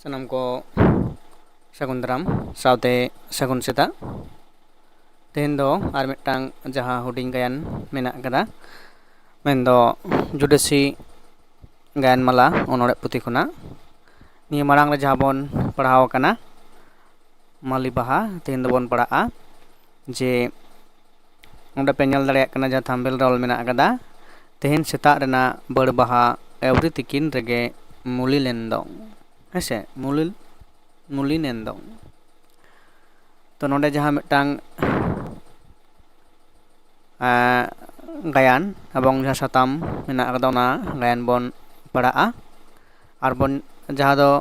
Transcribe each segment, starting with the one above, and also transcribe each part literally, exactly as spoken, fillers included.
ᱥᱟᱱᱟᱢ ᱠᱚ ᱥᱟᱹᱜᱩᱱ ᱫᱟᱨᱟᱢ ᱥᱟᱶᱛᱮ ᱥᱟᱹᱜᱩᱱ ᱥᱮᱛᱟᱜ᱾ ᱛᱮᱦᱮᱧ ᱫᱚ ᱟᱨ ᱢᱤᱫᱴᱟᱝ ᱡᱟᱦᱟᱸ ᱦᱩᱰᱤᱧ ᱜᱟᱭᱟᱱ ᱢᱮᱱᱟᱜ ᱟᱠᱟᱫᱟ, ᱢᱮᱱᱫᱚ ᱡᱩᱰᱟᱹᱥᱤ ᱜᱟᱭᱟᱱ ᱢᱟᱞᱟ ᱚᱱᱚᱬᱦᱮ ᱯᱩᱛᱷᱤ ᱠᱷᱚᱱᱟᱜ᱾ ᱱᱤᱭᱟᱹ ᱢᱟᱲᱟᱝ ᱨᱮ ᱡᱟᱦᱟᱸ ᱵᱚᱱ ᱯᱟᱲᱦᱟᱣ ᱟᱠᱟᱱᱟ ᱢᱟᱹᱞᱤ ᱵᱟᱦᱟ, ᱛᱮᱦᱮᱧ ᱫᱚᱵᱚᱱ ᱯᱟᱲᱦᱟᱜᱼᱟ ᱡᱮ ᱚᱸᱰᱮ ᱯᱮ ᱧᱮᱞ ᱫᱟᱲᱮᱭᱟᱜ ᱠᱟᱱᱟ ᱡᱟᱦᱟᱸ ᱛᱷᱟᱢᱵᱮᱞ ᱨᱮ ᱚᱞ ᱢᱮᱱᱟᱜ ᱟᱠᱟᱫᱟ, ᱛᱮᱦᱮᱧ ᱥᱮᱛᱟᱜ ᱨᱮᱱᱟᱜ ᱵᱟᱹᱲ ᱵᱟᱦᱟ ᱟᱹᱣᱨᱤ ᱛᱤᱠᱤᱱ ᱨᱮᱜᱮ ᱢᱩᱞᱤ ᱞᱮᱱ ᱫᱚ᱾ ᱦᱮᱸᱥᱮ, ᱢᱩᱞᱤ, ᱢᱩᱞᱤ ᱞᱮᱱ ᱫᱚ᱾ ᱛᱚ ᱱᱚᱰᱮ ᱡᱟᱦᱟᱸ ᱢᱤᱫᱴᱟᱝ ᱜᱟᱭᱟᱱ ᱮᱵᱚᱝ ᱡᱟᱦᱟᱸ ᱥᱟᱛᱟᱢ ᱢᱮᱱᱟᱜ ᱟᱠᱟᱫᱟ, ᱚᱱᱟ ᱜᱟᱭᱟᱱ ᱵᱚᱱ ᱯᱟᱲᱦᱟᱜᱼᱟ᱾ ᱟᱨ ᱵᱚᱱ, ᱡᱟᱦᱟᱸ ᱫᱚ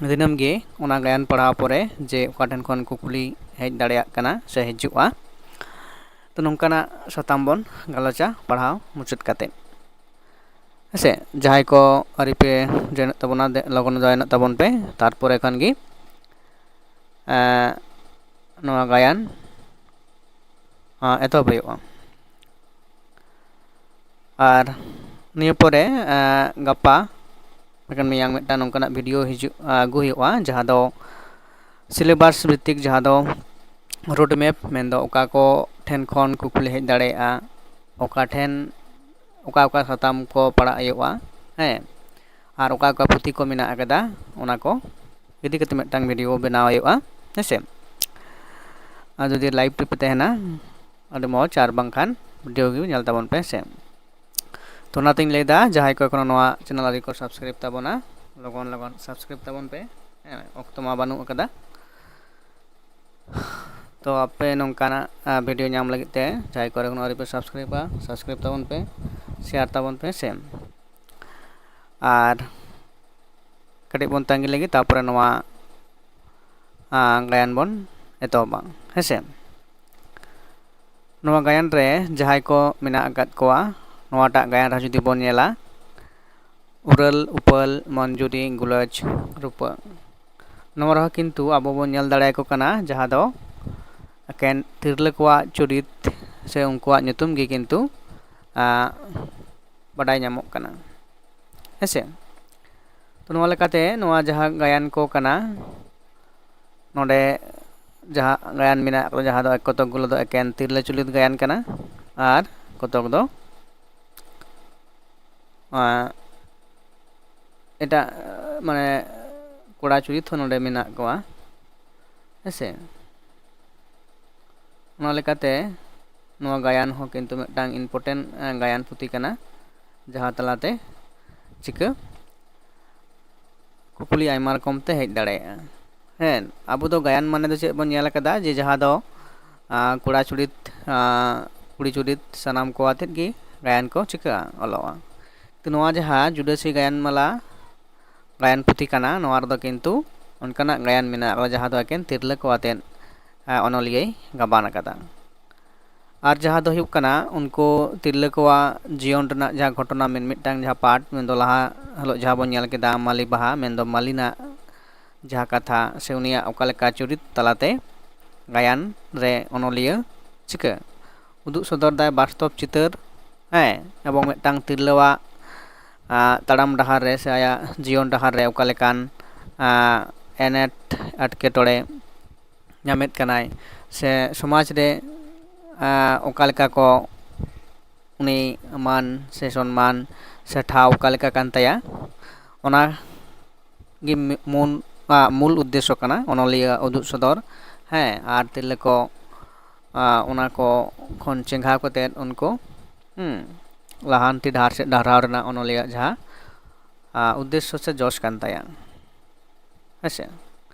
ᱫᱤᱱᱟᱹᱢ ᱜᱮ ᱚᱱᱟ ᱜᱟᱭᱟᱱ ᱯᱟᱲᱦᱟᱣ ᱯᱚᱨᱮ ᱡᱮ ᱚᱠᱟ ᱴᱷᱮᱱ ᱠᱷᱚᱱ ᱠᱩᱠᱞᱤ ᱦᱮᱡ ᱫᱟᱲᱮᱭᱟᱜ ᱠᱟᱱᱟ ᱥᱮ ᱦᱤᱡᱩᱜᱼᱟ, ᱛᱚ ᱱᱚᱝᱠᱟᱱᱟᱜ ᱥᱟᱛᱟᱢ ᱵᱚᱱ ᱜᱟᱞᱚᱪᱟ ᱯᱟᱲᱦᱟᱣ ᱢᱩᱪᱟᱹᱫ ᱠᱟᱛᱮ᱾ ᱦᱮᱸᱥᱮ, ᱡᱟᱦᱟᱸᱭ ᱠᱚ ᱟᱹᱣᱨᱤ ᱯᱮ ᱡᱚᱭᱮᱱᱚᱜ ᱛᱟᱵᱚᱱᱟ, ᱫᱮ-, ᱞᱚᱜᱚᱱ ᱡᱚᱭᱮᱱᱚᱜ ᱛᱟᱵᱚᱱ ᱯᱮ, ᱛᱟᱨᱯᱚᱨᱮ ᱠᱷᱟᱱ ᱜᱮ ᱮᱸ, ᱱᱚᱣᱟ ᱜᱟᱭᱟᱱ ᱮᱸ, ᱮᱛᱚᱦᱚᱵ ᱦᱩᱭᱩᱜᱼᱟ᱾ ᱟᱨ ᱱᱤᱭᱟᱹ ᱯᱚᱨᱮ ᱮᱸ, ᱜᱟᱯᱟ ᱢᱮᱭᱟᱝ ᱢᱤᱫᱴᱟᱝ ᱱᱚᱝᱠᱟᱱᱟᱜ ᱵᱷᱤᱰᱤᱭᱳ ᱦᱤᱡᱩᱜ, ᱟᱹᱜᱩ ᱦᱩᱭᱩᱜᱼᱟ, ᱡᱟᱦᱟᱸ ᱫᱚ ᱥᱤᱞᱮᱵᱟᱥ ᱵᱷᱤᱛᱛᱤᱠ, ᱡᱟᱦᱟᱸ ᱫᱚ ᱨᱳᱰ ᱢᱮᱯ, ᱢᱮᱱᱫᱚ ᱚᱠᱟ ᱠᱚ ᱴᱷᱮᱱ ᱠᱷᱚᱱ ᱠᱩᱠᱞᱤ ᱦᱮᱡ ᱫᱟᱲᱮᱭᱟᱜᱼᱟ, ᱚᱠᱟ ᱴᱷᱮᱱ ᱚᱠᱟ ᱚᱠᱟ ᱥᱟᱛᱟᱢ ᱠᱚ ᱯᱟᱲᱦᱟᱜ ᱦᱩᱭᱩᱜᱼᱟ, ᱦᱮᱸ, ᱟᱨ ᱚᱠᱟ ᱚᱠᱟ ᱯᱩᱛᱷᱤ ᱠᱚ ᱢᱮᱱᱟᱜ ᱟᱠᱟᱫᱟ, ᱚᱱᱟ ᱠᱚ ᱤᱫᱤ ᱠᱟᱛᱮ ᱢᱤᱫᱴᱟᱝ ᱵᱷᱤᱰᱤᱭᱳ ᱵᱮᱱᱟᱣ ᱦᱩᱭᱩᱜᱼᱟ, ᱦᱮᱸ ᱥᱮ᱾ ᱟᱨ ᱡᱩᱫᱤ ᱞᱟᱭᱤᱵᱷ ᱨᱮᱯᱮ ᱛᱟᱦᱮᱱᱟ, ᱟᱹᱰᱤ ᱢᱚᱡᱽ, ᱟᱨ ᱵᱟᱝᱠᱷᱟᱱ ᱵᱷᱤᱰᱤᱭᱳ ᱜᱮ ᱧᱮᱞ ᱛᱟᱵᱚᱱ ᱯᱮ, ᱦᱮᱸ ᱥᱮ᱾ ᱛᱚ ᱚᱱᱟᱛᱤᱧ ᱞᱟᱹᱭᱫᱟ, ᱡᱟᱦᱟᱸᱭ ᱠᱚ ᱮᱠᱷᱚᱱᱳ ᱱᱚᱣᱟ ᱪᱮᱱᱮᱞ ᱟᱹᱣᱨᱤ ᱠᱚ ᱥᱟᱵᱥᱠᱨᱟᱭᱤᱵ ᱛᱟᱵᱚᱱᱟ, ᱞᱚᱜᱚᱱ ᱞᱚᱜᱚᱱ ᱥᱟᱵᱥᱠᱨᱟᱭᱤᱵ ᱛᱟᱵᱚᱱ ᱯᱮ, ᱦᱮᱸ, ᱚᱠᱛᱚ ᱢᱟ ᱵᱟᱹᱱᱩᱜ ᱟᱠᱟᱫᱟ᱾ ᱛᱚ ᱟᱯᱮ ᱱᱚᱝᱠᱟᱱᱟᱜ, ᱟ, ᱵᱷᱤᱰᱤᱭᱳ ᱧᱟᱢ ᱞᱟᱹᱜᱤᱫ ᱛᱮ ᱡᱟᱦᱟᱸᱭ ᱠᱚᱨᱮ ᱠᱷᱚᱱ ᱟᱹᱣᱨᱤ ᱯᱮ ᱥᱟᱵᱥᱠᱨᱟᱭᱤᱵᱟ, ᱥᱟᱵᱥᱠᱨᱟᱭᱤᱵ ᱛᱟᱵᱚᱱ ᱯᱮ, ᱥᱮᱭᱟᱨ ᱛᱟᱵᱚᱱ ᱯᱮ, ᱥᱮ᱾ ᱟᱨ ᱠᱟᱹᱴᱤᱡ ᱵᱚᱱ ᱛᱟᱺᱜᱤ ᱞᱮᱜᱮ, ᱛᱟᱨᱯᱚᱨᱮ ᱱᱚᱣᱟ, ᱟ, ᱜᱟᱭᱟᱱ ᱵᱚᱱ ᱮᱛᱚᱦᱚᱵᱟ, ᱦᱮᱸ ᱥᱮ᱾ ᱱᱚᱣᱟ ᱜᱟᱭᱟᱱ ᱨᱮ ᱡᱟᱦᱟᱸᱭ ᱠᱚ ᱢᱮᱱᱟᱜ ᱟᱠᱟᱫ ᱠᱚᱣᱟ, ᱱᱚᱣᱟᱴᱟᱜ ᱜᱟᱭᱟᱱ ᱨᱮ ᱡᱩᱫᱤ ᱵᱚᱱ ᱧᱮᱞᱟ, ᱩᱨᱟᱹᱞ, ᱩᱯᱟᱹᱞ, ᱢᱚᱧᱡᱩᱨᱤ, ᱜᱩᱞᱟᱹᱡᱽ, ᱨᱩᱯᱟᱹ᱾ ᱱᱚᱣᱟ ᱨᱮᱦᱚᱸ ᱠᱤᱱᱛᱩ ᱟᱵᱚ ᱵᱚᱱ ᱧᱮᱞ ᱫᱟᱲᱮᱭᱟᱠᱚ ᱠᱟᱱᱟ, ᱡᱟᱦᱟᱸ ᱫᱚ ᱮᱠᱮᱱ ᱛᱤᱨᱞᱟᱹ ᱠᱚᱣᱟᱜ ᱪᱩᱨᱤᱛ ᱥᱮ ᱩᱱᱠᱩᱣᱟᱜ ᱧᱩᱛᱩᱢ ᱜᱮ ᱠᱤᱱᱛᱩ, ᱟᱸ, ᱵᱟᱰᱟᱭ ᱧᱟᱢᱚᱜ ᱠᱟᱱᱟ, ᱦᱮᱸ ᱥᱮ᱾ ᱛᱚ ᱱᱚᱣᱟ ᱞᱮᱠᱟᱛᱮ ᱱᱚᱣᱟ ᱡᱟᱦᱟᱸ ᱜᱟᱭᱟᱱ ᱠᱚ ᱠᱟᱱᱟ, ᱱᱚᱰᱮ ᱡᱟᱦᱟᱸ ᱜᱟᱭᱟᱱ ᱢᱮᱱᱟᱜ ᱠᱚ, ᱡᱟᱦᱟᱸ ᱫᱚ ᱠᱚᱛᱚᱠ ᱜᱩᱞᱳ ᱫᱚ ᱮᱠᱮᱱ ᱛᱤᱨᱞᱟᱹ ᱪᱩᱨᱤᱛ ᱜᱟᱭᱟᱱ ᱠᱟᱱᱟ, ᱟᱨ ᱠᱚᱛᱚᱠ ᱫᱚ ᱟᱸ, ᱮᱴᱟᱜ, ᱢᱟᱱᱮ, ᱠᱚᱲᱟ ᱪᱩᱨᱤᱛ ᱦᱚᱸ ᱱᱚᱰᱮ ᱢᱮᱱᱟᱜ ᱠᱚᱣᱟ, ᱦᱮᱸᱥᱮ᱾ ᱚᱱᱟ ᱞᱮᱠᱟᱛᱮ ᱱᱚᱣᱟ ᱜᱟᱭᱟᱱ ᱦᱚᱸ ᱠᱤᱱᱛᱩ ᱢᱤᱫᱴᱟᱝ important, ᱮᱸ, ᱜᱟᱭᱟᱱ ᱯᱩᱛᱷᱤ ᱠᱟᱱᱟ, ᱡᱟᱦᱟᱸ ᱛᱟᱞᱟᱛᱮ ᱪᱤᱠᱟᱹ ᱠᱩᱠᱞᱤ ᱟᱭᱢᱟ ᱨᱚᱠᱚᱢ ᱛᱮ ᱦᱮᱡ ᱫᱟᱲᱮᱭᱟᱜᱼᱟ᱾ ᱦᱮᱸ, ᱟᱵᱚ ᱫᱚ ᱜᱟᱭᱟᱱ ᱢᱟᱱᱮ ᱫᱚ ᱪᱮᱫ ᱵᱚᱱ ᱧᱮᱞ ᱟᱠᱟᱫᱟ, ᱡᱮ ᱡᱟᱦᱟᱸ ᱫᱚ, ᱟᱸ, ᱠᱚᱲᱟ ᱪᱩᱨᱤᱛ, ᱟᱸ, ᱠᱩᱲᱤ ᱪᱩᱨᱤᱛ ᱥᱟᱱᱟᱢ ᱠᱚ ᱟᱛᱮᱫ ᱜᱮ ᱜᱟᱭᱟᱱ ᱠᱚ ᱪᱤᱠᱟᱹᱜᱼᱟ, ᱚᱞᱚᱜᱼᱟ᱾ ᱛᱚ ᱱᱚᱣᱟ ᱡᱟᱦᱟᱸ ᱡᱩᱰᱟᱹᱥᱤ ᱜᱟᱭᱟᱱ ᱢᱟᱞᱟ ᱜᱟᱭᱟᱱ ᱯᱩᱛᱷᱤ ᱠᱟᱱᱟ, ᱱᱚᱣᱟ ᱨᱮᱫᱚ ᱠᱤᱱᱛᱩ ᱚᱱᱠᱟᱱᱟᱜ ᱜᱟᱭᱟᱱ ᱢᱮᱱᱟᱜᱼᱟ, ᱡᱟᱦᱟᱸ ᱫᱚ ᱮᱠᱮᱱ ᱛᱤᱨᱞᱟᱹ ᱠᱚ ᱟᱛᱮᱫ, ᱟᱸ, ᱚᱱᱚᱞᱤᱭᱟᱹᱭ ᱜᱟᱵᱟᱱ ᱟᱠᱟᱫᱟ᱾ ᱟᱨ ᱡᱟᱦᱟᱸ ᱫᱚ ᱦᱩᱭᱩᱜ ᱠᱟᱱᱟ ᱩᱱᱠᱩ ᱛᱤᱨᱞᱟᱹ ᱠᱚᱣᱟᱜ ᱡᱤᱭᱚᱱ ᱨᱮᱱᱟᱜ ᱡᱟᱦᱟᱸ ᱜᱷᱚᱴᱚᱱᱟ ᱢᱤᱫ ᱢᱤᱫᱴᱟᱝ ᱡᱟᱦᱟᱸ part ᱢᱮᱱᱫᱚ ᱞᱟᱦᱟ ᱦᱤᱞᱳᱜ ᱡᱟᱦᱟᱸ ᱵᱚᱱ ᱧᱮᱞ ᱠᱮᱫᱟ ᱢᱟᱹᱞᱤ ᱵᱟᱦᱟ ᱢᱮᱱᱫᱚ ᱢᱟᱹᱞᱤᱱᱟᱜ ᱡᱟᱦᱟᱸ ᱠᱟᱛᱷᱟ ᱥᱮ ᱩᱱᱤᱭᱟᱜ ᱚᱠᱟ ᱞᱮᱠᱟ ᱪᱩᱨᱤᱛ ᱛᱟᱞᱟᱛᱮ ᱜᱟᱭᱟᱱ ᱨᱮ ᱚᱱᱚᱞᱤᱭᱟᱹ ᱪᱤᱠᱟᱹ ᱩᱫᱩᱜ ᱥᱚᱫᱚᱨ ᱫᱟᱭ ᱵᱟᱥᱛᱚᱵ ᱪᱤᱛᱟᱹᱨ, ᱦᱮᱸ, ᱮᱵᱚᱝ ᱢᱤᱫᱴᱟᱝ ᱛᱤᱨᱞᱟᱹᱣᱟᱜ, ᱟᱸ, ᱛᱟᱲᱟᱢ ᱰᱟᱦᱟᱨ ᱨᱮ ᱥᱮ ᱟᱭᱟᱜ ᱡᱤᱭᱚᱱ ᱰᱟᱦᱟᱨ ᱨᱮ ᱚᱠᱟ ᱞᱮᱠᱟᱱ, ᱟᱸ, ᱮᱱᱮᱴ ᱮᱴᱠᱮᱴᱚᱬᱮ ᱧᱟᱢᱮᱫ ᱠᱟᱱᱟᱭ ᱥᱮ ᱥᱚᱢᱟᱡᱽ ᱨᱮ, ᱟᱸ, ᱚᱠᱟ ᱞᱮᱠᱟ ᱠᱚ ᱩᱱᱤ ᱢᱟᱱ ᱥᱮ ᱥᱚᱱᱢᱟᱱ ᱥᱮ ᱴᱷᱟᱶ ᱚᱠᱟ ᱞᱮᱠᱟ ᱠᱟᱱ ᱛᱟᱭᱟ, ᱚᱱᱟ ᱜᱮ ᱢᱤ-, ᱢᱩᱞ, ᱟᱸ, ᱢᱩᱞ ᱩᱫᱽᱫᱮᱥᱥᱚ ᱠᱟᱱᱟ ᱚᱱᱚᱞᱤᱭᱟᱹ ᱩᱫᱩᱜ ᱥᱚᱫᱚᱨ, ᱦᱮᱸ, ᱟᱨ ᱛᱤᱨᱞᱟᱹ ᱠᱚ, ᱟᱸ, ᱚᱱᱟ ᱠᱚ ᱠᱷᱚᱱ ᱪᱮᱸᱜᱷᱟᱣ ᱠᱟᱛᱮᱫ ᱩᱱᱠᱩ, ᱦᱩᱸ, ᱞᱟᱦᱟᱱᱛᱤ ᱰᱟᱦᱟᱨ ᱥᱮᱫ ᱰᱟᱦᱨᱟᱣ ᱨᱮᱱᱟᱜ ᱚᱱᱚᱞᱤᱭᱟᱹ ᱡᱟᱦᱟᱸ, ᱟᱸ, ᱩᱫᱽᱫᱮᱥᱥᱚ ᱥᱮ ᱡᱚᱥ ᱠᱟᱱ ᱛᱟᱭᱟ᱾ ᱦᱮᱸᱥᱮ?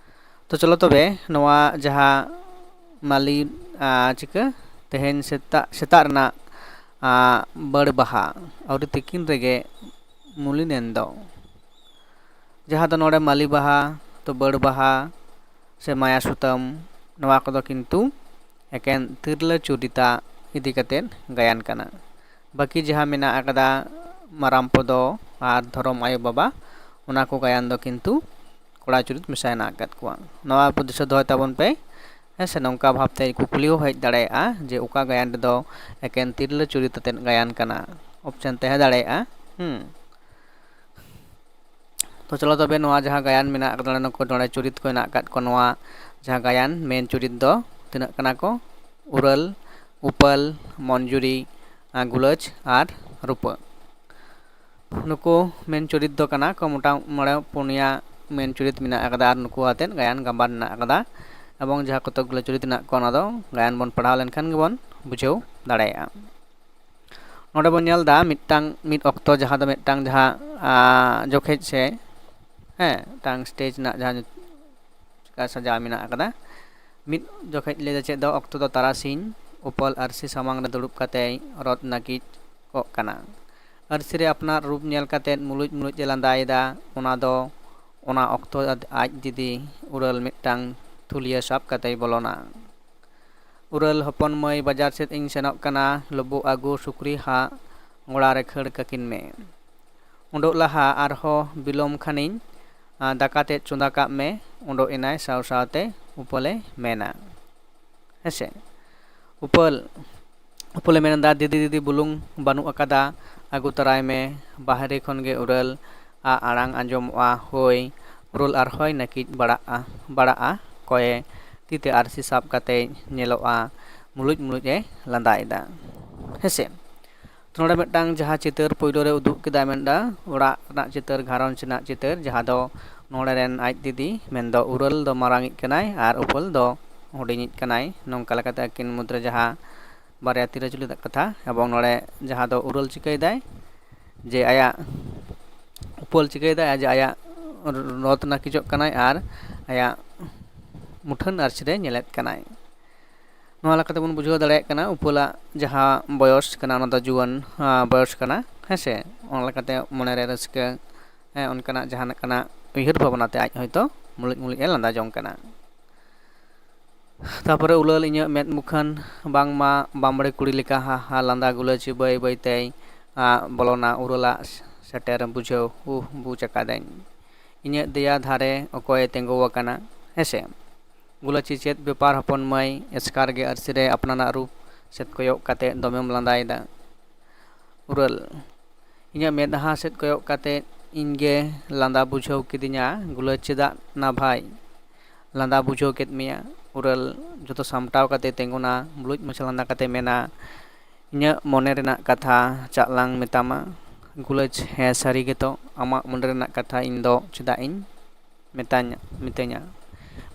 ᱛᱚ ᱪᱚᱞᱚ ᱛᱚᱵᱮ ᱱᱚᱣᱟ ᱡᱟᱦᱟᱸ ᱢᱟᱹᱞᱤ, ᱟᱸ, ᱪᱤᱠᱟᱹ ᱛᱮᱦᱮᱧ ᱥᱮᱛᱟᱜ, ᱥᱮᱛᱟᱜ ᱨᱮᱱᱟᱜ, ᱟᱸ, ᱵᱟᱹᱲ ᱵᱟᱦᱟ ᱟᱹᱣᱨᱤ ᱛᱤᱠᱤᱱ ᱨᱮᱜᱮ ᱢᱩᱞᱤᱱᱮᱱ ᱫᱚ, ᱡᱟᱦᱟᱸ ᱫᱚ ᱱᱚᱰᱮ ᱢᱟᱹᱞᱤ ᱵᱟᱦᱟ, ᱛᱚ ᱵᱟᱹᱲ ᱵᱟᱦᱟ ᱥᱮ ᱢᱟᱭᱟ ᱥᱩᱛᱟᱹᱢ, ᱱᱚᱣᱟ ᱠᱚᱫᱚ ᱠᱤᱱᱛᱩ ᱮᱠᱮᱱ ᱛᱤᱨᱞᱟᱹ ᱪᱩᱨᱤᱛᱟᱜ ᱤᱫᱤ ᱠᱟᱛᱮᱫ ᱜᱟᱭᱟᱱ ᱠᱟᱱᱟ᱾ ᱵᱟᱹᱠᱤ ᱡᱟᱦᱟᱸ ᱢᱮᱱᱟᱜ ᱟᱠᱟᱫᱟ ᱢᱟᱨᱟᱢ ᱯᱚᱫᱚ ᱟᱨ ᱫᱷᱚᱨᱚᱢ ᱟᱭᱳ ᱵᱟᱵᱟ, ᱚᱱᱟ ᱠᱚ ᱜᱟᱭᱟᱱ ᱫᱚ ᱠᱤᱱᱛᱩ ᱠᱚᱲᱟ ᱪᱩᱨᱤᱛ ᱢᱮᱥᱟ ᱦᱮᱱᱟᱜ ᱟᱠᱟᱫ ᱠᱚᱣᱟ᱾ ᱱᱚᱣᱟ ᱟᱵᱚ ᱫᱤᱥᱟᱹ ᱫᱚᱦᱚᱭ ᱛᱟᱵᱚᱱ ᱯᱮ, ᱦᱮᱸ ᱥᱮ? ᱱᱚᱝᱠᱟ ᱵᱷᱟᱵᱽᱛᱮ ᱠᱩᱠᱞᱤ ᱦᱚᱸ ᱦᱮᱡ ᱫᱟᱲᱮᱭᱟᱜᱼᱟ ᱡᱮ ᱚᱠᱟ ᱜᱟᱭᱟᱱ ᱨᱮᱫᱚ ᱮᱠᱮᱱ ᱛᱤᱨᱞᱟᱹ ᱪᱩᱨᱤᱛ ᱟᱛᱮᱫ ᱜᱟᱭᱟᱱ ᱠᱟᱱᱟ, option ᱛᱟᱦᱮᱸ ᱫᱟᱲᱮᱭᱟᱜᱼᱟ᱾ ᱦᱩᱸ᱾ ᱛᱚ ᱛᱚ ᱪᱚᱞᱚ ᱛᱚᱵᱮ ᱱᱚᱣᱟ ᱡᱟᱦᱟᱸ ᱜᱟᱭᱟᱱ ᱢᱮᱱᱟᱜ ᱟᱠᱟᱫᱟ, ᱱᱚᱰᱮ ᱱᱩᱠᱩ ᱱᱚᱰᱮ ᱪᱩᱨᱤᱛ ᱠᱚ ᱦᱮᱱᱟᱜ ᱟᱠᱟᱫ ᱠᱚᱣᱟ, ᱱᱚᱣᱟ ᱡᱟᱦᱟᱸ ᱜᱟᱭᱟᱱ ᱢᱮᱱ ᱪᱩᱨᱤᱛ ᱫᱚ ᱛᱤᱱᱟᱹᱜ ᱠᱟᱱᱟ ᱠᱚ? ᱩᱨᱟᱹᱞ, ᱩᱯᱟᱹᱞ, ᱢᱚᱧᱡᱩᱨᱤ, ᱟᱨ ᱜᱩᱞᱟᱹᱪ ᱟᱨ ᱨᱩᱯᱟᱹ᱾ ᱱᱩᱠᱩ ᱢᱮᱱ ᱪᱩᱨᱤᱛ ᱫᱚ ᱠᱟᱱᱟ ᱠᱚ ᱢᱚᱴᱟ ᱢᱚᱬᱮ ᱯᱩᱱᱭᱟ ᱢᱮᱱ ᱪᱩᱨᱤᱛ ᱢᱮᱱᱟᱜ ᱟᱠᱟᱫᱟ ᱟᱨ ᱱᱩᱠᱩ ᱟᱛᱮᱫ ᱜᱟᱭᱟᱱ ᱜᱟᱵᱟᱱ ᱢᱮᱱᱟᱜ ᱟᱠᱟᱫᱟ᱾ ᱮᱵᱚᱝ ᱡᱟᱦᱟᱸ ᱠᱚᱛᱚᱠ ᱜᱩᱞᱟᱹ ᱪᱩᱨᱤᱛ ᱢᱮᱱᱟᱜ ᱠᱚᱣᱟ ᱚᱱᱟ ᱫᱚ ᱜᱟᱭᱟᱱ ᱵᱚᱱ ᱯᱟᱲᱦᱟᱣ ᱞᱮᱱᱠᱷᱟᱱ ᱜᱮᱵᱚᱱ ᱵᱩᱡᱷᱟᱹᱣ ᱫᱟᱲᱮᱭᱟᱜᱼᱟ᱾ ᱱᱚᱰᱮ ᱵᱚᱱ ᱧᱮᱞ ᱮᱫᱟ ᱢᱤᱫᱴᱟᱝ ᱢᱤᱫ ᱚᱠᱛᱚ ᱡᱟᱦᱟᱸ ᱫᱚ ᱢᱤᱫᱴᱟᱝ ᱡᱟᱦᱟᱸ ᱟᱸ, ᱡᱚᱠᱷᱮᱡ ᱥᱮ ᱦᱮᱸ ᱢᱤᱫᱴᱟᱝ ᱥᱴᱮᱡᱽ ᱨᱮᱱᱟᱜ ᱡᱟᱦᱟᱸ ᱪᱤᱠᱟ ᱥᱟᱡᱟᱣ ᱢᱮᱱᱟᱜ ᱟᱠᱟᱫᱟ᱾ ᱢᱤᱫ ᱡᱚᱠᱷᱮᱡ ᱞᱟᱹᱭ ᱫᱚ ᱪᱮᱫ ᱫᱚ ᱚᱠᱛᱚ ᱫᱚ ᱛᱟᱨᱟᱥᱤᱧ ᱩᱯᱟᱹᱞ ᱟᱹᱨᱥᱤ ᱥᱟᱢᱟᱝ ᱨᱮ ᱫᱩᱲᱩᱵ ᱠᱟᱛᱮ ᱨᱚᱛ ᱱᱟᱹᱠᱤᱡ ᱠᱚᱜ ᱠᱟᱱᱟ᱾ ᱟᱹᱨᱥᱤ ᱨᱮ ᱟᱯᱱᱟᱨ ᱨᱩᱯ ᱧᱮᱞ ᱠᱟᱛᱮ ᱢᱩᱞᱩᱡ ᱢᱩᱞᱩᱡ ᱮ ᱞᱟᱸᱫᱟᱭᱮᱫᱟ᱾ ᱚᱱᱟ ᱫᱚ ᱚᱱᱟ ᱚᱠᱛᱚ ᱟᱡ ᱫᱤᱫᱤ ᱩᱨᱟᱹᱞ ᱢᱤᱫᱴᱟᱝ ᱛᱷᱩᱞᱤᱭᱟᱹ ᱥᱟᱵ ᱠᱟᱛᱮᱭ ᱵᱚᱞᱚᱱᱟ᱾ ᱩᱨᱟᱹᱞ ᱦᱚᱯᱚᱱ ᱢᱟᱹᱭ, ᱵᱟᱡᱟᱨ ᱥᱮᱫ ᱤᱧ ᱥᱮᱱᱚᱜ ᱠᱟᱱᱟ, ᱞᱩᱵᱩᱜ ᱟᱹᱜᱩ ᱥᱩᱠᱨᱤ ᱦᱟᱜ ᱜᱚᱲᱟ ᱨᱮ ᱠᱷᱟᱹᱲ ᱠᱟᱹᱠᱤᱱ ᱢᱮ᱾ ᱩᱰᱩᱠ ᱞᱟᱦᱟ ᱟᱨᱦᱚᱸ ᱵᱤᱞᱚᱢ ᱠᱷᱟᱱᱤᱧ ᱟᱨ ᱫᱟᱠᱟ ᱛᱮᱫ ᱪᱚᱸᱫᱟ ᱠᱟᱜ ᱢᱮ᱾ ᱩᱰᱩᱠ ᱮᱱᱟᱭ ᱥᱟᱶ ᱥᱟᱶᱛᱮ ᱩᱯᱟᱹᱞᱮ ᱢᱮᱱᱟ᱾ ᱦᱮᱸᱥᱮ? ᱩᱯᱟᱹᱞ, ᱩᱯᱟᱹᱞᱮ ᱢᱮᱱᱫᱟ, "ᱫᱤᱫᱤ, ᱫᱤᱫᱤ, ᱵᱩᱞᱩᱝ ᱵᱟᱹᱱᱩᱜ ᱟᱠᱟᱫᱟ, ᱟᱹᱜᱩ ᱛᱚᱨᱟᱭ ᱢᱮ᱾" ᱵᱟᱦᱨᱮ ᱠᱷᱚᱱ ᱜᱮ ᱩᱨᱟᱹᱞ ᱟᱜ ᱟᱲᱟᱝ ᱟᱸᱡᱚᱢᱚᱜᱼᱟ, "ᱦᱳᱭ, ᱩᱨᱟᱹᱞ ᱟᱨᱦᱚᱸᱭ ᱱᱟᱹᱠᱤᱡ ᱵᱟᱲᱟᱜᱼᱟ, ᱵᱟᱲᱟᱜᱼᱟ ᱠᱚᱭᱮ ᱛᱤ ᱛᱮ ᱟᱹᱨᱥᱤ ᱥᱟᱵ ᱠᱟᱛᱮ ᱧᱮᱞᱚᱜᱼᱟ, ᱢᱩᱞᱩᱡ ᱢᱩᱞᱩᱡ ᱮ ᱞᱟᱸᱫᱟᱭᱮᱫᱟ᱾" ᱦᱮᱸᱥᱮ? ᱛᱚ ᱱᱚᱰᱮ ᱢᱤᱫᱴᱟᱝ ᱡᱟᱦᱟᱸ ᱪᱤᱛᱟᱹᱨ ᱯᱳᱭᱞᱳ ᱨᱮ ᱩᱫᱩᱜ ᱠᱮᱫᱟ, ᱢᱮᱱᱫᱟ ᱚᱲᱟᱜ ᱨᱮᱱᱟᱜ ᱪᱤᱛᱟᱹᱨ, ᱜᱷᱟᱨᱚᱸᱡᱽ ᱨᱮᱱᱟᱜ ᱪᱤᱛᱟᱹᱨ, ᱡᱟᱦᱟᱸ ᱫᱚ ᱱᱚᱰᱮ ᱨᱮᱱ ᱟᱡ ᱫᱤᱫᱤ ᱢᱮᱱᱫᱚ ᱩᱨᱟᱹᱞ ᱫᱚ ᱢᱟᱨᱟᱝᱤᱡ ᱠᱟᱱᱟᱭ ᱟᱨ ᱩᱯᱟᱹᱞ ᱫᱚ ᱦᱩᱰᱤᱧᱤᱡ ᱠᱟᱱᱟᱭ᱾ ᱱᱚᱝᱠᱟ ᱞᱮᱠᱟᱛᱮ ᱟᱹᱠᱤᱱ ᱢᱩᱫᱽᱨᱮ ᱡᱟᱦᱟᱸ ᱵᱟᱨᱭᱟ ᱛᱤᱨᱟᱹ ᱡᱩᱞᱤ ᱨᱮᱱᱟᱜ ᱠᱟᱛᱷᱟ, ᱮᱵᱚᱝ ᱱᱚᱰᱮ ᱡᱟᱦᱟᱸ ᱫᱚ ᱩᱨᱟᱹᱞ ᱪᱤᱠᱟᱹᱭᱮᱫᱟᱭ ᱡᱮ ᱟᱭᱟᱜ ᱩᱯᱟᱹᱞ ᱪᱤᱠᱟᱹᱭᱮᱫᱟᱭ ᱡᱮ ᱟᱭᱟᱜ ᱨᱚᱛ ᱱᱟᱹᱠᱤᱡᱚᱜ ᱠᱟᱱᱟᱭ ᱟᱨ ᱟᱭᱟᱜ ᱢᱩᱴᱷᱟᱹᱱ ᱟᱹᱨᱥᱤ ᱨᱮ ᱧᱮᱞᱮᱫ ᱠᱟᱱᱟᱭ᱾ ᱱᱚᱣᱟ ᱞᱮᱠᱟᱛᱮ ᱵᱚᱱ ᱵᱩᱡᱷᱟᱹᱣ ᱫᱟᱲᱮᱭᱟᱜ ᱠᱟᱱᱟ ᱩᱯᱟᱹᱞᱟᱜ ᱡᱟᱦᱟᱸ ᱵᱚᱭᱚᱥ ᱠᱟᱱᱟ ᱚᱱᱟ ᱫᱚ ᱡᱩᱣᱟᱹᱱ ᱟᱸ, ᱵᱚᱭᱚᱥ ᱠᱟᱱᱟ, ᱦᱮᱸ ᱥᱮ? ᱚᱱᱟ ᱞᱮᱠᱟᱛᱮ ᱢᱚᱱᱮᱨᱮ ᱨᱟᱹᱥᱠᱟᱹ, ᱦᱮᱸ, ᱚᱱᱠᱟᱱᱟᱜ ᱡᱟᱦᱟᱱᱟᱜ ᱠᱟᱱᱟ ᱩᱭᱦᱟᱹᱨ ᱵᱷᱟᱵᱽᱱᱟ ᱛᱮ ᱟᱡ ᱦᱚᱭᱛᱳ ᱢᱩᱞᱩᱡ ᱢᱩᱞᱩᱡ ᱮ ᱞᱟᱸᱫᱟ ᱡᱚᱝ ᱠᱟᱱᱟ᱾ ᱛᱟᱯᱚᱨᱮ ᱩᱞᱟᱹᱞ ᱤᱧᱟᱹᱜ ᱢᱮᱫ ᱢᱩᱠᱷᱟᱹᱱ, ᱵᱟᱝᱢᱟ ᱵᱟᱢᱵᱲᱮ ᱠᱩᱲᱤ ᱞᱮᱠᱟ ᱦᱟ ᱦᱟ ᱞᱟᱸᱫᱟ ᱜᱩᱞᱟᱹᱪᱤ ᱵᱟᱹᱭ ᱵᱟᱹᱭ ᱛᱮᱭ ᱟᱸ, ᱵᱚᱞᱚᱱᱟ ᱩᱨᱟᱹᱞᱟᱜ ᱥᱮᱴᱮᱨ ᱵᱩᱡᱷᱟᱹᱣ, ᱦᱩ ᱵᱩᱡᱽ ᱟᱠᱟᱫᱟᱹᱧ᱾ ᱤᱧᱟᱹᱜ ᱫᱮᱭᱟ ᱫᱷᱟᱨᱮ ᱚᱠᱚᱭᱮ ᱛᱤᱸᱜᱩ ᱟᱠᱟᱱᱟ, ᱦᱮᱸ ᱥᱮ? ᱜᱩᱞᱟᱹᱪᱤ, ᱪᱮᱫ ᱵᱮᱯᱟᱨ ᱦᱚᱯᱚᱱ ᱢᱟᱹᱭ? ᱮᱥᱠᱟᱨ ᱜᱮ ᱟᱹᱨᱥᱤ ᱨᱮ ᱟᱯᱱᱟᱨᱟᱜ ᱨᱩᱯ ᱥᱮᱫ ᱠᱚᱭᱚᱜ ᱠᱟᱛᱮ ᱫᱚᱢᱮᱢ ᱞᱟᱸᱫᱟᱭᱮᱫᱟ᱾ ᱩᱨᱟᱹᱞ, ᱤᱧᱟᱹᱜ ᱢᱮᱫᱦᱟ ᱥᱮᱫ ᱠᱚᱭᱚᱜ ᱠᱟᱛᱮ ᱤᱧ ᱜᱮ ᱞᱟᱸᱫᱟ ᱵᱩᱡᱷᱟᱹᱣ ᱠᱤᱫᱤᱧᱟ, ᱜᱩᱞᱟᱹᱪ ᱪᱮᱫᱟᱜ ᱱᱟ ᱵᱷᱟᱭ? ᱞᱟᱸᱫᱟ ᱵᱩᱡᱷᱟᱹᱣ ᱠᱮᱫ ᱢᱮᱭᱟ᱾ ᱩᱨᱟᱹᱞ ᱡᱚᱛᱚ ᱥᱟᱢᱴᱟᱣ ᱠᱟᱛᱮ ᱛᱤᱸᱜᱩᱱᱟ, ᱵᱩᱞᱩᱡ ᱢᱟᱪᱷᱟ ᱞᱟᱸᱫᱟ ᱠᱟᱛᱮ ᱢᱮᱱᱟ, "ᱤᱧᱟᱹᱜ ᱢᱚᱱᱮ ᱨᱮᱱᱟᱜ ᱠᱟᱛᱷᱟ ᱪᱟᱜ ᱞᱟᱝ ᱢᱮᱛᱟᱢᱟ?" ᱜᱩᱞᱟᱹᱪ, ᱦᱮᱸ, ᱥᱟᱹᱨᱤ ᱜᱮᱛᱚ, ᱟᱢᱟᱜ ᱢᱚᱱᱮ ᱨᱮᱱᱟᱜ ᱠᱟᱛᱷᱟ ᱤᱧ ᱫᱚ ᱪᱮᱫᱟᱜ ᱤᱧ ᱢᱮᱛᱟᱧᱟ, ᱢᱤᱛᱟᱹᱧᱟ?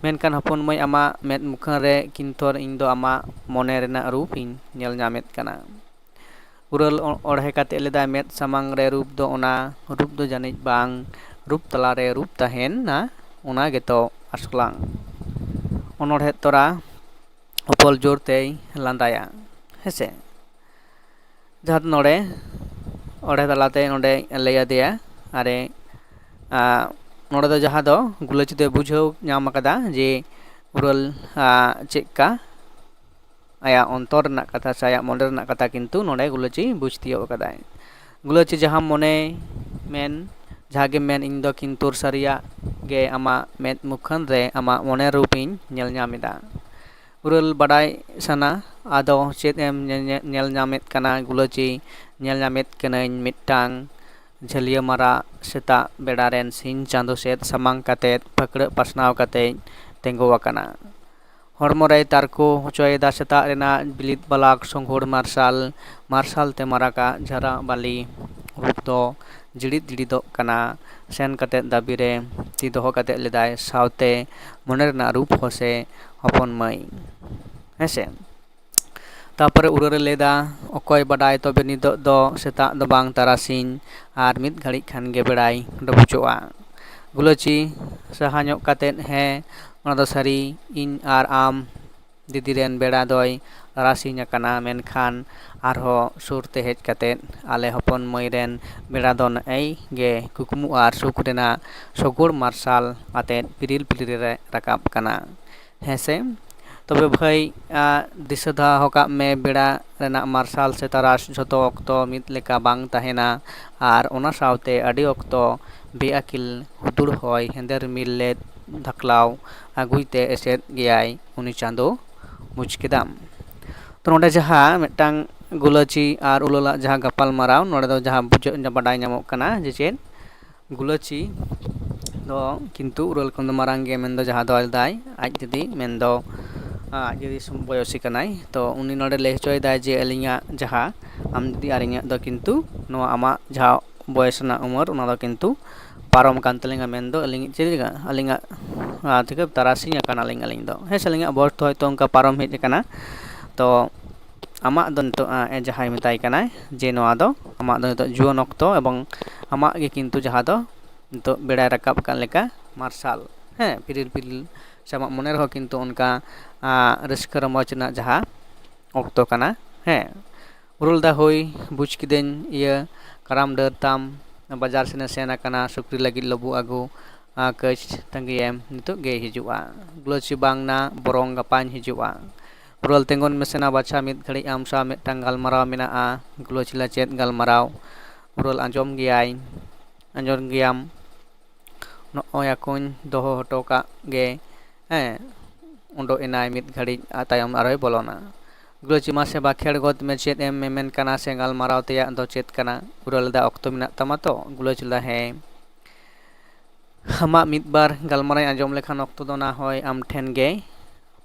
ᱢᱮᱱᱠᱷᱟᱱ ᱦᱚᱯᱚᱱ ᱢᱟᱹᱭ, ᱟᱢᱟᱜ ᱢᱮᱫ ᱢᱩᱠᱷᱟᱹᱱ ᱨᱮ ᱠᱤᱱᱛᱚᱨ ᱤᱧ ᱫᱚ ᱟᱢᱟᱜ ᱢᱚᱱᱮ ᱨᱮᱱᱟᱜ ᱨᱩᱯ ᱤᱧ ᱧᱮᱞ ᱧᱟᱢᱮᱫ ᱠᱟᱱᱟ᱾ ᱩᱨᱟᱹᱞ ᱚ-, ᱚᱲᱦᱮ ᱠᱟᱛᱮ ᱞᱮᱫᱟᱭ, ᱢᱮᱫ ᱥᱟᱢᱟᱝ ᱨᱮ ᱨᱩᱯ ᱫᱚ ᱚᱱᱟ ᱨᱩᱯ ᱫᱚ ᱡᱟᱹᱱᱤᱡ ᱵᱟᱝ, ᱨᱩᱯ ᱛᱟᱞᱟᱨᱮ ᱨᱩᱯ ᱛᱟᱦᱮᱱᱟ, ᱚᱱᱟ ᱜᱮᱛᱚ ᱟᱥᱚᱞᱟᱝ᱾ ᱚᱱᱚᱲᱦᱮ ᱛᱚᱨᱟ ᱚᱯᱚᱞ ᱡᱳᱨ ᱛᱮᱭ ᱞᱟᱸᱫᱟᱭᱟ, ᱦᱮᱸᱥᱮ? ᱡᱟᱦᱟᱸ ᱫᱚ ᱱᱚᱰᱮ ᱚᱸᱰᱮ ᱛᱟᱞᱟᱛᱮ ᱱᱚᱰᱮ ᱞᱟᱹᱭ ᱟᱫᱮᱭᱟ, ᱟᱨᱮ, ᱟ, ᱱᱚᱰᱮ ᱫᱚ ᱡᱟᱦᱟᱸ ᱫᱚ ᱜᱩᱞᱟᱹᱪᱤ ᱫᱚᱭ ᱵᱩᱡᱷᱟᱹᱣ ᱧᱟᱢ ᱟᱠᱟᱫᱟ ᱡᱮ ᱩᱨᱟᱹᱞ, ᱟ, ᱪᱮᱫ ᱠᱟ ᱟᱭᱟᱜ ᱚᱱᱛᱚᱨ ᱨᱮᱱᱟᱜ ᱠᱟᱛᱷᱟ ᱥᱮ ᱟᱭᱟᱜ ᱢᱚᱱᱮ ᱨᱮᱱᱟᱜ ᱠᱟᱛᱷᱟ ᱠᱤᱱᱛᱩ ᱱᱚᱰᱮ ᱜᱩᱞᱟᱹᱪᱤ ᱵᱩᱡᱽ ᱛᱤᱭᱳᱜ ᱟᱠᱟᱫᱟᱭ᱾ ᱜᱩᱞᱟᱹᱪᱤ ᱡᱟᱦᱟᱸ ᱢᱚᱱᱮ ᱢᱮᱱ, ᱡᱟᱦᱟᱸ ᱜᱮᱢ ᱢᱮᱱ, ᱤᱧ ᱫᱚ ᱠᱤᱱᱛᱩᱨ ᱥᱟᱹᱨᱤᱭᱟᱜ ᱜᱮ ᱟᱢᱟᱜ ᱢᱮᱫ ᱢᱩᱠᱷᱟᱹᱱ ᱨᱮ ᱟᱢᱟᱜ ᱢᱚᱱᱮ ᱨᱩᱯ ᱤᱧ ᱧᱮᱞ ᱧᱟᱢ ᱮᱫᱟ᱾ ᱩᱨᱟᱹᱞ ᱵᱟᱰᱟᱭ ᱥᱟᱱᱟ, ᱟᱫᱚ ᱪᱮᱫ ᱮᱢ ᱧᱮ-, ᱧᱮ-, ᱧᱮᱞ ᱧᱟᱢᱮᱫ ᱠᱟᱱᱟ ᱜᱩᱞᱟᱹᱪᱤ? ᱧᱮᱞ ᱧᱟᱢᱮᱫ ᱠᱟᱹᱱᱟᱹᱧ ᱢᱤᱫᱴᱟᱝ ᱡᱷᱟᱹᱞᱭᱟᱹ ᱢᱟᱨᱟᱜ ᱥᱮᱛᱟᱜ ᱵᱮᱲᱟ ᱨᱮᱱ ᱥᱤᱧ ᱪᱟᱸᱫᱚ ᱥᱮᱫ ᱥᱟᱢᱟᱝ ᱠᱟᱛᱮᱫ ᱯᱷᱟᱹᱠᱲᱟᱹᱜ ᱯᱟᱥᱱᱟᱣ ᱠᱟᱛᱮᱫ ᱛᱤᱸᱜᱩ ᱟᱠᱟᱱᱟ᱾ ᱦᱚᱲᱢᱚ ᱨᱮᱭ ᱛᱟᱨᱠᱳ ᱦᱚᱪᱚᱭᱮᱫᱟ ᱥᱮᱛᱟᱜ ᱨᱮᱱᱟᱜ ᱵᱤᱞᱤᱫ ᱵᱟᱞᱟᱠ ᱥᱚᱸᱜᱷᱳᱲ ᱢᱟᱨᱥᱟᱞ, ᱢᱟᱨᱥᱟᱞ ᱛᱮ ᱢᱟᱨᱟᱜᱟᱜ ᱡᱷᱟᱨᱟᱜ ᱵᱟᱹᱞᱤ ᱨᱩᱯ ᱫᱚ ᱡᱤᱲᱤᱫ ᱡᱤᱲᱤᱫᱚᱜ ᱠᱟᱱᱟ᱾ ᱥᱮᱱ ᱠᱟᱛᱮᱫ ᱫᱟᱹᱵᱤ ᱨᱮ ᱛᱤ ᱫᱚᱦᱚ ᱠᱟᱛᱮᱫ ᱞᱮᱫᱟᱭ, ᱥᱟᱶᱛᱮ ᱢᱚᱱᱮ ᱨᱮᱱᱟᱜ ᱨᱩᱯ ᱦᱚᱸ ᱥᱮ ᱦᱚᱯᱚᱱ ᱢᱟᱹᱭ, ᱦᱮᱸᱥᱮ? ᱛᱟᱯᱚᱨᱮ ᱩᱨᱟᱹᱞᱮ ᱞᱟᱹᱭᱫᱟ, ᱚᱠᱚᱭ ᱵᱟᱰᱟᱭ ᱛᱚᱵᱮ ᱱᱤᱛᱚᱜ ᱫᱚ ᱥᱮᱛᱟᱜ ᱫᱚ ᱵᱟᱝ ᱛᱟᱨᱟᱥᱤᱧ, ᱟᱨ ᱢᱤᱫ ᱜᱷᱟᱹᱲᱤᱡ ᱠᱷᱟᱱ ᱜᱮ ᱵᱮᱲᱟᱭ ᱰᱩᱵᱩᱡᱚᱜᱼᱟ᱾ ᱜᱩᱞᱟᱹᱪᱤ ᱥᱟᱦᱟ ᱧᱚᱜ ᱠᱟᱛᱮᱫ, ᱦᱮᱸ, ᱚᱱᱟ ᱫᱚ ᱥᱟᱹᱨᱤ, ᱤᱧ ᱟᱨ ᱟᱢ ᱫᱤᱫᱤ ᱨᱮᱱ ᱵᱮᱲᱟ ᱫᱚᱭ ᱛᱟᱨᱟᱥᱤᱧ ᱟᱠᱟᱱᱟ, ᱢᱮᱱᱠᱷᱟᱱ ᱟᱨᱦᱚᱸ ᱥᱩᱨ ᱛᱮ ᱦᱮᱡ ᱠᱟᱛᱮᱫ ᱟᱞᱮ ᱦᱚᱯᱚᱱ ᱢᱟᱹᱭ ᱨᱮᱱ ᱵᱮᱲᱟ ᱫᱚ ᱱᱮᱜᱼᱮᱭ ᱜᱮ ᱠᱩᱠᱢᱩ ᱟᱨ ᱥᱩᱠ ᱨᱮᱱᱟᱜ ᱥᱚᱜᱚᱲ ᱢᱟᱨᱥᱟᱞ ᱟᱛᱮᱫ ᱯᱤᱨᱤᱞ ᱯᱤᱨᱤᱞ ᱮ ᱨᱟᱠᱟᱵ ᱠᱟᱱᱟ᱾ ᱦᱮᱸ ᱥᱮ? ᱛᱚᱵᱮ ᱵᱷᱟᱹᱭ, ᱟ, ᱫᱤᱥᱟᱹ ᱫᱚᱦᱚ ᱠᱟᱜ ᱢᱮ, ᱵᱮᱲᱟ ᱨᱮᱱᱟᱜ ᱢᱟᱨᱥᱟᱞ ᱥᱮ ᱛᱟᱨᱟᱥ ᱡᱷᱚᱛᱚ ᱚᱠᱛᱚ ᱢᱤᱫ ᱞᱮᱠᱟ ᱵᱟᱝ ᱛᱟᱦᱮᱱᱟ, ᱟᱨ ᱚᱱᱟ ᱥᱟᱶᱛᱮ ᱟᱹᱰᱤ ᱚᱠᱛᱚ ᱵᱮᱼᱟᱹᱠᱤᱞ ᱦᱩᱫᱩᱲ ᱦᱚᱭ ᱦᱮᱸᱫᱮ ᱨᱤᱢᱤᱞ ᱞᱮ ᱫᱷᱟᱠᱞᱟᱣ ᱟᱹᱜᱩᱭ ᱛᱮ ᱮᱥᱮᱫ ᱜᱮᱭᱟᱭ ᱩᱱᱤ ᱪᱟᱸᱫᱚ, ᱵᱩᱡᱽ ᱠᱮᱫᱟᱢ? ᱛᱚ, ᱱᱚᱰᱮ ᱡᱟᱦᱟᱸ ᱢᱤᱫᱴᱟᱝ ᱜᱩᱞᱟᱹᱪᱤ ᱟᱨ ᱩᱞᱟᱹᱞᱟᱜ ᱡᱟᱦᱟᱸ ᱜᱟᱯᱟᱞ ᱢᱟᱨᱟᱣ, ᱱᱚᱰᱮ ᱫᱚ ᱡᱟᱦᱟᱸ ᱵᱩᱡᱷᱟᱹᱜ, ᱵᱟᱰᱟᱭ ᱧᱟᱢᱚᱜ ᱠᱟᱱᱟ ᱡᱮ ᱪᱮᱫ, ᱜᱩᱞᱟᱹᱪᱤ ᱫᱚ ᱠᱤᱱᱛᱩ ᱩᱨᱟᱹᱞ ᱠᱷᱚᱱ ᱫᱚ ᱢᱟᱨᱟᱝ ᱜᱮ, ᱢᱮᱱᱫᱚ ᱡᱟᱦᱟᱸ ᱫᱚ ᱟᱡ ᱫᱟᱫᱟᱭ, ᱟᱡ ᱫᱤᱫᱤ, ᱢᱮᱱᱫᱚ ᱟᱡ ᱫᱤᱫᱤ ᱥᱚᱢ-, ᱵᱚᱭᱚᱥᱤ ᱠᱟᱱᱟᱭ᱾ ᱛᱚ ᱩᱱᱤ ᱱᱚᱰᱮ ᱞᱟᱹᱭ ᱦᱚᱪᱚᱭᱮᱫᱟᱭ ᱡᱮ ᱟᱹᱞᱤᱧᱟᱜ ᱡᱟᱦᱟᱸ, ᱟᱢ ᱫᱤᱫᱤ ᱟᱨ ᱤᱧᱟᱹᱜ ᱫᱚ ᱠᱤᱱᱛᱩ ᱱᱚᱣᱟ ᱟᱢᱟᱜ ᱡᱟᱦᱟᱸ ᱵᱚᱭᱮᱥ ᱨᱮᱱᱟᱜ ᱩᱢᱮᱨ, ᱚᱱᱟ ᱫᱚ ᱠᱤᱱᱛᱩ ᱯᱟᱨᱚᱢ ᱠᱟᱱ ᱛᱟᱹᱞᱤᱧᱟ, ᱢᱮᱱᱫᱚ ᱟᱹᱞᱤᱧ ᱪᱮᱫ ᱞᱮᱠᱟ, ᱟᱹᱞᱤᱧᱟᱜ, ᱟᱸ, ᱛᱮᱜᱮ ᱛᱟᱨᱟᱥᱤᱧ ᱟᱠᱟᱱᱟᱞᱤᱧ ᱟᱹᱞᱤᱧ ᱫᱚ᱾ ᱦᱮᱸ ᱥᱮ, ᱟᱹᱞᱤᱧᱟᱜ ᱵᱚᱭᱮᱥ ᱫᱚ ᱦᱚᱭᱛᱳ ᱚᱱᱠᱟ ᱯᱟᱨᱚᱢ ᱦᱮᱡ ᱟᱠᱟᱱᱟ᱾ ᱛᱚ ᱟᱢᱟᱜ ᱫᱚ ᱱᱤᱛᱚᱜ, ᱟᱸ, ᱡᱟᱦᱟᱸᱭ ᱢᱮᱛᱟᱭ ᱠᱟᱱᱟᱭ ᱡᱮ ᱱᱚᱣᱟ ᱫᱚ ᱟᱢᱟᱜ ᱫᱚ ᱱᱤᱛᱚᱜ ᱡᱩᱣᱟᱹᱱ ᱚᱠᱛᱚ, ᱮᱵᱚᱝ ᱟᱢᱟᱜ ᱜᱮ ᱠᱤᱱᱛᱩ ᱡᱟᱦᱟᱸ ᱫᱚ ᱱᱤᱛᱚᱜ ᱵᱮᱲᱟᱭ ᱨᱟᱠᱟᱵ ᱟᱠᱟᱫ ᱞᱮᱠᱟ ᱢᱟᱨᱥᱟᱞ, ᱦᱮᱸ, ᱯᱤᱨᱤᱞ ᱯᱤᱨᱤᱞ ᱥᱮ ᱟᱢᱟᱜ ᱢᱚᱱᱮ ᱨᱮᱦᱚᱸ ᱠᱤᱱᱛᱩ ᱚᱱᱠᱟ, ᱟᱸ, ᱨᱟᱹᱥᱠᱟᱹ ᱨᱚᱢᱚᱡᱽ ᱨᱮᱱᱟᱜ ᱡᱟᱦᱟᱸ ᱚᱠᱛᱚ ᱠᱟᱱᱟ᱾ ᱦᱮᱸ, ᱩᱨᱩᱞ ᱫᱟ ᱦᱳᱭ, ᱵᱩᱡᱽ ᱠᱤᱫᱟᱹᱧ, ᱤᱭᱟᱹ, ᱠᱟᱨᱟᱢ ᱰᱟᱹᱨ ᱛᱟᱢ, ᱵᱟᱡᱟᱨ ᱥᱮᱱᱮ ᱥᱮᱱ ᱟᱠᱟᱱᱟ, ᱥᱩᱠᱨᱤ ᱞᱟᱹᱜᱤᱫ ᱞᱩᱵᱩᱜ ᱟᱹᱜᱩ, ᱟᱸ, ᱠᱟᱹᱪ ᱛᱟᱺᱜᱤᱭᱮᱢ, ᱱᱤᱛᱚᱜ ᱜᱮᱭ ᱦᱤᱡᱩᱜᱼᱟ᱾ ᱜᱩᱞᱟᱹᱪᱤ ᱵᱟᱝ ᱱᱟ, ᱵᱚᱨᱚᱝ ᱜᱟᱯᱟᱧ ᱦᱤᱡᱩᱜᱼᱟ᱾ ᱩᱨᱟᱹᱞ ᱛᱤᱸᱜᱩᱱ ᱢᱮᱥᱮ ᱱᱟ ᱵᱟᱪᱷᱟ, ᱢᱤᱫ ᱜᱷᱟᱹᱲᱤᱡ ᱟᱢ ᱥᱟᱶ ᱢᱤᱫᱴᱟᱝ ᱜᱟᱞᱢᱟᱨᱟᱣ ᱢᱮᱱᱟᱜᱼᱟ᱾ ᱜᱩᱞᱟᱹᱪᱤ ᱞᱟ ᱪᱮᱫ ᱜᱟᱞᱢᱟᱨᱟᱣ? ᱩᱨᱟᱹᱞ ᱟᱸᱡᱚᱢ ᱜᱮᱭᱟᱭ, ᱟᱸᱡᱚᱢ ᱜᱮᱭᱟᱢ᱾ ᱱᱚᱜᱼᱚᱭ ᱟᱠᱚᱧ ᱫᱚᱦᱚ ᱦᱚᱴᱚ ᱠᱟᱜ ᱜᱮ᱾ ᱦᱮᱸ, ᱩᱰᱩᱠ ᱮᱱᱟᱭ ᱢᱤᱫ ᱜᱷᱟᱹᱲᱤᱡ, ᱟᱨ ᱛᱟᱭᱚᱢ ᱟᱨᱦᱚᱸᱭ ᱵᱚᱞᱚᱱᱟ᱾ ᱜᱩᱞᱟᱹᱪᱤ ᱢᱟᱥᱮ ᱵᱟᱠᱷᱮᱲ ᱜᱚᱫ ᱢᱮ, ᱪᱮᱫ ᱮᱢ ᱢᱮᱢᱮᱱ ᱠᱟᱱᱟ ᱥᱮ ᱜᱟᱞᱢᱟᱨᱟᱣ ᱛᱮᱭᱟᱜ ᱫᱚ ᱪᱮᱫ ᱠᱟᱱᱟ? ᱩᱨᱟᱹᱞ ᱫᱟ, ᱚᱠᱛᱚ ᱢᱮᱱᱟᱜ ᱛᱟᱢᱟ ᱛᱚ? ᱜᱩᱞᱟᱹᱪᱤ ᱞᱟ, ᱦᱮᱸ᱾ ᱟᱢᱟᱜ ᱢᱤᱫ ᱵᱟᱨ ᱜᱟᱞᱢᱟᱨᱟᱣ ᱟᱸᱡᱚᱢ ᱞᱮᱠᱷᱟᱱ ᱚᱠᱛᱚ ᱫᱚ ᱱᱟ ᱦᱚᱭ ᱟᱢ ᱴᱷᱮᱱ ᱜᱮ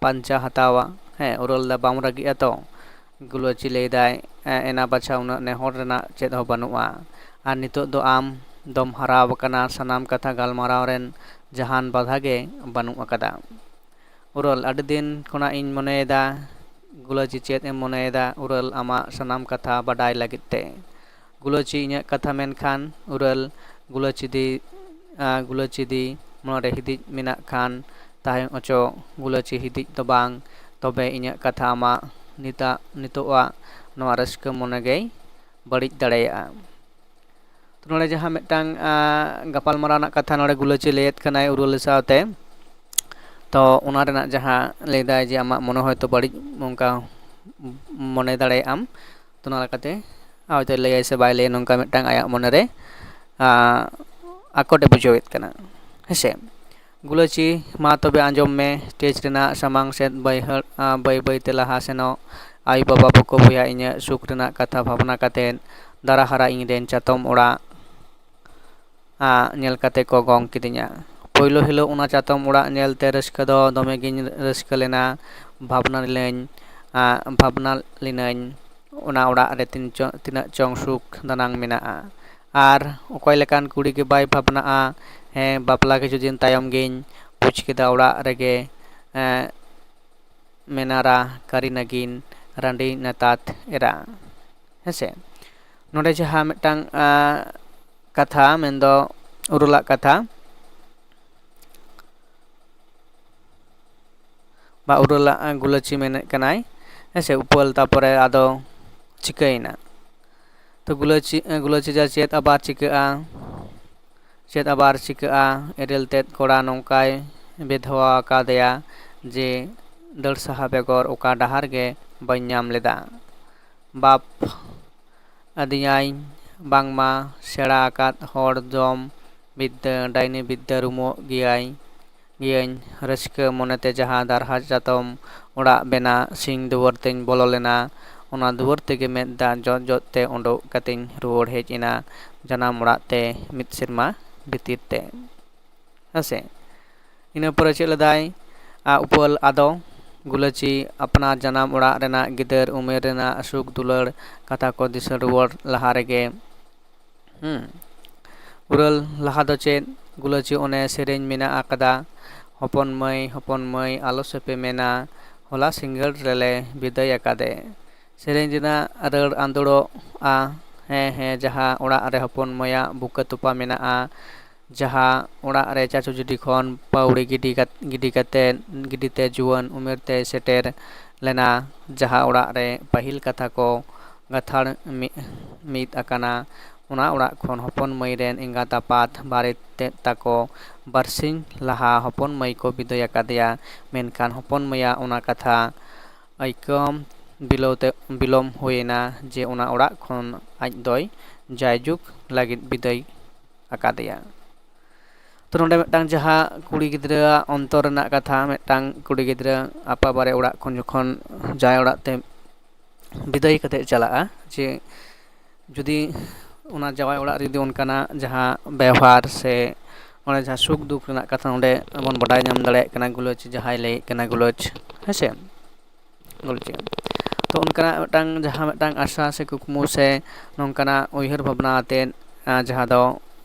ᱯᱟᱧᱪᱟ ᱦᱟᱛᱟᱣᱟ᱾ ᱦᱮᱸ, ᱩᱨᱟᱹᱞ ᱫᱟ, ᱵᱟᱢ ᱨᱟᱹᱜᱤᱜᱼᱟ ᱛᱚ? ᱜᱩᱞᱟᱹᱪᱤ ᱞᱟᱹᱭᱫᱟᱭ, "ᱮ-, ᱮᱱᱟ ᱵᱟᱪᱷᱟ ᱩᱱᱟᱹᱜ ᱱᱮᱦᱚᱨ ᱨᱮᱱᱟᱜ ᱪᱮᱫ ᱦᱚᱸ ᱵᱟᱹᱱᱩᱜᱼᱟ᱾ ᱟᱨ ᱱᱤᱛᱚᱜ ᱫᱚ ᱟᱢ ᱫᱚᱢ ᱦᱟᱨᱟ ᱟᱠᱟᱱᱟ, ᱥᱟᱱᱟᱢ ᱠᱟᱛᱷᱟ ᱜᱟᱞᱢᱟᱨᱟᱣ ᱨᱮᱱ ᱡᱟᱦᱟᱱ ᱵᱟᱫᱷᱟ ᱜᱮ ᱵᱟᱹᱱᱩᱜ ᱟᱠᱟᱫᱟ᱾" ᱩᱨᱟᱹᱞ, ᱟᱹᱰᱤ ᱫᱤᱱ ᱠᱷᱚᱱᱟᱜ ᱤᱧ ᱢᱚᱱᱮᱭᱮᱫᱟ᱾ ᱜᱩᱞᱟᱹᱪᱤ, ᱪᱮᱫ ᱮᱢ ᱢᱚᱱᱮᱭᱮᱫᱟ? ᱩᱨᱟᱹᱞ, ᱟᱢᱟᱜ ᱥᱟᱱᱟᱢ ᱠᱟᱛᱷᱟ ᱵᱟᱰᱟᱭ ᱞᱟᱹᱜᱤᱫ ᱛᱮ᱾ ᱜᱩᱞᱟᱹᱪᱤ, ᱤᱧᱟᱹᱜ ᱠᱟᱛᱷᱟ ᱢᱮᱱᱠᱷᱟᱱ? ᱩᱨᱟᱹᱞ, ᱜᱩᱞᱟᱹᱪᱤ ᱫᱤ, ᱟ, ᱜᱩᱞᱟᱹᱪᱤ ᱫᱤ, ᱢᱚᱱᱮᱨᱮ ᱦᱤᱫᱤᱡ ᱢᱮᱱᱟᱜ ᱠᱷᱟᱱ ᱛᱟᱦᱮᱸ ᱦᱚᱪᱚ᱾ ᱜᱩᱞᱟᱹᱪᱤ, ᱦᱤᱫᱤᱡ ᱫᱚ ᱵᱟᱝ, ᱛᱚᱵᱮ ᱤᱧᱟᱹᱜ ᱠᱟᱛᱷᱟ ᱟᱢᱟᱜ ᱱᱤᱛᱟᱜ, ᱱᱤᱛᱚᱜᱟᱜ ᱱᱚᱣᱟ ᱨᱟᱹᱥᱠᱟᱹ ᱢᱚᱱᱮ ᱜᱮᱭ ᱵᱟᱹᱲᱤᱡ ᱫᱟᱲᱮᱭᱟᱜᱼᱟ᱾ ᱛᱚ ᱱᱚᱰᱮ ᱡᱟᱦᱟᱸ ᱢᱤᱫᱴᱟᱝ, ᱟ, ᱜᱟᱯᱟᱞᱢᱟᱨᱟᱣ ᱨᱮᱱᱟᱜ ᱠᱟᱛᱷᱟ ᱱᱚᱰᱮ ᱜᱩᱞᱟᱹᱪᱤ ᱞᱟᱹᱭᱮᱫ ᱠᱟᱱᱟᱭ ᱩᱨᱟᱹᱞ ᱥᱟᱶᱛᱮ, ᱛᱚ ᱚᱱᱟ ᱨᱮᱱᱟᱜ ᱡᱟᱦᱟᱸ ᱞᱟᱹᱭᱫᱟᱭ ᱡᱮ ᱟᱢᱟᱜ ᱢᱚᱱᱮ ᱦᱚᱭᱛᱳ ᱵᱟᱹᱲᱤᱡ ᱚᱱᱠᱟ ᱢᱚᱱᱮ ᱫᱟᱲᱮᱭᱟᱜ ᱟᱢ, ᱛᱚ ᱚᱱᱟ ᱞᱮᱠᱟᱛᱮ ᱦᱚᱭᱛᱳ ᱞᱟᱹᱭᱟᱭ ᱥᱮ ᱵᱟᱭ ᱞᱟᱹᱭᱟ, ᱱᱚᱝᱠᱟ ᱢᱤᱫᱴᱟᱝ ᱟᱭᱟᱜ ᱢᱚᱱᱮᱨᱮ, ᱟ, ᱟᱠᱚᱴ ᱮ ᱵᱩᱡᱷᱟᱹᱣᱮᱫ ᱠᱟᱱᱟ᱾ ᱦᱮᱸᱥᱮ, ᱜᱩᱞᱟᱹᱪᱤ, ᱢᱟ ᱛᱚᱵᱮ ᱟᱸᱡᱚᱢ ᱢᱮ, ᱥᱴᱮᱡᱽ ᱨᱮᱱᱟᱜ ᱥᱟᱢᱟᱝ ᱥᱮᱫ ᱵᱟᱹᱭᱦᱟᱹᱲ, ᱟ, ᱵᱟᱹᱭ ᱵᱟᱹᱭᱛᱮ ᱞᱟᱦᱟ ᱥᱮᱱᱚᱜ᱾ ᱟᱭᱳ ᱵᱟᱵᱟ ᱵᱚᱠᱚ ᱵᱚᱭᱦᱟ ᱤᱧᱟᱹᱜ ᱥᱩᱠ ᱨᱮᱱᱟᱜ ᱠᱟᱛᱷᱟ ᱵᱷᱟᱵᱽᱱᱟ ᱠᱟᱛᱮᱫ ᱫᱟᱨᱟ ᱦᱟᱨᱟ ᱤᱧ ᱨᱮᱱ ᱪᱟᱛᱚᱢ ᱚᱲᱟᱜ ᱟᱜ ᱧᱮᱞ ᱠᱟᱛᱮ ᱠᱚ ᱜᱚᱝ ᱠᱤᱫᱤᱧᱟ᱾ ᱯᱳᱭᱞᱳ ᱦᱤᱞᱳᱜ ᱚᱱᱟ ᱪᱟᱛᱚᱢ ᱚᱲᱟᱜ ᱧᱮᱞᱛᱮ ᱨᱟᱹᱥᱠᱟᱹ ᱫᱚ ᱫᱚᱢᱮ ᱜᱤᱧ ᱨᱟᱹᱥᱠᱟᱹ ᱞᱮᱱᱟ᱾ ᱵᱷᱟᱵᱽᱱᱟ ᱞᱤᱱᱟᱹᱧ, ᱟᱜ ᱵᱷᱟᱵᱽᱱᱟ ᱞᱤᱱᱟᱹᱧ, ᱚᱱᱟ ᱚᱲᱟᱜ ᱨᱮ ᱛᱤᱱ ᱪᱚ-, ᱛᱤᱱᱟᱹᱜ ᱪᱚᱝ ᱥᱩᱠ ᱫᱟᱱᱟᱝ ᱢᱮᱱᱟᱜᱼᱟ᱾ ᱟᱨ ᱚᱠᱚᱭ ᱞᱮᱠᱟᱱ ᱠᱩᱲᱤ ᱜᱮ ᱵᱟᱭ ᱵᱷᱟᱵᱽᱱᱟᱜᱼᱟ? ᱦᱮᱸ, ᱵᱟᱯᱞᱟ ᱠᱤᱪᱷᱩ ᱫᱤᱱ ᱛᱟᱭᱚᱢ ᱜᱤᱧ ᱵᱩᱡᱽ ᱠᱮᱫᱟ ᱚᱲᱟᱜ ᱨᱮᱜᱮ, ᱮᱸ, ᱢᱮᱱᱟᱨᱟ ᱠᱟᱹᱨᱤ ᱱᱟᱹᱜᱤᱱ ᱨᱟᱺᱰᱤ ᱧᱟᱛᱟᱛ ᱮᱨᱟ᱾ ᱦᱮᱸᱥᱮ? ᱱᱚᱰᱮ ᱡᱟᱦᱟᱸ ᱢᱤᱫᱴᱟᱝ, ᱟᱸ, ᱠᱟᱛᱷᱟ, ᱢᱮᱱᱫᱚ ᱩᱨᱩᱞᱟᱜ ᱠᱟᱛᱷᱟ, ᱵᱟ ᱩᱨᱩᱞᱟᱜ ᱜᱩᱞᱟᱹᱪᱤ ᱢᱮᱱᱮᱫ ᱠᱟᱱᱟᱭ, ᱦᱮᱸᱥᱮ? ᱩᱯᱟᱹᱞ ᱛᱟᱯᱚᱨᱮ ᱟᱫᱚ ᱪᱤᱠᱟᱹᱭᱮᱱᱟ? ᱛᱚ ᱜᱩᱞᱟᱹᱪᱤ, ᱜᱩᱞᱟᱹᱪᱤ ᱡᱟ ᱪᱮᱫ ᱟᱵᱟᱨ ᱪᱤᱠᱟᱹᱜᱼᱟ? ᱪᱮᱫ ᱟᱵᱟᱨ ᱪᱤᱠᱟᱹᱜᱼᱟ? ᱮᱨᱮᱞ ᱛᱮᱫ ᱠᱚᱲᱟ ᱱᱚᱝᱠᱟᱭ ᱵᱮᱫᱷᱣᱟ ᱟᱠᱟᱫᱮᱭᱟ ᱡᱮ ᱫᱟᱹᱲ ᱥᱟᱦᱟ ᱵᱮᱜᱚᱨ ᱚᱠᱟ ᱰᱟᱦᱟᱨ ᱜᱮ ᱵᱟᱹᱧ ᱧᱟᱢ ᱞᱮᱫᱟ᱾ ᱵᱟᱯ ᱟᱹᱫᱤᱧᱟᱭ ᱵᱟᱝᱢᱟ ᱥᱮᱬᱟ ᱟᱠᱟᱫ ᱦᱚᱲ ᱡᱚᱢ ᱵᱤᱫᱽᱫᱟᱹ, ᱰᱟᱭᱱᱤ ᱵᱤᱫᱽᱫᱟᱹ ᱨᱩᱢᱚᱜ ᱜᱮᱭᱟᱭ, ᱜᱮᱭᱟᱹᱧ᱾ ᱨᱟᱹᱥᱠᱟᱹ ᱢᱚᱱᱮᱛᱮ ᱡᱟᱦᱟᱸ ᱫᱟᱨᱦᱟ ᱪᱟᱛᱚᱢ ᱚᱲᱟᱜ ᱵᱮᱱᱟᱜ ᱥᱤᱧ ᱫᱩᱣᱟᱹᱨ ᱛᱮᱧ ᱵᱚᱞᱚ ᱞᱮᱱᱟ, ᱚᱱᱟ ᱫᱩᱣᱟᱹᱨ ᱛᱮᱜᱮ ᱢᱮᱫ ᱫᱟᱜ ᱡᱚᱫ ᱡᱚᱫ ᱛᱮ ᱩᱰᱩᱠ ᱠᱟᱛᱮᱧ ᱨᱩᱣᱟᱹᱲ ᱦᱮᱡ ᱮᱱᱟ ᱡᱟᱱᱟᱢ ᱚᱲᱟᱜ ᱛᱮ ᱢᱤᱫ ᱥᱮᱨᱢᱟ ᱵᱷᱤᱛᱤᱨ ᱛᱮ᱾ ᱦᱮᱸᱥᱮ? ᱤᱱᱟᱹ ᱯᱚᱨᱮ ᱪᱮᱫ ᱞᱮᱫᱟᱭ? ᱟ, ᱩᱯᱟᱹᱞ ᱟᱫᱚ ᱜᱩᱞᱟᱹᱪᱤ ᱟᱯᱱᱟᱨ ᱡᱟᱱᱟᱢ ᱚᱲᱟᱜ ᱨᱮᱱᱟᱜ ᱜᱤᱫᱟᱹᱨ ᱩᱢᱮᱨ ᱨᱮᱱᱟᱜ ᱥᱩᱠ ᱫᱩᱞᱟᱹᱲ ᱠᱟᱛᱷᱟ ᱠᱚ ᱫᱤᱥᱟᱹ ᱨᱩᱣᱟᱹᱲ ᱞᱟᱦᱟ ᱨᱮᱜᱮ, ᱦᱩᱸ, ᱩᱨᱟᱹᱞ ᱞᱟᱦᱟ ᱫᱚ ᱪᱮᱫ? ᱜᱩᱞᱟᱹᱪᱤ ᱚᱱᱮ ᱥᱮᱨᱮᱧ ᱢᱮᱱᱟᱜ ᱟᱠᱟᱫᱟ, "ᱦᱚᱯᱚᱱ ᱢᱟᱹᱭ, ᱦᱚᱯᱚᱱ ᱢᱟᱹᱭ, ᱟᱞᱚ ᱥᱮᱯᱮ ᱢᱮᱱᱟ, ᱦᱚᱞᱟ ᱥᱤᱸᱜᱟᱹᱲ ᱨᱮᱞᱮ ᱵᱤᱫᱟᱹᱭ ᱟᱠᱟᱫᱮ᱾" ᱥᱮᱨᱮᱧ ᱨᱮᱱᱟᱜ ᱨᱟᱹᱲ ᱟᱸᱫᱳᱲᱚᱜᱼᱟ, ᱦᱮᱸ, ᱦᱮᱸ, ᱡᱟᱦᱟᱸ ᱚᱲᱟᱜ ᱨᱮ ᱦᱚᱯᱚᱱ ᱢᱟᱹᱭᱟᱜ ᱵᱩᱠᱟᱹ ᱛᱚᱯᱟ ᱢᱮᱱᱟᱜᱼᱟ, ᱡᱟᱦᱟᱸ ᱚᱲᱟᱜ ᱨᱮ ᱪᱟᱪᱳ ᱡᱩᱰᱤ ᱠᱷᱚᱱ ᱯᱟᱹᱣᱲᱤ ᱜᱤᱰᱤ ᱠᱟᱛ-, ᱜᱤᱰᱤ ᱠᱟᱛᱮ, ᱜᱤᱰᱤ ᱛᱮ ᱡᱩᱣᱟᱹᱱ ᱩᱢᱮᱨ ᱛᱮᱭ ᱥᱮᱴᱮᱨ ᱞᱮᱱᱟ, ᱡᱟᱦᱟᱸ ᱚᱲᱟᱜ ᱨᱮ ᱯᱟᱹᱦᱤᱞ ᱠᱟᱛᱷᱟ ᱠᱚ ᱜᱟᱛᱷᱟᱲ ᱢᱤ-, ᱢᱤᱫ ᱟᱠᱟᱱᱟ, ᱚᱱᱟ ᱚᱲᱟᱜ ᱠᱷᱚᱱ ᱦᱚᱯᱚᱱ ᱢᱟᱹᱭ ᱨᱮᱱ ᱮᱸᱜᱟᱛ ᱟᱯᱟᱛ ᱵᱟᱨᱮᱛ ᱛᱮᱫ ᱛᱟᱠᱚ ᱵᱟᱨᱥᱤᱧ ᱞᱟᱦᱟ ᱦᱚᱯᱚᱱ ᱢᱟᱹᱭ ᱠᱚ ᱵᱤᱫᱟᱹᱭ ᱟᱠᱟᱫᱮᱭᱟ᱾ ᱢᱮᱱᱠᱷᱟᱱ ᱦᱚᱯᱚᱱ ᱢᱟᱹᱭᱟᱜ ᱚᱱᱟ ᱠᱟᱛᱷᱟ ᱟᱹᱭᱠᱟᱹᱣᱟᱢ ᱵᱤᱞᱚᱢ ᱛᱮ, ᱵᱤᱞᱚᱢ ᱦᱩᱭᱮᱱᱟ ᱡᱮ ᱚᱱᱟ ᱚᱲᱟᱜ ᱠᱷᱚᱱ ᱟᱡ ᱫᱚᱭ ᱡᱟᱭᱡᱩᱜᱽ ᱞᱟᱹᱜᱤᱫ ᱵᱤᱫᱟᱹᱭ ᱟᱠᱟᱫᱮᱭᱟ᱾ ᱛᱚ ᱱᱚᱰᱮ ᱢᱤᱫᱴᱟᱝ ᱡᱟᱦᱟᱸ ᱠᱩᱲᱤ ᱜᱤᱫᱽᱨᱟᱹᱣᱟᱜ ᱚᱱᱛᱚᱨ ᱨᱮᱱᱟᱜ ᱠᱟᱛᱷᱟ, ᱢᱤᱫᱴᱟᱝ ᱠᱩᱲᱤ ᱜᱤᱫᱽᱨᱟᱹ ᱟᱯᱟ ᱵᱟᱨᱮ ᱚᱲᱟᱜ ᱠᱷᱚᱱ ᱡᱚᱠᱷᱚᱱ ᱡᱟᱶᱟᱭ ᱚᱲᱟᱜ ᱛᱮ ᱵᱤᱫᱟᱹᱭ ᱠᱟᱛᱮ ᱪᱟᱞᱟᱜᱼᱟ, ᱡᱮ ᱡᱩᱫᱤ ᱚᱱᱟ ᱡᱟᱶᱟᱭ ᱚᱲᱟᱜ ᱨᱮ ᱡᱩᱫᱤ ᱚᱱᱠᱟᱱᱟᱜ ᱡᱟᱦᱟᱸ ᱵᱮᱣᱦᱟᱨ ᱥᱮ ᱚᱸᱰᱮ ᱡᱟᱦᱟᱸ ᱥᱩᱠ ᱫᱩᱠ ᱨᱮᱱᱟᱜ ᱠᱟᱛᱷᱟ ᱚᱸᱰᱮ ᱵᱚᱱ ᱵᱟᱰᱟᱭ ᱧᱟᱢ ᱫᱟᱲᱮᱭᱟᱜ ᱠᱟᱱᱟ, ᱜᱩᱞᱟᱹᱪ ᱡᱟᱦᱟᱸᱭ ᱞᱟᱹᱭᱮᱫ ᱠᱟᱱᱟ, ᱜᱩᱞᱟᱹᱪ, ᱦᱮᱸ ᱥᱮ, ᱜᱩᱞᱟᱹᱪ᱾ ᱛᱚ ᱚᱱᱠᱟᱱᱟᱜ ᱢᱤᱫᱴᱟᱝ ᱡᱟᱦᱟᱸ ᱢᱤᱫᱴᱟᱝ ᱟᱥᱟ ᱥᱮ ᱠᱩᱠᱢᱩ ᱥᱮ ᱱᱚᱝᱠᱟᱱᱟᱜ ᱩᱭᱦᱟᱹᱨ ᱵᱷᱟᱵᱽᱱᱟ ᱟᱛᱮᱫ, ᱟᱸ, ᱡᱟᱦᱟᱸ ᱫᱚ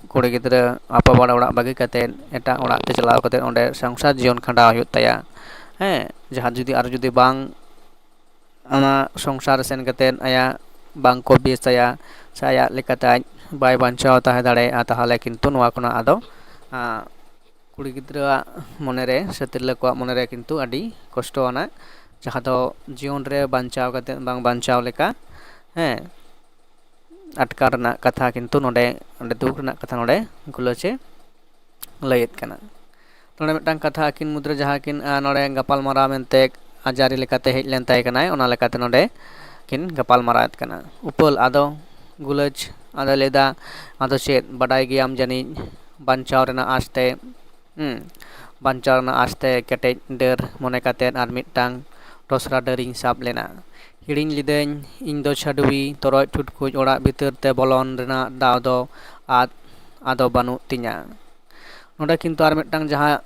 ᱠᱩᱲᱤ ᱜᱤᱫᱽᱨᱟᱹ ᱟᱯᱟ ᱵᱟᱨᱮ ᱚᱲᱟᱜ ᱵᱟᱹᱜᱤ ᱠᱟᱛᱮᱫ ᱮᱴᱟᱜ ᱚᱲᱟᱜ ᱛᱮ ᱪᱟᱞᱟᱣ ᱠᱟᱛᱮᱫ ᱚᱸᱰᱮ ᱥᱚᱝᱥᱟᱨ ᱡᱤᱭᱚᱱ ᱠᱷᱟᱸᱰᱟᱣ ᱦᱩᱭᱩᱜ ᱛᱟᱭᱟ᱾ ᱦᱮᱸ, ᱡᱟᱦᱟᱸ ᱡᱩᱫᱤ ᱟᱨ ᱡᱩᱫᱤ ᱵᱟᱝ ᱚᱱᱟ ᱥᱚᱝᱥᱟᱨ ᱨᱮ ᱥᱮᱱ ᱠᱟᱛᱮᱫ ᱟᱭᱟᱜ ᱵᱟᱝ ᱠᱚ ᱵᱮᱥ ᱟᱭᱟ ᱥᱮ ᱟᱭᱟᱜ ᱞᱮᱠᱟᱛᱮ ᱟᱡ ᱵᱟᱭ ᱵᱟᱧᱪᱟᱣ ᱛᱟᱦᱮᱸ ᱫᱟᱲᱮᱭᱟᱜᱼᱟ, ᱛᱟᱦᱚᱞᱮ ᱠᱤᱱᱛᱩ ᱱᱚᱣᱟ ᱠᱷᱚᱱᱟᱜ ᱟᱫᱚ, ᱟᱸ, ᱠᱩᱲᱤ ᱜᱤᱫᱽᱨᱟᱹᱣᱟᱜ ᱢᱚᱱᱮᱨᱮ ᱥᱮ ᱛᱤᱨᱞᱟᱹ ᱠᱚᱣᱟᱜ ᱢᱚᱱᱮᱨᱮ ᱠᱤᱱᱛᱩ ᱟᱹᱰᱤ ᱠᱚᱥᱴᱚ ᱟᱱᱟᱜ, ᱡᱟᱦᱟᱸ ᱫᱚ ᱡᱤᱭᱚᱱ ᱨᱮ ᱵᱟᱧᱪᱟᱣ ᱠᱟᱛᱮᱫ ᱵᱟᱝ ᱵᱟᱧᱪᱟᱣ ᱞᱮᱠᱟ, ᱦᱮᱸ, ᱟᱴᱠᱟᱨ ᱨᱮᱱᱟᱜ ᱠᱟᱛᱷᱟ ᱠᱤᱱᱛᱩ ᱱᱚᱰᱮ, ᱚᱸᱰᱮ ᱫᱩᱠ ᱨᱮᱱᱟᱜ ᱠᱟᱛᱷᱟ ᱱᱚᱰᱮ ᱜᱩᱞᱟᱹᱪᱮ ᱞᱟᱹᱭᱮᱫ ᱠᱟᱱᱟ᱾ ᱱᱚᱰᱮ ᱢᱤᱫᱴᱟᱝ ᱠᱟᱛᱷᱟ ᱟᱹᱠᱤᱱ ᱢᱩᱫᱽᱨᱮ ᱡᱟᱦᱟᱸ ᱠᱤᱱ, ᱟᱸ, ᱱᱚᱰᱮ ᱜᱟᱯᱟᱞ ᱢᱟᱨᱟᱣ ᱢᱮᱱᱛᱮ ᱟᱡᱟᱨᱤ ᱞᱮᱠᱟᱛᱮ ᱦᱮᱡ ᱞᱮᱱ ᱛᱟᱭ ᱠᱟᱱᱟᱭ, ᱚᱱᱟ ᱞᱮᱠᱟᱛᱮ ᱱᱚᱰᱮ ᱠᱤᱱ ᱜᱟᱯᱟᱞ ᱢᱟᱨᱟᱣᱮᱫ ᱠᱟᱱᱟ᱾ ᱩᱯᱟᱹᱞ ᱟᱫᱚ ᱜᱩᱞᱟᱹᱪ ᱟᱫᱚᱭ ᱞᱟᱹᱭᱫᱟ, "ᱟᱫᱚ ᱪᱮᱫ ᱵᱟᱰᱟᱭ ᱜᱮᱭᱟᱢ ᱡᱟᱹᱱᱤᱡ ᱵᱟᱧᱪᱟᱣ ᱨᱮᱱᱟᱜ ᱟᱸᱥ ᱛᱮ, ᱦᱩᱸ, ᱵᱟᱧᱪᱟᱣ ᱨᱮᱱᱟᱜ ᱟᱸᱥ ᱛᱮ ᱠᱮᱴᱮᱡ ᱰᱟᱹᱨ ᱢᱚᱱᱮ ᱠᱟᱛᱮᱫ ᱟᱨ ᱢᱤᱫᱴᱟᱝ ᱴᱚᱥᱨᱟ ᱰᱟᱹᱨᱤᱧ ᱥᱟᱵ ᱞᱮᱱᱟ᱾ ᱦᱤᱲᱤᱧ ᱞᱤᱫᱟᱹᱧ ᱤᱧ ᱫᱚ ᱪᱷᱟᱹᱰᱣᱤ ᱛᱚᱨᱚᱡ ᱴᱷᱩᱴᱠᱩᱡ ᱚᱲᱟᱜ ᱵᱷᱤᱛᱟᱹᱨ ᱛᱮ ᱵᱚᱞᱚᱱ ᱨᱮᱱᱟᱜ ᱫᱟᱣ ᱫᱚ ᱟᱫ, ᱟᱫᱚ ᱵᱟᱹᱱᱩᱜ ᱛᱤᱧᱟ᱾" ᱱᱚᱰᱮ ᱠᱤᱱᱛᱩ ᱟᱨ ᱢᱤᱫᱴᱟᱝ ᱡᱟᱦᱟᱸ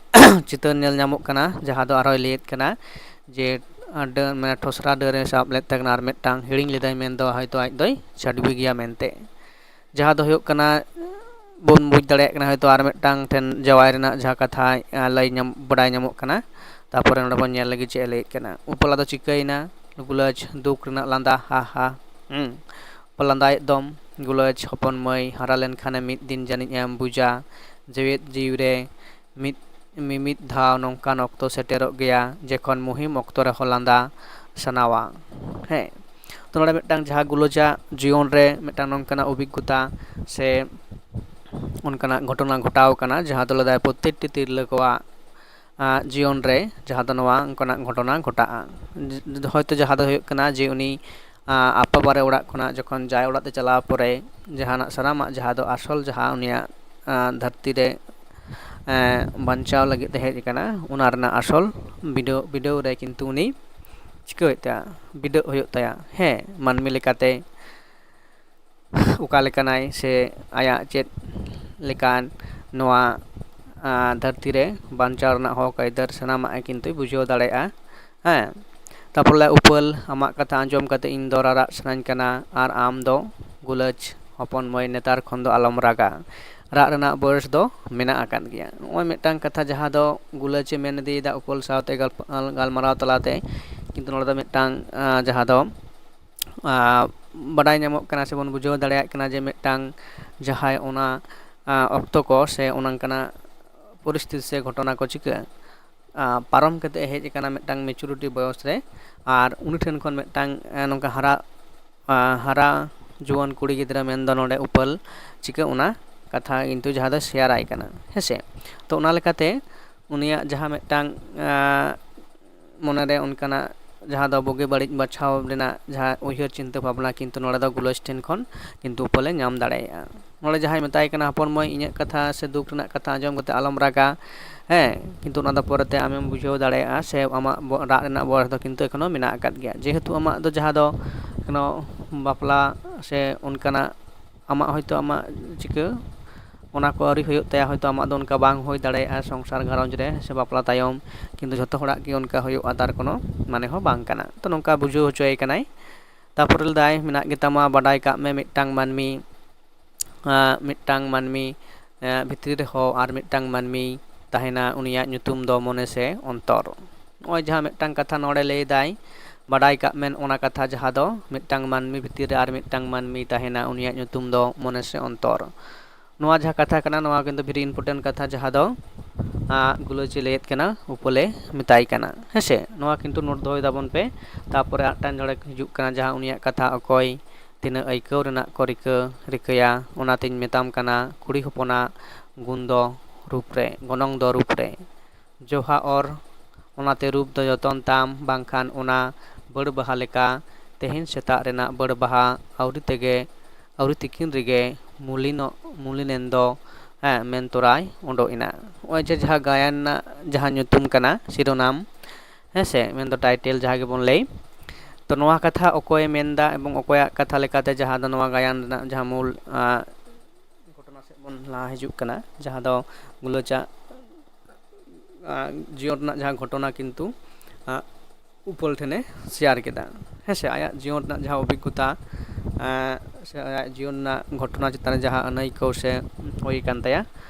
ᱪᱤᱛᱟᱹᱨ ᱧᱮᱞ ᱧᱟᱢᱚᱜ ᱠᱟᱱᱟ, ᱡᱟᱦᱟᱸ ᱫᱚ ᱟᱨᱦᱚᱸᱭ ᱞᱟᱹᱭᱮᱫ ᱠᱟᱱᱟ ᱡᱮ, ᱟᱨ ᱰᱟᱹ-, ᱢᱟᱱᱮ ᱴᱷᱚᱥᱨᱟ ᱰᱟᱹᱨᱮ ᱥᱟᱵ ᱞᱮᱫ ᱛᱟᱦᱮᱸ ᱠᱟᱱᱟ ᱟᱨ ᱢᱤᱫᱴᱟᱝ, ᱦᱤᱲᱤᱧ ᱞᱮᱫᱟᱭ ᱢᱮᱱᱫᱚ ᱦᱚᱭᱛᱳ ᱟᱡ ᱫᱚᱭ ᱪᱷᱟᱹᱰᱣᱤ ᱜᱮᱭᱟ ᱢᱮᱱᱛᱮ᱾ ᱡᱟᱦᱟᱸ ᱫᱚ ᱦᱩᱭᱩᱜ ᱠᱟᱱᱟ, ᱵᱚᱱ ᱵᱩᱡᱽ ᱫᱟᱲᱮᱭᱟᱜ ᱠᱟᱱᱟ ᱦᱚᱭᱛᱳ ᱟᱨ ᱢᱤᱫᱴᱟᱝ ᱴᱷᱮᱱ ᱡᱟᱶᱟᱭ ᱨᱮᱱᱟᱜ ᱡᱟᱦᱟᱸ ᱠᱟᱛᱷᱟ, ᱟᱸ, ᱞᱟᱹᱭ ᱧᱟᱢ, ᱵᱟᱰᱟᱭ ᱧᱟᱢᱚᱜ ᱠᱟᱱᱟ᱾ ᱛᱟᱨᱯᱚᱨᱮ ᱱᱚᱰᱮ ᱵᱚᱱ ᱧᱮᱞ ᱞᱟᱹᱜᱤᱫ ᱪᱮᱫ ᱮ ᱞᱟᱹᱭᱮᱫ ᱠᱟᱱᱟ᱾ ᱩᱯᱟᱹᱞ ᱟᱫᱚ ᱪᱤᱠᱟᱹᱭᱮᱱᱟ? ᱜᱩᱞᱟᱹᱪ ᱫᱩᱠ ᱨᱮᱱᱟᱜ ᱞᱟᱸᱫᱟ, ᱦᱟ ᱦᱟ᱾ ᱦᱩᱸ᱾ ᱞᱟᱸᱫᱟᱭᱮᱫ ᱫᱚᱢ᱾ ᱜᱩᱞᱟᱹᱪ ᱦᱚᱯᱚᱱ ᱢᱟᱹᱭ, ᱦᱟᱨᱟ ᱞᱮᱱᱠᱷᱟᱱᱮᱢ ᱢᱤᱫ ᱫᱤᱱ ᱡᱟᱹᱱᱤᱡ ᱮᱢ ᱵᱩᱡᱟ, ᱡᱮᱣᱮᱫ ᱡᱤᱣᱤ ᱨᱮ ᱢᱤᱫ, ᱢᱤᱢᱤᱫ ᱫᱷᱟᱣ ᱱᱚᱝᱠᱟᱱ ᱚᱠᱛᱚ ᱥᱮᱴᱮᱨᱚᱜ ᱜᱮᱭᱟ, ᱡᱮᱠᱷᱚᱱ ᱢᱩᱦᱤᱢ ᱚᱠᱛᱚ ᱨᱮᱦᱚᱸ ᱞᱟᱸᱫᱟ ᱥᱟᱱᱟᱣᱟ᱾ ᱦᱮᱸ, ᱛᱚ ᱱᱚᱰᱮ ᱢᱤᱫᱴᱟᱝ ᱡᱟᱦᱟᱸ ᱜᱩᱞᱟᱹᱪᱟᱜ ᱡᱤᱭᱚᱱ ᱨᱮ ᱢᱤᱫᱴᱟᱝ ᱱᱚᱝᱠᱟᱱᱟᱜ ᱚᱵᱷᱤᱜᱽᱜᱚᱛᱟ ᱥᱮ ᱚᱱᱠᱟᱱᱟᱜ ᱜᱷᱚᱴᱚᱱᱟ ᱜᱷᱚᱴᱟᱣ ᱠᱟᱱᱟ, ᱡᱟᱦᱟᱸ ᱫᱚ ᱞᱟᱹᱭᱫᱟᱭ ᱯᱨᱚᱛᱛᱮᱠᱴᱤ ᱛᱤᱨᱞᱟᱹ ᱠᱚᱣᱟᱜ, ᱟᱸ, ᱡᱤᱭᱚᱱ ᱨᱮ ᱡᱟᱦᱟᱸ ᱫᱚ ᱱᱚᱣᱟ ᱚᱱᱠᱟᱱᱟᱜ ᱜᱷᱚᱴᱚᱱᱟ ᱜᱷᱚᱴᱟᱜᱼᱟ᱾ ᱡ-, ᱦᱚᱭᱛᱳ ᱡᱟᱦᱟᱸ ᱫᱚ ᱦᱩᱭᱩᱜ ᱠᱟᱱᱟ ᱡᱮ ᱩᱱᱤ, ᱟᱸ, ᱟᱯᱟ ᱵᱟᱨᱮ ᱚᱲᱟᱜ ᱠᱷᱚᱱᱟᱜ ᱡᱚᱠᱷᱚᱱ ᱡᱟᱶᱟᱭ ᱚᱲᱟᱜ ᱛᱮ ᱪᱟᱞᱟᱣ ᱯᱚᱨᱮ ᱡᱟᱦᱟᱱᱟᱜ ᱥᱟᱱᱟᱢᱟᱜ ᱡᱟᱦᱟᱸ ᱫᱚ ᱟᱥᱚᱞ ᱡᱟᱦᱟᱸ ᱩᱱᱤᱭᱟᱜ, ᱟᱸ, ᱫᱷᱟᱹᱨᱛᱤ ᱨᱮ, ᱮᱸ, ᱵᱟᱧᱪᱟᱣ ᱞᱟᱹᱜᱤᱫ ᱛᱮ ᱦᱮᱡ ᱟᱠᱟᱱᱟ, ᱚᱱᱟ ᱨᱮᱱᱟᱜ ᱟᱥᱚᱞ ᱵᱤᱰᱟᱹᱣ, ᱵᱤᱰᱟᱹᱣ ᱨᱮ ᱠᱤᱱᱛᱩ ᱩᱱᱤ ᱪᱤᱠᱟᱹᱣᱮᱫ ᱛᱟᱭᱟ? ᱵᱤᱰᱟᱹᱜ ᱦᱩᱭᱩᱜ ᱛᱟᱭᱟ᱾ ᱦᱮᱸ, ᱢᱟᱹᱱᱢᱤ ᱞᱮᱠᱟᱛᱮ ᱚᱠᱟ ᱞᱮᱠᱟᱱᱟᱭ ᱥᱮ ᱟᱭᱟᱜ ᱪᱮᱫ ᱞᱮᱠᱟᱱ ᱱᱚᱣᱟ ᱫᱷᱟᱹᱨᱛᱤ ᱨᱮ ᱵᱟᱧᱪᱟᱣ ᱨᱮᱱᱟᱜ ᱦᱚᱠ ᱟᱹᱭᱫᱟᱹᱨ ᱥᱟᱱᱟᱢᱟᱜ ᱮ ᱠᱤᱱᱛᱩᱭ ᱵᱩᱡᱷᱟᱹᱣ ᱫᱟᱲᱮᱭᱟᱜᱼᱟ᱾ ᱦᱮᱸ, ᱛᱟᱨᱯᱚᱨ ᱞᱟᱹᱭ ᱩᱯᱟᱹᱞ, ᱟᱢᱟᱜ ᱠᱟᱛᱷᱟ ᱟᱸᱡᱚᱢ ᱠᱟᱛᱮ ᱤᱧ ᱫᱚ ᱨᱟᱨᱟᱜ ᱥᱟᱱᱟᱧ ᱠᱟᱱᱟ, ᱟᱨ ᱟᱢ ᱫᱚ ᱜᱩᱞᱟᱹᱪ ᱦᱚᱯᱚᱱ ᱢᱟᱹᱭ, ᱱᱮᱛᱟᱨ ᱠᱷᱚᱱ ᱫᱚ ᱟᱞᱚᱢ ᱨᱟᱜᱟ, ᱨᱟᱜ ᱨᱮᱱᱟᱜ ᱵᱚᱭᱮᱥ ᱫᱚ ᱢᱮᱱᱟᱜ ᱟᱠᱟᱫ ᱜᱮᱭᱟ᱾ ᱱᱚᱜᱼᱚᱭ ᱢᱤᱫᱴᱟᱝ ᱠᱟᱛᱷᱟ ᱡᱟᱦᱟᱸ ᱫᱚ ᱜᱩᱞᱟᱹᱪ ᱮ ᱢᱮᱱ ᱤᱫᱤᱭᱮᱫᱟ ᱩᱯᱟᱹᱞ ᱥᱟᱶᱛᱮ ᱜᱟᱞᱯ-, ᱜᱟᱞᱢᱟᱨᱟᱣ ᱛᱟᱞᱟᱛᱮ, ᱠᱤᱱᱛᱩ ᱱᱚᱰᱮ ᱫᱚ ᱢᱤᱫᱴᱟᱝ ᱡᱟᱦᱟᱸ ᱫᱚ ᱵᱟᱰᱟᱭ ᱧᱟᱢᱚᱜ ᱠᱟᱱᱟ ᱥᱮᱵᱚᱱ ᱵᱩᱡᱷᱟᱹᱣ ᱫᱟᱲᱮᱭᱟᱜ ᱠᱟᱱᱟ ᱡᱮ ᱢᱤᱫᱴᱟᱝ ᱡᱟᱦᱟᱸᱭ ᱚᱱᱟ ᱚᱠᱛᱚ ᱠᱚ ᱥᱮ ᱚᱱᱠᱟᱱᱟᱜ ᱯᱚᱨᱤᱥᱛᱷᱤᱛᱤ ᱥᱮ ᱜᱷᱚᱴᱚᱱᱟ ᱠᱚ ᱪᱤᱠᱟᱹᱜᱼᱟ, ᱯᱟᱨᱚᱢ ᱠᱟᱛᱮ ᱦᱮᱡ ᱟᱠᱟᱱᱟ ᱢᱤᱫᱴᱟᱝ ᱢᱮᱪᱩᱨᱤᱴᱤ ᱵᱚᱭᱚᱥ ᱨᱮ, ᱟᱨ ᱩᱱᱤ ᱴᱷᱮᱱ ᱠᱷᱚᱱ ᱢᱤᱫᱴᱟᱝ ᱱᱚᱝᱠᱟ ᱦᱟᱨᱟ ᱦᱟᱨᱟ ᱡᱩᱣᱟᱹᱱ ᱠᱩᱲᱤ ᱜᱤᱫᱽᱨᱟᱹ ᱢᱮᱱᱫᱚ ᱱᱚᱰᱮ ᱩᱯᱟᱹᱞ ᱪᱤᱠᱟᱹ, ᱚᱱᱟ ᱠᱟᱛᱷᱟ ᱠᱤᱱᱛᱩ ᱡᱟᱦᱟᱸ ᱫᱚ ᱥᱮᱭᱟᱨᱟᱭ ᱠᱟᱱᱟ᱾ ᱦᱮᱸᱥᱮ, ᱛᱚ ᱚᱱᱟ ᱞᱮᱠᱟᱛᱮ ᱩᱱᱤᱭᱟᱜ ᱡᱟᱦᱟᱸ ᱢᱤᱫᱴᱟᱝ ᱢᱚᱱᱮᱨᱮ ᱚᱱᱠᱟᱱᱟᱜ ᱡᱟᱦᱟᱸ ᱫᱚ ᱵᱩᱜᱤ ᱵᱟᱹᱲᱤᱡ ᱵᱟᱪᱷᱟᱣ ᱨᱮᱱᱟᱜ ᱡᱟᱦᱟᱸ ᱩᱭᱦᱟᱹᱨ ᱪᱤᱱᱛᱟᱹ ᱵᱷᱟᱵᱽᱱᱟ ᱠᱤᱱᱛᱩ ᱱᱚᱰᱮ ᱫᱚ ᱜᱩᱞᱟᱹᱪ ᱴᱷᱮᱱ ᱠᱷᱚᱱ ᱠᱤᱱᱛᱩ ᱩᱯᱟᱹᱞᱮ ᱧᱟᱢ ᱫᱟᱲᱮᱭᱟᱜᱼᱟ᱾ ᱱᱚᱰᱮ ᱡᱟᱦᱟᱸᱭ ᱢᱮᱛᱟᱭ ᱠᱟᱱᱟ, "ᱦᱚᱯᱚᱱ ᱢᱟᱹᱭ, ᱤᱧᱟᱹᱜ ᱠᱟᱛᱷᱟ ᱥᱮ ᱫᱩᱠ ᱨᱮᱱᱟᱜ ᱠᱟᱛᱷᱟ ᱟᱸᱡᱚᱢ ᱠᱟᱛᱮ ᱟᱞᱚᱢ ᱨᱟᱜᱟ", ᱦᱮᱸ, ᱠᱤᱱᱛᱩ ᱚᱱᱟ ᱫᱚ ᱯᱚᱨᱮᱛᱮ ᱟᱢᱮᱢ ᱵᱩᱡᱷᱟᱹᱣ ᱫᱟᱲᱮᱭᱟᱜᱼᱟ ᱥᱮ ᱟᱢᱟᱜ ᱨᱟᱜ ᱨᱮᱱᱟᱜ ᱵᱚᱭᱮᱥ ᱫᱚ ᱠᱤᱱᱛᱩ ᱮᱠᱷᱚᱱᱳ ᱢᱮᱱᱟᱜ ᱟᱠᱟᱫ ᱜᱮᱭᱟ, ᱡᱮᱦᱮᱛᱩ ᱟᱢᱟᱜ ᱫᱚ ᱡᱟᱦᱟᱸ ᱫᱚ ᱮᱠᱷᱚᱱᱳ ᱵᱟᱯᱞᱟ ᱥᱮ ᱚᱱᱠᱟᱱᱟᱜ ᱟᱢᱟᱜ ᱦᱚᱭᱛᱳ ᱟᱢᱟᱜ ᱪᱤᱠᱟᱹ ᱚᱱᱟ ᱠᱚ ᱟᱹᱣᱨᱤ ᱦᱩᱭᱩᱜ ᱛᱟᱭᱟ, ᱦᱚᱭᱛᱳ ᱟᱢᱟᱜ ᱫᱚ ᱚᱱᱠᱟ ᱵᱟᱝ ᱦᱩᱭ ᱫᱟᱲᱮᱭᱟᱜᱼᱟ ᱥᱚᱝᱥᱟᱨ ᱜᱷᱟᱨᱚᱸᱡᱽ ᱨᱮ ᱥᱮ ᱵᱟᱯᱞᱟ ᱛᱟᱭᱚᱢ, ᱠᱤᱱᱛᱩ ᱡᱷᱚᱛᱚ ᱦᱚᱲᱟᱜ ᱜᱮ ᱚᱱᱠᱟ ᱦᱩᱭᱩᱜᱼᱟ, ᱛᱟᱨ ᱠᱳᱱᱳ ᱢᱟᱱᱮ ᱦᱚᱸ ᱵᱟᱝ ᱠᱟᱱᱟ᱾ ᱛᱚ ᱱᱚᱝᱠᱟ ᱵᱩᱡᱷᱟᱹᱣ ᱦᱚᱪᱚᱭᱮ ᱠᱟᱱᱟᱭ᱾ ᱛᱟᱨᱯᱚᱨᱮ ᱞᱟᱹᱭᱫᱟᱭ, ᱢᱮᱱᱟᱜ ᱜᱮᱛᱟᱢᱟ, ᱵᱟᱰᱟᱭ ᱠᱟᱜ ᱢᱮ ᱢᱤᱫᱴᱟᱝ ᱢᱟᱹᱱᱢᱤ ᱢᱤᱫᱴᱟᱝ ᱢᱟᱹᱱᱢᱤ ᱵᱷᱤᱛᱨᱤ ᱨᱮᱦᱚᱸ ᱟᱨ ᱢᱤᱫᱴᱟᱝ ᱢᱟᱹᱱᱢᱤ ᱛᱟᱦᱮᱱᱟ, ᱩᱱᱤᱭᱟᱜ ᱧᱩᱛᱩᱢ ᱫᱚ ᱢᱚᱱᱮ ᱥᱮ ᱚᱱᱛᱚᱨ᱾ ᱱᱚᱜᱼᱚᱭ ᱡᱟᱦᱟᱸ ᱢᱤᱫᱴᱟᱝ ᱠᱟᱛᱷᱟ ᱱᱚᱰᱮ ᱞᱟᱹᱭᱫᱟᱭ, ᱵᱟᱰᱟᱭ ᱠᱟᱜ ᱢᱮ ᱚᱱᱟ ᱠᱟᱛᱷᱟ ᱡᱟᱦᱟᱸ ᱫᱚ ᱢᱤᱫᱴᱟᱝ ᱢᱟᱹᱱᱢᱤ ᱵᱷᱤᱛᱤᱨ ᱨᱮ ᱟᱨ ᱢᱤᱫᱴᱟᱝ ᱢᱟᱹᱱᱢᱤ ᱛᱟᱦᱮᱱᱟ, ᱩᱱᱤᱭᱟᱜ ᱧᱩᱛᱩᱢ ᱫᱚ ᱢᱚᱱᱮ ᱥᱮ ᱚᱱᱛᱚᱨ᱾ ᱱᱚᱣᱟ ᱡᱟᱦᱟᱸ ᱠᱟᱛᱷᱟ ᱠᱟᱱᱟ, ᱱᱚᱣᱟ ᱠᱤᱱᱛᱩ very important ᱠᱟᱛᱷᱟ, ᱡᱟᱦᱟᱸ ᱫᱚ ᱜᱩᱞᱟᱹᱪᱤ ᱞᱟᱹᱭᱮᱫ ᱠᱟᱱᱟ, ᱩᱯᱟᱹᱞᱮ ᱢᱮᱛᱟᱭ ᱠᱟᱱᱟ᱾ ᱦᱮᱸᱥᱮ, ᱱᱚᱣᱟ ᱠᱤᱱᱛᱩ ᱱᱳᱴ ᱫᱚᱦᱚᱭ ᱛᱟᱵᱚᱱ ᱯᱮ᱾ ᱛᱟᱨᱯᱚᱨᱮ ᱟᱨ ᱢᱤᱫᱴᱟᱝ ᱱᱚᱰᱮ ᱦᱤᱡᱩᱜ ᱠᱟᱱᱟ, ᱡᱟᱦᱟᱸ ᱩᱱᱤᱭᱟᱜ ᱠᱟᱛᱷᱟ, ᱚᱠᱚᱭ ᱛᱤᱱᱟᱹᱜ ᱟᱹᱭᱠᱟᱹᱣ ᱨᱮᱱᱟᱜ ᱠᱚ ᱨᱤᱠᱟᱹ ᱨᱤᱠᱟᱹᱭᱟ, ᱚᱱᱟᱛᱤᱧ ᱢᱮᱛᱟᱢ ᱠᱟᱱᱟ, ᱠᱩᱲᱤ ᱦᱚᱯᱚᱱᱟᱜ ᱜᱩᱱ ᱫᱚ ᱨᱩᱯ ᱨᱮ, ᱜᱚᱱᱚᱝ ᱫᱚ ᱨᱩᱯ ᱨᱮ᱾ ᱡᱚᱦᱟ ᱚᱨ, ᱚᱱᱟᱛᱮ ᱨᱩᱯ ᱫᱚ ᱡᱚᱛᱚᱱ ᱛᱟᱢ, ᱵᱟᱝᱠᱷᱟᱱ ᱚᱱᱟ ᱵᱟᱹᱲ ᱵᱟᱦᱟ ᱞᱮᱠᱟ ᱛᱮᱦᱮᱧ ᱥᱮᱛᱟᱜ ᱨᱮᱱᱟᱜ ᱵᱟᱹᱲ ᱵᱟᱦᱟ ᱟᱹᱣᱨᱤ ᱛᱮᱜᱮ, ᱟᱹᱣᱨᱤ ᱛᱤᱠᱤᱱ ᱨᱮᱜᱮ ᱢᱩᱞᱤᱱᱚ-, ᱢᱩᱞᱤᱱᱮᱱ ᱫᱚ, ᱦᱮᱸ, ᱢᱮᱱ ᱛᱚᱨᱟᱭ ᱩᱰᱩᱠ ᱮᱱᱟ᱾ ᱱᱚᱜᱼᱚᱭ ᱡᱮ ᱡᱟᱦᱟᱸ ᱜᱟᱭᱟᱱ ᱨᱮᱱᱟᱜ ᱡᱟᱦᱟᱸ ᱧᱩᱛᱩᱢ ᱠᱟᱱᱟ, ᱥᱤᱨᱳᱱᱟᱢ, ᱦᱮᱸ ᱥᱮ, ᱢᱮᱱᱫᱚ ᱴᱟᱭᱴᱮᱞ ᱡᱟᱦᱟᱸ ᱜᱮᱵᱚᱱ ᱞᱟᱹᱭ, ᱛᱚ ᱱᱚᱣᱟ ᱠᱟᱛᱷᱟ ᱚᱠᱚᱭᱮ ᱢᱮᱱᱫᱟ ᱮᱵᱚᱝ ᱚᱠᱚᱭᱟᱜ ᱠᱟᱛᱷᱟ ᱞᱮᱠᱟᱛᱮ ᱡᱟᱦᱟᱸ ᱫᱚ ᱱᱚᱣᱟ ᱜᱟᱭᱟᱱ ᱨᱮᱱᱟᱜ ᱡᱟᱦᱟᱸ ᱢᱩᱞ, ᱟᱸ, ᱜᱷᱚᱴᱚᱱᱟ ᱥᱮᱫ ᱵᱚᱱ ᱞᱟᱦᱟ ᱦᱤᱡᱩᱜ ᱠᱟᱱᱟ, ᱡᱟᱦᱟᱸ ᱫᱚ ᱜᱩᱞᱟᱹᱪᱟᱜ, ᱟᱸ, ᱡᱤᱭᱚᱱ ᱨᱮᱱᱟᱜ ᱡᱟᱦᱟᱸ ᱜᱷᱚᱴᱚᱱᱟ ᱠᱤᱱᱛᱩ, ᱟᱸ, ᱩᱯᱟᱹᱞ ᱴᱷᱮᱱᱮ ᱥᱮᱭᱟᱨ ᱠᱮᱫᱟ᱾ ᱦᱮᱸ ᱥᱮ, ᱟᱭᱟᱜ ᱡᱤᱭᱚᱱ ᱨᱮᱱᱟᱜ ᱡᱟᱦᱟᱸ ᱚᱵᱷᱤᱜᱽᱜᱚᱛᱟ, ᱟᱸ, ᱥᱮ ᱟᱭᱟᱜ ᱡᱤᱭᱚᱱ ᱨᱮᱱᱟᱜ ᱜᱷᱚᱴᱚᱱᱟ ᱪᱮᱛᱟᱱ ᱨᱮ ᱡᱟᱦᱟᱸ ᱟᱹᱱᱟᱹᱭᱠᱟᱹᱣ ᱥᱮ ᱦᱩᱭ ᱟᱠᱟᱱ ᱛᱟᱭᱟ,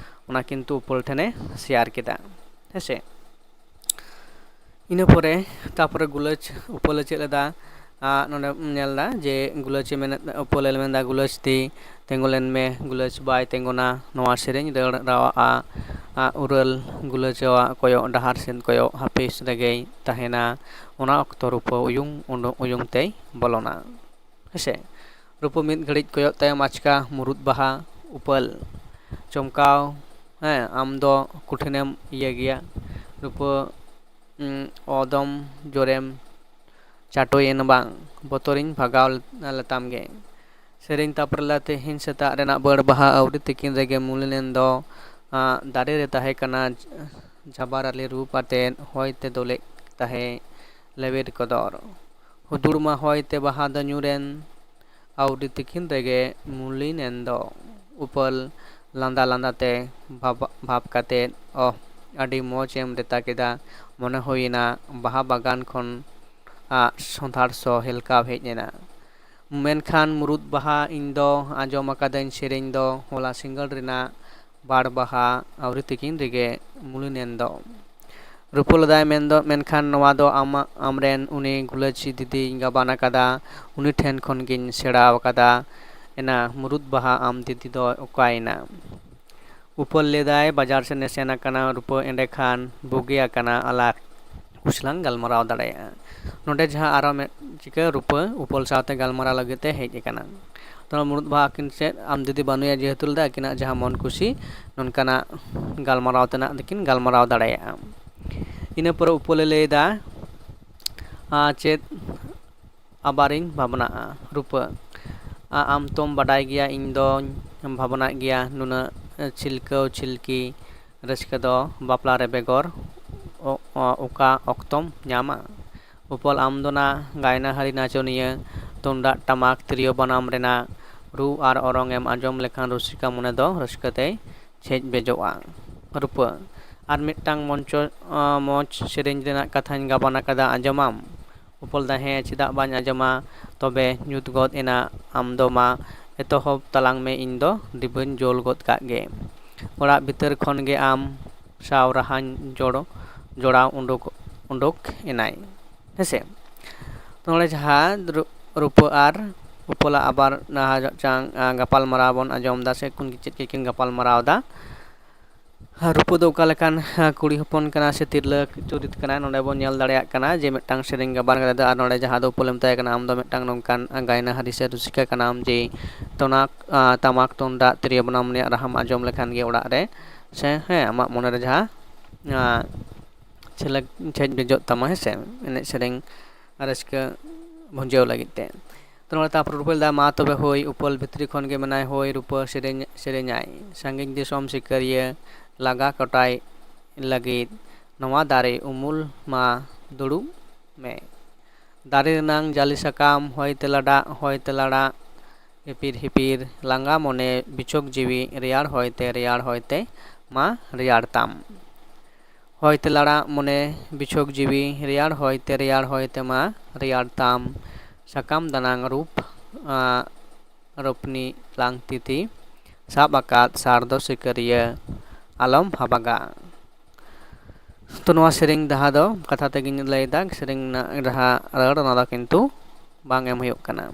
ᱚᱱᱟ ᱠᱤᱱᱛᱩ ᱩᱯᱟᱹᱞ ᱴᱷᱮᱱᱮ ᱥᱮᱭᱟᱨ ᱠᱮᱫᱟ᱾ ᱦᱮᱸ ᱥᱮ? ᱤᱱᱟᱹ ᱯᱚᱨᱮ, ᱛᱟᱯᱚᱨᱮ ᱜᱩᱞᱟᱹᱪ ᱩᱯᱟᱹᱞᱮ ᱪᱮᱫ ᱞᱮᱫᱟ? ᱟᱸ, ᱱᱚᱰᱮᱢ ᱧᱮᱞ ᱮᱫᱟ ᱡᱮ ᱜᱩᱞᱟᱹᱪᱮ ᱢᱮᱱᱮᱫ, ᱩᱯᱟᱹᱞᱮ ᱢᱮᱱᱫᱟ, "ᱜᱩᱞᱟᱹᱪ ᱫᱤ, ᱛᱤᱸᱜᱩ ᱞᱮᱱ ᱢᱮ, ᱜᱩᱞᱟᱹᱪ ᱵᱟᱭ ᱛᱤᱸᱜᱩᱱᱟ, ᱱᱚᱣᱟ ᱥᱮᱨᱮᱧ ᱨᱟᱹᱲ ᱨᱟᱣᱟᱜᱼᱟ, ᱟᱸ, ᱩᱨᱟᱹᱞ ᱜᱩᱞᱟᱹᱪᱟᱣᱟᱜ ᱠᱚᱭᱚᱜ ᱰᱟᱦᱟᱨ ᱥᱮᱫ ᱠᱚᱭᱚᱜ ᱦᱟᱹᱯᱤᱥ ᱨᱮᱜᱮᱭ ᱛᱟᱦᱮᱱᱟ, ᱚᱱᱟ ᱚᱠᱛᱚ ᱨᱩᱯᱟᱹ ᱩᱭᱩᱝ ᱩᱰᱩᱝ ᱩᱭᱩᱝ ᱛᱮᱭ ᱵᱚᱞᱚᱱᱟ᱾" ᱦᱮᱸᱥᱮ? ᱨᱩᱯᱟᱹ ᱢᱤᱫ ᱜᱷᱟᱹᱲᱤᱡ ᱠᱚᱭᱚᱜ ᱛᱟᱭᱚᱢ ᱟᱪᱠᱟ ᱢᱩᱨᱩᱫ ᱵᱟᱦᱟ ᱩᱯᱟᱹᱞ ᱪᱚᱢᱠᱟᱣ, "ᱦᱮᱸ, ᱟᱢ ᱫᱚ ᱠᱚᱴᱷᱤᱱᱮᱢ ᱤᱭᱟᱹ ᱜᱮᱭᱟ, ᱨᱩᱯᱟᱹ, ᱩᱸ, ᱚᱫᱚᱢ ᱡᱳᱨᱮᱢ ᱪᱟᱴᱚᱭᱮᱱ ᱵᱟᱝ, ᱵᱚᱛᱚᱨᱤᱧ ᱵᱷᱟᱜᱟᱣ ᱞᱮᱛᱟᱢ ᱜᱮ᱾" ᱥᱮᱨᱮᱧ ᱛᱟᱯᱚᱨᱮ ᱞᱟ ᱛᱮᱦᱮᱧ ᱥᱮᱛᱟᱜ ᱨᱮᱱᱟᱜ ᱵᱟᱹᱲ ᱵᱟᱦᱟ ᱟᱹᱣᱨᱤ ᱛᱤᱠᱤᱱ ᱨᱮᱜᱮ ᱢᱩᱞᱤᱱᱮᱱ ᱫᱚ, ᱟᱸ, ᱫᱟᱨᱮ ᱨᱮ ᱛᱟᱦᱮᱸ ᱠᱟᱱᱟ ᱡᱷᱟᱵᱟᱨ ᱟᱞᱤ ᱨᱩᱯ ᱟᱛᱮᱫ ᱦᱚᱭ ᱛᱮ ᱫᱚᱞᱮᱜ ᱛᱟᱦᱮᱸ ᱞᱮᱣᱮᱨ ᱠᱚᱫᱚᱨ᱾ ᱦᱩᱫᱩᱲ ᱢᱟ ᱦᱚᱭ ᱛᱮ ᱵᱟᱦᱟ ᱫᱚ ᱧᱩᱨᱮᱱ, ᱟᱹᱣᱨᱤ ᱛᱤᱠᱤᱱ ᱨᱮᱜᱮ ᱢᱩᱞᱤᱱᱮᱱ ᱫᱚ᱾ ᱩᱯᱟᱹᱞ ᱞᱟᱸᱫᱟ ᱞᱟᱸᱫᱟ ᱛᱮ ᱵᱷᱟᱵ-, ᱵᱷᱟᱵ ᱠᱟᱛᱮᱫ, "ᱚᱦ, ᱟᱹᱰᱤ ᱢᱚᱡᱽ ᱮᱢ ᱨᱮᱛᱟ ᱠᱮᱫᱟ, ᱢᱚᱱᱮ ᱦᱩᱭᱮᱱᱟ ᱵᱟᱦᱟ ᱵᱟᱜᱟᱱ ᱠᱷᱚᱱ ᱟᱜ ᱥᱚᱸᱫᱷᱟᱲ ᱥᱚ ᱦᱮᱞᱠᱟᱣ ᱦᱮᱡ ᱮᱱᱟ᱾ ᱢᱮᱱᱠᱷᱟᱱ ᱢᱩᱨᱩᱫ ᱵᱟᱦᱟ, ᱤᱧ ᱫᱚ ᱟᱸᱡᱚᱢ ᱟᱠᱟᱫᱟᱹᱧ ᱥᱮᱨᱮᱧ ᱫᱚ ᱦᱚᱞᱟ ᱥᱤᱸᱜᱟᱹᱲ ᱨᱮᱱᱟᱜ ᱵᱟᱲ ᱵᱟᱦᱟ ᱟᱹᱣᱨᱤ ᱛᱤᱠᱤᱱ ᱨᱮᱜᱮ ᱢᱩᱞᱤᱱᱮᱱ ᱫᱚ᱾" ᱨᱩᱯᱟᱹ ᱞᱮᱫᱟᱭ ᱢᱮᱱᱫᱚ, ᱢᱮᱱᱠᱷᱟᱱ ᱱᱚᱣᱟ ᱫᱚ ᱟᱢᱟᱜ, ᱟᱢᱨᱮᱱ ᱩᱱᱤ ᱜᱩᱞᱟᱹᱪᱤ ᱫᱤᱫᱤᱧ ᱜᱟᱵᱟᱱ ᱟᱠᱟᱫᱟ, ᱩᱱᱤ ᱴᱷᱮᱱ ᱠᱷᱚᱱ ᱜᱤᱧ ᱥᱮᱬᱟ ᱟᱠᱟᱫᱟ᱾ ᱮᱱᱟ ᱢᱩᱨᱩᱫ ᱵᱟᱦᱟ ᱟᱢ ᱫᱤᱫᱤ ᱫᱚ ᱚᱠᱟᱭᱮᱱᱟ? ᱩᱯᱟᱹᱞ ᱞᱮᱫᱟᱭ, ᱵᱟᱡᱟᱨ ᱥᱮᱱ ᱮ ᱥᱮᱱ ᱟᱠᱟᱱᱟ᱾ ᱨᱩᱯᱟᱹ ᱮᱸᱰᱮᱠᱷᱟᱱ ᱵᱩᱜᱤ ᱟᱠᱟᱱᱟ, ᱟᱞᱟᱝ ᱠᱩᱥᱤᱞᱟᱝ ᱜᱟᱞᱢᱟᱨᱟᱣ ᱫᱟᱲᱮᱭᱟᱜᱼᱟ᱾ ᱱᱚᱰᱮ ᱡᱟᱦᱟᱸ ᱟᱨᱚ ᱢᱤᱫ ᱪᱤᱠᱟᱹ ᱨᱩᱯᱟᱹ ᱩᱯᱟᱹᱞ ᱥᱟᱶᱛᱮ ᱜᱟᱞᱢᱟᱨᱟᱣ ᱞᱟᱹᱜᱤᱫ ᱛᱮ ᱦᱮᱡ ᱟᱠᱟᱱᱟ᱾ ᱛᱚ ᱢᱩᱨᱩᱫ ᱵᱟᱦᱟ ᱟᱹᱠᱤᱱ ᱥᱮᱫ ᱟᱢ ᱫᱤᱫᱤ ᱵᱟᱹᱱᱩᱭᱟ ᱡᱮᱦᱮᱛᱩ ᱞᱮᱫᱟ, ᱟᱹᱠᱤᱱᱟᱜ ᱡᱟᱦᱟᱸ ᱢᱚᱱ ᱠᱩᱥᱤ ᱱᱚᱝᱠᱟᱱᱟᱜ ᱜᱟᱞᱢᱟᱨᱟᱣ ᱛᱮᱱᱟᱜ ᱫᱚᱠᱤᱱ ᱜᱟᱞᱢᱟᱨᱟᱣ ᱫᱟᱲᱮᱭᱟᱜᱼᱟ᱾ ᱤᱱᱟᱹ ᱯᱚᱨᱮ ᱩᱯᱟᱹᱞᱮ ᱞᱟᱹᱭᱫᱟ, ᱟᱨ ᱪᱮᱫ ᱟᱵᱟᱨᱤᱧ ᱵᱷᱟᱵᱽᱱᱟᱜᱼᱟ ᱨᱩᱯᱟᱹ᱾ ᱟ-, ᱟᱢ ᱛᱚᱢ ᱵᱟᱰᱟᱭ ᱜᱮᱭᱟ, ᱤᱧ ᱫᱚᱧ ᱵᱷᱟᱵᱽᱱᱟᱜ ᱜᱮᱭᱟ᱾ ᱱᱩᱱᱟᱹᱜ ᱪᱷᱤᱞᱠᱟᱹᱣ ᱪᱷᱤᱞᱠᱤ ᱨᱟᱹᱥᱠᱟᱹ ᱫᱚ ᱵᱟᱯᱞᱟ ᱨᱮ ᱵᱮᱜᱚᱨ ᱚ-, ᱚ-, ᱚᱠᱟ ᱚᱠᱛᱚᱢ ᱧᱟᱢᱟ? ᱩᱯᱚᱞ, ᱟᱢ ᱫᱚ ᱱᱟ ᱜᱟᱭᱱᱟᱦᱟᱨᱤ ᱱᱟᱪᱚᱱᱤᱭᱟᱹ, ᱛᱩᱢᱫᱟᱜ ᱴᱟᱢᱟᱠ ᱛᱤᱨᱭᱳ ᱵᱟᱱᱟᱢ ᱨᱮᱱᱟᱜ ᱨᱩ ᱟᱨ ᱚᱨᱚᱝ ᱮᱢ ᱟᱸᱡᱚᱢ ᱞᱮᱠᱷᱟᱱ ᱨᱩᱥᱤᱠᱟ ᱢᱚᱱᱮ ᱫᱚ ᱨᱟᱹᱥᱠᱟᱹ ᱛᱮᱭ ᱪᱷᱮᱡ ᱵᱮᱡᱚᱜᱼᱟ᱾ ᱨᱩᱯᱟᱹ, ᱟᱨ ᱢᱤᱫᱴᱟᱝ ᱢᱚᱧᱪᱚ ᱢᱚᱡᱽ ᱥᱮᱨᱮᱧ ᱨᱮᱱᱟᱜ ᱠᱟᱛᱷᱟᱧ ᱜᱟᱵᱟᱱ ᱟᱠᱟᱫᱟ, ᱟᱸᱡᱚᱢᱟᱢ? ᱩᱯᱚᱞ ᱫᱟ, ᱦᱮᱸ, ᱪᱮᱫᱟᱜ ᱵᱟᱹᱧ ᱟᱸᱡᱚᱢᱟ? ᱛᱚᱵᱮ ᱧᱩᱛ ᱜᱚᱫ ᱮᱱᱟ, ᱟᱢ ᱫᱚ ᱢᱟ ᱮᱛᱚᱦᱚᱵ ᱛᱟᱞᱟᱝ ᱢᱮ, ᱤᱧ ᱫᱚ ᱰᱤᱵᱟᱹᱧ ᱡᱳᱞ ᱜᱚᱫ ᱠᱟᱜ ᱜᱮ᱾ ᱚᱲᱟᱜ ᱵᱷᱤᱛᱟᱹᱨ ᱠᱷᱚᱱ ᱜᱮ ᱟᱢ ᱥᱟᱶ ᱨᱟᱦᱟᱧ ᱡᱚᱲ ᱡᱚᱲᱟᱣ ᱩᱰᱩᱠ ᱩᱰᱩᱠ ᱮᱱᱟᱭ᱾ ᱦᱮᱸᱥᱮ? ᱱᱚᱰᱮ ᱡᱟᱦᱟᱸ ᱨᱩ- ᱨᱩᱯᱟᱹ ᱟᱨ ᱩᱯᱚᱞᱟᱜ ᱟᱵᱟᱨ ᱱᱟᱦᱟᱜ ᱢᱤᱫᱴᱟᱝ, ᱟ, ᱜᱟᱯᱟᱞ ᱢᱟᱨᱟᱣ ᱵᱚᱱ ᱟᱸᱡᱚᱢ ᱮᱫᱟ ᱥᱮ ᱩᱱᱠᱤᱱ ᱪᱮᱫ ᱠᱤᱱ ᱜᱟᱯᱟᱞ ᱢᱟᱨᱟᱣ ᱮᱫᱟ᱾ ᱟᱨ ᱨᱩᱯᱟᱹ ᱫᱚ ᱚᱠᱟ ᱞᱮᱠᱟᱱ, ᱟ, ᱠᱩᱲᱤ ᱦᱚᱯᱚᱱ ᱠᱟᱱᱟ ᱥᱮ ᱛᱤᱨᱞᱟᱹ ᱪᱩᱨᱤᱛ ᱠᱟᱱᱟᱭ, ᱱᱚᱰᱮ ᱵᱚᱱ ᱧᱮᱞ ᱫᱟᱲᱮᱭᱟᱜ ᱠᱟᱱᱟ ᱡᱮ ᱢᱤᱫᱴᱟᱝ ᱥᱮᱨᱮᱧ ᱜᱟᱵᱟᱱ ᱠᱟᱛᱮ ᱫᱚ, ᱟᱨ ᱱᱚᱰᱮ ᱡᱟᱦᱟᱸ ᱫᱚ ᱩᱯᱚᱞᱮ ᱢᱮᱛᱟᱭ ᱠᱟᱱᱟ, ᱟᱢ ᱫᱚ ᱢᱤᱫᱴᱟᱝ ᱱᱚᱝᱠᱟᱱ, ᱟ, ᱜᱟᱭᱱᱟᱦᱟᱨᱤ ᱥᱮ ᱨᱩᱥᱤᱠᱟ ᱠᱟᱱᱟᱢ ᱡᱮ ᱛᱚᱱᱟᱠ, ᱟ, ᱛᱟᱢᱟᱠ ᱛᱩᱢᱫᱟᱜ ᱛᱤᱨᱭᱳ ᱵᱟᱱᱟᱢ ᱨᱮᱭᱟᱜ ᱨᱟᱦᱟᱢ ᱟᱸᱡᱚᱢ ᱞᱮᱠᱷᱟᱱ ᱜᱮ ᱚᱲᱟᱜ ᱨᱮ ᱥᱮ, ᱦᱮᱸ, ᱟᱢᱟᱜ ᱢᱚᱱᱮ ᱨᱮ ᱡᱟᱦᱟᱸ, ᱟ, ᱪᱷᱮᱞᱮᱠ ᱪᱷᱮᱡ ᱵᱮᱡᱚᱜ ᱛᱟᱢᱟ, ᱦᱮᱸ ᱥᱮ, ᱮᱱᱮᱡ ᱥᱮᱨᱮᱧ ᱨᱟᱹᱥᱠᱟᱹ ᱵᱷᱩᱸᱡᱟᱹᱣ ᱞᱟᱹᱜᱤᱫ ᱛᱮ᱾ ᱛᱚ ᱱᱚᱰᱮ ᱛᱟᱨᱯᱚᱨ ᱨᱩᱯᱟᱹᱞ ᱫᱟ, ᱢᱟ ᱛᱚᱵᱮ ᱦᱳᱭ, ᱩᱯᱟᱹᱞ ᱵᱷᱤᱛᱨᱤ ᱠᱷᱚᱱ ᱜᱮ ᱢᱮᱱᱟᱭ, ᱦᱳᱭ, ᱨᱩᱯᱟᱹ ᱥᱮᱨᱮᱧ, ᱥᱮᱨᱮᱧᱟᱭ᱾ ᱥᱟᱺᱜᱤᱧ ᱫᱤᱥᱚᱢ ᱥᱤᱠᱟᱹᱨᱤᱭᱟᱹ ᱞᱟᱜᱟ ᱠᱚᱴᱟᱭ ᱞᱟᱹᱜᱤᱫ ᱱᱚᱣᱟ ᱫᱟᱨᱮ ᱩᱢᱩᱞ ᱢᱟ ᱫᱩᱲᱩᱵ ᱢᱮ᱾ ᱫᱟᱨᱮ ᱨᱮᱱᱟᱝ ᱡᱟᱞᱮ ᱥᱟᱠᱟᱢ ᱦᱚᱭ ᱛᱮ ᱞᱟᱰᱟᱜ, ᱦᱚᱭ ᱛᱮ ᱞᱟᱲᱟᱜ, ᱦᱤᱯᱤᱨ ᱦᱤᱯᱤᱨ, ᱞᱟᱸᱜᱟ ᱢᱚᱱᱮ ᱵᱤᱪᱷᱳᱠ ᱡᱤᱣᱤ, ᱨᱮᱭᱟᱲ ᱦᱚᱭ ᱛᱮ, ᱨᱮᱭᱟᱲ ᱦᱚᱭ ᱛᱮ, ᱢᱟ ᱨᱮᱭᱟᱲ ᱛᱟᱢ᱾ ᱦᱚᱭ ᱛᱮ ᱞᱟᱲᱟᱜ ᱢᱚᱱᱮ ᱵᱤᱪᱷᱳᱠ ᱡᱤᱣᱤ, ᱨᱮᱭᱟᱲ ᱦᱚᱭ ᱛᱮ, ᱨᱮᱭᱟᱲ ᱦᱚᱭ ᱛᱮ, ᱢᱟ ᱨᱮᱭᱟᱲ ᱛᱟᱢ᱾ ᱥᱟᱠᱟᱢ ᱫᱟᱱᱟᱝ ᱨᱩᱯ, ᱟᱸ, ᱨᱩᱯᱱᱤ ᱞᱟᱝᱛᱤᱛᱤ, ᱥᱟᱵ ᱟᱠᱟᱫ ᱥᱟᱨ ᱫᱚ ᱥᱤᱠᱟᱹᱨᱤᱭᱟᱹ, ᱟᱞᱚᱢ ᱦᱟᱵᱟᱜᱟ᱾ ᱛᱚ ᱱᱚᱣᱟ ᱥᱮᱨᱮᱧ ᱨᱟᱦᱟ ᱫᱚ ᱠᱟᱛᱷᱟ ᱛᱮᱜᱮᱧ ᱞᱟᱹᱭᱫᱟ, ᱥᱮᱨᱮᱧ ᱨᱮᱱᱟᱜ ᱨᱟᱦᱟ ᱨᱟᱹᱲ ᱚᱱᱟ ᱫᱚ ᱠᱤᱱᱛᱩ ᱵᱟᱝ ᱮᱢ ᱦᱩᱭᱩᱜ ᱠᱟᱱᱟ᱾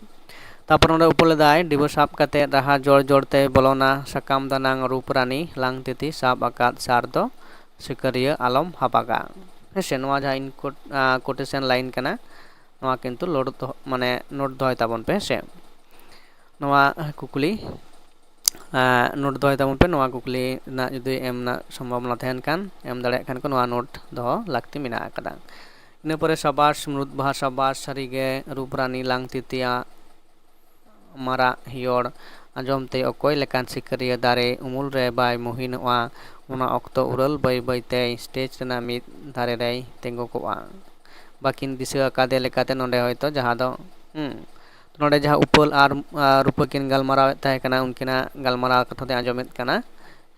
ᱛᱟᱨᱯᱚᱨ ᱱᱚᱰᱮ ᱩᱯᱚᱞ ᱞᱮᱫᱟᱭ, ᱰᱤᱵᱟᱹ ᱥᱟᱵ ᱠᱟᱛᱮ ᱨᱟᱦᱟ ᱡᱚᱲ ᱡᱚᱲ ᱛᱮ ᱵᱚᱞᱚᱱᱟ ᱥᱟᱠᱟᱢ ᱫᱟᱱᱟᱝ ᱨᱩᱯ ᱨᱟᱱᱤ ᱞᱟᱝ ᱛᱤᱛᱤ ᱥᱟᱵ ᱟᱠᱟᱫ ᱥᱟᱨ ᱫᱚ ᱥᱤᱠᱟᱹᱨᱤᱭᱟᱹ ᱟᱞᱚᱢ ᱦᱟᱵᱟᱜᱟ᱾ ᱦᱮᱸ ᱥᱮ, ᱱᱚᱣᱟ ᱡᱟᱦᱟᱸ ᱤᱧ ᱠᱳᱴ-, ᱟ, quotation line ᱠᱟᱱᱟ, ᱱᱚᱣᱟ ᱠᱤᱱᱛᱩ ᱞᱳᱰ ᱫᱚᱦᱚ, ᱢᱟᱱᱮ ᱱᱳᱴ ᱫᱚᱦᱚᱭ ᱛᱟᱵᱚᱱ ᱯᱮ, ᱦᱮᱸ ᱥᱮ᱾ ᱱᱚᱣᱟ ᱠᱩᱠᱞᱤ, ᱟ, ᱱᱳᱴ ᱫᱚᱦᱚᱭ ᱛᱟᱵᱚᱱ ᱯᱮ, ᱱᱚᱣᱟ ᱠᱩᱠᱞᱤ ᱨᱮᱱᱟᱜ ᱡᱩᱫᱤ ᱮᱢ ᱨᱮᱱᱟᱜ ᱥᱚᱢᱵᱷᱟᱵᱚᱱᱟ ᱛᱟᱦᱮᱱ ᱠᱷᱟᱱ, ᱮᱢ ᱫᱟᱲᱮᱭᱟᱜ ᱠᱷᱟᱱ ᱠᱚ, ᱱᱚᱣᱟ ᱱᱳᱴ ᱫᱚᱦᱚ ᱞᱟᱹᱠᱛᱤ ᱢᱮᱱᱟᱜ ᱟᱠᱟᱫᱟ᱾ ᱤᱱᱟᱹ ᱯᱚᱨᱮ ᱥᱟᱵᱟᱥ, ᱢᱨᱩᱫ ᱵᱟᱦᱟ ᱥᱟᱵᱟᱥ, ᱥᱟᱹᱨᱤᱜᱮ ᱨᱩᱯ ᱨᱟᱱᱤ ᱞᱟᱝ ᱛᱤᱛᱤᱭᱟ ᱢᱟᱨᱟᱜ ᱦᱤᱭᱚᱲ ᱟᱸᱡᱚᱢ ᱛᱮ ᱚᱠᱚᱭ ᱞᱮᱠᱟᱱ ᱥᱤᱠᱟᱹᱨᱤᱭᱟᱹ ᱫᱟᱨᱮ ᱩᱢᱩᱞ ᱨᱮ ᱵᱟᱭ ᱢᱩᱦᱤᱱᱚᱜᱼᱟ, ᱚᱱᱟ ᱚᱠᱛᱚ ᱩᱨᱟᱹᱞ ᱵᱟᱹᱭ ᱵᱟᱹᱭ ᱛᱮ ᱥᱴᱮᱡᱽ ᱨᱮᱱᱟᱜ ᱢᱤᱫ ᱫᱷᱟᱨᱮ ᱨᱮᱭ ᱛᱤᱸᱜᱩ ᱠᱚᱜᱼᱟ᱾ ᱵᱟᱹᱠᱤᱱ ᱫᱤᱥᱟᱹ ᱟᱠᱟᱫᱮ ᱞᱮᱠᱟᱛᱮ ᱱᱚᱰᱮ ᱦᱚᱭᱛᱳ ᱡᱟᱦᱟᱸ ᱫᱚ, ᱦᱩᱸ, ᱱᱚᱰᱮ ᱡᱟᱦᱟᱸ ᱩᱯᱟᱹᱞ ᱟᱨ, ᱟᱨ ᱨᱩᱯᱟᱹ ᱠᱤᱱ ᱜᱟᱞᱢᱟᱨᱟᱣᱮᱫ ᱛᱟᱦᱮᱸ ᱠᱟᱱᱟ, ᱩᱱᱠᱤᱱᱟᱜ ᱜᱟᱞᱢᱟᱨᱟᱣ ᱠᱟᱛᱷᱟ ᱫᱚᱭ ᱟᱸᱡᱚᱢᱮᱫ ᱠᱟᱱᱟ᱾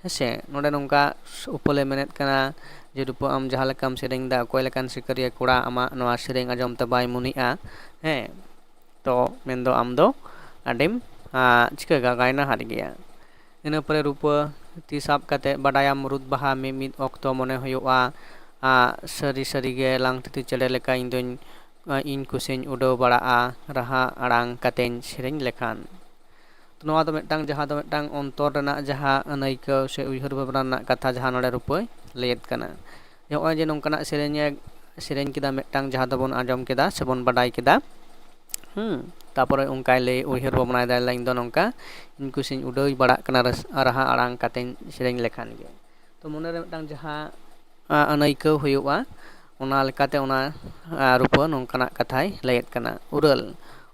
ᱦᱮᱸᱥᱮ, ᱱᱚᱰᱮ ᱱᱚᱝᱠᱟ ᱩᱯᱟᱹᱞᱮ ᱢᱮᱱᱮᱫ ᱠᱟᱱᱟ ᱡᱮ, "ᱨᱩᱯᱟᱹ, ᱟᱢ ᱡᱟᱦᱟᱸ ᱞᱮᱠᱟᱢ ᱥᱮᱨᱮᱧ ᱮᱫᱟ, ᱚᱠᱚᱭ ᱞᱮᱠᱟᱱ ᱥᱤᱠᱟᱹᱨᱤᱭᱟᱹ ᱠᱚᱲᱟ ᱟᱢᱟᱜ ᱱᱚᱣᱟ ᱥᱮᱨᱮᱧ ᱟᱸᱡᱚᱢ ᱛᱮ ᱵᱟᱭ ᱢᱩᱱᱤᱜᱼᱟ?" ᱦᱮᱸ, ᱛᱚ ᱢᱮᱱᱫᱚ ᱟᱢ ᱫᱚ ᱟᱹᱰᱤᱢ, ᱟ, ᱪᱤᱠᱟᱹ ᱜᱟᱭᱱᱟᱦᱟᱨ ᱜᱮᱭᱟ᱾ ᱤᱱᱟᱹ ᱯᱚᱨᱮ ᱨᱩᱯᱟᱹ ᱛᱤ ᱥᱟᱵ ᱠᱟᱛᱮ, ᱵᱟᱰᱟᱭᱟᱢ ᱢᱩᱨᱩᱫ ᱵᱟᱦᱟ ᱢᱤᱢᱤᱫ ᱚᱠᱛᱚ ᱢᱚᱱᱮ ᱦᱩᱭᱩᱜᱼᱟ, ᱟ, ᱥᱟᱹᱨᱤ ᱥᱟᱹᱨᱤ ᱜᱮ ᱞᱟᱝᱛᱤᱛᱤ ᱪᱮᱬᱮ ᱞᱮᱠᱟ ᱤᱧ ᱫᱚᱧ, ᱟ, ᱤᱧ ᱠᱩᱥᱤᱧ ᱩᱰᱟᱹᱣ ᱵᱟᱲᱟᱜᱼᱟ, ᱨᱟᱦᱟ ᱟᱲᱟᱝ ᱠᱟᱛᱮᱧ ᱥᱮᱨᱮᱧ ᱞᱮᱠᱷᱟᱱ᱾ ᱱᱚᱣᱟ ᱫᱚ ᱢᱤᱫᱴᱟᱝ, ᱡᱟᱦᱟᱸ ᱫᱚ ᱢᱤᱫᱴᱟᱝ ᱚᱱᱛᱚᱨ ᱨᱮᱱᱟᱜ ᱡᱟᱦᱟᱸ ᱟᱹᱱᱟᱹᱭᱠᱟᱹᱣ ᱥᱮ ᱩᱭᱦᱟᱹᱨ ᱵᱷᱟᱵᱽᱱᱟ ᱨᱮᱱᱟᱜ ᱠᱟᱛᱷᱟ ᱡᱟᱦᱟᱸ ᱱᱚᱰᱮ ᱨᱩᱯᱟᱹᱭ ᱞᱟᱹᱭᱮᱫ ᱠᱟᱱᱟ᱾ ᱱᱚᱜᱼᱚᱭ ᱡᱮ ᱱᱚᱝᱠᱟᱱᱟᱜ ᱥᱮᱨᱮᱧ ᱮ ᱥᱮᱨᱮᱧ ᱠᱮᱫᱟ, ᱢᱤᱫᱴᱟᱝ ᱡᱟᱦᱟᱸ ᱫᱚᱵᱚᱱ ᱟᱸᱡᱚᱢ ᱠᱮᱫᱟ ᱥᱮᱵᱚᱱ ᱵᱟᱰᱟᱭ ᱠᱮᱫᱟ, ᱦᱩᱸ, ᱛᱟᱯᱚᱨᱮ ᱚᱱᱠᱟᱭ ᱞᱟᱹᱭ ᱩᱭᱦᱟᱹᱨ ᱵᱷᱟᱵᱽᱱᱟᱭ ᱫᱟ, "ᱤᱧ ᱫᱚ ᱱᱚᱝᱠᱟ ᱤᱧ ᱠᱩᱥᱤᱧ ᱩᱰᱟᱹᱣ ᱵᱟᱲᱟᱜ ᱠᱟᱱᱟ ᱨᱟᱹᱥ-, ᱨᱟᱦᱟ ᱟᱲᱟᱝ ᱠᱟᱛᱮᱧ ᱥᱮᱨᱮᱧ ᱞᱮᱠᱷᱟᱱ ᱜᱮ᱾" ᱛᱚ ᱢᱚᱱᱮᱨᱮ ᱢᱤᱫᱴᱟᱝ ᱡᱟᱦᱟᱸ, ᱟ, ᱟᱹᱱᱟᱹᱭᱠᱟᱹᱣ ᱦᱩᱭᱩᱜᱼᱟ, ᱚᱱᱟ ᱞᱮᱠᱟᱛᱮ ᱚᱱᱟ, ᱟ, ᱨᱩᱯᱟᱹ ᱱᱚᱝᱠᱟᱱᱟᱜ ᱠᱟᱛᱷᱟᱭ ᱞᱟᱹᱭᱮᱫ ᱠᱟᱱᱟ, "ᱩᱨᱟᱹᱞ,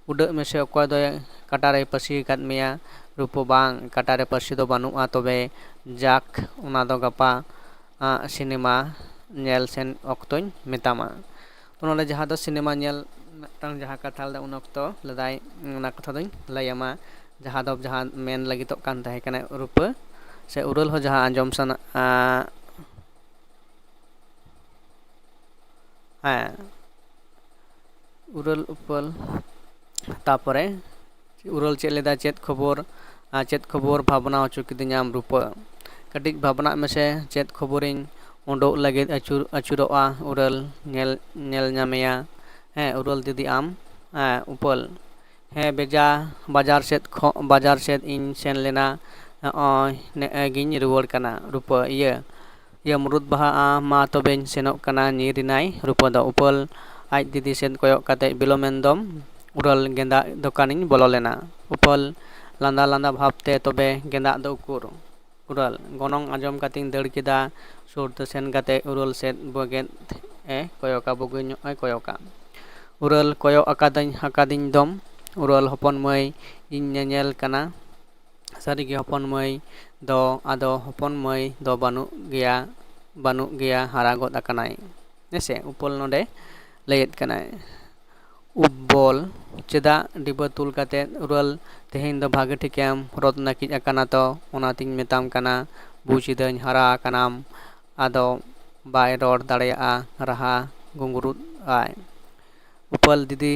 ᱩᱰᱟᱹᱜ ᱢᱮᱥᱮ, ᱚᱠᱚᱭ ᱫᱚᱭ ᱠᱟᱴᱟᱨᱮᱭ ᱯᱟᱹᱥᱤ ᱟᱠᱟᱫ ᱢᱮᱭᱟ?" ᱨᱩᱯᱟᱹ, "ᱵᱟᱝ, ᱠᱟᱴᱟᱨᱮ ᱯᱟᱹᱥᱤ ᱫᱚ ᱵᱟᱹᱱᱩᱜᱼᱟ, ᱛᱚᱵᱮ ᱡᱟᱠ, ᱚᱱᱟ ᱫᱚ ᱜᱟᱯᱟ, ᱟ, ᱥᱤᱱᱮᱢᱟ ᱧᱮᱞ ᱥᱮᱱ ᱚᱠᱛᱚᱧ ᱢᱮᱛᱟᱢᱟ᱾" ᱛᱚ ᱱᱚᱰᱮ ᱡᱟᱦᱟᱸ ᱫᱚ ᱥᱤᱱᱮᱢᱟ ᱧᱮᱞ ᱢᱤᱫᱴᱟᱝ ᱡᱟᱦᱟᱸ ᱠᱟᱛᱷᱟ ᱞᱮᱫᱟ, ᱩᱱ ᱚᱠᱛᱚ ᱞᱮᱫᱟᱭ, ᱚᱱᱟ ᱠᱟᱛᱷᱟ ᱫᱚᱧ ᱞᱟᱹᱭ ᱟᱢᱟ, ᱡᱟᱦᱟᱸ ᱫᱚ ᱡᱟᱦᱟᱸ ᱢᱮᱱ ᱞᱟᱹᱜᱤᱫᱚᱜ ᱠᱟᱱ ᱛᱟᱦᱮᱸ ᱠᱟᱱᱟ ᱨᱩᱯᱟᱹ, ᱥᱮ ᱩᱨᱟᱹᱞ ᱦᱚᱸ ᱡᱟᱦᱟᱸ ᱟᱸᱡᱚᱢ ᱥᱟᱱᱟ, ᱟ, ᱦᱮᱸ, ᱩᱨᱟᱹᱞ ᱩᱯᱟᱹᱞ, ᱛᱟᱯᱚᱨᱮ ᱩᱨᱟᱹᱞ ᱪᱮᱫ ᱞᱮᱫᱟ, "ᱪᱮᱫ ᱠᱷᱚᱵᱚᱨ, ᱟ, ᱪᱮᱫ ᱠᱷᱚᱵᱚᱨ, ᱵᱷᱟᱵᱽᱱᱟ ᱦᱚᱪᱚ ᱠᱤᱫᱤᱧᱟᱢ ᱨᱩᱯᱟᱹ᱾ ᱠᱟᱹᱴᱤᱡ ᱵᱷᱟᱵᱽᱱᱟᱜ ᱢᱮᱥᱮ, ᱪᱮᱫ ᱠᱷᱚᱵᱚᱨᱤᱧ ᱩᱰᱩᱠ ᱞᱟᱹᱜᱤᱫ ᱟᱹᱪᱩᱨ, ᱟᱹᱪᱩᱨᱚᱜᱼᱟ ᱩᱨᱟᱹᱞ, ᱧᱮᱞ, ᱧᱮᱞ ᱧᱟᱢᱮᱭᱟ, ᱦᱮᱸ, ᱩᱨᱟᱹᱞ ᱫᱤᱫᱤ ᱟᱢ", ᱦᱮᱸ, ᱩᱯᱟᱹᱞ, ᱦᱮᱸ, ᱵᱮᱡᱟ, ᱵᱟᱡᱟᱨ ᱥᱮᱫ ᱠᱷᱚ-, ᱵᱟᱡᱟᱨ ᱥᱮᱫ ᱤᱧ ᱥᱮᱱ ᱞᱮᱱᱟ, ᱱᱚᱜᱼᱚᱭ ᱱᱮᱜᱼᱮ ᱜᱤᱧ ᱨᱩᱣᱟᱹᱲ ᱠᱟᱱᱟ ᱨᱩᱯᱟᱹ, ᱤᱭᱟᱹ, ᱤᱭᱟᱹ, ᱢᱩᱨᱩᱫ ᱵᱟᱦᱟ, ᱟ, ᱢᱟ ᱛᱚᱵᱮᱧ ᱥᱮᱱᱚᱜ ᱠᱟᱱᱟ, ᱧᱤᱨ ᱮᱱᱟᱭ ᱨᱩᱯᱟᱹ ᱫᱚ᱾ ᱩᱯᱟᱹᱞ, ᱟᱡ ᱫᱤᱫᱤ ᱥᱮᱫ ᱠᱚᱭᱚᱜ ᱠᱟᱛᱮ, "ᱵᱤᱞᱚᱢᱮᱱ ᱫᱚᱢ ᱩᱨᱟᱹᱞ, ᱜᱮᱸᱫᱟᱜ ᱫᱚᱠᱟᱱᱤᱧ ᱵᱚᱞᱚ ᱞᱮᱱᱟ᱾" ᱩᱯᱟᱹᱞ, ᱞᱟᱸᱫᱟ ᱞᱟᱸᱫᱟ ᱵᱷᱟᱵᱽ ᱛᱮ, "ᱛᱚᱵᱮ ᱜᱮᱸᱫᱟᱜ ᱫᱚ ᱩᱠᱩᱨ?" ᱩᱨᱟᱹᱞ, ᱜᱚᱱᱚᱝ ᱟᱸᱡᱚᱢ ᱠᱟᱛᱮᱧ ᱫᱟᱹᱲ ᱠᱮᱫᱟ᱾ ᱥᱩᱨ ᱛᱮ ᱥᱮᱱ ᱠᱟᱛᱮ ᱩᱨᱟᱹᱞ ᱥᱮᱫ ᱵᱚᱜᱮᱫ ᱮ ᱠᱚᱭᱚᱜᱟ, ᱵᱩᱜᱤ ᱧᱚᱜ ᱮ ᱠᱚᱭᱚᱜᱟ᱾ ᱩᱨᱟᱹᱞ, "ᱠᱚᱭᱚᱜ ᱟᱠᱟᱫᱟᱹᱧ, ᱟᱠᱟᱫᱤᱧ ᱫᱚᱢ ᱩᱨᱟᱹᱞ, ᱦᱚᱯᱚᱱ ᱢᱟᱹᱭ, ᱤᱧ ᱧᱮᱧᱮᱞ ᱠᱟᱱᱟ᱾ ᱥᱟᱹᱨᱤᱜᱮ ᱦᱚᱯᱚᱱ ᱢᱟᱹᱭ ᱫᱚ, ᱟᱫᱚ ᱦᱚᱯᱚᱱ ᱢᱟᱹᱭ ᱫᱚ ᱵᱟᱹᱱᱩᱜ ᱜᱮᱭᱟ, ᱵᱟᱹᱱᱩᱜ ᱜᱮᱭᱟ, ᱦᱟᱨᱟ ᱜᱚᱫ ᱟᱠᱟᱱᱟᱭ᱾" ᱦᱮᱸᱥᱮ, ᱩᱯᱟᱹᱞ ᱱᱚᱰᱮ, ᱞᱟᱹᱭᱮᱫ ᱠᱟᱱᱟᱭ, ᱩᱵᱵᱚᱞ, ᱪᱮᱫᱟᱜ ᱰᱤᱵᱟᱹ ᱛᱩᱞ ᱠᱟᱛᱮ ᱩᱨᱟᱹᱞ ᱛᱮᱦᱮᱧ ᱫᱚ ᱵᱷᱟᱜᱮ ᱴᱷᱤᱠᱮᱢ ᱨᱚᱛ ᱱᱟᱹᱠᱤᱡ ᱟᱠᱟᱱᱟ ᱛᱚ? ᱚᱱᱟᱛᱤᱧ ᱢᱮᱛᱟᱢ ᱠᱟᱱᱟ, ᱵᱩᱡ ᱮᱫᱟᱹᱧ ᱦᱟᱨᱟ ᱟᱠᱟᱱᱟᱢ᱾ ᱟᱫᱚ ᱵᱟᱭ ᱨᱚᱲ ᱫᱟᱲᱮᱭᱟᱜᱼᱟ, ᱨᱟᱦᱟ ᱜᱩᱸᱜᱩᱨᱩᱫ ᱟᱭ᱾ ᱩᱯᱟᱹᱞ ᱫᱤᱫᱤ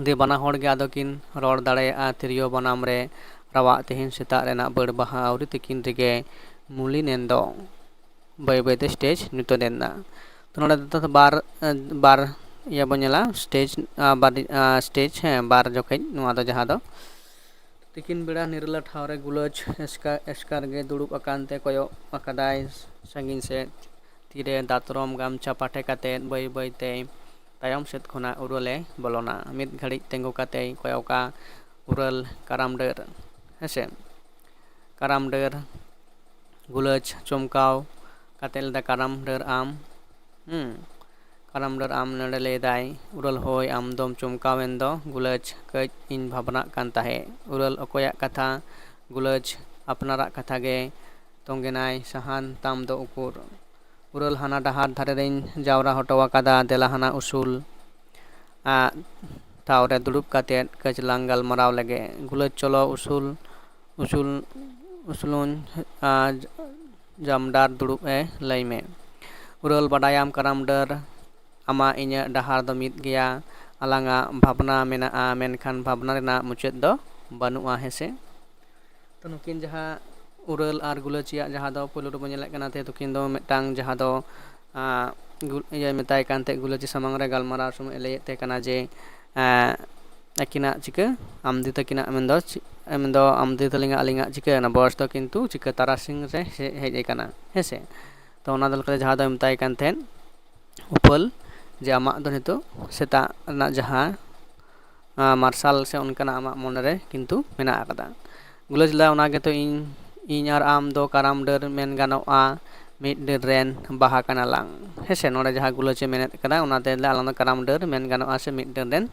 ᱫᱤ ᱵᱟᱱᱟ ᱦᱚᱲ ᱜᱮ ᱟᱫᱚ ᱠᱤᱱ ᱨᱚᱲ ᱫᱟᱲᱮᱭᱟᱜᱼᱟ ᱛᱤᱨᱭᱳ ᱵᱟᱱᱟᱢ ᱨᱮ ᱨᱟᱣᱟᱜ ᱛᱮᱦᱮᱧ ᱥᱮᱛᱟᱜ ᱨᱮᱱᱟᱜ ᱵᱟᱹᱲ ᱵᱟᱦᱟ ᱟᱹᱣᱨᱤ ᱛᱤᱠᱤᱱ ᱨᱮᱜᱮ ᱢᱩᱞᱤᱱᱮᱱ ᱫᱚ᱾ ᱵᱟᱹᱭ ᱵᱟᱹᱭᱛᱮ ᱥᱴᱮᱡᱽ ᱧᱩᱛᱟᱹᱛ ᱮᱱᱟ᱾ ᱛᱚ ᱱᱚᱰᱮ ᱫᱚ ᱵᱟᱨ, ᱵᱟᱨ ᱤᱭᱟᱹ ᱵᱚᱱ ᱧᱮᱞᱟ, ᱥᱴᱮᱡᱽ, ᱵᱟᱨ, ᱥᱴᱮᱡᱽ, ᱦᱮᱸ, ᱵᱟᱨ ᱡᱚᱠᱷᱮᱡ ᱱᱚᱣᱟ ᱫᱚ, ᱡᱟᱦᱟᱸ ᱫᱚ ᱛᱤᱠᱤᱱ ᱵᱮᱲᱟ ᱱᱤᱨᱞᱟ ᱴᱷᱟᱶ ᱨᱮ ᱜᱩᱞᱟᱹᱪ ᱮᱥᱠᱟ-, ᱮᱥᱠᱟᱨ ᱜᱮ ᱫᱩᱲᱩᱵ ᱟᱠᱟᱱ ᱛᱮ ᱠᱚᱭᱚᱜ ᱟᱠᱟᱫᱟᱭ ᱥᱟᱺᱜᱤᱧ ᱥᱮᱫ᱾ ᱛᱤᱨᱮ ᱫᱟᱛᱨᱚᱢ ᱜᱟᱢᱪᱷᱟ ᱯᱟᱴᱮ ᱠᱟᱛᱮ ᱵᱟᱹᱭ ᱵᱟᱹᱭᱛᱮ ᱛᱟᱭᱚᱢ ᱥᱮᱫ ᱠᱷᱚᱱᱟᱜ ᱩᱨᱟᱹᱞᱮ ᱵᱚᱞᱚᱱᱟ᱾ ᱢᱤᱫ ᱜᱷᱟᱹᱲᱤᱡ ᱛᱤᱸᱜᱩ ᱠᱟᱛᱮᱭ ᱠᱚᱭᱚᱜᱟ ᱩᱨᱟᱹᱞ ᱠᱟᱨᱟᱢ ᱰᱟᱹᱨ, ᱦᱮᱸᱥᱮ, ᱠᱟᱨᱟᱢ ᱰᱟᱹᱨ᱾ ᱜᱩᱞᱟᱹᱪ ᱪᱚᱢᱠᱟᱣ ᱠᱟᱛᱮ ᱞᱟᱹᱭᱫᱟ, "ᱠᱟᱨᱟᱢ ᱰᱟᱹᱨ ᱟᱢ?" ᱦᱩᱸ, ᱠᱟᱨᱟᱢ ᱰᱟᱹᱨ ᱟᱢ? ᱱᱚᱰᱮ ᱞᱟᱹᱭᱫᱟᱭ ᱩᱨᱟᱹᱞ, "ᱦᱳᱭ, ᱟᱢ ᱫᱚᱢ ᱪᱚᱢᱠᱟᱣᱮᱱ ᱫᱚ ᱜᱩᱞᱟᱹᱪ, ᱠᱟᱹᱡ ᱤᱧ ᱵᱷᱟᱵᱽᱱᱟᱜ ᱠᱟᱱ ᱛᱟᱦᱮᱸᱫ᱾" ᱩᱨᱟᱹᱞ, "ᱚᱠᱚᱭᱟᱜ ᱠᱟᱛᱷᱟ?" ᱜᱩᱞᱟᱹᱪ, "ᱟᱯᱱᱟᱨᱟᱜ ᱠᱟᱛᱷᱟ ᱜᱮ᱾" ᱛᱚᱸᱜᱮᱱᱟᱭ, "ᱥᱟᱦᱟᱱ ᱛᱟᱢ ᱫᱚ ᱩᱠᱩᱨ?" ᱩᱨᱟᱹᱞ, "ᱦᱟᱱᱟ ᱰᱟᱦᱟᱨ ᱫᱷᱟᱨᱮ ᱨᱮᱧ ᱡᱟᱣᱨᱟ ᱦᱚᱴᱚ ᱟᱠᱟᱫᱟ, ᱫᱮᱞᱟ ᱦᱟᱱᱟ ᱩᱥᱩᱞ ᱟᱜ ᱴᱷᱟᱶ ᱨᱮ ᱫᱩᱲᱩᱵ ᱠᱟᱛᱮ ᱠᱟᱹᱡ ᱞᱟᱝ ᱜᱟᱞᱢᱟᱨᱟᱣ ᱞᱮᱜᱮ᱾" ᱜᱩᱞᱟᱹᱪ, "ᱪᱚᱞᱚ ᱩᱥᱩᱞ, ᱩᱥᱩᱞ, ᱩᱥᱩᱞᱩᱧ, ᱟᱨ ᱡᱟᱢᱰᱟᱨ ᱫᱩᱲᱩᱵ ᱮ ᱞᱟᱹᱭ ᱢᱮ᱾" ᱩᱨᱟᱹᱞ, "ᱵᱟᱰᱟᱭᱟᱢ ᱠᱟᱨᱟᱢ ᱰᱟᱹᱨ, ᱟᱢᱟᱜ ᱤᱧᱟᱹᱜ ᱰᱟᱦᱟᱨ ᱫᱚ ᱢᱤᱫ ᱜᱮᱭᱟ᱾ ᱟᱞᱟᱝᱟᱜ ᱵᱷᱟᱵᱽᱱᱟ ᱢᱮᱱᱟᱜᱼᱟ, ᱢᱮᱱᱠᱷᱟᱱ ᱵᱷᱟᱵᱽᱱᱟ ᱨᱮᱱᱟᱜ ᱢᱩᱪᱟᱹᱫ ᱫᱚ ᱵᱟᱹᱱᱩᱜᱼᱟ, ᱦᱮᱸᱥᱮ?" ᱛᱚ ᱱᱩᱠᱤᱱ ᱡᱟᱦᱟᱸ ᱩᱨᱟᱹᱞ ᱟᱨ ᱜᱩᱞᱟᱹᱪᱤᱭᱟᱜ ᱡᱟᱦᱟᱸ ᱫᱚ ᱯᱳᱭᱞᱳ ᱨᱮᱵᱚᱱ ᱧᱮᱞᱮᱫ ᱠᱟᱱᱟ, ᱛᱮ ᱱᱩᱠᱤᱱ ᱫᱚ ᱢᱤᱫᱴᱟᱝ ᱡᱟᱦᱟᱸ ᱫᱚ, ᱟᱸ, ᱜᱩ-, ᱤᱭᱟᱹᱭ ᱢᱮᱛᱟᱭ ᱠᱟᱱ ᱛᱟᱦᱮᱸᱫ, ᱜᱩᱞᱟᱹᱪᱤ ᱥᱟᱢᱟᱝ ᱨᱮ ᱜᱟᱞᱢᱟᱨᱟᱣ ᱥᱚᱢᱚᱭ ᱮ ᱞᱟᱹᱭᱮᱫ ᱛᱟᱦᱮᱸ ᱠᱟᱱᱟ ᱡᱮ, ᱟᱸ, ᱟᱹᱠᱤᱱᱟᱜ ᱪᱤᱠᱟᱹ, ᱟᱢ ᱫᱤ ᱛᱟᱹᱠᱤᱱᱟᱜ ᱢᱮᱱᱫᱚ ᱪᱤ-, ᱢᱮᱱᱫᱚ ᱟᱢ ᱫᱤ ᱛᱟᱹᱞᱤᱧᱟᱜ ᱟᱹᱞᱤᱧᱟᱜ ᱪᱤᱠᱟᱹ ᱚᱱᱟ ᱵᱚᱭᱚᱥ ᱫᱚ ᱠᱤᱱᱛᱩ ᱪᱤᱠᱟᱹ ᱛᱟᱨᱟᱥᱤᱧ ᱨᱮ ᱦᱮ-, ᱦᱮᱡ ᱟᱠᱟᱱᱟ, ᱦᱮᱸ ᱥᱮ? ᱛᱚ ᱚᱱᱟ ᱞᱮᱠᱟᱛᱮ ᱡᱟᱦᱟᱸ ᱫᱚᱭ ᱢᱮᱛᱟᱭ ᱠᱟᱱ ᱛᱟᱦᱮᱸᱫ ᱩᱯᱟᱹᱞ ᱡᱮ ᱟᱢᱟᱜ ᱫᱚ ᱱᱤᱛᱚᱜ ᱥᱮᱛᱟᱜ ᱨᱮᱱᱟᱜ ᱡᱟᱦᱟᱸ, ᱟᱸ, ᱢᱟᱨᱥᱟᱞ ᱥᱮ ᱚᱱᱠᱟᱱᱟᱜ ᱟᱢᱟᱜ ᱢᱚᱱᱮᱨᱮ ᱠᱤᱱᱛᱩ ᱢᱮᱱᱟᱜ ᱟᱠᱟᱫᱟ᱾ ᱜᱩᱞᱟᱹᱪ ᱞᱟᱹᱭᱫᱟ, ᱚᱱᱟ ᱜᱮᱛᱚ ᱤᱧ, ᱤᱧ ᱟᱨ ᱟᱢ ᱫᱚ ᱠᱟᱨᱟᱢ ᱰᱟᱹᱨ ᱢᱮᱱ ᱜᱟᱱᱚᱜᱼᱟ, ᱢᱤᱫ ᱰᱟᱹᱨ ᱨᱮᱱ ᱵᱟᱦᱟ ᱠᱟᱱᱟ ᱞᱟᱝ᱾ ᱦᱮᱸ ᱥᱮ, ᱱᱚᱰᱮ ᱡᱟᱦᱟᱸ ᱜᱩᱞᱟᱹᱪ ᱮ ᱢᱮᱱᱮᱫ ᱠᱟᱱᱟ, ᱚᱱᱟᱛᱮ ᱞᱟᱹᱭᱫᱟ ᱟᱞᱟᱝ ᱫᱚ ᱠᱟᱨᱟᱢ ᱰᱟᱹᱨ ᱢᱮᱱ ᱜᱟᱱᱚᱜᱼᱟ ᱥᱮ ᱢᱤᱫ ᱰᱟᱹᱨ ᱨᱮᱱ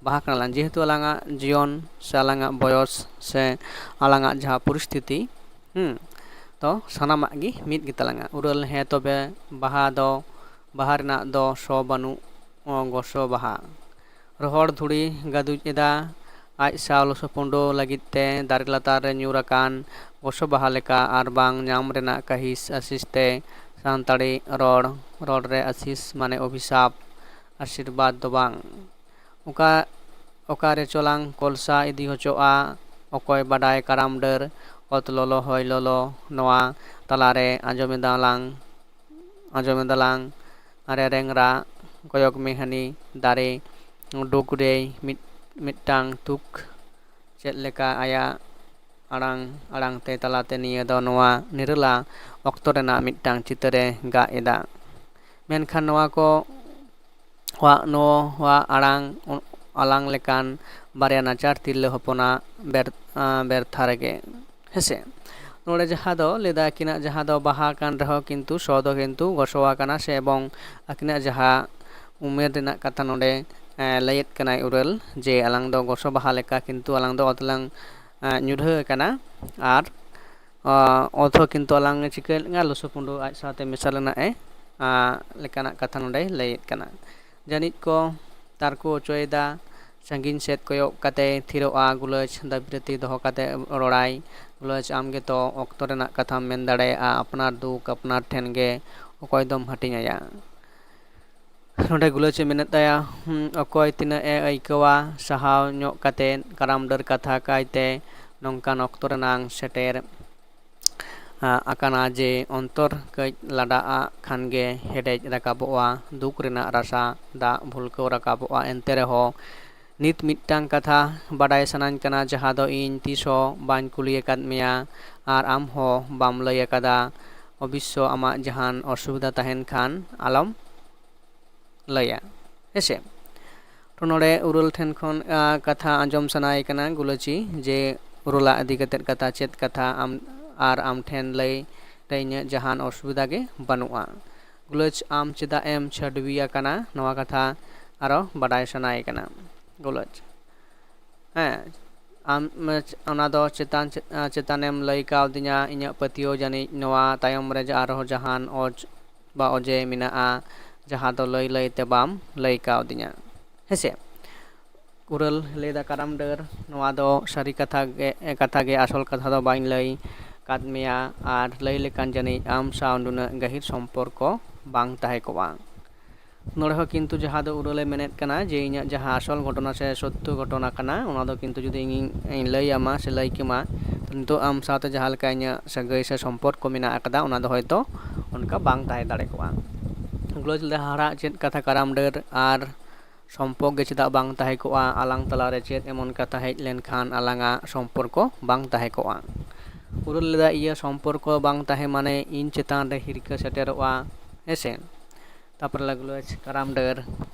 ᱵᱟᱦᱟ ᱠᱟᱱᱟ ᱞᱟᱝ᱾ ᱡᱮᱦᱮᱛᱩ ᱟᱞᱟᱝᱟᱜ ᱡᱤᱭᱚᱱ ᱥᱮ ᱟᱞᱟᱝᱟᱜ ᱵᱚᱭᱚᱥ ᱥᱮ ᱟᱞᱟᱝᱟᱜ ᱡᱟᱦᱟᱸ ᱯᱚᱨᱤᱥᱛᱷᱤᱛᱤ, ᱦᱩᱸ, ᱛᱚ ᱥᱟᱱᱟᱢᱟᱜ ᱜᱮ ᱢᱤᱫ ᱜᱮᱛᱟ ᱞᱟᱝᱟ᱾ ᱩᱨᱟᱹᱞ, ᱦᱮᱸ ᱛᱚᱵᱮ ᱵᱟᱦᱟ ᱫᱚ, ᱵᱟᱦᱟ ᱨᱮᱱᱟᱜ ᱫᱚ ᱥᱚ ᱵᱟᱹᱱᱩᱜ ᱜᱚᱥᱚ ᱵᱟᱦᱟ᱾ ᱨᱚᱦᱚᱲ ᱫᱷᱩᱲᱤ ᱜᱟᱹᱫᱩᱡ ᱮᱫᱟ᱾ ᱟᱡ ᱥᱟᱶ ᱞᱚᱥᱚᱯᱩᱸᱰᱚ ᱞᱟᱹᱜᱤᱫ ᱛᱮ ᱫᱟᱨᱮ ᱞᱟᱛᱟᱨ ᱨᱮ ᱧᱩᱨ ᱟᱠᱟᱱ ᱜᱚᱥᱚ ᱵᱟᱦᱟ ᱞᱮᱠᱟ ᱟᱨ ᱵᱟᱝ ᱧᱟᱢ ᱨᱮᱱᱟᱜ ᱠᱟᱹᱦᱤᱥ ᱟᱹᱥᱤᱥ ᱛᱮ ᱥᱟᱱᱛᱟᱲᱤ ᱨᱚᱲ, ᱨᱚᱲ ᱨᱮ ᱟᱹᱥᱤᱥ ᱢᱟᱱᱮ ᱚᱵᱷᱤᱥᱟᱯ, ᱟᱥᱤᱨᱵᱟᱫᱽ ᱫᱚ ᱵᱟᱝ᱾ ᱚᱠᱟ, ᱚᱠᱟ ᱨᱮᱪᱚ ᱞᱟᱝ ᱠᱚᱞᱥᱟ ᱤᱫᱤ ᱦᱚᱪᱚᱜᱼᱟ, ᱚᱠᱚᱭ ᱵᱟᱰᱟᱭ ᱠᱟᱨᱟᱢ ᱰᱟᱹᱨ, ᱚᱛ ᱞᱚᱞᱚ ᱦᱚᱭ ᱞᱚᱞᱚ, ᱱᱚᱣᱟ ᱛᱟᱞᱟᱨᱮ ᱟᱸᱡᱚᱢ ᱮᱫᱟ ᱞᱟᱝ, ᱟᱸᱡᱚᱢ ᱮᱫᱟ ᱞᱟᱝ ᱨᱮᱨᱮᱝ ᱨᱟᱜ, ᱠᱚᱭᱚᱜ ᱢᱮ ᱦᱟᱹᱱᱤ ᱫᱟᱨᱮ ᱰᱩᱜᱽ ᱨᱮᱭ ᱢᱤᱫ, ᱢᱤᱫᱴᱟᱝ ᱛᱩᱠ, ᱪᱮᱫ ᱞᱮᱠᱟ ᱟᱭᱟᱜ ᱟᱲᱟᱝ, ᱟᱲᱟᱝ ᱛᱮ ᱛᱟᱞᱟᱛᱮ ᱱᱤᱭᱟᱹ ᱫᱚ ᱱᱚᱣᱟ ᱱᱤᱨᱟᱹᱞᱟ ᱚᱠᱛᱚ ᱨᱮᱱᱟᱜ ᱢᱤᱫᱴᱟᱝ ᱪᱤᱛᱟᱹᱨᱮ ᱜᱟᱜ ᱮᱫᱟ᱾ ᱢᱮᱱᱠᱷᱟᱱ ᱱᱚᱣᱟ ᱠᱚ ᱣᱟᱜ ᱱᱚᱣᱟ ᱟᱲᱟᱝ ᱟᱞᱟᱝ ᱞᱮᱠᱟᱱ ᱵᱟᱨᱭᱟ ᱱᱟᱪᱟᱨ ᱛᱤᱨᱞᱟᱹ ᱦᱚᱯᱚᱱᱟᱜ ᱵᱮᱨ-, ᱟᱸ, ᱵᱮᱨᱛᱷᱟ ᱨᱮᱜᱮ᱾ ᱦᱮᱸᱥᱮ? ᱱᱚᱰᱮ ᱡᱟᱦᱟᱸ ᱫᱚ ᱞᱟᱹᱭᱫᱟ ᱟᱹᱠᱤᱱᱟᱜ ᱡᱟᱦᱟᱸ ᱫᱚ ᱵᱟᱦᱟ ᱠᱟᱱ ᱨᱮᱦᱚᱸ ᱠᱤᱱᱛᱩ ᱥᱚ ᱫᱚ ᱠᱤᱱᱛᱩ ᱜᱚᱥᱚᱣᱟ ᱠᱟᱱᱟ ᱥᱮ, ᱮᱵᱚᱝ ᱟᱹᱠᱤᱱᱟᱜ ᱡᱟᱦᱟᱸ ᱩᱢᱮᱨ ᱨᱮᱱᱟᱜ ᱠᱟᱛᱷᱟ ᱱᱚᱰᱮ, ᱮᱸ, ᱞᱟᱹᱭᱮᱫ ᱠᱟᱱᱟᱭ ᱩᱨᱟᱹᱞ ᱡᱮ ᱟᱞᱟᱝ ᱫᱚ ᱜᱚᱥᱚ ᱵᱟᱦᱟ ᱞᱮᱠᱟ ᱠᱤᱱᱛᱩ ᱟᱞᱟᱝ ᱫᱚ ᱚᱛ ᱞᱟᱝ, ᱮᱸ, ᱧᱩᱨᱦᱟᱹ ᱟᱠᱟᱱᱟ᱾ ᱟᱨ, ᱟᱸ, ᱚᱛ ᱦᱚᱸ ᱠᱤᱱᱛᱩ ᱟᱞᱟᱝ ᱮ ᱪᱤᱠᱟᱹ ᱞᱮᱫᱼᱟ, ᱞᱚᱥᱚ ᱯᱩᱸᱰᱩ ᱟᱡ ᱥᱟᱶᱛᱮ ᱢᱮᱥᱟ ᱞᱮᱱᱟ ᱮ, ᱟᱸ, ᱞᱮᱠᱟᱱᱟᱜ ᱠᱟᱛᱷᱟ ᱱᱚᱰᱮ ᱞᱟᱹᱭᱮᱫ ᱠᱟᱱᱟ᱾ ᱡᱟᱹᱱᱤᱡ ᱠᱚ ᱛᱟᱨᱠᱚ ᱦᱚᱪᱚᱭᱮᱫᱟ᱾ ᱥᱟᱺᱜᱤᱧ ᱥᱮᱫ ᱠᱚᱭᱚᱜ ᱠᱟᱛᱮ ᱛᱷᱤᱨᱚᱜᱼᱟ ᱜᱩᱞᱟᱹᱪ, ᱫᱟᱹᱵᱤ ᱨᱟᱹᱛᱤ ᱫᱚᱦᱚ ᱠᱟᱛᱮ ᱨᱚᱲᱟᱭ᱾ ᱜᱩᱞᱟᱹᱪ, ᱟᱢ ᱜᱮᱛᱚ ᱚᱠᱛᱚ ᱨᱮᱱᱟᱜ ᱠᱟᱛᱷᱟᱢ ᱢᱮᱱ ᱫᱟᱲᱮᱭᱟᱜᱼᱟ, ᱟᱯᱱᱟᱨ ᱫᱩᱠ ᱟᱯᱱᱟᱨ ᱴᱷᱮᱱ ᱜᱮ ᱚᱠᱚᱭ ᱫᱚᱢ ᱦᱟᱹᱴᱤᱧ ᱟᱭᱟ? ᱱᱚᱰᱮ ᱜᱩᱞᱟᱹᱪ ᱮ ᱢᱮᱱᱮᱫ ᱛᱟᱭᱟ, ᱦᱩᱸ, ᱚᱠᱚᱭ ᱛᱤᱱᱟᱹᱜ ᱮ ᱟᱹᱭᱠᱟᱹᱣᱟ ᱥᱟᱦᱟᱣ ᱧᱚᱜ ᱠᱟᱛᱮ ᱠᱟᱨᱟᱢ ᱰᱟᱹᱨ ᱠᱟᱛᱷᱟ ᱠᱟᱭᱛᱮ ᱱᱚᱝᱠᱟᱱ ᱚᱠᱛᱚ ᱨᱮᱱᱟᱝ ᱥᱮᱴᱮᱨ ᱟ, ᱟᱠᱟᱱᱟ ᱡᱮ ᱚᱱᱛᱚᱨ ᱠᱟᱹᱡ ᱞᱟᱰᱟᱜ ᱟᱜ ᱠᱷᱟᱱ ᱜᱮ ᱦᱮᱰᱮᱡ ᱨᱟᱠᱟᱵᱚᱜᱼᱟ, ᱫᱩᱠ ᱨᱮᱱᱟᱜ ᱨᱟᱥᱟ ᱫᱟᱜ ᱵᱷᱩᱞᱠᱟᱹᱣ ᱨᱟᱠᱟᱵᱚᱜᱼᱟ᱾ ᱮᱱᱛᱮ ᱨᱮᱦᱚᱸ ᱱᱤᱛ ᱢᱤᱫᱴᱟᱝ ᱠᱟᱛᱷᱟ ᱵᱟᱰᱟᱭ ᱥᱟᱱᱟᱧ ᱠᱟᱱᱟ, ᱡᱟᱦᱟᱸ ᱫᱚ ᱤᱧ ᱛᱤᱥ ᱦᱚᱸ ᱵᱟᱹᱧ ᱠᱩᱞᱤ ᱟᱠᱟᱫ ᱢᱮᱭᱟ ᱟᱨ ᱟᱢ ᱦᱚᱸ ᱵᱟᱢ ᱞᱟᱹᱭ ᱟᱠᱟᱫᱟ᱾ ᱚᱵᱚᱥᱥᱚ ᱟᱢᱟᱜ ᱡᱟᱦᱟᱱ ᱚᱥᱩᱵᱤᱫᱷᱟ ᱛᱟᱦᱮᱱ ᱠᱷᱟᱱ ᱟᱞᱚᱢ ᱞᱟᱹᱭᱟ, ᱦᱮᱸᱥᱮ? ᱛᱚ ᱱᱚᱰᱮ ᱩᱨᱟᱹᱞ ᱴᱷᱮᱱ ᱠᱷᱚᱱ, ᱟ, ᱠᱟᱛᱷᱟ ᱟᱸᱡᱚᱢ ᱥᱟᱱᱟᱭᱮ ᱠᱟᱱᱟ ᱜᱩᱞᱟᱹᱪᱤ ᱡᱮ ᱩᱨᱟᱹᱞᱟᱜ ᱤᱫᱤ ᱠᱟᱛᱮᱫ ᱠᱟᱛᱷᱟ, ᱪᱮᱫ ᱠᱟᱛᱷᱟ ᱟᱢ ᱟᱨ ᱟᱢ ᱴᱷᱮᱱ ᱞᱟᱹᱭ ᱨᱮ ᱤᱧᱟᱹᱜ ᱡᱟᱦᱟᱱ ᱚᱥᱩᱵᱤᱫᱷᱟ ᱜᱮ ᱵᱟᱹᱱᱩᱜᱼᱟ᱾ ᱜᱩᱞᱟᱹᱪ, ᱟᱢ ᱪᱮᱫᱟᱜ ᱮᱢ ᱪᱷᱟᱹᱰᱣᱤ ᱟᱠᱟᱱᱟ? ᱱᱚᱣᱟ ᱠᱟᱛᱷᱟ ᱟᱨᱚ ᱵᱟᱰᱟᱭ ᱥᱟᱱᱟᱭᱮ ᱠᱟᱱᱟ ᱜᱩᱞᱟᱹᱪ᱾ ᱦᱮᱸ, ᱟᱢ, ᱚᱱᱟ ᱫᱚ ᱪᱮᱛᱟᱱ, ᱪᱮᱛᱟᱱᱮᱢ ᱞᱟᱹᱭ ᱠᱟᱣᱫᱤᱧᱟ᱾ ᱤᱧᱟᱹᱜ ᱯᱟᱹᱛᱭᱟᱹᱣ ᱡᱟᱹᱱᱤᱡ ᱱᱚᱣᱟ ᱛᱟᱭᱚᱢ ᱨᱮ ᱟᱨᱦᱚᱸ ᱡᱟᱦᱟᱱ ᱚᱡᱽ ᱵᱟ ᱚᱡᱮ ᱢᱮᱱᱟᱜᱼᱟ, ᱡᱟᱦᱟᱸ ᱫᱚ ᱞᱟᱹᱭ ᱞᱟᱹᱭ ᱛᱮ ᱵᱟᱢ ᱞᱟᱹᱭ ᱠᱟᱣᱫᱤᱧᱟ, ᱦᱮᱸᱥᱮ? ᱩᱨᱟᱹᱞ ᱞᱟᱹᱭᱫᱟ, ᱠᱟᱨᱟᱢ ᱰᱟᱹᱨ, ᱱᱚᱣᱟ ᱫᱚ ᱥᱟᱹᱨᱤ ᱠᱟᱛᱷᱟ ᱜᱮ, ᱠᱟᱛᱷᱟ ᱜᱮ, ᱟᱥᱚᱞ ᱠᱟᱛᱷᱟ ᱫᱚ ᱵᱟᱹᱧ ᱞᱟᱹᱭ ᱠᱟᱫ ᱢᱮᱭᱟ, ᱟᱨ ᱞᱟᱹᱭ ᱞᱮᱠᱷᱟᱱ ᱡᱟᱹᱱᱤᱡ ᱟᱢ ᱥᱟᱶ ᱱᱩᱱᱟᱹᱜ ᱜᱟᱹᱦᱤᱨ ᱥᱚᱢᱯᱚᱨᱠᱚ ᱵᱟᱝ ᱛᱟᱦᱮᱸ ᱠᱚᱜᱼᱟ᱾ ᱱᱚᱰᱮ ᱦᱚᱸ ᱠᱤᱱᱛᱩ ᱡᱟᱦᱟᱸ ᱫᱚ ᱩᱨᱟᱹᱞᱮ ᱢᱮᱱᱮᱫ ᱠᱟᱱᱟ ᱡᱮ ᱤᱧᱟᱹᱜ ᱡᱟᱦᱟᱸ ᱟᱥᱚᱞ ᱜᱷᱚᱴᱚᱱᱟ ᱥᱮ ᱥᱚᱛᱭᱚ ᱜᱷᱚᱴᱚᱱᱟ ᱠᱟᱱᱟ, ᱚᱱᱟ ᱫᱚ ᱠᱤᱱᱛᱩ ᱡᱩᱫᱤ ᱤᱧᱤᱧ ᱞᱟᱹᱭ ᱟᱢᱟ ᱥᱮ ᱞᱟᱹᱭ ᱠᱮᱢᱟ, ᱱᱤᱛᱚᱜ ᱟᱢ ᱥᱟᱶᱛᱮ ᱡᱟᱦᱟᱸ ᱞᱮᱠᱟ ᱤᱧᱟᱹᱜ ᱥᱟᱹᱜᱟᱹᱭ ᱥᱮ ᱥᱚᱢᱯᱚᱨᱠᱚ ᱢᱮᱱᱟᱜ ᱟᱠᱟᱫᱟ, ᱚᱱᱟ ᱫᱚ ᱦᱚᱭᱛᱳ ᱚᱱᱠᱟ ᱵᱟᱝ ᱛᱟᱦᱮᱸ ᱫᱟᱲᱮ ᱠᱚᱜᱼᱟ᱾ ᱜᱩᱞᱟᱹᱪ ᱞᱮᱫᱟ, ᱦᱟᱦᱟᱲᱟᱜ ᱪᱮᱫ ᱠᱟᱛᱷᱟ ᱠᱟᱨᱟᱢ ᱰᱟᱹᱨ, ᱟᱨ ᱥᱚᱢᱯᱚᱨᱠ ᱜᱮ ᱪᱮᱫᱟᱜ ᱵᱟᱝ ᱛᱟᱦᱮᱸ ᱠᱚᱜᱼᱟ? ᱟᱞᱟᱝ ᱛᱟᱞᱟᱨᱮ ᱪᱮᱫ ᱮᱢᱚᱱ ᱠᱟᱛᱷᱟ ᱦᱮᱡ ᱞᱮᱱᱠᱷᱟᱱ ᱟᱞᱟᱝᱟᱜ ᱥᱚᱢᱯᱚᱨᱠᱚ ᱵᱟᱝ ᱛᱟᱦᱮᱸ ᱠᱚᱜᱼᱟ? ᱩᱨᱟᱹᱞ ᱞᱮᱫᱟ, ᱤᱭᱟᱹ ᱥᱚᱢᱯᱚᱨᱠᱚ ᱵᱟᱝ ᱛᱟᱦᱮᱸ ᱢᱟᱱᱮ ᱤᱧ ᱪᱮᱛᱟᱱ ᱨᱮ ᱦᱤᱨᱠᱟᱹ ᱥᱮᱴᱮᱨᱚᱜᱼᱟ, ᱦᱮᱸᱥᱮ? ᱛᱟᱯᱚᱨᱮ ᱞᱮ ᱜᱩᱞᱟᱹᱪ, ᱠᱟᱨᱟᱢ ᱰᱟᱹᱨ,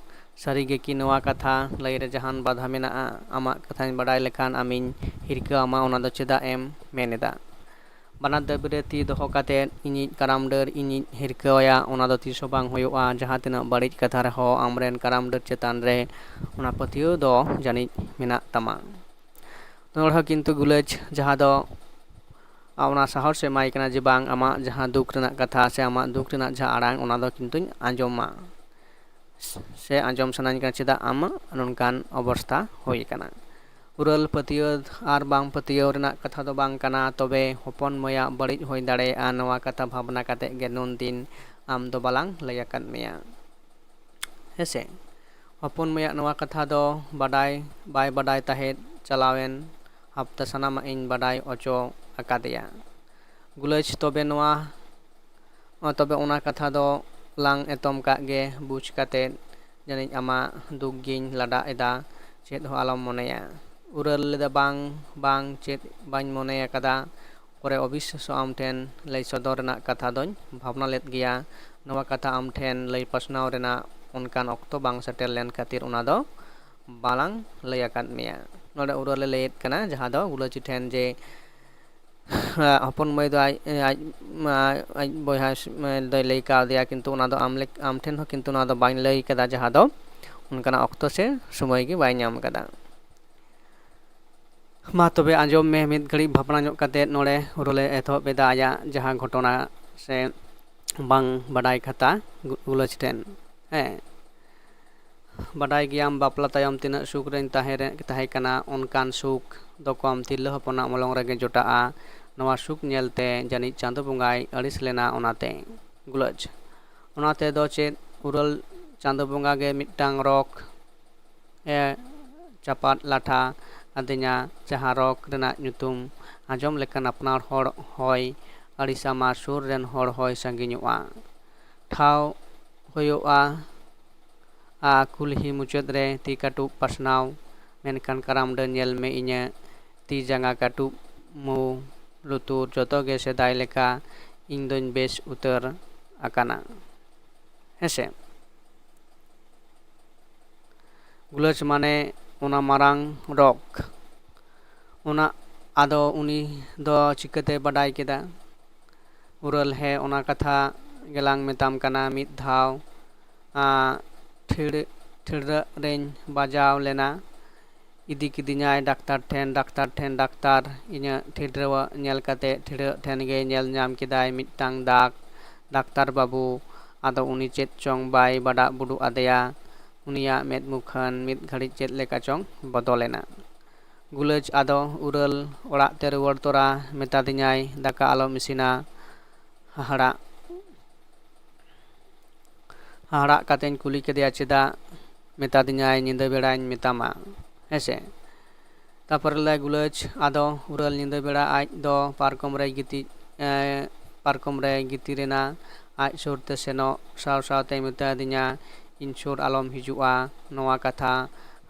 ᱥᱟᱹᱨᱤ ᱜᱮ ᱠᱤ ᱱᱚᱣᱟ ᱠᱟᱛᱷᱟ ᱞᱟᱹᱭ ᱨᱮ ᱡᱟᱦᱟᱱ ᱵᱟᱫᱷᱟ ᱢᱮᱱᱟᱜᱼᱟ? ᱟᱢᱟᱜ ᱠᱟᱛᱷᱟᱧ ᱵᱟᱰᱟᱭ ᱞᱮᱠᱷᱟᱱ ᱟᱢᱤᱧ ᱦᱤᱨᱠᱟᱹ ᱟᱢᱟ, ᱚᱱᱟ ᱫᱚ ᱪᱮᱫᱟᱜ ᱮᱢ ᱢᱮᱱ ᱮᱫᱟ? ᱵᱟᱱᱟᱨ ᱫᱟᱹᱵᱤ ᱨᱮ ᱛᱤ ᱫᱚᱦᱚ ᱠᱟᱛᱮᱫ ᱤᱧᱤᱡ ᱠᱟᱨᱟᱢ ᱰᱟᱹᱨ ᱤᱧᱤᱡ ᱦᱤᱨᱠᱟᱹᱣᱟᱭᱟ, ᱚᱱᱟ ᱫᱚ ᱛᱤᱥ ᱦᱚᱸ ᱵᱟᱝ ᱦᱩᱭᱩᱜᱼᱟ᱾ ᱡᱟᱦᱟᱸ ᱛᱤᱱᱟᱹᱜ ᱵᱟᱹᱲᱤᱡ ᱠᱟᱛᱷᱟ ᱨᱮᱦᱚᱸ ᱟᱢᱨᱮᱱ ᱠᱟᱨᱟᱢ ᱰᱟᱹᱨ ᱪᱮᱛᱟᱱ ᱨᱮ ᱚᱱᱟ ᱯᱟᱹᱛᱭᱟᱹᱣ ᱫᱚ ᱡᱟᱹᱱᱤᱡ ᱢᱮᱱᱟᱜ ᱛᱟᱢᱟ᱾ ᱱᱚᱰᱮ ᱦᱚᱸ ᱠᱤᱱᱛᱩ ᱜᱩᱞᱟᱹᱪ ᱡᱟᱦᱟᱸ ᱫᱚ ᱚᱱᱟ ᱥᱟᱦᱚᱥ ᱮ ᱮᱢᱟᱭ ᱠᱟᱱᱟ ᱡᱮ, "ᱵᱟᱝ, ᱟᱢᱟᱜ ᱡᱟᱦᱟᱸ ᱫᱩᱠ ᱨᱮᱱᱟᱜ ᱠᱟᱛᱷᱟ ᱥᱮ ᱟᱢᱟᱜ ᱫᱩᱠ ᱨᱮᱱᱟᱜ ᱡᱟᱦᱟᱸ ᱟᱲᱟᱝ, ᱚᱱᱟ ᱫᱚ ᱠᱤᱱᱛᱩᱧ ᱟᱸᱡᱚᱢᱟ ᱥᱮ ᱟᱸᱡᱚᱢ ᱥᱟᱱᱟᱧ ᱠᱟᱱᱟ, ᱪᱮᱫᱟᱜ ᱟᱢᱟᱜ ᱱᱚᱝᱠᱟᱱ ᱚᱵᱚᱥᱛᱷᱟ ᱦᱩᱭ ᱟᱠᱟᱱᱟ?" ᱩᱨᱟᱹᱞ, ᱯᱟᱹᱛᱭᱟᱹᱣ ᱟᱨ ᱵᱟᱝ ᱯᱟᱹᱛᱭᱟᱹᱣ ᱨᱮᱱᱟᱜ ᱠᱟᱛᱷᱟ ᱫᱚ ᱵᱟᱝ ᱠᱟᱱᱟ, ᱛᱚᱵᱮ ᱦᱚᱯᱚᱱ ᱢᱟᱹᱭᱟᱜ ᱵᱟᱹᱲᱤᱡ ᱦᱩᱭ ᱫᱟᱲᱮᱭᱟᱜᱼᱟ, ᱱᱚᱣᱟ ᱠᱟᱛᱷᱟ ᱵᱷᱟᱵᱽᱱᱟ ᱠᱟᱛᱮ ᱜᱮ ᱱᱩᱱ ᱫᱤᱱ ᱟᱢ ᱫᱚ ᱵᱟᱞᱟᱝ ᱞᱟᱹᱭ ᱟᱠᱟᱫ ᱢᱮᱭᱟ, ᱦᱮᱸᱥᱮ? ᱦᱚᱯᱚᱱ ᱢᱟᱹᱭᱟᱜ ᱱᱚᱣᱟ ᱠᱟᱛᱷᱟ ᱫᱚ ᱵᱟᱰᱟᱭ, ᱵᱟᱭ ᱵᱟᱰᱟᱭ ᱛᱟᱦᱮᱸᱫ, ᱪᱟᱞᱟᱣᱮᱱ ᱦᱟᱯᱛᱟ ᱥᱟᱱᱟᱢᱟᱜ ᱤᱧ ᱵᱟᱰᱟᱭ ᱚᱪᱚ ᱟᱠᱟᱫᱮᱭᱟ᱾ ᱜᱩᱞᱟᱹᱪ, ᱛᱚᱵᱮ ᱱᱚᱣᱟ, ᱛᱚᱵᱮ ᱚᱱᱟ ᱠᱟᱛᱷᱟ ᱫᱚ ᱞᱟᱝ ᱮᱛᱚᱢ ᱠᱟᱜ ᱜᱮ, ᱵᱩᱡᱽ ᱠᱟᱛᱮᱫ ᱡᱟᱹᱱᱤᱡ ᱟᱢᱟᱜ ᱫᱩᱠ ᱜᱤᱧ ᱞᱟᱰᱟᱜ ᱮᱫᱟ, ᱪᱮᱫ ᱦᱚᱸ ᱟᱞᱚᱢ ᱢᱚᱱᱮᱭᱟ᱾ ᱩᱨᱟᱹᱞ ᱞᱮᱫᱟ, ᱵᱟᱝ, ᱵᱟᱝ, ᱪᱮᱫ ᱵᱟᱹᱧ ᱢᱚᱱᱮ ᱟᱠᱟᱫᱟ᱾ ᱯᱚᱨᱮ ᱚᱵᱤᱥᱥᱚ ᱟᱢ ᱴᱷᱮᱱ ᱞᱟᱹᱭ ᱥᱚᱫᱚᱨ ᱨᱮᱱᱟᱜ ᱠᱟᱛᱷᱟ ᱫᱚᱧ ᱵᱷᱟᱵᱽᱱᱟ ᱞᱮᱫ ᱜᱮᱭᱟ᱾ ᱱᱚᱣᱟ ᱠᱟᱛᱷᱟ ᱟᱢ ᱴᱷᱮᱱ ᱞᱟᱹᱭ ᱯᱟᱥᱱᱟᱣ ᱨᱮᱱᱟᱜ ᱚᱱᱠᱟᱱ ᱚᱠᱛᱚ ᱵᱟᱝ ᱥᱮᱴᱮᱨ ᱞᱮᱱ ᱠᱷᱟᱹᱛᱤᱨ ᱚᱱᱟ ᱫᱚ ᱵᱟᱞᱟᱝ ᱞᱟᱹᱭ ᱟᱠᱟᱫ ᱢᱮᱭᱟ᱾ ᱱᱚᱰᱮ ᱩᱨᱟᱹᱞᱮ ᱞᱟᱹᱭᱮᱫ ᱠᱟᱱᱟ ᱡᱟᱦᱟᱸ ᱫᱚ ᱜᱩᱞᱟᱹᱪᱤ ᱴᱷᱮᱱ ᱡᱮ, ᱦᱚᱯᱚᱱ ᱢᱟᱹᱭ ᱫᱚ ᱟᱡ, ᱟᱡ, ᱟᱡ ᱵᱚᱭᱦᱟ ᱫᱚᱭ ᱞᱟᱹᱭ ᱠᱟᱣᱫᱮᱭᱟ, ᱠᱤᱱᱛᱩ ᱚᱱᱟ ᱫᱚ ᱟᱢ ᱞᱮᱠ-, ᱟᱢ ᱴᱷᱮᱱ ᱦᱚᱸ ᱠᱤᱱᱛᱩ ᱱᱚᱣᱟ ᱫᱚ ᱵᱟᱹᱧ ᱞᱟᱹᱭ ᱠᱟᱫᱟ, ᱡᱟᱦᱟᱸ ᱫᱚ ᱚᱱᱠᱟᱱᱟᱜ ᱚᱠᱛᱚ ᱥᱮ ᱥᱚᱢᱚᱭ ᱜᱮ ᱵᱟᱭ ᱧᱟᱢ ᱠᱟᱫᱟ᱾ ᱢᱟ ᱛᱚᱵᱮ ᱟᱸᱡᱚᱢ ᱢᱮ, ᱢᱤᱫ ᱜᱷᱟᱹᱲᱤᱡ ᱵᱷᱟᱵᱽᱱᱟ ᱧᱚᱜ ᱠᱟᱛᱮᱫ ᱱᱚᱰᱮ ᱩᱨᱟᱹᱞᱮ ᱮᱛᱚᱦᱚᱵ ᱮᱫᱟ ᱟᱭᱟᱜ ᱡᱟᱦᱟᱸ ᱜᱷᱚᱴᱚᱱᱟ ᱥᱮ ᱵᱟᱝ ᱵᱟᱰᱟᱭ ᱠᱟᱛᱷᱟ ᱜᱩ-, ᱜᱩᱞᱟᱹᱪ ᱴᱷᱮᱱ᱾ ᱦᱮᱸ, ᱵᱟᱰᱟᱭ ᱜᱮᱭᱟᱢ ᱵᱟᱯᱞᱟ ᱛᱟᱭᱚᱢ ᱛᱤᱱᱟᱹᱜ ᱥᱩᱠ ᱨᱮᱧ ᱛᱟᱦᱮᱸ ᱨᱮ-, ᱛᱟᱦᱮᱸ ᱠᱟᱱᱟ, ᱚᱱᱠᱟᱱ ᱥᱩᱠ ᱫᱚ ᱠᱚᱢ ᱛᱤᱨᱞᱟᱹ ᱦᱚᱯᱚᱱᱟᱜ ᱢᱚᱞᱚᱝ ᱨᱮᱜᱮ ᱡᱚᱴᱟᱜᱼᱟ᱾ ᱱᱚᱣᱟ ᱥᱩᱠ ᱧᱮᱞᱛᱮ ᱡᱟᱹᱱᱤᱡ ᱪᱟᱸᱫᱚ ᱵᱚᱸᱜᱟᱭ ᱟᱹᱲᱤᱥ ᱞᱮᱱᱟ ᱚᱱᱟᱛᱮ᱾ ᱜᱩᱞᱟᱹᱡᱽ, ᱚᱱᱟᱛᱮ ᱫᱚ ᱪᱮᱫ ᱩᱨᱟᱹᱞ ᱪᱟᱸᱫᱚ ᱵᱚᱸᱜᱟ ᱜᱮ ᱢᱤᱫᱴᱟᱝ ᱨᱚᱠ ᱮ ᱪᱟᱯᱟᱫ ᱞᱟᱴᱷᱟ ᱟᱹᱫᱤᱧᱟ, ᱡᱟᱦᱟᱸ ᱨᱚᱠ ᱨᱮᱱᱟᱜ ᱧᱩᱛᱩᱢ ᱟᱸᱡᱚᱢ ᱞᱮᱠᱷᱟᱱ ᱟᱯᱱᱟᱨ ᱦᱚᱲ ᱦᱚᱸᱭ ᱟᱹᱲᱤᱥᱟᱢᱟ, ᱥᱩᱨ ᱨᱮᱱ ᱦᱚᱲ ᱦᱚᱸᱭ ᱥᱟᱺᱜᱤᱧᱚᱜᱼᱟ᱾ ᱴᱷᱟᱶ ᱦᱩᱭᱩᱜᱼᱟ ᱟ ᱠᱩᱞᱦᱤ ᱢᱩᱪᱟᱹᱫ ᱨᱮ ᱛᱤ ᱠᱟᱹᱴᱩᱵ ᱯᱟᱥᱱᱟᱣ, ᱢᱮᱱᱠᱷᱟᱱ ᱠᱟᱨᱟᱢ ᱰᱟᱹᱱ ᱧᱮᱞ ᱢᱮ, ᱤᱧᱟᱹᱜ ᱛᱤ ᱡᱟᱸᱜᱟ ᱠᱟᱹᱴᱩᱵ ᱢᱩ ᱞᱩᱛᱩᱨ ᱡᱚᱛᱚ ᱜᱮ ᱥᱮᱫᱟᱭ ᱞᱮᱠᱟ, ᱤᱧ ᱫᱚᱧ ᱵᱮᱥ ᱩᱛᱟᱹᱨ ᱟᱠᱟᱱᱟ᱾ ᱦᱮᱸᱥᱮ? ᱜᱩᱞᱟᱹᱪ ᱢᱟᱱᱮ ᱚᱱᱟ ᱢᱟᱨᱟᱝ ᱨᱚᱠ᱾ ᱚᱱᱟ ᱟᱫᱚ ᱩᱱᱤ ᱫᱚ ᱪᱤᱠᱟᱹᱛᱮ ᱵᱟᱰᱟᱭ ᱠᱮᱫᱟ? ᱩᱨᱟᱹᱞ, ᱦᱮᱸ, ᱚᱱᱟ ᱠᱟᱛᱷᱟ ᱜᱮᱞᱟᱝ ᱢᱮᱛᱟᱢ ᱠᱟᱱᱟ᱾ ᱢᱤᱫ ᱫᱷᱟᱣ ᱟᱸ, ᱴᱷᱤᱲ-, ᱴᱷᱤᱲᱨᱟᱹᱜ ᱨᱮᱧ ᱵᱟᱡᱟᱣ ᱞᱮᱱᱟ᱾ ᱤᱫᱤ ᱠᱤᱫᱤᱧᱟᱭ ᱰᱟᱠᱛᱟᱨ ᱴᱷᱮᱱ, ᱰᱟᱠᱛᱟᱨ ᱴᱷᱮᱱ, ᱰᱟᱠᱛᱟᱨ᱾ ᱤᱧᱟᱹᱜ ᱴᱷᱤᱰᱨᱟᱹᱣᱟᱜ ᱧᱮᱞ ᱠᱟᱛᱮ ᱴᱷᱤᱲᱨᱟᱹᱜ ᱴᱷᱮᱱ ᱜᱮ ᱧᱮᱞ ᱧᱟᱢ ᱠᱮᱫᱟᱭ ᱢᱤᱫᱴᱟᱝ ᱫᱟᱜᱽ᱾ ᱰᱟᱠᱛᱟᱨ ᱵᱟᱹᱵᱩ, ᱟᱫᱚ ᱩᱱᱤ ᱪᱮᱫ ᱪᱚᱝ ᱵᱟᱭ ᱵᱟᱰᱟᱜ ᱵᱩᱰᱩᱜ ᱟᱫᱮᱭᱟ᱾ ᱩᱱᱤᱭᱟᱜ ᱢᱮᱫ ᱢᱩᱠᱷᱟᱹᱱ ᱢᱤᱫ ᱜᱷᱟᱹᱲᱤᱡ ᱪᱮᱫ ᱞᱮᱠᱟ ᱪᱚᱝ ᱵᱚᱫᱚᱞ ᱮᱱᱟ᱾ ᱜᱩᱞᱟᱹᱪ ᱟᱫᱚ ᱩᱨᱟᱹᱞ ᱚᱲᱟᱜ ᱛᱮ ᱨᱩᱣᱟᱹᱲ ᱛᱚᱨᱟ ᱢᱮᱛᱟᱫᱤᱧᱟᱭ, "ᱫᱟᱠᱟ ᱟᱞᱚᱢ ᱤᱥᱤᱱᱟ᱾" ᱦᱟᱦᱟᱲᱟᱜ, ᱦᱟᱦᱟᱲᱟᱜ ᱠᱟᱛᱮᱧ ᱠᱩᱞᱤ ᱠᱮᱫᱮᱭᱟ, "ᱪᱮᱫᱟᱜ?" ᱢᱮᱛᱟᱫᱤᱧᱟᱭ, "ᱧᱤᱫᱟᱹ ᱵᱮᱲᱟᱧ ᱢᱮᱛᱟᱢᱟ, ᱦᱮᱸᱥᱮ?" ᱛᱟᱯᱚᱨᱮ ᱞᱮ ᱜᱩᱞᱟᱹᱪ ᱟᱫᱚ ᱩᱨᱟᱹᱞ ᱧᱤᱫᱟᱹ ᱵᱮᱲᱟ ᱟᱡ ᱫᱚ ᱯᱟᱨᱠᱚᱢ ᱨᱮᱭ ᱜᱤᱛᱤᱡ, ᱮᱸ, ᱯᱟᱨᱠᱚᱢ ᱨᱮᱭ ᱜᱤᱛᱤᱡ ᱮᱱᱟ᱾ ᱟᱡ ᱥᱩᱨ ᱛᱮ ᱥᱮᱱᱚᱜ ᱥᱟᱶ ᱥᱟᱶᱛᱮᱭ ᱢᱮᱛᱟᱫᱤᱧᱟ, "ᱤᱧ ᱥᱩᱨ ᱟᱞᱚᱢ ᱦᱤᱡᱩᱜᱼᱟ᱾" ᱱᱚᱣᱟ ᱠᱟᱛᱷᱟ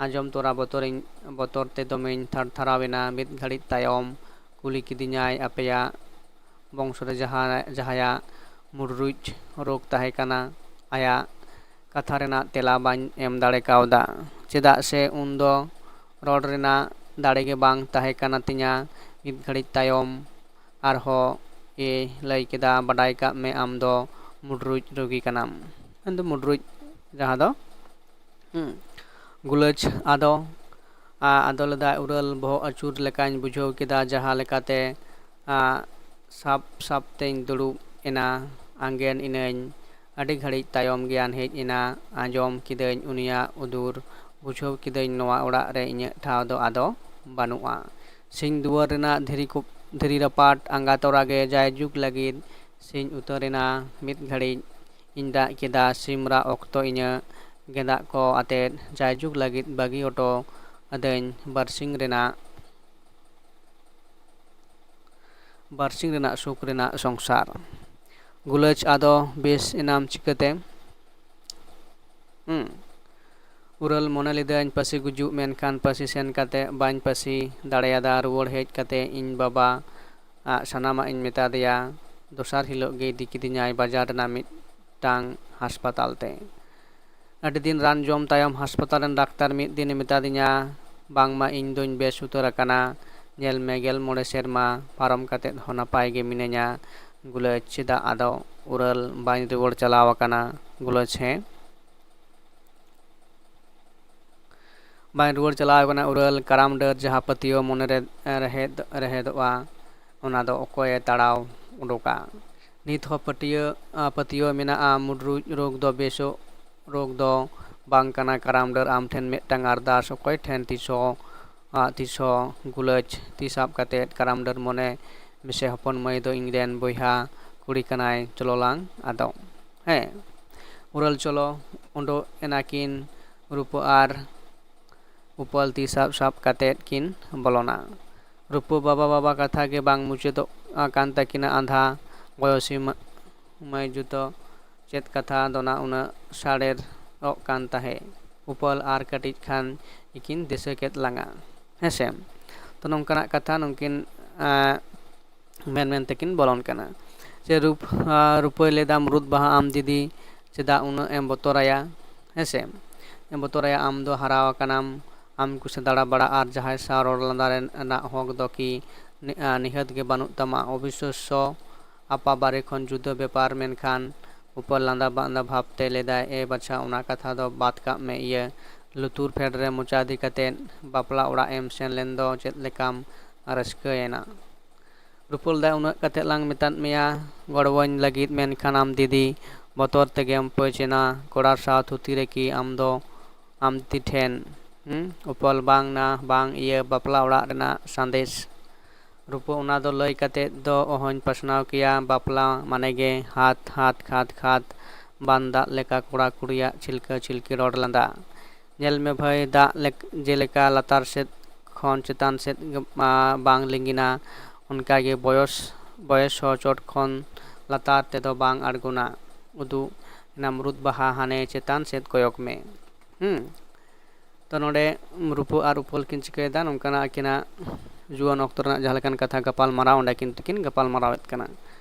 ᱟᱸᱡᱚᱢ ᱛᱚᱨᱟ ᱵᱚᱛᱚᱨᱤᱧ, ᱵᱚᱛᱚᱨ ᱛᱮ ᱫᱚᱢᱮᱧ ᱛᱷᱟᱨ ᱛᱷᱟᱨᱟᱣ ᱮᱱᱟ᱾ ᱢᱤᱫ ᱜᱷᱟᱹᱲᱤᱡ ᱛᱟᱭᱚᱢ ᱠᱩᱞᱤ ᱠᱤᱫᱤᱧᱟᱭ, ᱟᱯᱮᱭᱟᱜ ᱵᱚᱝᱥᱚ ᱨᱮ ᱡᱟᱦᱟᱸ, ᱡᱟᱦᱟᱸᱭᱟᱜ ᱢᱩᱰᱨᱩᱡ ᱨᱳᱜᱽ ᱛᱟᱦᱮᱸ ᱠᱟᱱᱟ, ᱟᱭᱟᱜ ᱠᱟᱛᱷᱟ ᱨᱮᱱᱟᱜ ᱛᱮᱞᱟ ᱵᱟᱹᱧ ᱮᱢ ᱫᱟᱲᱮ ᱠᱟᱣᱫᱟ, ᱪᱮᱫᱟᱜ ᱥᱮ ᱩᱱᱫᱚ ᱨᱚᱲ ᱨᱮᱱᱟᱜ ᱫᱟᱲᱮ ᱜᱮ ᱵᱟᱝ ᱛᱟᱦᱮᱸ ᱠᱟᱱᱟ ᱛᱤᱧᱟ᱾ ᱢᱤᱫ ᱜᱷᱟᱹᱲᱤᱡ ᱛᱟᱭᱚᱢ ᱟᱨᱦᱚᱸ ᱮ ᱞᱟᱹᱭ ᱠᱮᱫᱟ, "ᱵᱟᱰᱟᱭ ᱠᱟᱜ ᱢᱮ, ᱟᱢ ᱫᱚ ᱢᱩᱰᱨᱩᱡ ᱨᱩᱜᱤ ᱠᱟᱱᱟᱢ᱾" ᱢᱮᱱᱫᱚ ᱢᱩᱰᱨᱩᱡ ᱡᱟᱦᱟᱸ ᱫᱚ, ᱦᱩᱸ, ᱜᱩᱞᱟᱹᱪ ᱟᱫᱚ, ᱟ-, ᱟᱫᱚ ᱞᱮᱫᱟᱭ, ᱩᱨᱟᱹᱞ ᱵᱚᱦᱚᱜ ᱟᱹᱪᱩᱨ ᱞᱮᱠᱟᱧ ᱵᱩᱡᱷᱟᱹᱣ ᱠᱮᱫᱟ, ᱡᱟᱦᱟᱸ ᱞᱮᱠᱟᱛᱮ, ᱟ, ᱥᱟᱵ ᱥᱟᱵ ᱛᱮᱧ ᱫᱩᱲᱩᱵ ᱮᱱᱟ᱾ ᱟᱸᱜᱮᱱ ᱤᱱᱟᱹᱧ ᱟᱹᱰᱤ ᱜᱷᱟᱹᱲᱤᱡ ᱛᱟᱭᱚᱢ ᱜᱮᱭᱟᱱ ᱦᱮᱡ ᱮᱱᱟ᱾ ᱟᱸᱡᱚᱢ ᱠᱤᱫᱟᱹᱧ ᱩᱱᱤᱭᱟᱜ ᱩᱫᱩᱨ, ᱵᱩᱡᱷᱟᱹᱣ ᱠᱤᱫᱟᱹᱧ ᱱᱚᱣᱟ ᱚᱲᱟᱜ ᱨᱮ ᱤᱧᱟᱹᱜ ᱴᱷᱟᱶ ᱫᱚ ᱟᱫᱚ ᱵᱟᱹᱱᱩᱜᱼᱟ᱾ ᱥᱤᱧ ᱫᱩᱣᱟᱹᱨ ᱨᱮᱱᱟᱜ ᱫᱷᱤᱨᱤ ᱠᱚ, ᱫᱷᱤᱨᱤ ᱨᱟᱯᱟᱴ ᱟᱸᱜᱟ ᱛᱚᱨᱟ ᱜᱮ ᱡᱟᱭᱡᱩᱜᱽ ᱞᱟᱹᱜᱤᱫ ᱥᱤᱧ ᱩᱛᱟᱹᱨ ᱮᱱᱟ᱾ ᱢᱤᱫ ᱜᱷᱟᱹᱲᱤᱡ ᱤᱧ ᱨᱟᱜ ᱠᱮᱫᱟ᱾ ᱥᱤᱢ ᱨᱟᱜ ᱚᱠᱛᱚ ᱤᱧᱟᱹᱜ ᱜᱮᱸᱫᱟᱜ ᱠᱚ ᱟᱛᱮᱫ ᱡᱟᱭᱡᱩᱜᱽ ᱞᱟᱹᱜᱤᱫ ᱵᱟᱹᱜᱤ ᱦᱚᱴᱚ ᱟᱹᱫᱟᱹᱧ ᱵᱟᱨᱥᱤᱧ ᱨᱮᱱᱟᱜ, ᱵᱟᱨᱥᱤᱧ ᱨᱮᱱᱟᱜ ᱥᱩᱠ ᱨᱮᱱᱟᱜ ᱥᱚᱝᱥᱟᱨ᱾ ᱜᱩᱞᱟᱹᱪ, ᱟᱫᱚ ᱵᱮᱥ ᱮᱱᱟᱢ ᱪᱤᱠᱟᱹᱛᱮ? ᱦᱩᱸ᱾ ᱩᱨᱟᱹᱞ, ᱢᱚᱱᱮ ᱞᱤᱫᱟᱹᱧ ᱯᱟᱹᱥᱤ ᱜᱩᱡᱩᱜ, ᱢᱮᱱᱠᱷᱟᱱ ᱯᱟᱹᱥᱤ ᱥᱮᱱ ᱠᱟᱛᱮ ᱵᱟᱹᱧ ᱯᱟᱹᱥᱤ ᱫᱟᱲᱮᱭᱟᱫᱟ᱾ ᱨᱩᱣᱟᱹᱲ ᱦᱮᱡ ᱠᱟᱛᱮ ᱤᱧ ᱵᱟᱵᱟ ᱟᱜ ᱥᱟᱱᱟᱢᱟᱜ ᱤᱧ ᱢᱮᱛᱟ ᱫᱮᱭᱟ᱾ ᱫᱚᱥᱟᱨ ᱦᱤᱞᱳᱜ ᱜᱮ ᱤᱫᱤ ᱠᱤᱫᱤᱧᱟᱭ ᱵᱟᱡᱟᱨ ᱨᱮᱱᱟᱜ ᱢᱤᱫᱴᱟᱝ ᱦᱟᱥᱯᱟᱛᱟᱞ ᱛᱮ᱾ ᱟᱹᱰᱤ ᱫᱤᱱ ᱨᱟᱱ ᱡᱚᱢ ᱛᱟᱭᱚᱢ ᱦᱟᱥᱯᱟᱛᱟᱞ ᱨᱮᱱ ᱰᱟᱠᱛᱟᱨ ᱢᱤᱫ ᱫᱤᱱᱮ ᱢᱮᱛᱟᱫᱤᱧᱟ, ᱵᱟᱝᱢᱟ ᱤᱧ ᱫᱚᱧ ᱵᱮᱥ ᱩᱛᱟᱹᱨ ᱟᱠᱟᱱᱟ᱾ ᱧᱮᱞ ᱢᱮ, ᱜᱮᱞ ᱢᱚᱬᱮ ᱥᱮᱨᱢᱟ ᱯᱟᱨᱚᱢ ᱠᱟᱛᱮ ᱦᱚᱸ ᱱᱟᱯᱟᱭ ᱜᱮ ᱢᱤᱱᱟᱹᱧᱟ᱾ ᱜᱩᱞᱟᱹᱪ, ᱪᱮᱫᱟᱜ ᱟᱫᱚ ᱩᱨᱟᱹᱞ ᱵᱟᱹᱧ ᱨᱩᱣᱟᱹᱲ ᱪᱟᱞᱟᱣ ᱟᱠᱟᱱᱟ? ᱜᱩᱞᱟᱹᱪ, ᱦᱮᱸ᱾ ᱵᱟᱹᱧ ᱨᱩᱣᱟᱹᱲ ᱪᱟᱞᱟᱣ ᱟᱠᱟᱱᱟ ᱩᱨᱟᱹᱞ᱾ ᱠᱟᱨᱟᱢ ᱰᱟᱹᱨ ᱡᱟᱦᱟᱸ ᱯᱟᱹᱛᱭᱟᱹᱣ ᱢᱚᱱᱮᱨᱮ ᱨᱮᱦᱮᱫ, ᱨᱮᱦᱮᱫᱚᱜᱼᱟ, ᱚᱱᱟ ᱫᱚ ᱚᱠᱚᱭᱮ ᱛᱟᱲᱟᱣ ᱩᱰᱩᱠᱟ? ᱱᱤᱛ ᱦᱚᱸ ᱯᱟᱹᱴᱭᱟᱹ, ᱟ, ᱯᱟᱹᱛᱭᱟᱹᱣ ᱢᱮᱱᱟᱜᱼᱟ, ᱢᱩᱰᱨᱩᱡ ᱨᱳᱜᱽ ᱫᱚ ᱵᱮᱥᱚᱜ ᱨᱳᱜᱽ ᱫᱚ ᱵᱟᱝ ᱠᱟᱱᱟ᱾ ᱠᱟᱨᱟᱢ ᱰᱟᱹᱨ ᱟᱢ ᱴᱷᱮᱱ ᱢᱤᱫᱴᱟᱝ ᱟᱨᱫᱟᱥ, ᱚᱠᱚᱭ ᱴᱷᱮᱱ ᱛᱤᱥ ᱦᱚᱸ, ᱟ, ᱛᱤᱥ ᱦᱚᱸ ᱜᱩᱞᱟᱹᱪ ᱛᱤ ᱥᱟᱵ ᱠᱟᱛᱮᱫ ᱠᱟᱨᱟᱢ ᱰᱟᱹᱨ ᱢᱚᱱᱮ ᱢᱮᱥᱮ, ᱦᱚᱯᱚᱱ ᱢᱟᱹᱭ ᱫᱚ ᱤᱧ ᱨᱮᱱ ᱵᱚᱭᱦᱟ ᱠᱩᱲᱤ ᱠᱟᱱᱟᱭ, ᱪᱚᱞᱚ ᱞᱟᱝ ᱟᱫᱚᱜ᱾ ᱦᱮᱸ, ᱩᱨᱟᱹᱞ ᱪᱚᱞᱚ᱾ ᱩᱰᱩᱠ ᱮᱱᱟᱠᱤᱱ ᱨᱩᱯᱟᱹ ᱟᱨ ᱩᱯᱟᱹᱞ ᱛᱤ ᱥᱟᱵ ᱥᱟᱵ ᱠᱟᱛᱮᱫ ᱠᱤᱱ ᱵᱚᱞᱚᱱᱟ᱾ ᱨᱩᱯᱟᱹ, ᱵᱟᱵᱟ, ᱵᱟᱵᱟ, ᱠᱟᱛᱷᱟ ᱜᱮ ᱵᱟᱝ ᱢᱩᱪᱟᱹᱫᱚᱜ ᱠᱟᱱ ᱛᱟᱹᱠᱤᱱᱟ᱾ ᱟᱸᱫᱷᱟ ᱵᱚᱭᱚᱥᱤ ᱢᱟ-, ᱢᱟᱹᱭ ᱡᱩᱛᱚ ᱪᱮᱫ ᱠᱟᱛᱷᱟ ᱫᱚᱱᱟ ᱩᱱᱟᱹᱜ ᱥᱟᱰᱮᱨᱚᱜ ᱠᱟᱱ ᱛᱟᱦᱮᱸᱫ᱾ ᱩᱯᱟᱹᱞ ᱟᱨ ᱠᱟᱹᱴᱤᱡ ᱠᱷᱟᱱ ᱜᱮᱠᱤᱱ ᱫᱤᱥᱟᱹ ᱠᱮᱫ ᱞᱟᱝᱟ᱾ ᱦᱮᱸᱥᱮ? ᱛᱚ, ᱱᱚᱝᱠᱟᱱᱟᱜ ᱠᱟᱛᱷᱟ ᱱᱩᱠᱤᱱ, ᱟᱸ, ᱢᱮᱱ ᱢᱮᱱ ᱛᱮᱠᱤᱱ ᱵᱚᱞᱚᱱ ᱠᱟᱱᱟ᱾ ᱡᱮ ᱨᱩᱯ-, ᱟᱸ, ᱨᱩᱯᱟᱹᱭ ᱞᱟᱹᱭᱫᱟ, ᱢᱩᱨᱩᱫ ᱵᱟᱦᱟ ᱟᱢ ᱫᱤᱫᱤ, ᱪᱮᱫᱟᱜ ᱩᱱᱟᱹᱜ ᱮᱢ ᱵᱚᱛᱚᱨᱟᱭᱟ? ᱦᱮᱸᱥᱮ? ᱮᱢ ᱵᱚᱛᱚᱨᱟᱭᱟ, ᱟᱢ ᱫᱚ ᱦᱟᱨᱟ ᱟᱠᱟᱱᱟᱢ, ᱟᱢ ᱠᱩᱥᱤ ᱫᱟᱬᱟ ᱵᱟᱲᱟ ᱟᱨ ᱡᱟᱦᱟᱸᱭ ᱥᱟᱶ ᱨᱚᱲ ᱞᱟᱸᱫᱟ ᱨᱮᱱᱟᱜ ᱦᱚᱠ ᱫᱚ ᱠᱤ ᱱᱤ-, ᱟᱸ, ᱱᱤᱦᱟᱹᱛ ᱜᱮ ᱵᱟᱹᱱᱩᱜ ᱛᱟᱢᱟ? ᱚᱵᱤᱥᱥᱚᱥᱥᱚ ᱟᱯᱟ ᱵᱟᱨᱮ ᱠᱷᱚᱱ ᱡᱩᱫᱟᱹ ᱵᱮᱯᱟᱨ, ᱢᱮᱱᱠᱷᱟᱱ ᱩᱯᱟᱹᱞ ᱞᱟᱸᱫᱟ ᱵᱟᱸᱫᱟ ᱵᱷᱟᱵᱽ ᱛᱮ ᱞᱟᱹᱭᱫᱟᱭ, ᱮ ᱵᱟᱪᱷᱟ, ᱚᱱᱟ ᱠᱟᱛᱷᱟ ᱫᱚ ᱵᱟᱫ ᱠᱟᱜ ᱢᱮ᱾ ᱤᱭᱟᱹ ᱞᱩᱛᱩᱨ ᱯᱷᱮᱰ ᱨᱮ ᱢᱚᱪᱟ ᱤᱫᱤ ᱠᱟᱛᱮᱫ ᱵᱟᱯᱞᱟ ᱚᱲᱟᱜ ᱮᱢ ᱥᱮᱱ ᱞᱮᱱ ᱫᱚ ᱪᱮᱫ ᱞᱮᱠᱟᱢ ᱨᱟᱹᱥᱠᱟᱹᱭᱮᱱᱟ? ᱨᱩᱯᱟᱹᱞ ᱫᱟ, ᱩᱱᱟᱹᱜ ᱠᱟᱛᱮᱫ ᱞᱟᱝ ᱢᱮᱛᱟᱫ ᱢᱮᱭᱟ ᱜᱚᱲᱚᱣᱟᱹᱧ ᱞᱟᱹᱜᱤᱫ, ᱢᱮᱱᱠᱷᱟᱱ ᱟᱢ ᱫᱤᱫᱤ ᱵᱚᱛᱚᱨ ᱛᱮᱜᱮᱢ ᱯᱟᱹᱪ ᱮᱱᱟ, ᱠᱚᱲᱟ ᱥᱟᱶ ᱛᱷᱩᱛᱤ ᱨᱮᱠᱤ ᱟᱢ ᱫᱚ ᱟᱢ ᱛᱤ ᱴᱷᱮᱱ᱾ ᱦᱩᱸ? ᱩᱯᱟᱹᱞ ᱵᱟᱝ ᱱᱟ, ᱵᱟᱝ ᱤᱭᱟᱹ, ᱵᱟᱯᱞᱟ ᱚᱲᱟᱜ ᱨᱮᱱᱟᱜ ᱥᱟᱸᱫᱮᱥ᱾ ᱨᱩᱯᱟᱹ ᱚᱱᱟ ᱫᱚ ᱞᱟᱹᱭ ᱠᱟᱛᱮ ᱫᱚ ᱚᱦᱚᱧ ᱯᱟᱥᱱᱟᱣ ᱠᱮᱭᱟ, ᱵᱟᱯᱞᱟ ᱢᱟᱱᱮ ᱜᱮ ᱦᱟᱛ, ᱦᱟᱛ, ᱠᱷᱟᱛ, ᱠᱷᱟᱛ, ᱵᱟᱱ ᱫᱟᱜ ᱞᱮᱠᱟ ᱠᱚᱲᱟ ᱠᱩᱲᱤᱭᱟᱜ ᱪᱷᱤᱞᱠᱟᱹ ᱪᱷᱤᱞᱠᱤ ᱨᱚᱲ ᱞᱟᱸᱫᱟ᱾ ᱧᱮᱞ ᱢᱮ ᱵᱷᱟᱹᱭ, ᱫᱟᱜ ᱞᱮᱠ-, ᱡᱮᱞᱮᱠᱟ ᱞᱟᱛᱟᱨ ᱥᱮᱫ ᱠᱷᱚᱱ ᱪᱮᱛᱟᱱ ᱥᱮᱫ ᱜᱮ, ᱟ, ᱵᱟᱝ ᱞᱤᱸᱜᱤᱱᱟ, ᱚᱱᱠᱟ ᱜᱮ ᱵᱚᱭᱚᱥ, ᱵᱚᱭᱮᱥ ᱦᱚᱸ ᱪᱚᱴ ᱠᱷᱚᱱ ᱞᱟᱛᱟᱨ ᱛᱮᱫᱚ ᱵᱟᱝ ᱟᱬᱜᱚᱱᱟ᱾ ᱩᱫᱩᱜ ᱮᱱᱟ ᱢᱩᱨᱩᱫ ᱵᱟᱦᱟ, ᱦᱟᱱᱮ ᱪᱮᱛᱟᱱ ᱥᱮᱫ ᱠᱚᱭᱚᱜ ᱢᱮ᱾ ᱦᱩᱸ᱾ ᱛᱚ ᱱᱚᱰᱮ ᱨᱩᱯᱟᱹ ᱟᱨ ᱩᱯᱟᱹᱞ ᱠᱤᱱ ᱪᱤᱠᱟᱹᱭᱮᱫᱟ, ᱱᱚᱝᱠᱟᱱᱟᱜ ᱟᱹᱠᱤᱱᱟᱜ ᱡᱩᱣᱟᱹᱱ ᱚᱠᱛᱚ ᱨᱮᱱᱟᱜ ᱡᱟᱦᱟᱸ ᱞᱮᱠᱟᱱ ᱠᱟᱛᱷᱟ ᱜᱟᱯᱟᱞ ᱢᱟᱨᱟᱣ, ᱚᱸᱰᱮ ᱠᱤᱱ ᱛᱤᱠᱤᱱ ᱜᱟᱯᱟᱞ ᱢᱟᱨᱟᱣᱮᱫ ᱠᱟᱱᱟ᱾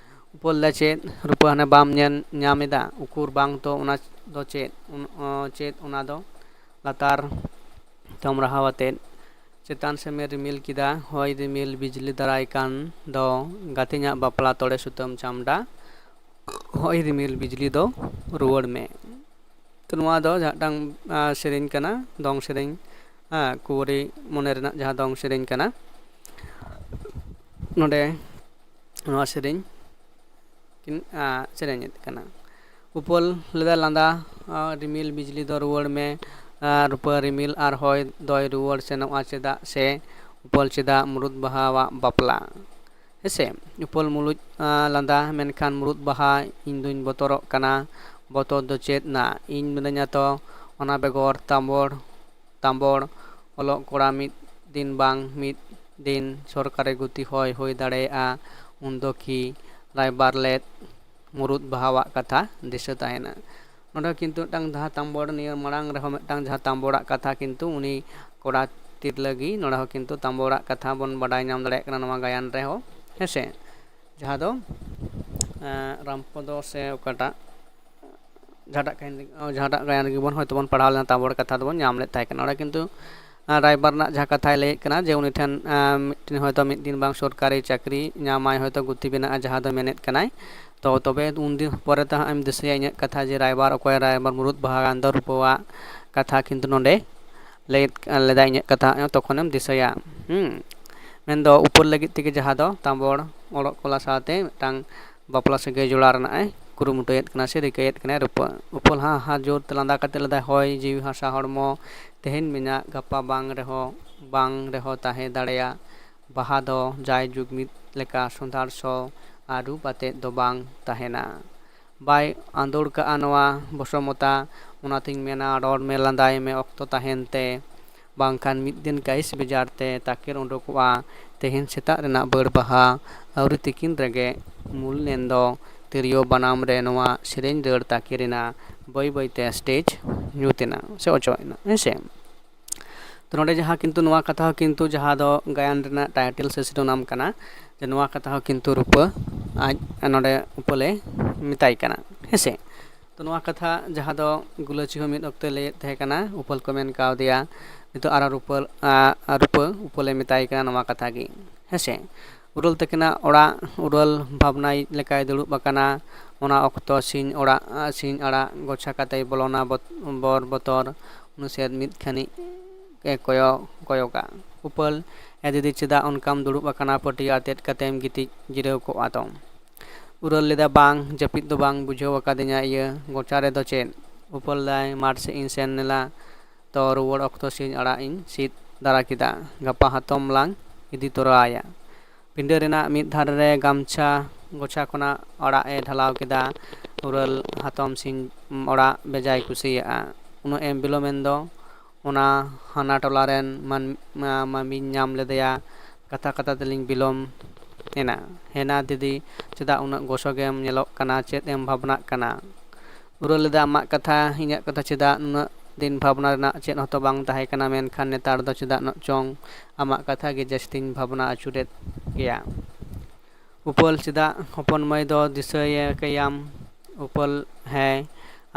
ᱩᱯᱟᱹᱞ ᱫᱟ ᱪᱮᱫ? ᱨᱩᱯᱟᱹ ᱦᱟᱱᱮ ᱵᱟᱢ ᱧᱮᱞ ᱧᱟᱢ ᱮᱫᱟ? ᱩᱠᱩᱨ ᱵᱟᱝ ᱛᱚ, ᱚᱱᱟ ᱫᱚ ᱪᱮᱫ? ᱩᱱ-, ᱚ, ᱪᱮᱫ ᱚᱱᱟ ᱫᱚ? ᱞᱟᱛᱟᱨ ᱛᱚᱢ ᱨᱟᱦᱟᱣ ᱟᱛᱮᱫ ᱪᱮᱛᱟᱱ ᱥᱮᱢ ᱨᱤᱢᱤᱞ ᱠᱮᱫᱟ, ᱦᱚᱭ ᱨᱤᱢᱤᱞ ᱵᱤᱡᱽᱞᱤ ᱫᱟᱨᱟᱭ ᱠᱟᱱ ᱫᱚ ᱜᱟᱛᱮᱧᱟᱜ ᱵᱟᱯᱞᱟ ᱛᱚᱲᱮ ᱥᱩᱛᱟᱹᱢ ᱪᱟᱢᱰᱟ, ᱦᱚᱭ ᱨᱤᱢᱤᱞ ᱵᱤᱡᱽᱞᱤ ᱫᱚ ᱨᱩᱣᱟᱹᱲ ᱢᱮ᱾ ᱛᱚ ᱱᱚᱣᱟ ᱫᱚ ᱡᱟᱦᱟᱸᱴᱟᱝ, ᱟ, ᱥᱮᱨᱮᱧ ᱠᱟᱱᱟ, ᱫᱚᱝ ᱥᱮᱨᱮᱧ, ᱦᱮᱸ, ᱠᱩᱣᱟᱹᱨᱤ ᱢᱚᱱᱮ ᱨᱮᱱᱟᱜ ᱡᱟᱦᱟᱸ ᱫᱚᱝ ᱥᱮᱨᱮᱧ ᱠᱟᱱᱟ, ᱱᱚᱰᱮ ᱱᱚᱣᱟ ᱥᱮᱨᱮᱧ ᱠᱤᱱ, ᱟ, ᱥᱮᱨᱮᱧᱮᱫ ᱠᱟᱱᱟ᱾ ᱩᱯᱟᱹᱞ ᱞᱮᱫᱟ ᱞᱟᱸᱫᱟ, ᱟ, ᱨᱤᱢᱤᱞ ᱵᱤᱡᱽᱞᱤ ᱫᱚ ᱨᱩᱣᱟᱹᱲ ᱢᱮ, ᱟ, ᱨᱩᱯᱟᱹ ᱨᱤᱢᱤᱞ ᱟᱨ ᱦᱚᱭ ᱫᱚᱭ ᱨᱩᱣᱟᱹᱲ ᱥᱮᱱᱚᱜᱼᱟ ᱪᱮᱫᱟᱜ ᱥᱮ? ᱩᱯᱟᱹᱞ ᱪᱮᱫᱟᱜ ᱢᱩᱨᱩᱫ ᱵᱟᱦᱟᱣᱟᱜ ᱵᱟᱯᱞᱟ? ᱦᱮᱸᱥᱮ? ᱩᱯᱟᱹᱞ ᱢᱩᱞᱩᱡ, ᱟ, ᱞᱟᱸᱫᱟ, ᱢᱮᱱᱠᱷᱟᱱ ᱢᱩᱨᱩᱫ ᱵᱟᱦᱟ, ᱤᱧ ᱫᱩᱧ ᱵᱚᱛᱚᱨᱚᱜ ᱠᱟᱱᱟ᱾ ᱵᱚᱛᱚᱨ ᱫᱚ ᱪᱮᱫ ᱱᱟ? ᱤᱧ ᱢᱤᱱᱟᱹᱧᱟ ᱛᱚ᱾ ᱚᱱᱟ ᱵᱮᱜᱚᱨ ᱛᱟᱢᱵᱚᱲ, ᱛᱟᱢᱵᱚᱲ ᱚᱞᱚᱜ ᱠᱚᱲᱟ ᱢᱤᱫ ᱫᱤᱱ ᱵᱟᱝ ᱢᱤᱫ ᱫᱤᱱ ᱥᱚᱨᱠᱟᱨᱤ ᱜᱩᱛᱤ ᱦᱚᱭ ᱦᱩᱭ ᱫᱟᱲᱮᱭᱟᱜᱼᱟ᱾ ᱩᱱᱫᱚ ᱠᱤ ᱨᱟᱭᱵᱟᱨ ᱞᱮᱫ ᱢᱩᱨᱩᱫ ᱵᱟᱦᱟᱣᱟᱜ ᱠᱟᱛᱷᱟ ᱫᱤᱥᱟᱹ ᱛᱟᱦᱮᱱᱟ? ᱱᱚᱰᱮ ᱠᱤᱱᱛᱩ ᱢᱤᱫᱴᱟᱝ ᱡᱟᱦᱟᱸ ᱛᱟᱢᱵᱚᱲ, ᱱᱤᱭᱟᱹ ᱢᱟᱲᱟᱝ ᱨᱮᱦᱚᱸ ᱢᱤᱫᱴᱟᱝ ᱡᱟᱦᱟᱸ ᱛᱟᱢᱵᱚᱲᱟᱜ ᱠᱟᱛᱷᱟ ᱠᱤᱱᱛᱩ ᱩᱱᱤ ᱠᱚᱲᱟ ᱛᱤᱨᱞᱟᱹ ᱜᱮ, ᱱᱚᱰᱮ ᱦᱚᱸ ᱠᱤᱱᱛᱩ ᱛᱟᱢᱵᱚᱲᱟᱜ ᱠᱟᱛᱷᱟ ᱵᱚᱱ ᱵᱟᱰᱟᱭ ᱧᱟᱢ ᱫᱟᱲᱮᱭᱟᱜ ᱠᱟᱱᱟ ᱱᱚᱣᱟ ᱜᱟᱭᱟᱱ ᱨᱮᱦᱚᱸ, ᱦᱮᱸᱥᱮ? ᱡᱟᱦᱟᱸ ᱫᱚ, ᱮᱸ, ᱨᱟᱢᱯᱚᱫᱚ ᱥᱮ ᱚᱠᱟᱴᱟᱜ ᱡᱟᱦᱟᱸᱴᱟᱜ ᱠᱟᱹᱦᱱᱤ, ᱡᱟᱦᱟᱸᱴᱟᱜ ᱜᱟᱭᱟᱱ ᱨᱮᱜᱮ ᱵᱚᱱ ᱦᱚᱭᱛᱳ ᱵᱚᱱ ᱯᱟᱲᱦᱟᱣ ᱞᱮᱱᱟ, ᱛᱟᱢᱵᱚᱲ ᱠᱟᱛᱷᱟ ᱫᱚᱵᱚᱱ ᱧᱟᱢ ᱞᱮᱫ ᱛᱟᱦᱮᱸ ᱠᱟᱱᱟ᱾ ᱚᱸᱰᱮ ᱠᱤᱱᱛᱩ, ᱟᱸ, ᱨᱟᱭᱵᱟᱨ ᱨᱮᱱᱟᱜ ᱡᱟᱦᱟᱸ ᱠᱟᱛᱷᱟᱭ ᱞᱟᱹᱭᱮᱫ ᱠᱟᱱᱟ ᱡᱮ ᱩᱱᱤ ᱴᱷᱮᱱ, ᱟᱸ, ᱢᱤᱫᱴᱮᱱ ᱦᱚᱭᱛᱳ ᱢᱤᱫ ᱫᱤᱱ ᱵᱟᱝ ᱥᱚᱨᱠᱟᱨᱤ ᱪᱟᱹᱠᱨᱤ ᱧᱟᱢᱟᱭ, ᱦᱚᱭᱛᱳ ᱜᱩᱛᱤ ᱵᱮᱱᱟᱜᱼᱟ, ᱡᱟᱦᱟᱸ ᱫᱚ ᱢᱮᱱᱮᱫ ᱠᱟᱱᱟᱭ᱾ ᱛᱚ ᱛᱚᱵᱮ ᱩᱱᱫᱤᱱ ᱯᱚᱨᱮ ᱛᱮ ᱦᱟᱸᱜ ᱮᱢ ᱫᱤᱥᱟᱹᱭᱟ ᱤᱧᱟᱹᱜ ᱠᱟᱛᱷᱟ ᱡᱮ ᱨᱟᱭᱵᱟᱨ ᱚᱠᱚᱭ? ᱨᱟᱭᱵᱟᱨ ᱢᱩᱨᱩᱫ ᱵᱟᱦᱟ ᱜᱟᱱ ᱫᱚ ᱨᱩᱯᱟᱹᱣᱟᱜ ᱠᱟᱛᱷᱟ ᱠᱤᱱᱛᱩ ᱱᱚᱰᱮ ᱞᱟᱹᱭᱮᱫ, ᱞᱮᱫᱟ ᱤᱧᱟᱹᱜ ᱠᱟᱛᱷᱟ, ᱛᱚᱠᱷᱚᱱᱮᱢ ᱫᱤᱥᱟᱹᱭᱟ᱾ ᱦᱩᱸ᱾ ᱢᱮᱱᱫᱚ ᱩᱯᱟᱹᱞ ᱞᱟᱹᱜᱤᱫ ᱛᱮᱜᱮ ᱡᱟᱦᱟᱸ ᱫᱚ ᱛᱟᱢᱵᱚᱲ ᱚᱞᱚᱜ ᱠᱚᱲᱟ ᱥᱟᱶᱛᱮ ᱢᱤᱫᱴᱟᱝ ᱵᱟᱯᱞᱟ ᱥᱟᱹᱜᱟᱹᱭ ᱡᱚᱲᱟᱣ ᱨᱮᱱᱟᱜ ᱮ ᱠᱩᱨᱩᱢᱩᱴᱩᱭᱮᱫ ᱠᱟᱱᱟ ᱥᱮ ᱨᱤᱠᱟᱹᱭᱮᱫ ᱠᱟᱱᱟᱭ ᱨᱩᱯᱟᱹ᱾ ᱩᱯᱟᱹᱞ ᱦᱟᱸ ᱦᱟᱸ ᱡᱳᱨ ᱛᱮ ᱞᱟᱸᱫᱟ ᱠᱟᱛᱮ ᱞᱟᱹᱭᱫᱟᱭ, "ᱦᱚᱭ ᱡᱤᱣᱤ ᱦᱟᱥᱟ ᱦᱚᱲᱢᱚ, ᱛᱮᱦᱮᱧ ᱢᱮᱱᱟᱜ ᱜᱟᱯᱟ ᱵᱟᱝ ᱨᱮᱦᱚᱸ, ᱵᱟᱝ ᱨᱮᱦᱚᱸ ᱛᱟᱦᱮᱸ ᱫᱟᱲᱮᱭᱟᱜ᱾ ᱵᱟᱦᱟ ᱫᱚ ᱡᱟᱭ ᱡᱩᱜᱽ ᱢᱤᱫ ᱞᱮᱠᱟ ᱥᱚᱸᱫᱷᱟᱲ ᱥᱚ ᱟᱨ ᱨᱩᱯ ᱟᱛᱮᱫ ᱫᱚ ᱵᱟᱝ ᱛᱟᱦᱮᱱᱟ᱾ ᱵᱟᱭ ᱟᱸᱫᱳᱲ ᱠᱟᱜᱼᱟ ᱱᱚᱣᱟ ᱵᱚᱥᱚᱢᱚᱛᱟ, ᱚᱱᱟᱛᱤᱧ ᱢᱮᱱᱟ ᱨᱚᱲ ᱢᱮ ᱞᱟᱸᱫᱟᱭ ᱢᱮ ᱚᱠᱛᱚ ᱛᱟᱦᱮᱱ ᱛᱮ, ᱵᱟᱝᱠᱷᱟᱱ ᱢᱤᱫ ᱫᱤᱱ ᱠᱟᱹᱭᱤᱥ ᱵᱮᱡᱟᱨ ᱛᱮ ᱛᱟᱠᱮᱨ ᱩᱰᱩᱠᱚᱜᱼᱟ ᱛᱮᱦᱮᱧ ᱥᱮᱛᱟᱜ ᱨᱮᱱᱟᱜ ᱵᱟᱹᱲ ᱵᱟᱦᱟ᱾ ᱟᱹᱣᱨᱤ ᱛᱤᱠᱤᱱ ᱨᱮᱜᱮ ᱢᱩᱞ ᱞᱮᱱ ᱫᱚ ᱛᱤᱨᱭᱳ ᱵᱟᱱᱟᱢ ᱨᱮ ᱱᱚᱣᱟ ᱥᱮᱨᱮᱧ ᱨᱟᱹᱲ ᱛᱟᱠᱮᱨ ᱮᱱᱟ, ᱵᱟᱹᱭ ᱵᱟᱹᱭ ᱛᱮ ᱥᱴᱮᱡᱽ ᱧᱩᱛ ᱮᱱᱟ ᱥᱮ ᱚᱪᱚᱜ ᱮᱱᱟ", ᱦᱮᱸ ᱥᱮ᱾ ᱛᱚ ᱱᱚᱰᱮ ᱡᱟᱦᱟᱸ ᱠᱤᱱᱛᱩ ᱱᱚᱣᱟ ᱠᱟᱛᱷᱟ ᱦᱚᱸ ᱠᱤᱱᱛᱩ ᱡᱟᱦᱟᱸ ᱫᱚ ᱜᱟᱭᱟᱱ ᱨᱮᱱᱟᱜ ᱴᱟᱭᱴᱮᱞ ᱥᱮ ᱥᱤᱨᱚᱱᱟᱢ ᱠᱟᱱᱟ, ᱡᱮ ᱱᱚᱣᱟ ᱠᱟᱛᱷᱟ ᱦᱚᱸ ᱠᱤᱱᱛᱩ ᱨᱩᱯᱟᱹ ᱟᱡ ᱱᱚᱰᱮ ᱩᱯᱟᱹᱞᱮ ᱢᱮᱛᱟᱭ ᱠᱟᱱᱟ, ᱦᱮᱸ ᱥᱮ᱾ ᱛᱚ ᱱᱚᱣᱟ ᱠᱟᱛᱷᱟ ᱡᱟᱦᱟᱸ ᱫᱚ ᱜᱩᱞᱟᱹᱪᱤ ᱦᱚᱸ ᱢᱤᱫ ᱚᱠᱛᱮ ᱞᱟᱹᱭᱮᱫ ᱛᱟᱦᱮᱸ ᱠᱟᱱᱟ, ᱩᱯᱟᱹᱞ ᱠᱚ ᱢᱮᱱ ᱠᱟᱣᱫᱮᱭᱟ, ᱱᱤᱛᱚᱜ ᱟᱨᱚ ᱨᱩᱯᱟᱹ, ᱟ, ᱨᱩᱯᱟᱹ ᱩᱯᱟᱹᱞᱮ ᱢᱮᱛᱟᱭ ᱠᱟᱱᱟ ᱱᱚᱣᱟ ᱠᱟᱛᱷᱟ ᱜᱮ, ᱦᱮᱸ ᱥᱮ᱾ ᱩᱨᱟᱹᱞ ᱛᱟᱹᱠᱤᱱᱟᱜ ᱚᱲᱟᱜ ᱩᱨᱟᱹᱞ ᱵᱷᱟᱵᱽᱱᱟᱭᱤᱡ ᱞᱮᱠᱟᱭ ᱫᱩᱲᱩᱵ ᱟᱠᱟᱱᱟ᱾ ᱚᱱᱟ ᱚᱠᱛᱚ ᱥᱤᱧ ᱚᱲᱟᱜ, ᱥᱤᱧ ᱟᱲᱟᱜ ᱜᱚᱪᱷᱟ ᱠᱟᱛᱮᱭ ᱵᱚᱞᱚᱱᱟ ᱵᱚᱛ-, ᱵᱚᱨ ᱵᱚᱛᱚᱨ᱾ ᱩᱱᱤ ᱥᱮᱫ ᱢᱤᱫ ᱠᱷᱟᱹᱱᱤᱡ ᱮ ᱠᱚᱭᱚᱜ, ᱠᱚᱭᱚᱜᱟ᱾ "ᱩᱯᱟᱹᱞ, ᱮ ᱫᱤᱫᱤ, ᱪᱮᱫᱟᱜ ᱚᱱᱠᱟᱢ ᱫᱩᱲᱩᱵ ᱟᱠᱟᱱᱟ? ᱯᱟᱹᱴᱭᱟᱹ ᱟᱛᱮᱫ ᱠᱟᱛᱮᱢ ᱜᱤᱛᱤᱡ ᱡᱤᱨᱟᱹᱣ ᱠᱚᱜᱼᱟ ᱛᱚ?" ᱩᱨᱟᱹᱞ ᱞᱮᱫᱟ, "ᱵᱟᱝ, ᱡᱟᱹᱯᱤᱫ ᱫᱚ ᱵᱟᱝ ᱵᱩᱡᱷᱟᱹᱣ ᱟᱠᱟᱫᱤᱧᱟ᱾ ᱤᱭᱟᱹ, ᱜᱚᱪᱟ ᱨᱮᱫᱚ ᱪᱮᱫ?" ᱩᱯᱟᱹᱞ ᱫᱟᱭ, "ᱢᱟᱴᱷ ᱥᱮᱫ ᱤᱧ ᱥᱮᱱ ᱞᱮᱱᱟ ᱛᱚ, ᱨᱩᱣᱟᱹᱲ ᱚᱠᱛᱚ ᱥᱤᱧ ᱟᱲᱟᱜ ᱤᱧ ᱥᱤᱫ ᱫᱟᱨᱟ ᱠᱮᱫᱟ᱾ ᱜᱟᱯᱟ ᱦᱟᱛᱚᱢ ᱞᱟᱝ ᱤᱫᱤ ᱛᱚᱨᱟᱭᱟ᱾" ᱯᱤᱸᱰᱟᱹ ᱨᱮᱱᱟᱜ ᱢᱤᱫ ᱫᱷᱟᱨᱮ ᱨᱮ ᱜᱟᱢᱪᱷᱟ ᱜᱚᱪᱷᱟ ᱠᱷᱚᱱᱟᱜ ᱟᱲᱟᱜ ᱮ ᱰᱷᱟᱞᱟᱣ ᱠᱮᱫᱟ᱾ ᱩᱨᱟᱹᱞ ᱦᱟᱛᱚᱢ ᱥᱤᱧ ᱚᱲᱟᱜ ᱵᱮᱡᱟᱭ ᱠᱩᱥᱤᱭᱟᱜᱼᱟ᱾ ᱩᱱᱟᱹᱜ ᱮᱢ ᱵᱤᱞᱚᱢᱮᱱ ᱫᱚ, ᱚᱱᱟ ᱦᱟᱱᱟ ᱴᱚᱞᱟ ᱨᱮᱱ ᱢᱟᱹᱱ-, ᱢᱟ-, ᱢᱟᱹᱢᱤᱧ ᱧᱟᱢ ᱞᱮᱫᱮᱭᱟ᱾ ᱠᱟᱛᱷᱟ ᱠᱟᱛᱷᱟ ᱛᱮᱞᱤᱧ ᱵᱤᱞᱚᱢ ᱮᱱᱟ᱾ "ᱦᱮᱱᱟ ᱫᱤᱫᱤ, ᱪᱮᱫᱟᱜ ᱩᱱᱟᱹᱜ ᱜᱚᱥᱚ ᱜᱮᱢ ᱧᱮᱞᱚᱜ ᱠᱟᱱᱟ? ᱪᱮᱫ ᱮᱢ ᱵᱷᱟᱵᱽᱱᱟᱜ ᱠᱟᱱᱟ?" ᱩᱨᱟᱹᱞ ᱞᱮᱫᱟ, "ᱟᱢᱟᱜ ᱠᱟᱛᱷᱟ, ᱤᱧᱟᱹᱜ ᱠᱟᱛᱷᱟ ᱪᱮᱫᱟᱜ ᱱᱩᱱᱟᱹᱜ ᱫᱤᱱ ᱵᱷᱟᱵᱽᱱᱟ ᱨᱮᱱᱟᱜ ᱪᱮᱫ ᱦᱚᱸᱛᱚ ᱵᱟᱝ ᱛᱟᱦᱮᱸ ᱠᱟᱱᱟ, ᱢᱮᱱᱠᱷᱟᱱ ᱱᱮᱛᱟᱨ ᱫᱚ ᱪᱮᱫᱟᱜ ᱱᱚᱜ ᱪᱚᱝ ᱟᱢᱟᱜ ᱠᱟᱛᱷᱟ ᱜᱮ ᱡᱟᱹᱥᱛᱤᱧ ᱵᱷᱟᱵᱽᱱᱟ ᱟᱹᱪᱩᱨᱮᱫ ᱜᱮᱭᱟ?" ᱩᱯᱟᱹᱞ, ᱪᱮᱫᱟᱜ ᱦᱚᱯᱚᱱ ᱢᱟᱹᱭ ᱫᱚ ᱫᱤᱥᱟᱹᱭᱮ ᱠᱟᱹᱭᱟᱢ? ᱩᱯᱟᱹᱞ, ᱦᱮᱸ,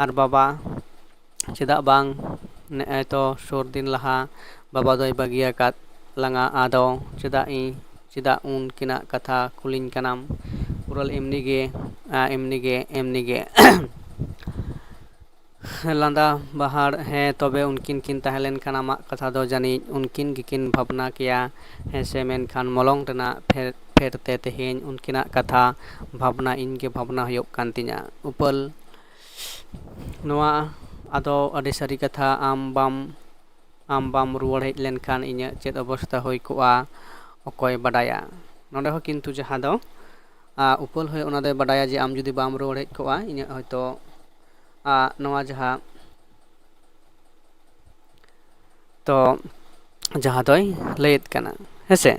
ᱟᱨ ᱵᱟᱵᱟ? ᱪᱮᱫᱟᱜ ᱵᱟᱝ, ᱱᱮᱜᱼᱮ ᱛᱚ ᱥᱩᱨ ᱫᱤᱱ ᱞᱟᱦᱟ ᱵᱟᱵᱟ ᱫᱚᱭ ᱵᱟᱹᱜᱤᱭᱟᱠᱟᱫ ᱞᱟᱝᱟ, ᱟᱫᱚ ᱪᱮᱫᱟᱜ ᱤᱧ, ᱪᱮᱫᱟᱜ ᱩᱱᱠᱤᱱᱟᱜ ᱠᱟᱛᱷᱟ ᱠᱩᱞᱤᱧ ᱠᱟᱱᱟᱢ? ᱩᱨᱟᱹᱞ, ᱮᱢᱱᱤ ᱜᱮ, ᱟ, ᱮᱢᱱᱤ ᱜᱮ, ᱮᱢᱱᱤ ᱜᱮ᱾ ᱞᱟᱸᱫᱟ ᱵᱟᱦᱟᱲ, ᱦᱮᱸ, ᱛᱚᱵᱮ ᱩᱱᱠᱤᱱ ᱠᱤᱱ ᱛᱟᱦᱮᱸ ᱞᱮᱱᱠᱷᱟᱱ ᱟᱢᱟᱜ ᱠᱟᱛᱷᱟ ᱫᱚ ᱡᱟᱹᱱᱤᱡ ᱩᱱᱠᱤᱱ ᱜᱮᱠᱤᱱ ᱵᱷᱟᱵᱽᱱᱟ ᱠᱮᱭᱟ, ᱦᱮᱸ ᱥᱮ? ᱢᱮᱱᱠᱷᱟᱱ ᱢᱚᱞᱚᱝ ᱨᱮᱱᱟᱜ ᱯᱷᱮ-, ᱠᱷᱟᱹᱛᱤᱨ ᱛᱮ ᱛᱮᱦᱮᱧ ᱩᱱᱠᱤᱱᱟᱜ ᱠᱟᱛᱷᱟ ᱵᱷᱟᱵᱽᱱᱟ ᱤᱧ ᱜᱮ ᱵᱷᱟᱵᱽᱱᱟ ᱦᱩᱭᱩᱜ ᱠᱟᱱ ᱛᱤᱧᱟ᱾ ᱩᱯᱟᱹᱞ, ᱱᱚᱣᱟ ᱟᱫᱚ ᱟᱹᱰᱤ ᱥᱟᱹᱨᱤ ᱠᱟᱛᱷᱟ, ᱟᱢ ᱵᱟᱢ, ᱟᱢ ᱵᱟᱢ ᱨᱩᱣᱟᱹᱲ ᱦᱮᱡ ᱞᱮᱱᱠᱷᱟᱱ ᱤᱧᱟᱹᱜ ᱪᱮᱫ ᱚᱵᱚᱥᱛᱟ ᱦᱩᱭ ᱠᱚᱜᱼᱟ, ᱚᱠᱚᱭ ᱵᱟᱰᱟᱭᱟ᱾ ᱱᱚᱰᱮ ᱦᱚᱸ ᱠᱤᱱᱛᱩ ᱡᱟᱦᱟᱸ ᱫᱚ, ᱟ, ᱩᱯᱟᱹᱞ ᱦᱚᱸ ᱚᱱᱟ ᱫᱚᱭ ᱵᱟᱰᱟᱭᱟ ᱡᱮ ᱟᱢ ᱡᱩᱫᱤ ᱵᱟᱢ ᱨᱩᱣᱟᱹᱲ ᱦᱮᱡ ᱠᱚᱜᱼᱟ, ᱤᱧᱟᱹᱜ ᱦᱚᱭᱛᱳ, ᱟ, ᱱᱚᱣᱟ ᱡᱟᱦᱟᱸ, ᱛᱚ ᱡᱟᱦᱟᱸ ᱫᱚᱭ ᱞᱟᱹᱭᱮᱫ ᱠᱟᱱᱟ, ᱦᱮᱸᱥᱮ,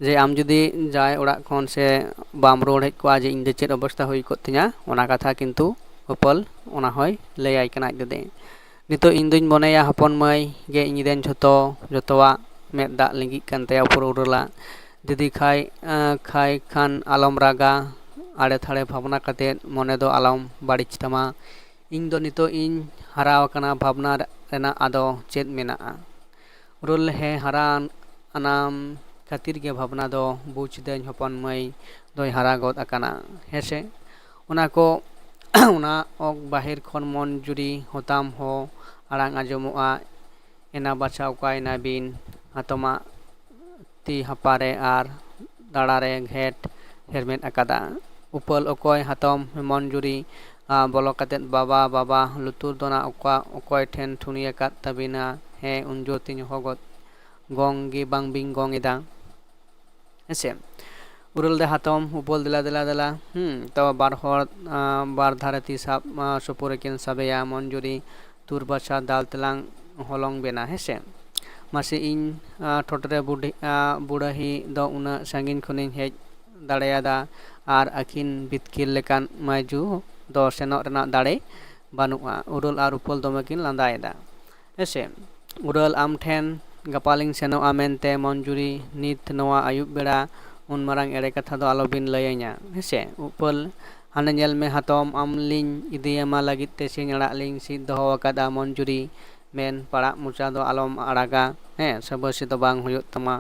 ᱡᱮ ᱟᱢ ᱡᱩᱫᱤ ᱡᱟᱶᱟᱭ ᱚᱲᱟᱜ ᱠᱷᱚᱱ ᱥᱮ ᱵᱟᱢ ᱨᱩᱣᱟᱹᱲ ᱦᱮᱡ ᱠᱚᱜᱼᱟ, ᱡᱮ ᱤᱧ ᱫᱚ ᱪᱮᱫ ᱚᱵᱚᱥᱛᱟ ᱦᱩᱭ ᱠᱚᱜ ᱛᱤᱧᱟ, ᱚᱱᱟ ᱠᱟᱛᱷᱟ ᱠᱤᱱᱛᱩ ᱩᱯᱟᱹᱞ ᱚᱱᱟ ᱦᱚᱸᱭ ᱞᱟᱹᱭᱟᱭ ᱠᱟᱱᱟ ᱟᱡ ᱫᱟᱫᱟ᱾ ᱱᱤᱛᱚᱜ ᱤᱧ ᱫᱩᱧ ᱢᱚᱱᱮᱭᱟ ᱦᱚᱯᱚᱱ ᱢᱟᱹᱭ ᱜᱮ ᱤᱧ ᱨᱮᱱ ᱡᱷᱚᱛᱚ, ᱡᱷᱚᱛᱚᱣᱟᱜ᱾ ᱢᱮᱫ ᱫᱟᱜ ᱞᱤᱸᱜᱤᱜ ᱠᱟᱱ ᱛᱟᱭᱟ ᱩᱯᱟᱹᱞ ᱩᱨᱟᱹᱞᱟᱜ᱾ ᱫᱤᱫᱤ ᱠᱷᱟᱭ, ᱟᱸ, ᱠᱷᱟᱭ ᱠᱷᱟᱱ ᱟᱞᱚᱢ ᱨᱟᱜᱟ, ᱟᱲᱮ ᱛᱷᱟᱲᱮ ᱵᱷᱟᱵᱽᱱᱟ ᱠᱟᱛᱮᱫ ᱢᱚᱱᱮ ᱫᱚ ᱟᱞᱚᱢ ᱵᱟᱹᱲᱤᱡ ᱛᱟᱢᱟ᱾ ᱤᱧ ᱫᱚ ᱱᱤᱛᱚᱜ ᱤᱧ ᱦᱟᱨᱟ ᱟᱠᱟᱱᱟ, ᱵᱷᱟᱵᱽᱱᱟ ᱨᱮᱱᱟᱜ ᱟᱫᱚ ᱪᱮᱫ ᱢᱮᱱᱟᱜᱼᱟ? ᱩᱨᱟᱹᱞ ᱦᱮᱸ ᱦᱟᱨᱟ ᱟᱱᱟᱢ ᱠᱷᱟᱹᱛᱤᱨ ᱜᱮ ᱵᱷᱟᱵᱽᱱᱟ ᱫᱚ ᱵᱩᱡᱽ ᱫᱟᱹᱧ ᱦᱚᱯᱚᱱ ᱢᱟᱹᱭ ᱫᱚᱭ ᱦᱟᱨᱟ ᱜᱚᱫ ᱟᱠᱟᱱᱟ, ᱦᱮᱸᱥᱮ? ᱚᱱᱟ ᱠᱚ, ᱚᱱᱟ ᱚᱠ ᱵᱟᱦᱮᱨ ᱠᱷᱚᱱ ᱢᱚᱱᱡᱩᱨᱤ ᱦᱚᱛᱟᱢ ᱦᱚᱸ ᱟᱲᱟᱝ ᱟᱸᱡᱚᱢᱚᱜᱼᱟ᱾ ᱮᱱᱟ ᱵᱟᱪᱷᱟ ᱚᱠᱟᱭᱮᱱᱟ ᱵᱤᱱ? ᱦᱟᱛᱚᱢᱟᱜ ᱛᱤ ᱦᱟᱯᱟᱨᱮ ᱟᱨ ᱫᱟᱲᱟᱨᱮ ᱜᱷᱮᱴ ᱦᱮᱨᱢᱮᱫ ᱟᱠᱟᱫᱟ᱾ ᱩᱯᱟᱹᱞ ᱚᱠᱚᱭ ᱦᱟᱛᱚᱢ ᱢᱚᱱᱡᱩᱨᱤ, ᱟ, ᱵᱚᱞᱚ ᱠᱟᱛᱮᱫ, "ᱵᱟᱵᱟ, ᱵᱟᱵᱟ, ᱞᱩᱛᱩᱨ ᱫᱚ ᱱᱟ ᱚᱠᱟ, ᱚᱠᱚᱭ ᱴᱷᱮᱱ ᱴᱷᱩᱱᱤ ᱟᱠᱟᱫ ᱛᱟᱹᱵᱤᱱᱟ? ᱦᱮᱸ, ᱩᱱ ᱡᱳᱨ ᱛᱤᱧ ᱦᱚᱦᱚ ᱜᱚᱫ, ᱜᱚᱝ ᱜᱮ ᱵᱟᱝ ᱵᱤᱱ ᱜᱚᱝ ᱮᱫᱟ?" ᱦᱮᱸᱥᱮ? ᱩᱨᱟᱹᱞ ᱫᱟ ᱦᱟᱛᱚᱢ, ᱩᱯᱟᱹᱞ ᱫᱮᱞᱟ, ᱫᱮᱞᱟ, ᱫᱮᱞᱟ᱾ ᱦᱩᱸ, ᱛᱚ ᱵᱟᱨ ᱦᱚᱲ, ᱟ, ᱵᱟᱨ ᱫᱷᱟᱨᱮ ᱛᱤ ᱥᱟᱵ, ᱟ, ᱥᱩᱯᱩᱨ ᱨᱮᱠᱤᱱ ᱥᱟᱵᱮᱭᱟ᱾ ᱢᱚᱱᱡᱩᱨᱤ ᱛᱩᱨ ᱵᱟᱪᱷᱟ ᱫᱟᱞ ᱛᱮᱞᱟᱝ ᱦᱚᱞᱚᱝ ᱵᱮᱱᱟ, ᱦᱮᱸᱥᱮ? ᱢᱟᱥᱮ ᱤᱧ, ᱟ, ᱴᱷᱚᱴᱨᱮ ᱵᱩᱰᱷᱤ-, ᱟ, ᱵᱩᱲᱟᱹᱦᱤ ᱫᱚ ᱩᱱᱟᱹᱜ ᱥᱟᱺᱜᱤᱧ ᱠᱷᱚᱱᱤᱧ ᱦᱮᱡ ᱫᱟᱲᱮᱭᱟᱫᱟ ᱟᱨ ᱟᱹᱠᱤᱱ ᱵᱤᱛᱠᱤᱞ ᱞᱮᱠᱟᱱ ᱢᱟᱹᱭᱡᱩ ᱫᱚ ᱥᱮᱱᱚᱜ ᱨᱮᱱᱟᱜ ᱫᱟᱲᱮ ᱵᱟᱹᱱᱩᱜᱼᱟ᱾ ᱩᱨᱟᱹᱞ ᱟᱨ ᱩᱯᱟᱹᱞ ᱫᱚᱢᱮ ᱠᱤᱱ ᱞᱟᱸᱫᱟᱭᱮᱫᱟ, ᱦᱮᱸᱥᱮ? ᱩᱨᱟᱹᱞ ᱟᱢ ᱴᱷᱮᱱ ᱜᱟᱯᱟᱞᱤᱧ ᱥᱮᱱᱚᱜᱼᱟ ᱢᱮᱱᱛᱮ ᱢᱚᱱᱡᱩᱨᱤ ᱱᱤᱛ ᱱᱚᱣᱟ ᱟᱹᱭᱩᱵ ᱵᱮᱲᱟ ᱩᱱ ᱢᱟᱨᱟᱝ ᱮᱲᱮ ᱠᱟᱛᱷᱟ ᱫᱚ ᱟᱞᱚᱵᱤᱱ ᱞᱟᱹᱭᱟᱹᱧᱟ, ᱦᱮᱸᱥᱮ? ᱩᱯᱟᱹᱞ, ᱦᱟᱱᱮ ᱧᱮᱞ ᱢᱮ ᱦᱟᱛᱚᱢ, ᱟᱢ ᱞᱤᱧ ᱤᱫᱤᱭᱟᱢᱟ ᱞᱟᱹᱜᱤᱫ ᱛᱮ ᱥᱤᱧ ᱟᱲᱟᱜ ᱞᱤᱧ ᱥᱤᱫ ᱫᱚᱦᱚ ᱟᱠᱟᱫᱟ ᱢᱚᱱᱡᱩᱨᱤ᱾ ᱢᱮᱱ ᱯᱟᱲᱟᱜ ᱢᱚᱪᱟ ᱫᱚ ᱟᱞᱚᱢ ᱟᱲᱟᱜᱟ, ᱦᱮᱸ, ᱥᱟᱵᱟᱹᱥᱤ ᱫᱚ ᱵᱟᱝ ᱦᱩᱭᱩᱜ ᱛᱟᱢᱟ᱾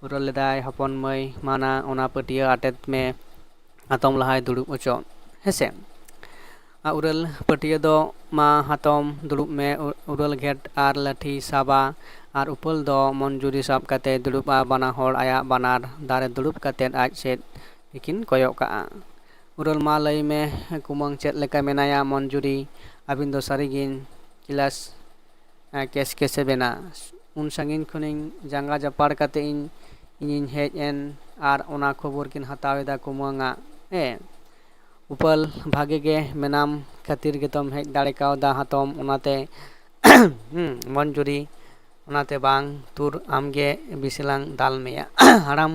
ᱩᱨᱟᱹᱞ ᱞᱮᱫᱟᱭ, ᱦᱚᱯᱚᱱ ᱢᱟᱹᱭ, ᱢᱟᱱᱟ ᱚᱱᱟ ᱯᱟᱹᱴᱭᱟᱹ ᱟᱴᱮᱫ ᱢᱮ, ᱦᱟᱛᱚᱢ ᱞᱟᱦᱟᱭ ᱫᱩᱲᱩᱵ ᱚᱪᱚᱜ, ᱦᱮᱸᱥᱮ᱾ ᱟ, ᱩᱨᱟᱹᱞ ᱯᱟᱹᱴᱭᱟᱹ ᱫᱚ ᱢᱟ ᱦᱟᱛᱚᱢ ᱫᱩᱲᱩᱵ ᱢᱮ, ᱩ-, ᱩᱨᱟᱹᱞ ᱜᱷᱮᱴ ᱟᱨ ᱞᱟᱹᱴᱷᱤ ᱥᱟᱵᱟ, ᱟᱨ ᱩᱯᱟᱹᱞ ᱫᱚ ᱢᱚᱱᱡᱩᱨᱤ ᱥᱟᱵ ᱠᱟᱛᱮ ᱫᱩᱲᱩᱵᱼᱟ, ᱵᱟᱱᱟ ᱦᱚᱲ ᱟᱭᱟᱜ ᱵᱟᱱᱟᱨ ᱫᱟᱨᱮ ᱫᱩᱲᱩᱵ ᱠᱟᱛᱮ ᱟᱡ ᱥᱮᱫ ᱜᱮᱠᱤᱱ ᱠᱚᱭᱚᱜ ᱠᱟᱜᱼᱟ᱾ ᱩᱨᱟᱹᱞ ᱢᱟ ᱞᱟᱹᱭ ᱢᱮ ᱠᱩᱢᱟᱹᱝ ᱪᱮᱫ ᱞᱮᱠᱟ ᱢᱮᱱᱟᱭᱟ ᱢᱚᱱᱡᱩᱨᱤ? ᱟᱹᱵᱤᱱ ᱫᱚ ᱥᱟᱹᱨᱤᱜᱤᱧ ᱠᱮᱞᱟᱥ, ᱮ, ᱠᱮᱥ ᱠᱮᱥᱮ ᱵᱮᱱᱟ᱾ ᱩᱱ ᱥᱟᱺᱜᱤᱧ ᱠᱷᱚᱱᱤᱧ ᱡᱟᱸᱜᱟ ᱡᱟᱯᱟᱲ ᱠᱟᱛᱮ ᱤᱧ, ᱤᱧᱤᱧ ᱦᱮᱡ ᱮᱱ ᱟᱨ ᱚᱱᱟ ᱠᱷᱚᱵᱚᱨ ᱠᱤᱱ ᱦᱟᱛᱟᱣ ᱮᱫᱟ ᱠᱩᱢᱟᱹᱝ ᱟᱜ᱾ ᱮ, ᱩᱯᱟᱹᱞ ᱵᱷᱟᱜᱮ ᱜᱮ ᱢᱮᱱᱟᱢ ᱠᱷᱟᱹᱛᱤᱨ ᱜᱮᱛᱚᱢ ᱦᱮᱡ ᱫᱟᱲᱮ ᱠᱟᱣᱫᱟ ᱦᱟᱛᱚᱢ, ᱚᱱᱟᱛᱮ ᱦᱩᱸ, ᱢᱚᱱᱡᱩᱨᱤ, ᱚᱱᱟᱛᱮ ᱵᱟᱝ ᱛᱩᱨ ᱟᱢᱜᱮ ᱵᱤᱥᱤ ᱞᱟᱝ ᱫᱟᱞ ᱢᱮᱭᱟ᱾ ᱦᱟᱲᱟᱢ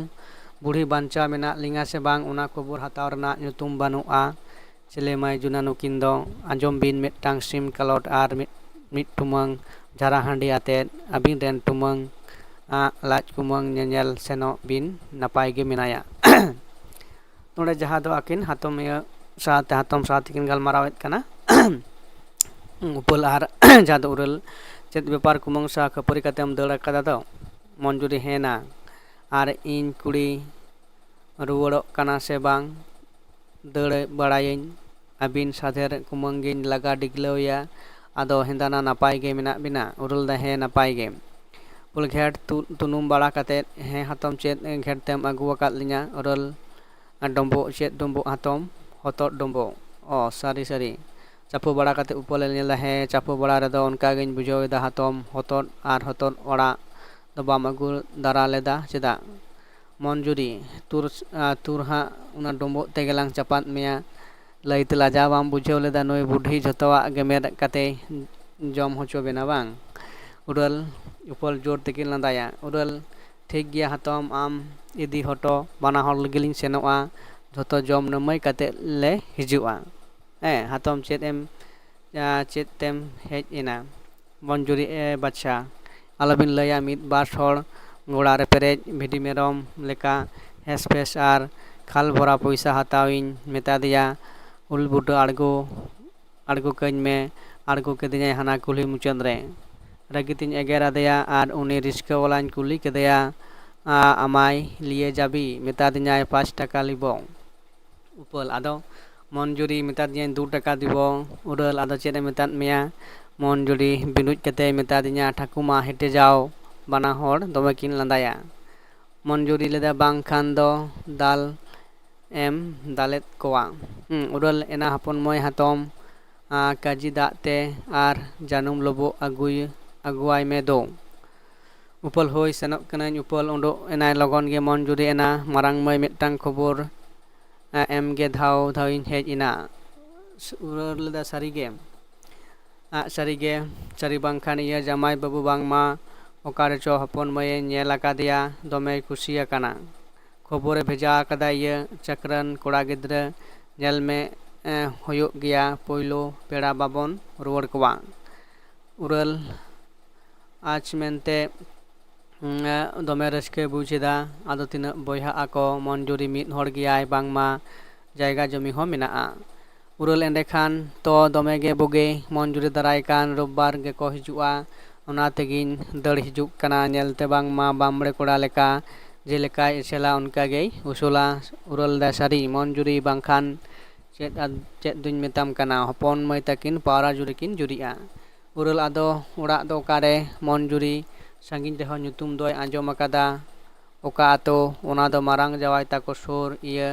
ᱵᱩᱲᱦᱤ ᱵᱟᱧᱪᱟᱣ ᱢᱮᱱᱟᱜ ᱞᱤᱧᱟ ᱥᱮ ᱵᱟᱝ, ᱚᱱᱟ ᱠᱷᱚᱵᱚᱨ ᱦᱟᱛᱟᱣ ᱨᱮᱱᱟᱜ ᱧᱩᱛᱩᱢ ᱵᱟᱹᱱᱩᱜᱼᱟ᱾ ᱪᱮᱞᱮ ᱢᱟᱹᱭ ᱡᱩᱱᱟ ᱱᱩᱠᱤᱱ ᱫᱚ ᱟᱸᱡᱚᱢ ᱵᱤᱱ, ᱢᱤᱫᱴᱟᱝ ᱥᱤᱢ ᱠᱟᱞᱚᱴ ᱟᱨ ᱢᱤᱫ, ᱢᱤᱫ ᱴᱩᱢᱟᱹᱝ ᱡᱷᱟᱨᱟ ᱦᱟᱺᱰᱤ ᱟᱛᱮᱫ ᱟᱹᱵᱤᱱ ᱨᱮᱱ ᱴᱩᱢᱟᱹᱝ ᱟᱜ ᱞᱟᱡ ᱠᱩᱢᱟᱹᱝ ᱧᱮᱧᱮᱞ ᱥᱮᱱᱚᱜ ᱵᱤᱱ, ᱱᱟᱯᱟᱭ ᱜᱮ ᱢᱮᱱᱟᱭᱟ᱾ ᱱᱚᱰᱮ ᱡᱟᱦᱟᱸ ᱫᱚ ᱟᱹᱠᱤᱱ ᱦᱟᱛᱚᱢ ᱤᱭᱟᱹ ᱥᱟᱶᱛᱮ, ᱦᱟᱛᱚᱢ ᱥᱟᱶ ᱛᱮᱠᱤᱱ ᱜᱟᱞᱢᱟᱨᱟᱣᱮᱫ ᱠᱟᱱᱟ᱾ ᱩᱯᱟᱹᱞ ᱟᱨ ᱡᱟᱦᱟᱸ ᱫᱚ ᱩᱨᱟᱹᱞ, ᱪᱮᱫ ᱵᱮᱯᱟᱨ ᱠᱩᱢᱟᱹᱝ ᱥᱟᱶ ᱠᱷᱟᱹᱯᱟᱹᱨᱤ ᱠᱟᱛᱮᱢ ᱫᱟᱹᱲ ᱟᱠᱟᱫᱟ ᱫᱚ? ᱢᱚᱱᱡᱩᱨᱤ, ᱦᱮᱸ ᱱᱟ, ᱟᱨ ᱤᱧ ᱠᱩᱲᱤ ᱨᱩᱣᱟᱹᱲᱚᱜ ᱠᱟᱱᱟ ᱥᱮ ᱵᱟᱝ? ᱫᱟᱹᱲ ᱵᱟᱲᱟᱭᱟᱹᱧ, ᱟᱹᱵᱤᱱ ᱥᱟᱫᱷᱮᱨ ᱠᱩᱢᱟᱹᱝ ᱜᱤᱧ ᱞᱟᱜᱟ ᱰᱤᱜᱽᱞᱟᱹᱣᱮᱭᱟ᱾ ᱟᱫᱚ ᱦᱮᱸᱫᱟᱱᱟ ᱱᱟᱯᱟᱭ ᱜᱮ ᱢᱮᱱᱟᱜ ᱵᱤᱱᱟ? ᱩᱨᱟᱹᱞ ᱫᱟ, ᱦᱮᱸ ᱱᱟᱯᱟᱭ ᱜᱮ᱾ ᱩᱯᱟᱹᱞ, ᱜᱷᱮᱴ ᱛᱩ-, ᱛᱩᱱᱩᱢ ᱵᱟᱲᱟ ᱠᱟᱛᱮᱫ, ᱦᱮᱸ ᱦᱟᱛᱚᱢ, ᱪᱮᱫ ᱜᱷᱮᱴ ᱛᱮᱢ ᱟᱹᱜᱩ ᱟᱠᱟᱫ ᱞᱤᱧᱟ? ᱩᱨᱟᱹᱞ, ᱰᱚᱢᱵᱚᱜ, ᱪᱮᱫ ᱰᱚᱢᱵᱚᱜ ᱦᱟᱛᱚᱢ? ᱦᱚᱛᱚᱫ ᱰᱚᱢᱵᱚᱜ᱾ ᱚ, ᱥᱟᱹᱨᱤ ᱥᱟᱹᱨᱤ᱾ ᱪᱟᱯᱚ ᱵᱟᱲᱟ ᱠᱟᱛᱮ ᱩᱯᱟᱹᱞᱮ ᱧᱮᱞᱟ, ᱦᱮᱸ, ᱪᱟᱯᱚ ᱵᱟᱲᱟ ᱨᱮᱫᱚ ᱚᱱᱠᱟ ᱜᱤᱧ ᱵᱩᱡᱷᱟᱹᱣ ᱮᱫᱟ ᱦᱟᱛᱚᱢ, ᱦᱚᱛᱚᱫ ᱟᱨ ᱦᱚᱛᱚᱫ ᱚᱲᱟᱜ ᱫᱚ ᱵᱟᱢ ᱟᱹᱜᱩ ᱫᱟᱨᱟ ᱞᱮᱫᱟ ᱪᱮᱫᱟᱜ? ᱢᱚᱱᱡᱩᱨᱤ, ᱛᱩᱨ, ᱟ, ᱛᱩᱨ ᱦᱟᱸᱜ ᱚᱱᱟ ᱰᱚᱢᱵᱚᱜ ᱛᱮᱜᱮ ᱞᱟᱝ ᱪᱟᱯᱟᱫ ᱢᱮᱭᱟ᱾ ᱞᱟᱹᱭᱛᱮ ᱞᱟᱡᱟᱣ ᱵᱟᱢ ᱵᱩᱡᱷᱟᱹᱣ ᱞᱮᱫᱟ, ᱱᱩᱭ ᱵᱩᱰᱷᱤ ᱡᱷᱚᱛᱚᱣᱟᱜ ᱜᱮᱢᱮᱨ ᱠᱟᱛᱮᱭ ᱡᱚᱢ ᱦᱚᱪᱚ ᱵᱮᱱᱟ ᱵᱟᱝ? ᱩᱨᱟᱹᱞ, ᱩᱯᱟᱹᱞ ᱡᱳᱨ ᱛᱮᱠᱤᱱ ᱞᱟᱸᱫᱟᱭᱟ᱾ ᱩᱨᱟᱹᱞ, ᱴᱷᱤᱠ ᱜᱮᱭᱟ ᱦᱟᱛᱚᱢ, ᱟᱢ ᱤᱫᱤ ᱦᱚᱴᱚ, ᱵᱟᱱᱟ ᱦᱚᱲ ᱜᱮᱞᱤᱧ ᱥᱮᱱᱚᱜᱼᱟ, ᱡᱷᱚᱛᱚ ᱡᱚᱢ ᱱᱟᱹᱢᱟᱹᱭ ᱠᱟᱛᱮ ᱞᱮ ᱦᱤᱡᱩᱜᱼᱟ᱾ ᱦᱮᱸ ᱦᱟᱛᱚᱢ, ᱪᱮᱫ ᱮᱢ, ᱟ, ᱪᱮᱫ ᱛᱮᱢ ᱦᱮᱡ ᱮᱱᱟ? ᱢᱚᱱᱡᱩᱨᱤ, ᱮ ᱵᱟᱪᱷᱟ, ᱟᱞᱚᱵᱤᱱ ᱞᱟᱹᱭᱟ, ᱢᱤᱫ ᱵᱟᱨ ᱦᱚᱲ ᱜᱚᱲᱟ ᱨᱮ ᱯᱮᱨᱮᱡ ᱵᱷᱤᱰᱤ ᱢᱮᱨᱚᱢ ᱞᱮᱠᱟ ᱦᱮᱥ ᱯᱷᱮᱥ ᱟᱨ ᱠᱷᱟᱞ ᱵᱷᱚᱨᱟ ᱯᱚᱭᱥᱟ ᱦᱟᱛᱟᱣᱤᱧ ᱢᱮᱛᱟ ᱫᱮᱭᱟ, ᱩᱞ ᱵᱩᱴᱟᱹ ᱟᱬᱜᱚ, ᱟᱬᱜᱚ ᱠᱟᱹᱧ ᱢᱮ᱾ ᱟᱬᱜᱚ ᱠᱮᱫᱮᱧᱟᱭ ᱦᱟᱱᱟ ᱠᱩᱞᱦᱤ ᱢᱩᱪᱟᱹᱫ ᱨᱮ᱾ ᱨᱟᱹᱜᱤ ᱛᱤᱧ ᱮᱜᱮᱨ ᱟᱫᱮᱭᱟ ᱟᱨ ᱩᱱᱤ ᱨᱤᱥᱠᱟᱹ ᱣᱟᱞᱟᱧ ᱠᱩᱞᱤ ᱠᱮᱫᱮᱭᱟ, "ᱟ, ᱟᱢᱟᱭ ᱞᱤᱭᱮ ᱡᱟᱵᱤ?" ᱢᱮᱛᱟ ᱫᱤᱧᱟᱭ, "ᱯᱟᱸᱪ ᱴᱟᱠᱟ ᱞᱤᱵᱚ᱾" ᱩᱯᱟᱹᱞ, ᱟᱫᱚ ᱢᱚᱱᱡᱩᱨᱤ ᱢᱮᱛᱟᱫᱤᱧᱟᱹᱧ ᱫᱩ ᱴᱟᱠᱟ ᱫᱤᱵᱚ᱾ ᱩᱨᱟᱹᱞ ᱟᱫᱚ ᱪᱮᱫ ᱮ ᱢᱮᱛᱟᱫ ᱢᱮᱭᱟ? ᱢᱚᱱᱡᱩᱨᱤ ᱵᱤᱸᱰᱩᱡ ᱠᱟᱛᱮ ᱢᱮᱛᱟᱫᱤᱧᱟ ᱴᱷᱟᱹᱠᱩᱢᱟ ᱦᱮᱴᱮ ᱡᱟᱣ᱾ ᱵᱟᱱᱟ ᱦᱚᱲ ᱫᱚᱢᱮ ᱠᱤᱱ ᱞᱟᱸᱫᱟᱭᱟ᱾ ᱢᱚᱱᱡᱩᱨᱤ ᱞᱮᱫᱟ ᱵᱟᱝ ᱠᱷᱟᱱ ᱫᱚ ᱫᱟᱞ ᱮᱢ ᱫᱟᱞᱮᱫ ᱠᱚᱣᱟ᱾ ᱦᱩᱸ, ᱩᱨᱟᱹᱞ ᱮᱱᱟ ᱦᱚᱯᱚᱱ ᱢᱟᱹᱭ ᱦᱟᱛᱚᱢ ᱟᱨ ᱠᱟᱹᱡᱤ ᱫᱟᱜ ᱛᱮ ᱟᱨ ᱡᱟᱹᱱᱩᱢ ᱞᱳᱵᱳᱜ ᱟᱹᱜᱩᱭ ᱟᱹᱜᱩᱣᱟᱭ ᱢᱮ ᱫᱳ᱾ ᱩᱯᱟᱹᱞ ᱦᱳᱭ ᱥᱮᱱᱚᱜ ᱠᱟᱹᱱᱟᱹᱧ᱾ ᱩᱯᱟᱹᱞ ᱩᱰᱩᱠ ᱮᱱᱟᱭ ᱞᱚᱜᱚᱱ ᱜᱮ ᱢᱚᱱᱡᱩᱨᱤ ᱮᱱᱟ ᱢᱟᱨᱟᱝ ᱢᱟᱹᱭ ᱢᱤᱫᱴᱟᱝ ᱠᱷᱚᱵᱚᱨ ᱮᱢ ᱜᱮ ᱫᱷᱟᱣ ᱫᱷᱟᱣᱤᱧ ᱦᱮᱡ ᱮᱱᱟ᱾ ᱩᱨᱟᱹᱞ ᱞᱮᱫᱟ ᱥᱟᱹᱨᱤ ᱜᱮ᱾ ᱟᱜ ᱥᱟᱹᱨᱤ ᱜᱮ, ᱥᱟᱹᱨᱤ ᱵᱟᱝᱠᱷᱟᱱ ᱤᱭᱟᱹ ᱡᱟᱢᱟᱭ ᱵᱟᱹᱵᱩ ᱵᱟᱝᱢᱟ ᱚᱠᱟ ᱨᱮᱪᱚ ᱦᱚᱯᱚᱱ ᱢᱟᱹᱭᱮ ᱧᱮᱞ ᱟᱠᱟᱫᱮᱭᱟ, ᱫᱚᱢᱮᱭ ᱠᱩᱥᱤ ᱟᱠᱟᱱᱟ᱾ ᱠᱷᱚᱵᱚᱨᱮ ᱵᱷᱮᱡᱟ ᱟᱠᱟᱫᱟ ᱤᱭᱟᱹ ᱪᱟᱹᱠᱨᱟᱹᱱ ᱠᱚᱲᱟ ᱜᱤᱫᱽᱨᱟᱹ, ᱧᱮᱞ ᱢᱮ, ᱮ, ᱦᱩᱭᱩᱜ ᱜᱮᱭᱟ, ᱯᱳᱭᱞᱳ ᱯᱮᱲᱟ ᱵᱟᱵᱚᱱ ᱨᱩᱣᱟᱹᱲ ᱠᱚᱣᱟ᱾ ᱩᱨᱟᱹᱞ ᱟᱪ ᱢᱮᱱᱛᱮ, ᱩᱸ, ᱫᱚᱢᱮ ᱨᱟᱹᱥᱠᱟᱹᱭ ᱵᱩᱡᱽ ᱮᱫᱟ᱾ ᱟᱫᱚ ᱛᱤᱱᱟᱹᱜ ᱵᱚᱭᱦᱟᱜ ᱟᱠᱚ, ᱢᱚᱱᱡᱩᱨᱤ ᱢᱤᱫ ᱦᱚᱲ ᱜᱮᱭᱟᱭ, ᱵᱟᱝᱢᱟ ᱡᱟᱭᱜᱟ ᱡᱚᱢᱤ ᱦᱚᱸ ᱢᱮᱱᱟᱜᱼᱟ᱾ ᱩᱨᱟᱹᱞ ᱮᱸᱰᱮᱠᱷᱟᱱ ᱛᱚ ᱫᱚᱢᱮ ᱜᱮ ᱵᱩᱜᱤ, ᱢᱚᱱᱡᱩᱨᱤ ᱫᱟᱨᱟᱭ ᱠᱟᱱ ᱨᱳᱵᱵᱟᱨ ᱜᱮᱠᱚ ᱦᱤᱡᱩᱜᱼᱟ, ᱚᱱᱟ ᱛᱮᱜᱤᱧ ᱫᱟᱹᱲ ᱦᱤᱡᱩᱜ ᱠᱟᱱᱟ᱾ ᱧᱮᱞᱛᱮ ᱵᱟᱝᱢᱟ ᱵᱟᱢᱵᱽᱲᱮ ᱠᱚᱲᱟ ᱞᱮᱠᱟ ᱡᱮᱞᱮᱠᱟᱭ ᱮᱥᱮᱞᱟ ᱚᱱᱠᱟ ᱜᱮᱭ ᱩᱥᱩᱞᱟ᱾ ᱩᱨᱟᱹᱞ ᱫᱟ ᱥᱟᱹᱨᱤ, ᱢᱚᱱᱡᱩᱨᱤ ᱵᱟᱝᱠᱷᱟᱱ ᱪᱮᱫ ᱟᱫ-, ᱪᱮᱫ ᱫᱩᱧ ᱢᱮᱛᱟᱢ ᱠᱟᱱᱟ, ᱦᱚᱯᱚᱱ ᱢᱟᱹᱭ ᱛᱟᱹᱠᱤᱱ ᱯᱟᱣᱨᱟ ᱡᱩᱨᱤ ᱠᱤᱱ ᱡᱩᱨᱤᱜᱼᱟ᱾ ᱩᱨᱟᱹᱞ ᱟᱫᱚ ᱚᱲᱟᱜ ᱫᱚ ᱚᱠᱟᱨᱮ? ᱢᱚᱱᱡᱩᱨᱤ ᱥᱟᱺᱜᱤᱧ ᱨᱮᱦᱚᱸ ᱧᱩᱛᱩᱢ ᱫᱚᱭ ᱟᱸᱡᱚᱢ ᱟᱠᱟᱫᱟ᱾ ᱚᱠᱟ ᱟᱛᱳ? ᱚᱱᱟ ᱫᱚ ᱢᱟᱨᱟᱝ ᱡᱟᱶᱟᱭ ᱛᱟᱠᱚ ᱥᱩᱨ ᱤᱭᱟᱹ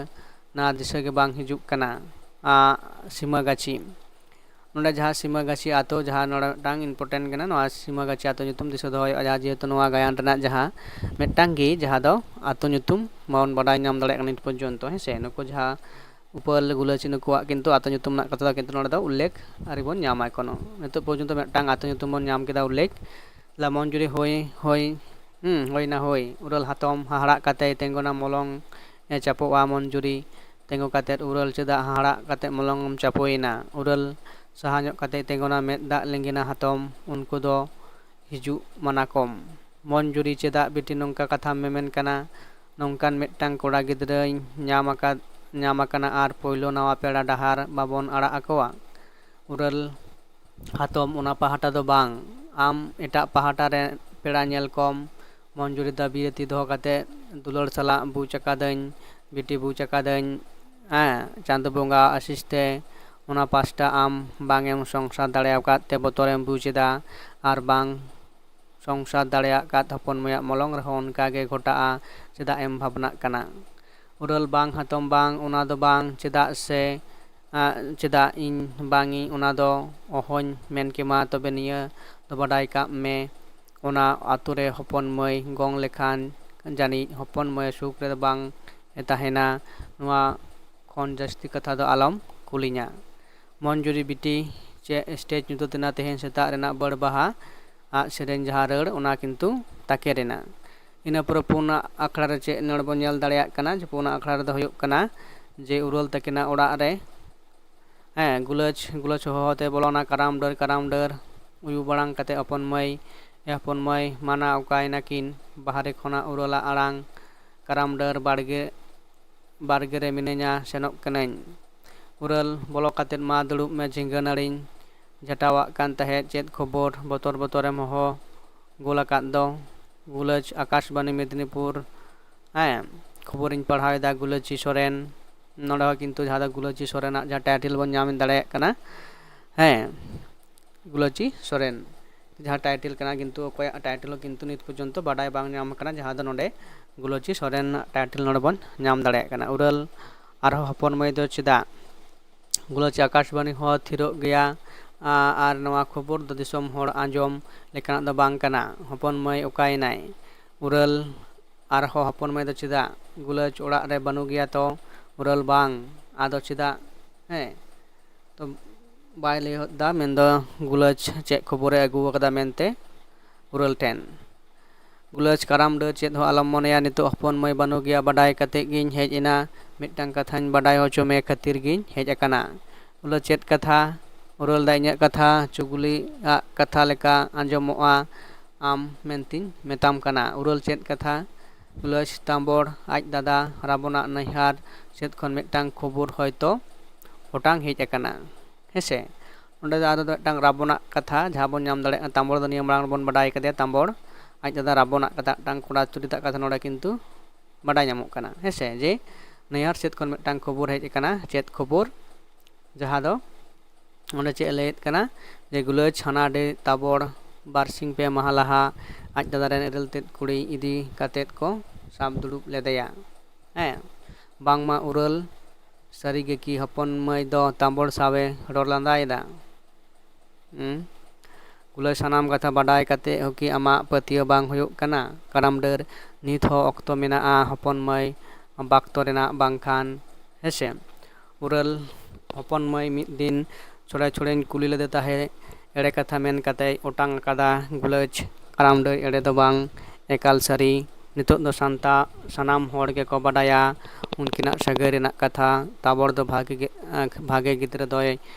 ᱱᱟ ᱫᱤᱥᱟᱹ ᱜᱮ ᱵᱟᱝ ᱦᱤᱡᱩᱜ ᱠᱟᱱᱟ᱾ ᱟ, ᱥᱤᱢᱟᱹ ᱜᱟᱹᱪᱷᱤ᱾ ᱱᱚᱰᱮ ᱡᱟᱦᱟᱸ ᱥᱤᱢᱟᱹ ᱜᱟᱹᱪᱷᱤ ᱟᱛᱳ, ᱡᱟᱦᱟᱸ ᱱᱚᱰᱮ ᱢᱤᱫᱴᱟᱝ important ᱠᱟᱱᱟ, ᱱᱚᱣᱟ ᱥᱤᱢᱟᱹ ᱜᱟᱹᱪᱷᱤ ᱟᱛᱳ ᱧᱩᱛᱩᱢ ᱫᱤᱥᱟᱹ ᱫᱚᱦᱚ ᱦᱩᱭᱩᱜᱼᱟ, ᱡᱟᱦᱟᱸ ᱡᱮᱦᱮᱛᱩ ᱱᱚᱣᱟ ᱜᱟᱭᱟᱱ ᱨᱮᱱᱟᱜ ᱡᱟᱦᱟᱸ ᱢᱤᱫᱴᱟᱝ ᱜᱮ, ᱡᱟᱦᱟᱸ ᱫᱚ ᱟᱛᱳ ᱧᱩᱛᱩᱢ ᱵᱟᱵᱚᱱ ᱵᱟᱰᱟᱭ ᱧᱟᱢ ᱫᱟᱲᱮᱭᱟᱜ ᱠᱟᱱᱟ ᱱᱤᱛ ᱯᱚᱨᱡᱚᱱᱛᱚ, ᱦᱮᱸ ᱥᱮ? ᱱᱩᱠᱩ ᱡᱟᱦᱟᱸ ᱩᱯᱟᱹᱞ ᱜᱩᱞᱟᱹᱪᱤ ᱱᱩᱠᱩᱣᱟᱜ ᱠᱤᱱᱛᱩ ᱟᱛᱳ ᱧᱩᱛᱩᱢ ᱨᱮᱱᱟᱜ ᱠᱟᱛᱷᱟ ᱫᱚ ᱠᱤᱱᱛᱩ ᱱᱚᱰᱮ ᱫᱚ ᱩᱞᱞᱮᱠᱷ ᱟᱹᱣᱨᱤ ᱵᱚᱱ ᱧᱟᱢᱟ ᱮᱠᱷᱚᱱᱳ᱾ ᱱᱤᱛᱚᱜ ᱯᱚᱨᱡᱚᱱᱛᱚ ᱢᱤᱫᱴᱟᱝ ᱟᱛᱳ ᱧᱩᱛᱩᱢ ᱵᱚᱱ ᱧᱟᱢ ᱠᱮᱫᱟ ᱩᱞᱞᱮᱠᱷ᱾ ᱞᱟ ᱢᱚᱱᱡᱩᱨᱤ ᱦᱳᱭ, ᱦᱳᱭ, ᱦᱩᱸ, ᱦᱳᱭ ᱱᱟ ᱦᱳᱭ᱾ ᱩᱨᱟᱹᱞ ᱦᱟᱛᱚᱢ ᱦᱟᱦᱟᱲᱟᱜ ᱠᱟᱛᱮᱭ ᱛᱮᱸᱜᱚᱱᱟ ᱢᱚᱞᱚᱝ ᱮ ᱪᱟᱯᱚᱜᱼᱟ ᱢᱚᱱᱡᱩᱨᱤ᱾ ᱛᱮᱸᱜᱚ ᱠᱟᱛᱮᱫ ᱩᱨᱟᱹᱞ ᱪᱮᱫᱟᱜ ᱦᱟᱦᱟᱲᱟᱜ ᱠᱟᱛᱮᱫ ᱢᱚᱞᱚᱝ ᱮᱢ ᱪᱟᱯᱚᱭᱮᱱᱟ? ᱩᱨᱟᱹᱞ ᱥᱟᱦᱟ ᱧᱚᱜ ᱠᱟᱛᱮᱭ ᱛᱮᱸᱜᱚᱱᱟ, ᱢᱮᱫ ᱫᱟᱜ ᱞᱤᱸᱜᱤᱱᱟ ᱦᱟᱛᱚᱢ, ᱩᱱᱠᱩ ᱫᱚ ᱦᱤᱡᱩᱜ ᱢᱟᱱᱟ ᱠᱚᱢ᱾ ᱢᱚᱱᱡᱩᱨᱤ ᱪᱮᱫᱟᱜ ᱵᱤᱴᱤ ᱱᱚᱝᱠᱟ ᱠᱟᱛᱷᱟᱢ ᱢᱮᱢᱮᱱ ᱠᱟᱱᱟ? ᱱᱚᱝᱠᱟᱱ ᱢᱤᱫᱴᱟᱝ ᱠᱚᱲᱟ ᱜᱤᱫᱽᱨᱟᱹᱧ ᱧᱟᱢ ᱟᱠᱟᱫ, ᱧᱟᱢ ᱟᱠᱟᱱᱟ ᱟᱨ ᱯᱳᱭᱞᱳ ᱱᱟᱣᱟ ᱯᱮᱲᱟ ᱰᱟᱦᱟᱨ ᱵᱟᱵᱚᱱ ᱟᱲᱟᱜ ᱟᱠᱚᱣᱟ? ᱩᱨᱟᱹᱞ ᱦᱟᱛᱚᱢ, ᱚᱱᱟ ᱯᱟᱦᱴᱟ ᱫᱚ ᱵᱟᱝ, ᱟᱢ ᱮᱴᱟᱜ ᱯᱟᱦᱴᱟ ᱨᱮ ᱯᱮᱲᱟ ᱧᱮᱞ ᱠᱚᱢ᱾ ᱢᱚᱱᱡᱩᱨᱤ ᱫᱟᱹᱵᱤ ᱨᱮ ᱛᱤ ᱫᱚᱦᱚ ᱠᱟᱛᱮ ᱫᱩᱞᱟᱹᱲ ᱥᱟᱞᱟᱜ ᱵᱩᱡᱽ ᱟᱠᱟᱫᱟᱹᱧ, ᱵᱤᱴᱤ ᱵᱩᱡᱽ ᱟᱠᱟᱫᱟᱹᱧ, ᱦᱮᱸ, ᱪᱟᱸᱫᱚ ᱵᱚᱸᱜᱟ ᱟᱥᱤᱥ ᱛᱮ ᱚᱱᱟ ᱯᱟᱥᱴᱟ ᱟᱢ ᱵᱟᱝ ᱮᱢ ᱥᱚᱝᱥᱟᱨ ᱫᱟᱲᱮ ᱟᱠᱟᱫ ᱛᱮ ᱵᱚᱛᱚᱨᱮᱢ ᱵᱩᱡᱽ ᱮᱫᱟ, ᱟᱨ ᱵᱟᱝ ᱥᱚᱝᱥᱟᱨ ᱫᱟᱲᱮᱭᱟᱜ ᱠᱟᱫ ᱦᱚᱯᱚᱱ ᱢᱟᱹᱭᱟᱜ ᱢᱚᱞᱚᱝ ᱨᱮᱦᱚᱸ ᱚᱱᱠᱟ ᱜᱮ ᱜᱷᱚᱴᱟᱜᱼᱟ, ᱪᱮᱫᱟᱜ ᱮᱢ ᱵᱷᱟᱵᱽᱱᱟᱜ ᱠᱟᱱᱟ? ᱩᱨᱟᱹᱞ ᱵᱟᱝ ᱦᱟᱛᱚᱢ ᱵᱟᱝ, ᱚᱱᱟ ᱫᱚ ᱵᱟᱝ, ᱪᱮᱫᱟᱜ ᱥᱮ, ᱟᱜ, ᱪᱮᱫᱟᱜ ᱤᱧ ᱵᱟᱝ ᱤᱧ, ᱚᱱᱟ ᱫᱚ ᱚᱦᱚᱧ ᱢᱮᱱ ᱠᱮᱢᱟ᱾ ᱛᱚᱵᱮ ᱱᱤᱭᱟᱹ ᱫᱚ ᱵᱟᱰᱟᱭ ᱠᱟᱜ ᱢᱮ, ᱚᱱᱟ ᱟᱛᱳ ᱨᱮ ᱦᱚᱯᱚᱱ ᱢᱟᱹᱭ ᱜᱚᱝ ᱞᱮᱠᱷᱟᱱ ᱡᱟᱹᱱᱤᱡ ᱦᱚᱯᱚᱱ ᱢᱟᱹᱭ ᱥᱩᱠ ᱨᱮᱫᱚ ᱵᱟᱝ ᱮ ᱛᱟᱦᱮᱱᱟ᱾ ᱱᱚᱣᱟ ᱠᱷᱚᱱ ᱡᱟᱹᱥᱛᱤ ᱠᱟᱛᱷᱟ ᱫᱚ ᱟᱞᱚᱢ ᱠᱩᱞᱤᱧᱟ᱾ ᱢᱚᱱᱡᱩᱨᱤ ᱵᱤᱴᱤ ᱪᱮᱫ ᱥᱴᱮᱡᱽ ᱧᱩᱛᱟᱹᱛ ᱮᱱᱟ ᱛᱮᱦᱮᱧ ᱥᱮᱛᱟᱜ ᱨᱮᱱᱟᱜ ᱵᱟᱹᱲ ᱵᱟᱦᱟ ᱟᱜ ᱥᱮᱨᱮᱧ ᱡᱟᱦᱟᱸ ᱨᱟᱹᱲ, ᱚᱱᱟ ᱠᱤᱱᱛᱩ ᱛᱟᱠᱮᱨ ᱮᱱᱟ᱾ ᱤᱱᱟᱹ ᱯᱚᱨᱮ ᱯᱩᱱᱟᱜ ᱟᱠᱷᱲᱟ ᱨᱮ ᱪᱮᱫ ᱱᱚᱰᱮ ᱵᱚᱱ ᱧᱮᱞ ᱫᱟᱲᱮᱭᱟᱜ ᱠᱟᱱᱟ ᱡᱮ ᱯᱩᱱᱟᱜ ᱟᱠᱷᱲᱟ ᱨᱮᱫᱚ ᱦᱩᱭᱩᱜ ᱠᱟᱱᱟ ᱡᱮ ᱩᱨᱟᱹᱞ ᱛᱟᱹᱠᱤᱱᱟᱜ ᱚᱲᱟᱜ ᱨᱮ, ᱦᱮᱸ, ᱜᱩᱞᱟᱹᱪ, ᱜᱩᱞᱟᱹᱪ ᱦᱚᱦᱚ ᱛᱮ ᱵᱚᱞᱚᱱᱟ, "ᱠᱟᱨᱟᱢ ᱰᱟᱹᱨ, ᱠᱟᱨᱟᱢ ᱰᱟᱹᱨ", ᱩᱭᱩ ᱵᱟᱲᱟᱝ ᱠᱟᱛᱮ ᱦᱚᱯᱚᱱ ᱢᱟᱹᱭ, ᱮ ᱦᱚᱯᱚᱱ ᱢᱟᱹᱭ, ᱢᱟᱱᱟ ᱚᱠᱟᱭᱮᱱᱟ ᱠᱤᱱ? ᱵᱟᱦᱨᱮ ᱠᱷᱚᱱᱟᱜ ᱩᱨᱟᱹᱞᱟᱜ ᱟᱲᱟᱝ, "ᱠᱟᱨᱟᱢ ᱰᱟᱹᱨ ᱵᱟᱲᱜᱮ, ᱵᱟᱲᱜᱮ ᱨᱮ ᱢᱤᱱᱟᱹᱧᱟ, ᱥᱮᱱᱚᱜ ᱠᱟᱹᱱᱟᱹᱧ᱾" ᱩᱨᱟᱹᱞ, ᱵᱚᱞᱚ ᱠᱟᱛᱮᱫ, "ᱢᱟ ᱫᱩᱲᱩᱵ ᱢᱮ, ᱡᱷᱤᱸᱜᱟᱹ ᱱᱟᱹᱲᱤᱧ ᱡᱷᱟᱴᱟᱣᱟᱜ ᱠᱟᱱ ᱛᱟᱦᱮᱸᱫ, ᱪᱮᱫ ᱠᱷᱚᱵᱚᱨ? ᱵᱚᱛᱚᱨ ᱵᱚᱛᱚᱨᱮᱢ ᱦᱚᱦᱚ ᱜᱳᱞ ᱟᱠᱟᱫ ᱫᱚ?" ᱜᱩᱞᱟᱹᱪ, ᱟᱠᱟᱥᱵᱟᱱᱤ ᱢᱮᱫᱽᱱᱤᱯᱩᱨ, ᱦᱮᱸ, ᱠᱷᱚᱵᱚᱨᱤᱧ ᱯᱟᱲᱦᱟᱣ ᱮᱫᱟ, ᱜᱩᱞᱟᱹᱪᱤ ᱥᱚᱨᱮᱱ᱾ ᱱᱚᱰᱮ ᱦᱚᱸ ᱠᱤᱱᱛᱩ ᱡᱟᱦᱟᱸ ᱫᱚ ᱜᱩᱞᱟᱹᱪᱤ ᱥᱚᱨᱮᱱᱟᱜ ᱡᱟᱦᱟᱸ ᱴᱟᱭᱴᱮᱞ ᱵᱚᱱ ᱧᱟᱢ ᱫᱟᱲᱮᱭᱟᱜ ᱠᱟᱱᱟ, ᱦᱮᱸ, ᱜᱩᱞᱟᱹᱪᱤ ᱥᱚᱨᱮᱱ ᱡᱟᱦᱟᱸ ᱴᱟᱭᱴᱮᱞ ᱠᱟᱱᱟ, ᱠᱤᱱᱛᱩ ᱚᱠᱚᱭᱟᱜ ᱴᱟᱭᱴᱮᱞ ᱦᱚᱸ ᱠᱤᱱᱛᱩ ᱱᱤᱛ ᱯᱚᱨᱡᱚᱱᱛᱚ ᱵᱟᱰᱟᱭ ᱵᱟᱝ ᱧᱟᱢ ᱟᱠᱟᱱᱟ, ᱡᱟᱦᱟᱸ ᱫᱚ ᱱᱚᱰᱮ ᱜᱩᱞᱟᱹᱪᱤ ᱥᱚᱨᱮᱱ ᱴᱟᱭᱴᱮᱞ ᱱᱚᱰᱮ ᱵᱚᱱ ᱧᱟᱢ ᱫᱟᱲᱮᱭᱟᱜ ᱠᱟᱱᱟ᱾ ᱩᱨᱟᱹᱞ, ᱟᱨᱦᱚᱸ ᱦᱚᱯᱚᱱ ᱢᱟᱹᱭ ᱫᱚ ᱪᱮᱫᱟᱜ? ᱜᱩᱞᱟᱹᱪᱤ, ᱟᱠᱟᱥᱵᱟᱱᱤ ᱦᱚᱸ ᱛᱷᱤᱨᱚᱜ ᱜᱮᱭᱟ, ᱟ-, ᱟᱨ ᱱᱚᱣᱟ ᱠᱷᱚᱵᱚᱨ ᱫᱚ ᱫᱤᱥᱚᱢ ᱦᱚᱲ ᱟᱸᱡᱚᱢ ᱞᱮᱠᱟᱱᱟᱜ ᱫᱚ ᱵᱟᱝ ᱠᱟᱱᱟ᱾ ᱦᱚᱯᱚᱱ ᱢᱟᱹᱭ ᱚᱠᱟᱭᱮᱱᱟᱭ? ᱩᱨᱟᱹᱞ, ᱟᱨᱦᱚᱸ ᱦᱚᱯᱚᱱ ᱢᱟᱹᱭ ᱫᱚ ᱪᱮᱫᱟᱜ? ᱜᱩᱞᱟᱹᱪ, ᱚᱲᱟᱜ ᱨᱮ ᱵᱟᱹᱱᱩᱜ ᱜᱮᱭᱟ ᱛᱚ᱾ ᱩᱨᱟᱹᱞ, ᱵᱟᱝ, ᱟᱫᱚ ᱪᱮᱫᱟᱜ? ᱦᱮᱸ, ᱛᱚ ᱵᱟᱭ ᱞᱟᱹᱭ ᱦᱚᱫ ᱫᱟ, ᱢᱮᱱᱫᱚ ᱜᱩᱞᱟᱹᱪ ᱪᱮᱫ ᱠᱷᱚᱵᱚᱨᱮ ᱟᱹᱜᱩ ᱟᱠᱟᱫᱟ ᱢᱮᱱᱛᱮ ᱩᱨᱟᱹᱞ ᱴᱷᱮᱱ᱾ ᱜᱩᱞᱟᱹᱪ, ᱠᱟᱨᱟᱢ ᱰᱟᱹᱨ ᱪᱮᱫ ᱦᱚᱸ ᱟᱞᱚᱢ ᱢᱚᱱᱮᱭᱟ, ᱱᱤᱛᱚᱜ ᱦᱚᱯᱚᱱ ᱢᱟᱹᱭ ᱵᱟᱹᱱᱩᱜ ᱜᱮᱭᱟ, ᱵᱟᱰᱟᱭ ᱠᱟᱛᱮᱫ ᱜᱤᱧ ᱦᱮᱡ ᱮᱱᱟ, ᱢᱤᱫᱴᱟᱝ ᱠᱟᱛᱷᱟᱧ ᱵᱟᱰᱟᱭ ᱦᱚᱪᱚ ᱢᱮ ᱠᱷᱟᱹᱛᱤᱨ ᱜᱤᱧ ᱦᱮᱡ ᱟᱠᱟᱱᱟ᱾ ᱜᱩᱞᱟᱹᱪ, ᱪᱮᱫ ᱠᱟᱛᱷᱟ? ᱩᱨᱟᱹᱞ ᱫᱟ, ᱤᱧᱟᱹᱜ ᱠᱟᱛᱷᱟ ᱪᱩᱜᱩᱞᱤ ᱟᱜ ᱠᱟᱛᱷᱟ ᱞᱮᱠᱟ ᱟᱸᱡᱚᱢᱚᱜᱼᱟ, ᱟᱢ ᱢᱮᱱᱛᱤᱧ ᱢᱮᱛᱟᱢ ᱠᱟᱱᱟ᱾ ᱩᱨᱟᱹᱞ, ᱪᱮᱫ ᱠᱟᱛᱷᱟ? ᱜᱩᱞᱟᱹᱪ, ᱛᱟᱢᱵᱚᱲ ᱟᱡ ᱫᱟᱫᱟ ᱨᱟᱵᱚᱱᱟᱜ ᱱᱟᱹᱭᱦᱟᱨ ᱥᱮᱫ ᱠᱷᱚᱱ ᱢᱤᱫᱴᱟᱝ ᱠᱷᱚᱵᱚᱨ ᱦᱚᱭᱛᱚ ᱚᱴᱟᱝ ᱦᱮᱡ ᱟᱠᱟᱱᱟ, ᱦᱮᱸᱥᱮ? ᱚᱸᱰᱮ ᱫᱚ ᱟᱫᱚ ᱢᱤᱫᱴᱟᱝ ᱨᱟᱵᱚᱱᱟᱜ ᱠᱟᱛᱷᱟ ᱡᱟᱦᱟᱸ ᱵᱚᱱ ᱧᱟᱢ ᱫᱟᱲᱮᱭᱟᱜ ᱠᱟᱱᱟ, ᱛᱟᱢᱵᱚᱲ ᱫᱚ ᱱᱤᱭᱟᱹ ᱢᱟᱲᱟᱝ ᱨᱮᱵᱚᱱ ᱵᱟᱰᱟᱭ ᱠᱟᱫᱮᱭᱟ, ᱛᱟᱢᱵᱚᱲ ᱟᱡ ᱫᱟᱫᱟ ᱨᱟᱵᱚᱱᱟᱜ ᱠᱟᱛᱷᱟ, ᱢᱤᱫᱴᱟᱝ ᱠᱚᱲᱟ ᱪᱩᱨᱤᱛᱟᱜ ᱠᱟᱛᱷᱟ ᱱᱚᱰᱮ ᱠᱤᱱᱛᱩ ᱵᱟᱰᱟᱭ ᱧᱟᱢᱚᱜ ᱠᱟᱱᱟ, ᱦᱮᱸᱥᱮ, ᱡᱮ ᱱᱟᱹᱭᱦᱟᱹᱨ ᱥᱮᱫ ᱠᱷᱚᱱ ᱢᱤᱫᱴᱟᱝ ᱠᱷᱚᱵᱚᱨ ᱦᱮᱡ ᱟᱠᱟᱱᱟ᱾ ᱪᱮᱫ ᱠᱷᱚᱵᱚᱨ? ᱡᱟᱦᱟᱸ ᱫᱚ ᱚᱸᱰᱮ ᱪᱮᱫ ᱮ ᱞᱟᱹᱭᱮᱫ ᱠᱟᱱᱟ, ᱡᱮ ᱜᱩᱞᱟᱹᱪ ᱦᱟᱱᱟ ᱰᱟᱹᱦᱤ ᱛᱟᱵᱚᱲ ᱵᱟᱨᱥᱤᱧ ᱯᱮ ᱢᱟᱦᱟ ᱞᱟᱦᱟ ᱟᱡ ᱫᱟᱫᱟ ᱨᱮᱱ ᱮᱨᱮᱞ ᱛᱮᱫ ᱠᱩᱲᱤ ᱤᱫᱤ ᱠᱟᱛᱮᱫ ᱠᱚ ᱥᱟᱵ ᱫᱩᱲᱩᱵ ᱞᱮᱫᱮᱭᱟ᱾ ᱦᱮᱸ, ᱵᱟᱝᱢᱟ ᱩᱨᱟᱹᱞ ᱥᱟᱹᱨᱤ ᱜᱮ ᱠᱤ ᱦᱚᱯᱚᱱ ᱢᱟᱹᱭ ᱫᱚ ᱛᱟᱵᱚᱲ ᱥᱟᱶᱮ ᱨᱚᱲ ᱞᱟᱸᱫᱟᱭᱮᱫᱟ? ᱦᱩᱸ? ᱜᱩᱞᱟᱹᱪ ᱥᱟᱱᱟᱢ ᱠᱟᱛᱷᱟ ᱵᱟᱰᱟᱭ ᱠᱟᱛᱮ ᱦᱚᱸ ᱠᱤ ᱟᱢᱟᱜ ᱯᱟᱹᱛᱭᱟᱹᱣ ᱵᱟᱝ ᱦᱩᱭᱩᱜ ᱠᱟᱱᱟ? ᱠᱟᱨᱟᱢ ᱰᱟᱹᱨ, ᱱᱤᱛ ᱦᱚᱸ ᱚᱠᱛᱚ ᱢᱮᱱᱟᱜᱼᱟ ᱦᱚᱯᱚᱱ ᱢᱟᱹᱭ, ᱵᱟᱠᱛᱚ ᱨᱮᱱᱟᱜ ᱵᱟᱝᱠᱷᱟᱱ, ᱦᱮᱸᱥᱮ? ᱩᱨᱟᱹᱞ ᱦᱚᱯᱚᱱ ᱢᱟᱹᱭ ᱢᱤᱫ ᱫᱤᱱ ᱪᱷᱚᱲᱮ ᱪᱷᱚᱲᱮᱧ ᱠᱩᱞᱤ ᱞᱮᱫᱮ ᱛᱟᱦᱮᱸᱫ, ᱮᱲᱮ ᱠᱟᱛᱷᱟ ᱢᱮᱱ ᱠᱟᱛᱮᱭ ᱚᱴᱟᱝ ᱟᱠᱟᱫᱟ ᱜᱩᱞᱟᱹᱪ᱾ ᱠᱟᱨᱟᱢ ᱰᱟᱹᱨ ᱮᱲᱮ ᱫᱚ ᱵᱟᱝ, ᱮᱠᱟᱞ ᱥᱟᱹᱨᱤ᱾ ᱱᱤᱛᱚᱜ ᱫᱚ ᱥᱟᱱᱛᱟ-, ᱥᱟᱱᱟᱢ ᱦᱚᱲ ᱜᱮᱠᱚ ᱵᱟᱰᱟᱭᱟ ᱩᱱᱠᱤᱱᱟᱜ ᱥᱟᱹᱜᱟᱹᱭ ᱨᱮᱱᱟᱜ ᱠᱟᱛᱷᱟ᱾ ᱛᱟᱵᱚᱲ ᱫᱚ ᱵᱷᱟᱜᱮ ᱜᱮ, ᱟᱸ, ᱵᱷᱟᱜᱮ ᱜᱤᱫᱽᱨᱟᱹ ᱫᱚᱭ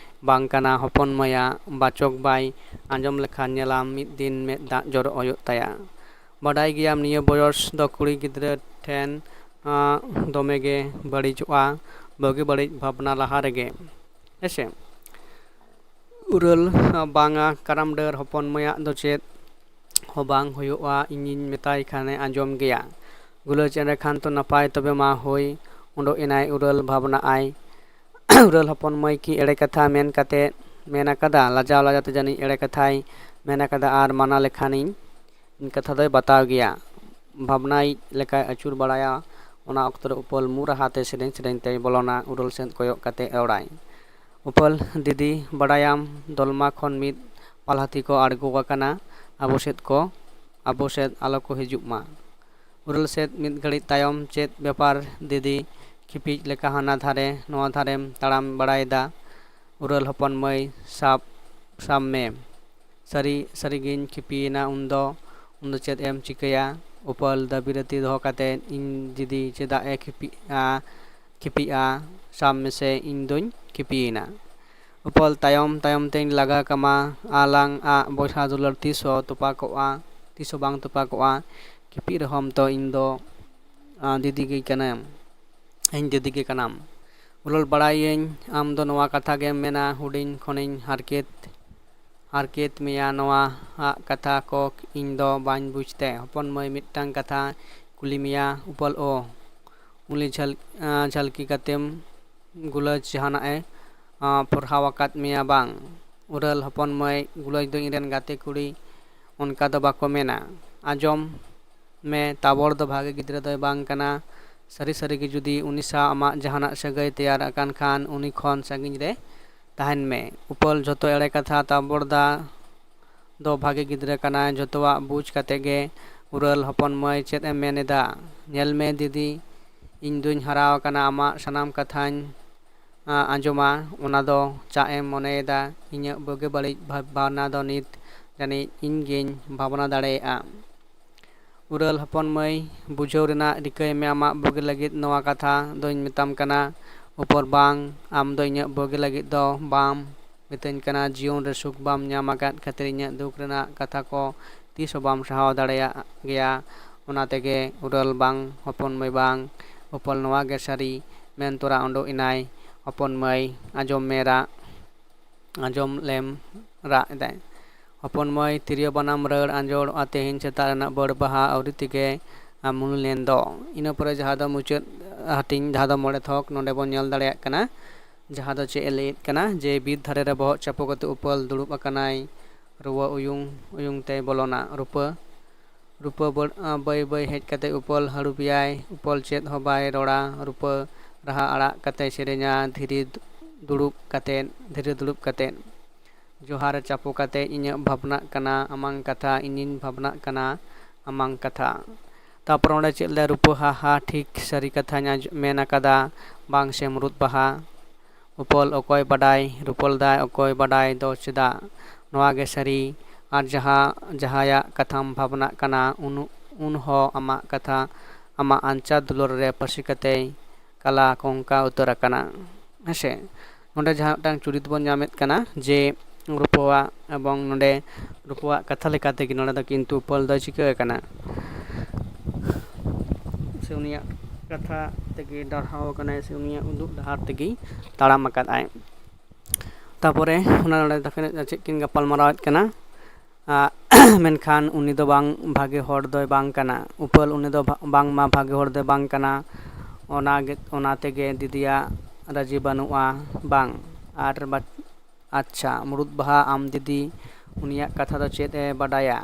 ᱵᱟᱝ ᱠᱟᱱᱟ᱾ ᱦᱚᱯᱚᱱ ᱢᱟᱹᱭᱟᱜ ᱵᱟᱪᱚᱠ ᱵᱟᱭ ᱟᱸᱡᱚᱢ ᱞᱮᱠᱷᱟᱱ ᱧᱮᱞᱟᱢ ᱢᱤᱫ ᱫᱤᱱ ᱢᱮᱫ ᱫᱟᱜ ᱡᱚᱨᱚᱜ ᱦᱩᱭᱩᱜ ᱛᱟᱭᱟ᱾ ᱵᱟᱰᱟᱭ ᱜᱮᱭᱟᱢ ᱱᱤᱭᱟᱹ ᱵᱚᱭᱚᱥ ᱫᱚ ᱠᱩᱲᱤ ᱜᱤᱫᱽᱨᱟᱹ ᱴᱷᱮᱱ, ᱟᱸ, ᱫᱚᱢᱮ ᱜᱮ ᱵᱟᱹᱲᱤᱡᱚᱜᱼᱟ, ᱵᱩᱜᱤ ᱵᱟᱹᱲᱤᱡ ᱵᱷᱟᱵᱽᱱᱟ ᱞᱟᱦᱟ ᱨᱮᱜᱮ᱾ ᱦᱮᱸᱥᱮ? ᱩᱨᱟᱹᱞ, ᱟᱸ, ᱵᱟᱝᱟ, ᱠᱟᱨᱟᱢ ᱰᱟᱹᱨ ᱦᱚᱯᱚᱱ ᱢᱟᱹᱭᱟᱜ ᱫᱚ ᱪᱮᱫ ᱦᱚᱸ ᱵᱟᱝ ᱦᱩᱭᱩᱜᱼᱟ, ᱤᱧᱤᱧ ᱢᱮᱛᱟᱭ ᱠᱷᱟᱱᱮ ᱟᱸᱡᱚᱢ ᱜᱮᱭᱟ᱾ ᱜᱩᱞᱟᱹᱪ, ᱮᱸᱰᱮᱠᱷᱟᱱ ᱛᱚ ᱱᱟᱯᱟᱭ, ᱛᱚᱵᱮ ᱢᱟ ᱦᱳᱭ᱾ ᱩᱰᱩᱠ ᱮᱱᱟᱭ ᱩᱨᱟᱹᱞ ᱵᱷᱟᱵᱽᱱᱟᱜ ᱟᱭ᱾ ᱩᱨᱟᱹᱞ ᱦᱚᱯᱚᱱ ᱢᱟᱹᱭ ᱠᱤ ᱮᱲᱮ ᱠᱟᱛᱷᱟ ᱢᱮᱱ ᱠᱟᱛᱮ ᱢᱮᱱ ᱟᱠᱟᱫᱟ? ᱞᱟᱡᱟᱣ ᱞᱟᱡᱟᱣ ᱛᱮ ᱡᱟᱹᱱᱤᱡ ᱮᱲᱮ ᱠᱟᱛᱷᱟᱭ ᱢᱮᱱ ᱟᱠᱟᱫᱟ ᱟᱨ ᱢᱟᱱᱟ ᱞᱮᱠᱷᱟᱱᱤᱧ ᱤᱧ ᱠᱟᱛᱷᱟ ᱫᱚᱭ ᱵᱟᱛᱟᱣ ᱜᱮᱭᱟ᱾ ᱵᱷᱟᱵᱽᱱᱟᱭᱤᱡ ᱞᱮᱠᱟᱭ ᱟᱹᱪᱩᱨ ᱵᱟᱲᱟᱭᱟ᱾ ᱚᱱᱟ ᱚᱠᱛᱚ ᱨᱮ ᱩᱯᱟᱹᱞ ᱢᱩ ᱨᱟᱦᱟ ᱛᱮ ᱥᱮᱨᱮᱧ ᱥᱮᱨᱮᱧ ᱛᱮᱭ ᱵᱚᱞᱚᱱᱟ᱾ ᱩᱨᱟᱹᱞ ᱥᱮᱫ ᱠᱚᱭᱚᱜ ᱠᱟᱛᱮ ᱨᱚᱲᱟᱭ, "ᱩᱯᱟᱹᱞ ᱫᱤᱫᱤ, ᱵᱟᱲᱟᱭᱟᱢ ᱫᱚᱞᱢᱟ ᱠᱷᱚᱱ ᱢᱤᱫ ᱯᱟᱞᱦᱟᱛᱤ ᱠᱚ ᱟᱬᱜᱚ ᱟᱠᱟᱱᱟ ᱟᱵᱚ ᱥᱮᱫ ᱠᱚ, ᱟᱵᱚ ᱥᱮᱫ ᱟᱞᱚ ᱠᱚ ᱦᱤᱡᱩᱜ ᱢᱟ᱾" ᱩᱨᱟᱹᱞ ᱥᱮᱫ ᱢᱤᱫ ᱜᱷᱟᱹᱲᱤᱡ ᱛᱟᱭᱚᱢ, "ᱪᱮᱫ ᱵᱮᱯᱟᱨ ᱫᱤᱫᱤ? ᱠᱷᱤᱯᱤᱡ ᱞᱮᱠᱟ ᱦᱟᱱᱟ ᱫᱷᱟᱨᱮ ᱱᱚᱣᱟ ᱫᱷᱟᱨᱮᱢ ᱛᱟᱲᱟᱢ ᱵᱟᱲᱟᱭᱮᱫᱟ?" ᱩᱨᱟᱹᱞ ᱦᱚᱯᱚᱱ ᱢᱟᱹᱭ, ᱥᱟᱵ, ᱥᱟᱵ ᱢᱮ᱾ ᱥᱟᱹᱨᱤ, ᱥᱟᱹᱨᱤᱜᱤᱧ ᱠᱷᱤᱯᱤᱭᱮᱱᱟ ᱩᱱᱫᱚ᱾ ᱩᱱᱫᱚ ᱪᱮᱫ ᱮᱢ ᱪᱤᱠᱟᱹᱭᱟ? ᱩᱯᱟᱹᱞ ᱫᱟᱹᱵᱤ ᱨᱟᱹᱛᱤ ᱫᱚᱦᱚ ᱠᱟᱛᱮ, ᱤᱧ ᱫᱤᱫᱤ ᱪᱮᱫᱟᱜ ᱮ ᱠᱷᱤᱯᱤᱜᱼᱟ? ᱠᱷᱤᱯᱤᱜᱼᱟ? ᱥᱟᱵ ᱢᱮᱥᱮ, ᱤᱧ ᱫᱚᱧ ᱠᱷᱤᱯᱤᱭᱮᱱᱟ᱾ ᱩᱯᱟᱹᱞ ᱛᱟᱭᱚᱢ ᱛᱟᱭᱚᱢ ᱛᱮᱧ ᱞᱟᱜᱟ ᱠᱟᱢᱟ᱾ ᱟᱞᱟᱝ ᱟᱜ ᱵᱚᱭᱦᱟ ᱫᱩᱞᱟᱹᱲ ᱛᱤᱥ ᱦᱚᱸ ᱛᱚᱯᱟ ᱠᱚᱜᱼᱟ, ᱛᱤᱥ ᱦᱚᱸ ᱵᱟᱝ ᱛᱚᱯᱟ ᱠᱚᱜᱼᱟ᱾ ᱠᱷᱤᱯᱤᱜ ᱨᱮᱦᱚᱸᱢ ᱛᱚ ᱤᱧ ᱫᱚ, ᱟᱸ, ᱫᱤᱫᱤ ᱜᱮ ᱠᱟᱱᱟᱢ, ᱤᱧ ᱫᱤᱫᱤ ᱜᱮ ᱠᱟᱱᱟᱢ᱾ ᱩᱨᱟᱹᱞ, ᱵᱟᱲᱟᱭᱟᱹᱧ ᱟᱢ ᱫᱚ ᱱᱚᱣᱟ ᱠᱟᱛᱷᱟ ᱜᱮᱢ ᱢᱮᱱᱟ, ᱦᱩᱰᱤᱧ ᱠᱷᱚᱱᱤᱧ ᱦᱟᱨᱠᱮᱛ, ᱦᱟᱨᱠᱮᱛ ᱢᱮᱭᱟ, ᱱᱚᱣᱟ ᱟᱜ ᱠᱟᱛᱷᱟ ᱠᱚ ᱤᱧ ᱫᱚ ᱵᱟᱹᱧ ᱵᱩᱡᱽ ᱛᱮ᱾ ᱦᱚᱯᱚᱱ ᱢᱟᱹᱭ, ᱢᱤᱫᱴᱟᱝ ᱠᱟᱛᱷᱟ ᱠᱩᱞᱤ ᱢᱮᱭᱟ ᱩᱯᱟᱹᱞ ᱳ᱾ ᱩᱝᱞᱤ ᱡᱷᱟᱞ-, ᱟᱸ, ᱡᱷᱟᱞᱠᱤ ᱠᱟᱛᱮᱢ ᱜᱩᱞᱟᱹᱡᱽ ᱡᱟᱦᱟᱱᱟᱜ ᱮ, ᱟᱸ, ᱯᱚᱨᱦᱟᱣ ᱟᱠᱟᱫ ᱢᱮᱭᱟ ᱵᱟᱝ? ᱩᱨᱟᱹᱞ ᱦᱚᱯᱚᱱ ᱢᱟᱹᱭ, ᱜᱩᱞᱟᱹᱡᱽ ᱫᱚ ᱤᱧᱨᱮᱱ ᱜᱟᱛᱮ ᱠᱩᱲᱤ ᱚᱱᱠᱟ ᱫᱚ ᱵᱟᱠᱚ ᱢᱮᱱᱟ᱾ ᱟᱸᱡᱚᱢ ᱢᱮ, ᱛᱟᱵᱚᱲ ᱫᱚ ᱵᱷᱟᱜᱮ ᱜᱤᱫᱽᱨᱟᱹ ᱫᱚᱭ ᱵᱟᱝ ᱠᱟᱱᱟ᱾ ᱥᱟᱹᱨᱤ ᱥᱟᱹᱨᱤ ᱜᱮ ᱡᱩᱫᱤ ᱩᱱᱤ ᱥᱟᱶ ᱟᱢᱟᱜ ᱡᱟᱦᱟᱱᱟᱜ ᱥᱟᱹᱜᱟᱹᱭ ᱛᱮᱭᱟᱨ ᱟᱠᱟᱱ ᱠᱷᱟᱱ ᱩᱱᱤ ᱠᱷᱚᱱ ᱥᱟᱺᱜᱤᱧ ᱨᱮ ᱛᱟᱦᱮᱱ ᱢᱮ᱾ ᱩᱯᱟᱹᱞ ᱡᱷᱚᱛᱚ ᱮᱲᱮ ᱠᱟᱛᱷᱟ, ᱛᱟᱵᱚᱲ ᱫᱟ ᱫᱚ ᱵᱷᱟᱜᱮ ᱜᱤᱫᱽᱨᱟᱹ ᱠᱟᱱᱟᱭ, ᱡᱷᱚᱛᱚᱣᱟᱜ ᱵᱩᱡᱽ ᱠᱟᱛᱮ ᱜᱮ᱾ ᱩᱨᱟᱹᱞ ᱦᱚᱯᱚᱱ ᱢᱟᱹᱭ, ᱪᱮᱫ ᱮᱢ ᱢᱮᱱ ᱮᱫᱟ? ᱧᱮᱞ ᱢᱮ ᱫᱤᱫᱤ, ᱤᱧ ᱫᱩᱧ ᱦᱟᱨᱟ ᱟᱠᱟᱱᱟ, ᱟᱢᱟᱜ ᱥᱟᱱᱟᱢ ᱠᱟᱛᱷᱟᱧ, ᱟ, ᱟᱸᱡᱚᱢᱟ, ᱚᱱᱟ ᱫᱚ ᱪᱟᱜ ᱮᱢ ᱢᱚᱱᱮᱭᱮᱫᱟ? ᱤᱧᱟᱹᱜ ᱵᱩᱜᱤ ᱵᱟᱹᱲᱤᱡ ᱵᱷᱟᱵᱽ-, ᱵᱷᱟᱵᱽᱱᱟ ᱫᱚ ᱱᱤᱛ ᱡᱟᱹᱱᱤᱡ ᱤᱧ ᱜᱤᱧ ᱵᱷᱟᱵᱽᱱᱟ ᱫᱟᱲᱮᱭᱟᱜᱼᱟ᱾ ᱩᱨᱟᱹᱞ ᱦᱚᱯᱚᱱ ᱢᱟᱹᱭ, ᱵᱩᱡᱷᱟᱹᱣ ᱨᱮᱱᱟᱜ ᱨᱤᱠᱟᱹᱭ ᱢᱮ, ᱟᱢᱟᱜ ᱵᱩᱜᱤ ᱞᱟᱹᱜᱤᱫ ᱱᱚᱣᱟ ᱠᱟᱛᱷᱟ ᱫᱚᱧ ᱢᱮᱛᱟᱢ ᱠᱟᱱᱟ᱾ ᱩᱯᱚᱨ ᱵᱟᱝ, ᱟᱢ ᱫᱚ ᱤᱧᱟᱹᱜ ᱵᱩᱜᱤ ᱞᱟᱹᱜᱤᱫ ᱫᱚ ᱵᱟᱢ ᱢᱤᱛᱟᱹᱧ ᱠᱟᱱᱟ᱾ ᱡᱤᱭᱚᱱ ᱨᱮ ᱥᱩᱠ ᱵᱟᱢ ᱧᱟᱢ ᱟᱠᱟᱫ ᱠᱷᱟᱹᱛᱤᱨ ᱤᱧᱟᱹᱜ ᱫᱩᱠ ᱨᱮᱱᱟᱜ ᱠᱟᱛᱷᱟ ᱠᱚ ᱛᱤᱥ ᱦᱚᱸ ᱵᱟᱢ ᱥᱟᱦᱟᱣ ᱫᱟᱲᱮᱭᱟᱜ ᱜᱮᱭᱟ᱾ ᱚᱱᱟ ᱛᱮᱜᱮ ᱩᱨᱟᱹᱞ ᱵᱟᱝ, ᱦᱚᱯᱚᱱ ᱢᱟᱹᱭ ᱵᱟᱝ, ᱩᱯᱚᱞ ᱱᱚᱣᱟ ᱜᱮ ᱥᱟᱹᱨᱤ ᱢᱮᱱ ᱛᱚᱨᱟ ᱩᱰᱩᱠ ᱮᱱᱟᱭ᱾ ᱦᱚᱯᱚᱱ ᱢᱟᱹᱭ, ᱟᱸᱡᱚᱢ ᱢᱮ ᱨᱟᱜ, ᱟᱸᱡᱚᱢ ᱞᱮᱢ ᱨᱟᱜ ᱮᱫᱟᱭ᱾ ᱦᱚᱯᱚᱱ ᱢᱟᱹᱭ, ᱛᱤᱨᱭᱳ ᱵᱟᱱᱟᱢ ᱨᱟᱹᱲ ᱟᱸᱡᱚᱲᱚᱜᱼᱟ ᱛᱮᱦᱮᱧ ᱥᱮᱛᱟᱜ ᱨᱮᱱᱟᱜ ᱵᱟᱹᱲ ᱵᱟᱦᱟ ᱟᱹᱣᱨᱤ ᱛᱮᱜᱮ ᱟᱢᱩᱞ ᱞᱮᱱ ᱫᱚ᱾ ᱤᱱᱟᱹ ᱯᱚᱨᱮ ᱡᱟᱦᱟᱸ ᱫᱚ ᱢᱩᱪᱟᱹᱫ ᱦᱟᱹᱴᱤᱧ, ᱡᱟᱦᱟᱸ ᱫᱚ ᱢᱚᱬᱮ ᱛᱷᱚᱠ, ᱱᱚᱰᱮ ᱵᱚᱱ ᱧᱮᱞ ᱫᱟᱲᱮᱭᱟᱜ ᱠᱟᱱᱟ᱾ ᱡᱟᱦᱟᱸ ᱫᱚ ᱪᱮᱫ ᱮ ᱞᱟᱹᱭᱮᱫ ᱠᱟᱱᱟ ᱡᱮ ᱵᱤᱨ ᱫᱷᱟᱨᱮ ᱨᱮ ᱵᱚᱦᱚᱜ ᱪᱟᱯᱚ ᱠᱟᱛᱮ ᱩᱯᱟᱹᱞ ᱫᱩᱲᱩᱵ ᱟᱠᱟᱱᱟᱭ᱾ ᱨᱩᱣᱟᱹ ᱩᱭᱩᱝ ᱩᱭᱩᱝ ᱛᱮᱭ ᱵᱚᱞᱚᱱᱟ᱾ ᱨᱩᱯᱟᱹ, ᱨᱩᱯᱟᱹ ᱵᱟᱹᱲ-, ᱟᱸ, ᱵᱟᱹᱭ ᱵᱟᱹᱭ ᱦᱮᱡ ᱠᱟᱛᱮ ᱩᱯᱟᱹᱞ ᱦᱟᱹᱲᱩᱵᱮᱭᱟᱭ᱾ ᱩᱯᱟᱹᱞ ᱪᱮᱫ ᱦᱚᱸ ᱵᱟᱭ ᱨᱚᱲᱟ᱾ ᱨᱩᱯᱟᱹ ᱨᱟᱦᱟ ᱟᱲᱟᱜ ᱠᱟᱛᱮ ᱥᱮᱨᱮᱧᱟ, ᱫᱷᱤᱨᱤ ᱫᱩᱲᱩᱵ ᱠᱟᱛᱮ, ᱫᱷᱤᱨᱤ ᱫᱩᱲᱩᱵ ᱠᱟᱛᱮ᱾ ᱡᱚᱦᱟᱨ ᱪᱟᱯᱚ ᱠᱟᱛᱮ, ᱤᱧᱟᱹᱜ ᱵᱷᱟᱵᱽᱱᱟᱜ ᱠᱟᱱᱟ ᱟᱢᱟᱝ ᱠᱟᱛᱷᱟ, ᱤᱧᱤᱧ ᱵᱷᱟᱵᱽᱱᱟᱜ ᱠᱟᱱᱟ ᱟᱢᱟᱝ ᱠᱟᱛᱷᱟ᱾ ᱛᱟᱯᱚᱨ ᱚᱸᱰᱮ ᱪᱮᱫ ᱞᱮ ᱨᱩᱯᱟᱹ, ᱦᱟ ᱦᱟ, ᱴᱷᱤᱠ ᱥᱟᱹᱨᱤ ᱠᱟᱛᱷᱟᱧ ᱟᱸᱡ-, ᱢᱮᱱ ᱟᱠᱟᱫᱟ, ᱵᱟᱝ ᱥᱮ ᱢᱩᱨᱩᱫ ᱵᱟᱦᱟ? ᱩᱯᱟᱹᱞ, ᱚᱠᱚᱭ ᱵᱟᱰᱟᱭ, ᱨᱩᱯᱟᱹᱞ ᱫᱟᱭ, ᱚᱠᱚᱭ ᱵᱟᱰᱟᱭ ᱫᱚ ᱪᱮᱫᱟᱜ ᱱᱚᱣᱟ ᱜᱮ ᱥᱟᱹᱨᱤ? ᱟᱨ ᱡᱟᱦᱟᱸ, ᱡᱟᱦᱟᱸᱭᱟᱜ ᱠᱟᱛᱷᱟᱢ ᱵᱷᱟᱵᱽᱱᱟᱜ ᱠᱟᱱᱟ, ᱩᱱ, ᱩᱱ ᱦᱚᱸ ᱟᱢᱟᱜ ᱠᱟᱛᱷᱟ, ᱟᱢᱟᱜ ᱟᱧᱪᱟᱨ ᱫᱩᱞᱟᱹᱲ ᱨᱮ ᱯᱟᱹᱥᱤ ᱠᱟᱛᱮᱭ ᱠᱟᱞᱟ ᱠᱚᱝᱠᱟ ᱩᱛᱟᱹᱨ ᱟᱠᱟᱱᱟ᱾ ᱦᱮᱸᱥᱮ, ᱱᱚᱰᱮ ᱡᱟᱦᱟᱸ ᱢᱤᱫᱴᱟᱝ ᱪᱩᱨᱤᱛ ᱵᱚᱱ ᱧᱟᱢᱮᱫ ᱠᱟᱱᱟ ᱡᱮ ᱨᱩᱯᱟᱹᱣᱟᱜ, ᱮᱵᱚᱝ ᱱᱚᱰᱮ ᱨᱩᱯᱟᱹᱣᱟᱜ ᱠᱟᱛᱷᱟ ᱞᱮᱠᱟ ᱛᱮᱜᱮ ᱱᱚᱰᱮ ᱫᱚ ᱠᱤᱱᱛᱩ ᱩᱯᱟᱹᱞ ᱫᱚᱭ ᱪᱤᱠᱟᱹ ᱟᱠᱟᱱᱟ, ᱥᱮ ᱩᱱᱤᱭᱟᱜ ᱠᱟᱛᱷᱟ ᱛᱮᱜᱮ ᱰᱟᱨᱦᱟᱣ ᱟᱠᱟᱱᱟᱭ, ᱥᱮ ᱩᱱᱤᱭᱟᱜ ᱩᱫᱩᱜ ᱰᱟᱦᱟᱨ ᱛᱮᱜᱮ ᱛᱟᱲᱟᱢ ᱟᱠᱟᱫ ᱟᱭ᱾ ᱛᱟᱯᱚᱨᱮ ᱚᱱᱟ ᱱᱚᱰᱮ ᱫᱚ ᱪᱮᱫ ᱠᱤᱱ ᱜᱟᱯᱟᱞ ᱢᱟᱨᱟᱣᱮᱫ ᱠᱟᱱᱟ? ᱟᱜ, ᱢᱮᱱᱠᱷᱟᱱ ᱩᱱᱤ ᱫᱚ ᱵᱟᱝ ᱵᱷᱟᱜᱮ ᱦᱚᱲ ᱫᱚᱭ ᱵᱟᱝ ᱠᱟᱱᱟ᱾ ᱩᱯᱟᱹᱞ, ᱩᱱᱤ ᱫᱚ ᱵᱷᱟ-, ᱵᱟᱝᱢᱟ ᱵᱷᱟᱜᱮ ᱦᱚᱲ ᱫᱚᱭ ᱵᱟᱝ ᱠᱟᱱᱟ᱾ ᱚᱱᱟ ᱜᱮ, ᱚᱱᱟ ᱛᱮᱜᱮ ᱫᱤᱫᱤᱭᱟᱜ ᱨᱟᱹᱡᱤ ᱵᱟᱹᱱᱩᱜᱼᱟ ᱵᱟᱝ? ᱟᱨ ᱵᱟ-, ᱟᱪᱪᱷᱟ, ᱢᱩᱨᱩᱫ ᱵᱟᱦᱟ, ᱟᱢ ᱫᱤᱫᱤ, ᱩᱱᱤᱭᱟᱜ ᱠᱟᱛᱷᱟ ᱫᱚ ᱪᱮᱫ ᱮ ᱵᱟᱰᱟᱭᱟ?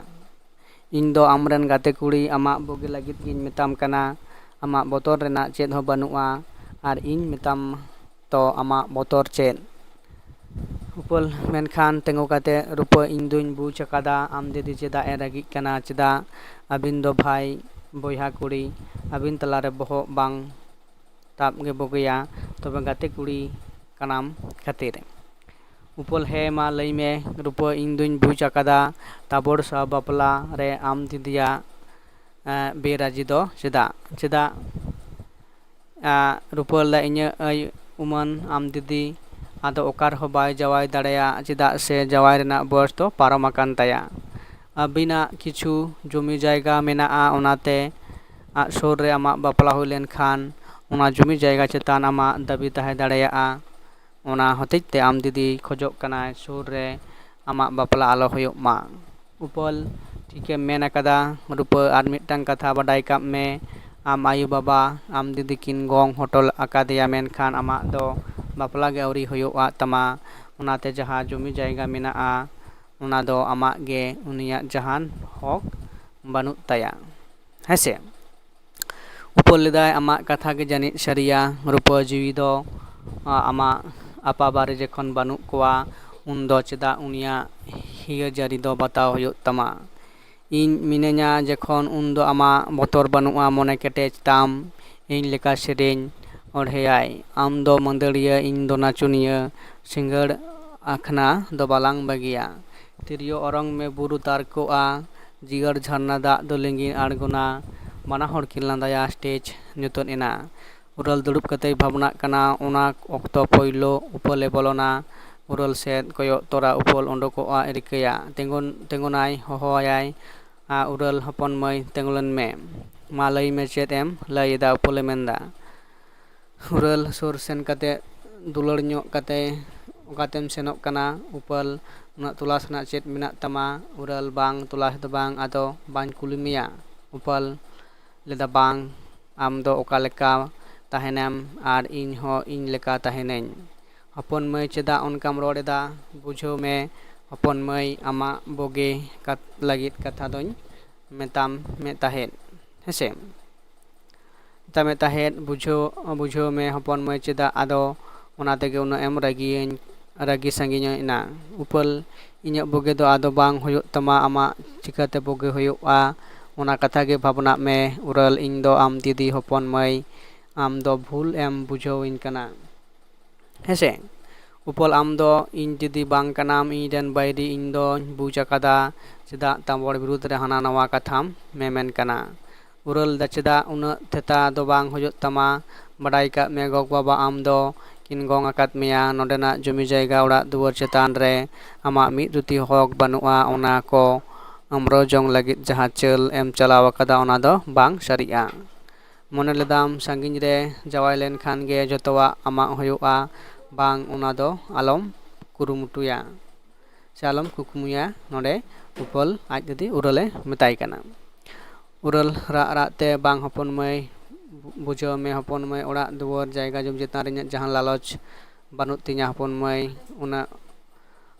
ᱤᱧ ᱫᱚ ᱟᱢᱨᱮᱱ ᱜᱟᱛᱮ ᱠᱩᱲᱤ, ᱟᱢᱟᱜ ᱵᱩᱜᱤ ᱞᱟᱹᱜᱤᱫ ᱜᱤᱧ ᱢᱮᱛᱟᱢ ᱠᱟᱱᱟ᱾ ᱟᱢᱟᱜ ᱵᱚᱛᱚᱨ ᱨᱮᱱᱟᱜ ᱪᱮᱫ ᱦᱚᱸ ᱵᱟᱹᱱᱩᱜᱼᱟ᱾ ᱟᱨ ᱤᱧ ᱢᱮᱛᱟᱢ ᱛᱚ, ᱟᱢᱟᱜ ᱵᱚᱛᱚᱨ ᱪᱮᱫ? ᱩᱯᱟᱹᱞ, ᱢᱮᱱᱠᱷᱟᱱ ᱛᱤᱸᱜᱩ ᱠᱟᱛᱮ, ᱨᱩᱯᱟᱹ, ᱤᱧ ᱫᱩᱧ ᱵᱩᱡᱽ ᱟᱠᱟᱫᱟ ᱟᱢ ᱫᱤᱫᱤ ᱪᱮᱫᱟᱜ ᱮ ᱨᱟᱹᱜᱤᱜ ᱠᱟᱱᱟ, ᱪᱮᱫᱟᱜ? ᱟᱹᱵᱤᱱ ᱫᱚ ᱵᱷᱟᱭ ᱵᱚᱭᱦᱟ ᱠᱩᱲᱤ, ᱟᱹᱵᱤᱱ ᱛᱟᱞᱟᱨᱮ ᱵᱚᱦᱚᱜ ᱵᱟᱝ ᱛᱟᱵ ᱜᱮ ᱵᱩᱜᱤᱭᱟ, ᱛᱚᱵᱮ ᱜᱟᱛᱮ ᱠᱩᱲᱤ ᱠᱟᱱᱟᱢ ᱠᱷᱟᱹᱛᱤᱨ᱾ ᱩᱯᱟᱹᱞ, ᱦᱮᱸ ᱢᱟ ᱞᱟᱹᱭ ᱢᱮ ᱨᱩᱯᱟᱹ, ᱤᱧ ᱫᱩᱧ ᱵᱩᱡᱽ ᱟᱠᱟᱫᱟ ᱛᱟᱵᱚᱲ ᱥᱟᱶ ᱵᱟᱯᱞᱟ ᱨᱮ ᱟᱢ ᱫᱤᱫᱤᱭᱟᱜ ᱮᱸ, ᱵᱮᱨᱟᱡᱤ ᱫᱚ ᱪᱮᱫᱟᱜ? ᱪᱮᱫᱟᱜ? ᱮᱸ, ᱨᱩᱯᱟᱹ ᱞᱟᱹᱭ, ᱤᱧᱟᱹᱜ ᱟᱹᱭ ᱩᱢᱟᱹᱱ ᱟᱢ ᱫᱤᱫᱤ ᱟᱫᱚ ᱚᱠᱟ ᱨᱮᱦᱚᱸ ᱵᱟᱭ ᱡᱟᱶᱟᱭ ᱫᱟᱲᱮᱭᱟᱜ, ᱪᱮᱫᱟᱜ ᱥᱮ ᱡᱟᱶᱟᱭ ᱨᱮᱱᱟᱜ ᱵᱚᱭᱚᱥ ᱫᱚ ᱯᱟᱨᱚᱢ ᱟᱠᱟᱱ ᱛᱟᱭᱟ᱾ ᱟᱹᱵᱤᱱᱟᱜ ᱠᱤᱪᱷᱩ ᱡᱚᱢᱤ ᱡᱟᱭᱜᱟ ᱢᱮᱱᱟᱜᱼᱟ, ᱚᱱᱟᱛᱮ ᱟᱜ ᱥᱩᱨ ᱨᱮ ᱟᱢᱟᱜ ᱵᱟᱯᱞᱟ ᱦᱩᱭ ᱞᱮᱱᱠᱷᱟᱱ ᱚᱱᱟ ᱡᱚᱢᱤ ᱡᱟᱭᱜᱟ ᱪᱮᱛᱟᱱ ᱟᱢᱟᱜ ᱫᱟᱹᱵᱤ ᱛᱟᱦᱮᱸ ᱫᱟᱲᱮᱭᱟᱜᱼᱟ᱾ ᱚᱱᱟ ᱦᱚᱛᱮᱡ ᱛᱮ ᱟᱢ ᱫᱤᱫᱤ ᱠᱷᱚᱡᱚᱜ ᱠᱟᱱᱟᱭ ᱥᱩᱨ ᱨᱮ ᱟᱢᱟᱜ ᱵᱟᱯᱞᱟ ᱟᱞᱚ ᱦᱩᱭᱩᱜ ᱢᱟ᱾ ᱩᱯᱟᱹᱞ, ᱴᱷᱤᱠᱮᱢ ᱢᱮᱱ ᱟᱠᱟᱫᱟ ᱨᱩᱯᱟᱹ, ᱟᱨ ᱢᱤᱫᱴᱟᱝ ᱠᱟᱛᱷᱟ ᱵᱟᱰᱟᱭ ᱠᱟᱜ ᱢᱮ, ᱟᱢ ᱟᱭᱳ ᱵᱟᱵᱟ ᱟᱢ ᱫᱤᱫᱤ ᱠᱤᱱ ᱜᱚᱝ ᱦᱚᱴᱚ ᱟᱠᱟᱫᱮᱭᱟ, ᱢᱮᱱᱠᱷᱟᱱ ᱟᱢᱟᱜ ᱫᱚ ᱵᱟᱯᱞᱟ ᱜᱮ ᱟᱹᱣᱨᱤ ᱦᱩᱭᱩᱜᱼᱟ ᱛᱟᱢᱟ᱾ ᱚᱱᱟᱛᱮ ᱡᱟᱦᱟᱸ ᱡᱚᱢᱤ ᱡᱟᱭᱜᱟ ᱢᱮᱱᱟᱜᱼᱟ, ᱚᱱᱟ ᱫᱚ ᱟᱢᱟᱜ ᱜᱮ, ᱩᱱᱤᱭᱟᱜ ᱡᱟᱦᱟᱱ ᱦᱚᱠ ᱵᱟᱹᱱᱩᱜ ᱛᱟᱭᱟ᱾ ᱦᱮᱸ ᱥᱮ? ᱩᱯᱟᱹᱞ ᱞᱮᱫᱟᱭ, ᱟᱢᱟᱜ ᱠᱟᱛᱷᱟ ᱜᱮ ᱡᱟᱹᱱᱤᱡ ᱥᱟᱹᱨᱤᱭᱟ, ᱨᱩᱯᱟᱹ ᱡᱤᱣᱤ ᱫᱚ, ᱟ-, ᱟᱢᱟᱜ ᱟᱯᱟ ᱵᱟᱨᱮ ᱡᱚᱠᱷᱚᱱ ᱵᱟᱹᱱᱩᱜ ᱠᱚᱣᱟ, ᱩᱱᱫᱚ ᱪᱮᱫᱟᱜ ᱩᱱᱤᱭᱟᱜ ᱦᱤᱭᱟᱹ ᱡᱟᱹᱨᱤ ᱫᱚ ᱵᱟᱛᱟᱣ ᱦᱩᱭᱩᱜ ᱛᱟᱢᱟ? ᱤᱧ ᱢᱤᱱᱟᱹᱧᱟ ᱡᱚᱠᱷᱚᱱ, ᱩᱱᱫᱚ ᱟᱢᱟᱜ ᱵᱚᱛᱚᱨ ᱵᱟᱹᱱᱩᱜᱼᱟ, ᱢᱚᱱᱮ ᱠᱮᱴᱮᱡ ᱛᱟᱢ, ᱤᱧ ᱞᱮᱠᱟ ᱥᱮᱨᱮᱧ ᱚᱬᱦᱮᱭᱟᱭ᱾ ᱟᱢ ᱫᱚ ᱢᱟᱹᱫᱟᱹᱲᱤᱭᱟᱹ, ᱤᱧ ᱫᱚ ᱱᱟᱪᱚᱱᱤᱭᱟᱹ, ᱥᱤᱸᱜᱟᱹᱲ ᱟᱠᱷᱱᱟ ᱫᱚ ᱵᱟᱞᱟᱝ ᱵᱟᱹᱜᱤᱭᱟ᱾ ᱛᱤᱨᱭᱳ ᱚᱨᱚᱝ ᱢᱮ, ᱵᱩᱨᱩ ᱛᱟᱨᱠᱚᱜᱼᱟ, ᱡᱤᱭᱟᱹᱲ ᱡᱷᱟᱨᱱᱟ ᱫᱟᱜ ᱫᱚ ᱞᱤᱸᱜᱤᱱ ᱟᱬᱜᱚᱱᱟ᱾ ᱵᱟᱱᱟ ᱦᱚᱲ ᱠᱤᱱ ᱞᱟᱸᱫᱟᱭᱟ, ᱥᱴᱮᱡᱽ ᱧᱩᱛᱟᱹᱫ ᱮᱱᱟ᱾ ᱩᱨᱟᱹᱞ ᱫᱩᱲᱩᱵ ᱠᱟᱛᱮᱭ ᱵᱷᱟᱵᱽᱱᱟᱜ ᱠᱟᱱᱟ᱾ ᱚᱱᱟ ᱚᱠᱛᱚ ᱯᱳᱭᱞᱳ ᱩᱯᱟᱹᱞᱮ ᱵᱚᱞᱚᱱᱟ᱾ ᱩᱨᱟᱹᱞ ᱥᱮᱫ ᱠᱚᱭᱚᱜ ᱛᱚᱨᱟ ᱩᱯᱟᱹᱞ ᱩᱰᱩᱠᱚᱜᱼᱟ, ᱨᱤᱠᱟᱹᱭᱟ᱾ ᱛᱤᱸᱜᱩᱱ, ᱛᱤᱸᱜᱩᱱᱟᱭ, ᱦᱚᱦᱚᱣᱟᱭᱟᱭ᱾ ᱟ, ᱩᱨᱟᱹᱞ ᱦᱚᱯᱚᱱ ᱢᱟᱹᱭ, ᱛᱤᱸᱜᱩ ᱞᱮᱱ ᱢᱮ᱾ ᱢᱟ ᱞᱟᱹᱭ ᱢᱮ, ᱪᱮᱫ ᱮᱢ ᱞᱟᱹᱭ ᱮᱫᱟ? ᱩᱯᱟᱹᱞᱮ ᱢᱮᱱᱫᱟ᱾ ᱩᱨᱟᱹᱞ ᱥᱩᱨ ᱥᱮᱱ ᱠᱟᱛᱮ ᱫᱩᱞᱟᱹᱲ ᱧᱚᱜ ᱠᱟᱛᱮ, ᱚᱠᱟᱛᱮᱢ ᱥᱮᱱᱚᱜ ᱠᱟᱱᱟ ᱩᱯᱟᱹᱞ? ᱩᱱᱟᱹᱜ ᱛᱚᱞᱟᱥ ᱨᱮᱱᱟᱜ ᱪᱮᱫ ᱢᱮᱱᱟᱜ ᱛᱟᱢᱟ? ᱩᱨᱟᱹᱞ, ᱵᱟᱝ, ᱛᱚᱞᱟᱥ ᱫᱚ ᱵᱟᱝ, ᱟᱫᱚ ᱵᱟᱹᱧ ᱠᱩᱞᱤ ᱢᱮᱭᱟ᱾ ᱩᱯᱟᱹᱞ ᱞᱮᱫᱟ, ᱵᱟᱝ, ᱟᱢ ᱫᱚ ᱚᱠᱟ ᱞᱮᱠᱟ ᱛᱟᱦᱮᱱᱟᱢ ᱟᱨ ᱤᱧ ᱦᱚᱸ ᱤᱧ ᱞᱮᱠᱟ ᱛᱟᱦᱮᱱᱟᱹᱧ᱾ ᱦᱚᱯᱚᱱ ᱢᱟᱹᱭ, ᱪᱮᱫᱟᱜ ᱚᱱᱠᱟᱢ ᱨᱚᱲ ᱮᱫᱟ? ᱵᱩᱡᱷᱟᱹᱣ ᱢᱮ ᱦᱚᱯᱚᱱ ᱢᱟᱹᱭ, ᱟᱢᱟᱜ ᱵᱩᱜᱤ ᱠᱟᱛ-, ᱞᱟᱹᱜᱤᱫ ᱠᱟᱛᱷᱟ ᱫᱚᱧ ᱢᱮᱛᱟᱢ ᱢᱮ ᱛᱟᱦᱮᱸᱫ, ᱦᱮᱸᱥᱮ? ᱢᱮᱛᱟᱢ ᱢᱮ ᱛᱟᱦᱮᱸᱫ, ᱵᱩᱡᱷᱟᱹᱣ, ᱵᱩᱡᱷᱟᱹᱣ ᱢᱮ ᱦᱚᱯᱚᱱ ᱢᱟᱹᱭ, ᱪᱮᱫᱟᱜ ᱟᱫᱚ ᱚᱱᱟ ᱛᱮᱜᱮ ᱩᱱᱟᱹᱜ ᱮᱢ ᱨᱟᱹᱜᱤᱭᱟᱹᱧ, ᱨᱟᱹᱜᱤ ᱥᱟᱺᱜᱤᱧᱚᱜ ᱮᱱᱟ? ᱩᱯᱟᱹᱞ, ᱤᱧᱟᱹᱜ ᱵᱩᱜᱤ ᱫᱚ ᱟᱫᱚ ᱵᱟᱝ ᱦᱩᱭᱩᱜ ᱛᱟᱢᱟ, ᱟᱢᱟᱜ ᱪᱤᱠᱟᱹᱛᱮ ᱵᱩᱜᱤ ᱦᱩᱭᱩᱜᱼᱟ? ᱚᱱᱟ ᱠᱟᱛᱷᱟ ᱜᱮ ᱵᱷᱟᱵᱽᱱᱟᱜ ᱢᱮ᱾ ᱩᱨᱟᱹᱞ, ᱤᱧ ᱫᱚ ᱟᱢ ᱫᱤᱫᱤ ᱦᱚᱯᱚᱱ ᱢᱟᱹᱭ, ᱟᱢ ᱫᱚ ᱵᱷᱩᱞ ᱮᱢ ᱵᱩᱡᱷᱟᱹᱣᱤᱧ ᱠᱟᱱᱟ, ᱦᱮᱸᱥᱮ? ᱩᱯᱟᱹᱞ, ᱟᱢ ᱫᱚ ᱤᱧ ᱫᱤᱫᱤ ᱵᱟᱝ ᱠᱟᱱᱟᱢ, ᱤᱧ ᱨᱮᱱ ᱵᱟᱹᱭᱨᱤ, ᱤᱧ ᱫᱚᱧ ᱵᱩᱡᱽ ᱟᱠᱟᱫᱟ ᱪᱮᱫᱟᱜ ᱛᱟᱢᱵᱚᱲ ᱵᱤᱨᱩᱫᱽ ᱨᱮ ᱦᱟᱱᱟ ᱱᱟᱣᱟ ᱠᱟᱛᱷᱟᱢ ᱢᱮᱢᱮᱱ ᱠᱟᱱᱟ᱾ ᱩᱨᱟᱹᱞ ᱫᱟ, ᱪᱮᱫᱟᱜ ᱩᱱᱟᱹᱜ ᱛᱷᱮᱛᱟ ᱫᱚ ᱵᱟᱝ ᱦᱩᱭᱩᱜ ᱛᱟᱢᱟ? ᱵᱟᱰᱟᱭ ᱠᱟᱜ ᱢᱮ ᱜᱚᱜᱚ ᱵᱟᱵᱟ ᱟᱢ ᱫᱚ ᱠᱤᱱ ᱜᱚᱝ ᱟᱠᱟᱫ ᱢᱮᱭᱟ, ᱱᱚᱰᱮᱱᱟᱜ ᱡᱚᱢᱤ ᱡᱟᱭᱜᱟ ᱚᱲᱟᱜ ᱫᱩᱣᱟᱹᱨ ᱪᱮᱛᱟᱱ ᱨᱮ ᱟᱢᱟᱜ ᱢᱤᱫ ᱨᱩᱛᱤ ᱦᱚᱠ ᱵᱟᱹᱱᱩᱜᱼᱟ, ᱚᱱᱟ ᱠᱚ ᱟᱢᱨᱚ ᱡᱚᱝ ᱞᱟᱹᱜᱤᱫ ᱡᱟᱦᱟᱸ ᱪᱟᱹᱞ ᱮᱢ ᱪᱟᱞᱟᱣ ᱟᱠᱟᱫᱟ ᱚᱱᱟ ᱫᱚ ᱵᱟᱝ ᱥᱟᱹᱨᱤᱜᱼᱟ᱾ ᱢᱚᱱᱮ ᱞᱮᱫᱟᱢ ᱥᱟᱺᱜᱤᱧ ᱨᱮ ᱡᱟᱶᱟᱭ ᱞᱮᱱᱠᱷᱟᱱ ᱜᱮ ᱡᱚᱛᱚᱣᱟᱜ ᱟᱢᱟᱜ ᱦᱩᱭᱩᱜᱼᱟ, ᱵᱟᱝ, ᱚᱱᱟ ᱫᱚ ᱟᱞᱚᱢ ᱠᱩᱨᱩᱢᱩᱴᱩᱭᱟ ᱥᱮ ᱟᱞᱚᱢ ᱠᱩᱠᱢᱩᱭᱟ, ᱱᱚᱰᱮ ᱩᱯᱟᱹᱞ ᱟᱡ ᱫᱤᱫᱤ ᱩᱨᱟᱹᱞᱮ ᱢᱮᱛᱟᱭ ᱠᱟᱱᱟ᱾ ᱩᱨᱟᱹᱞ ᱨᱟᱜ ᱨᱟᱜ ᱛᱮ, ᱵᱟᱝ ᱦᱚᱯᱚᱱ ᱢᱟᱹᱭ, ᱵᱩᱡᱷᱟᱹᱣ ᱢᱮ ᱦᱚᱯᱚᱱ ᱢᱟᱹᱭ, ᱚᱲᱟᱜ ᱫᱩᱣᱟᱹᱨ ᱡᱟᱭᱜᱟ ᱡᱚᱢ ᱪᱮᱛᱟᱱ ᱨᱮ ᱤᱧᱟᱹᱜ ᱡᱟᱦᱟᱸ ᱞᱟᱞᱚᱪ ᱵᱟᱹᱱᱩᱜ ᱛᱤᱧᱟ ᱦᱚᱯᱚᱱ ᱢᱟᱹᱭ, ᱩᱱᱟᱹᱜ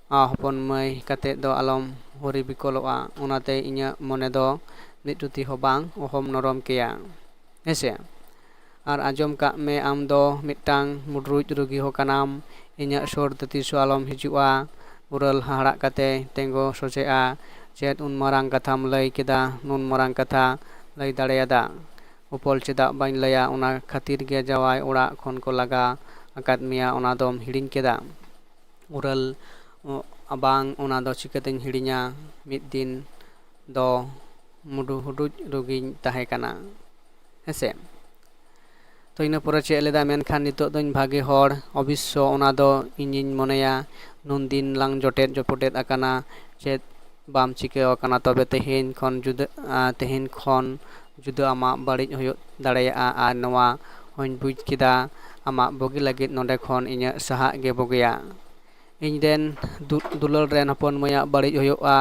ᱟ, ᱦᱚᱯᱚᱱ ᱢᱟᱹᱭ ᱠᱟᱛᱮᱫ ᱫᱚ ᱟᱞᱚᱢ ᱦᱩᱨᱤ ᱵᱤᱠᱚᱞᱚᱜᱼᱟ, ᱚᱱᱟᱛᱮ ᱤᱧᱟᱹᱜ ᱢᱚᱱᱮ ᱫᱚ ᱢᱤᱫ ᱨᱩᱛᱤ ᱦᱚᱸ ᱵᱟᱝ ᱚᱦᱚᱢ ᱱᱚᱨᱚᱢ ᱠᱮᱭᱟ, ᱦᱮᱸᱥᱮ? ᱟᱨ ᱟᱸᱡᱚᱢ ᱠᱟᱜ ᱢᱮ, ᱟᱢ ᱫᱚ ᱢᱤᱫᱴᱟᱝ ᱢᱩᱰᱨᱩᱡ ᱨᱩᱜᱤ ᱦᱚᱸ ᱠᱟᱱᱟᱢ, ᱤᱧᱟᱹᱜ ᱥᱩᱨ ᱛᱮ ᱛᱤᱥ ᱦᱚᱸ ᱟᱞᱚᱢ ᱦᱤᱡᱩᱜᱼᱟ᱾ ᱩᱨᱟᱹᱞ ᱦᱟᱦᱟᱲᱟᱜ ᱠᱟᱛᱮ ᱛᱤᱸᱜᱩ ᱥᱚᱡᱷᱮᱜᱼᱟ᱾ ᱪᱮᱫ ᱩᱱ ᱢᱟᱨᱟᱝ ᱠᱟᱛᱷᱟᱢ ᱞᱟᱹᱭ ᱠᱮᱫᱟ? ᱱᱩᱱ ᱢᱟᱨᱟᱝ ᱠᱟᱛᱷᱟ ᱞᱟᱹᱭ ᱫᱟᱲᱮᱭᱟᱫᱟ? ᱩᱯᱟᱹᱞ, ᱪᱮᱫᱟᱜ ᱵᱟᱹᱧ ᱞᱟᱹᱭᱟ? ᱚᱱᱟ ᱠᱷᱟᱹᱛᱤᱨ ᱜᱮ ᱡᱟᱶᱟᱭ ᱚᱲᱟᱜ ᱠᱷᱚᱱ ᱠᱚ ᱞᱟᱜᱟ ᱟᱠᱟᱫ ᱢᱮᱭᱟ, ᱚᱱᱟ ᱫᱚᱢ ᱦᱤᱲᱤᱧ ᱠᱮᱫᱟ? ᱩᱨᱟᱹᱞ, ᱚ, ᱵᱟᱝ, ᱚᱱᱟ ᱫᱚ ᱪᱤᱠᱟᱹᱛᱤᱧ ᱦᱤᱲᱤᱧᱟ? ᱢᱤᱫ ᱫᱤᱱ ᱫᱚ ᱢᱩᱰᱩ ᱦᱩᱰᱩᱡ ᱨᱩᱜᱤᱧ ᱛᱟᱦᱮᱸ ᱠᱟᱱᱟ, ᱦᱮᱸᱥᱮ? ᱛᱚ, ᱤᱱᱟᱹ ᱯᱚᱨᱮ ᱪᱮᱫ ᱞᱮᱫᱟ? ᱢᱮᱱᱠᱷᱟᱱ ᱱᱤᱛᱚᱜ ᱫᱚᱧ ᱵᱷᱟᱜᱮ ᱦᱚᱲ, ᱚᱵᱚᱥᱥᱚ ᱚᱱᱟ ᱫᱚ ᱤᱧᱤᱧ ᱢᱚᱱᱮᱭᱟ᱾ ᱱᱩᱱ ᱫᱤᱱ ᱞᱟᱝ ᱡᱚᱴᱮᱫ ᱡᱚᱯᱚᱴᱮᱫ ᱟᱠᱟᱱᱟ, ᱪᱮᱫ ᱵᱟᱢ ᱪᱤᱠᱟᱹ ᱟᱠᱟᱱᱟ? ᱛᱚᱵᱮ ᱛᱮᱦᱮᱧ ᱠᱷᱚᱱ ᱡᱩᱫᱟᱹ, ᱟ, ᱛᱮᱦᱮᱧ ᱠᱷᱚᱱ ᱡᱩᱫᱟᱹ ᱟᱢᱟᱜ ᱵᱟᱹᱲᱤᱡ ᱦᱩᱭᱩᱜ ᱫᱟᱲᱮᱭᱟᱜᱼᱟ, ᱟᱨ ᱱᱚᱣᱟ ᱦᱚᱸᱧ ᱵᱩᱡᱽ ᱠᱮᱫᱟ, ᱟᱢᱟᱜ ᱵᱩᱜᱤ ᱞᱟᱹᱜᱤᱫ ᱱᱚᱰᱮ ᱠᱷᱚᱱ ᱤᱧᱟᱹᱜ ᱥᱟᱦᱟᱜ ᱜᱮ ᱵᱩᱜᱤᱭᱟ᱾ ᱤᱧ ᱨᱮᱱ ᱫᱩ-, ᱫᱩᱞᱟᱹᱲ ᱨᱮᱱ ᱦᱚᱯᱚᱱ ᱢᱟᱹᱭᱟᱜ ᱵᱟᱹᱲᱤᱡ ᱦᱩᱭᱩᱜᱼᱟ,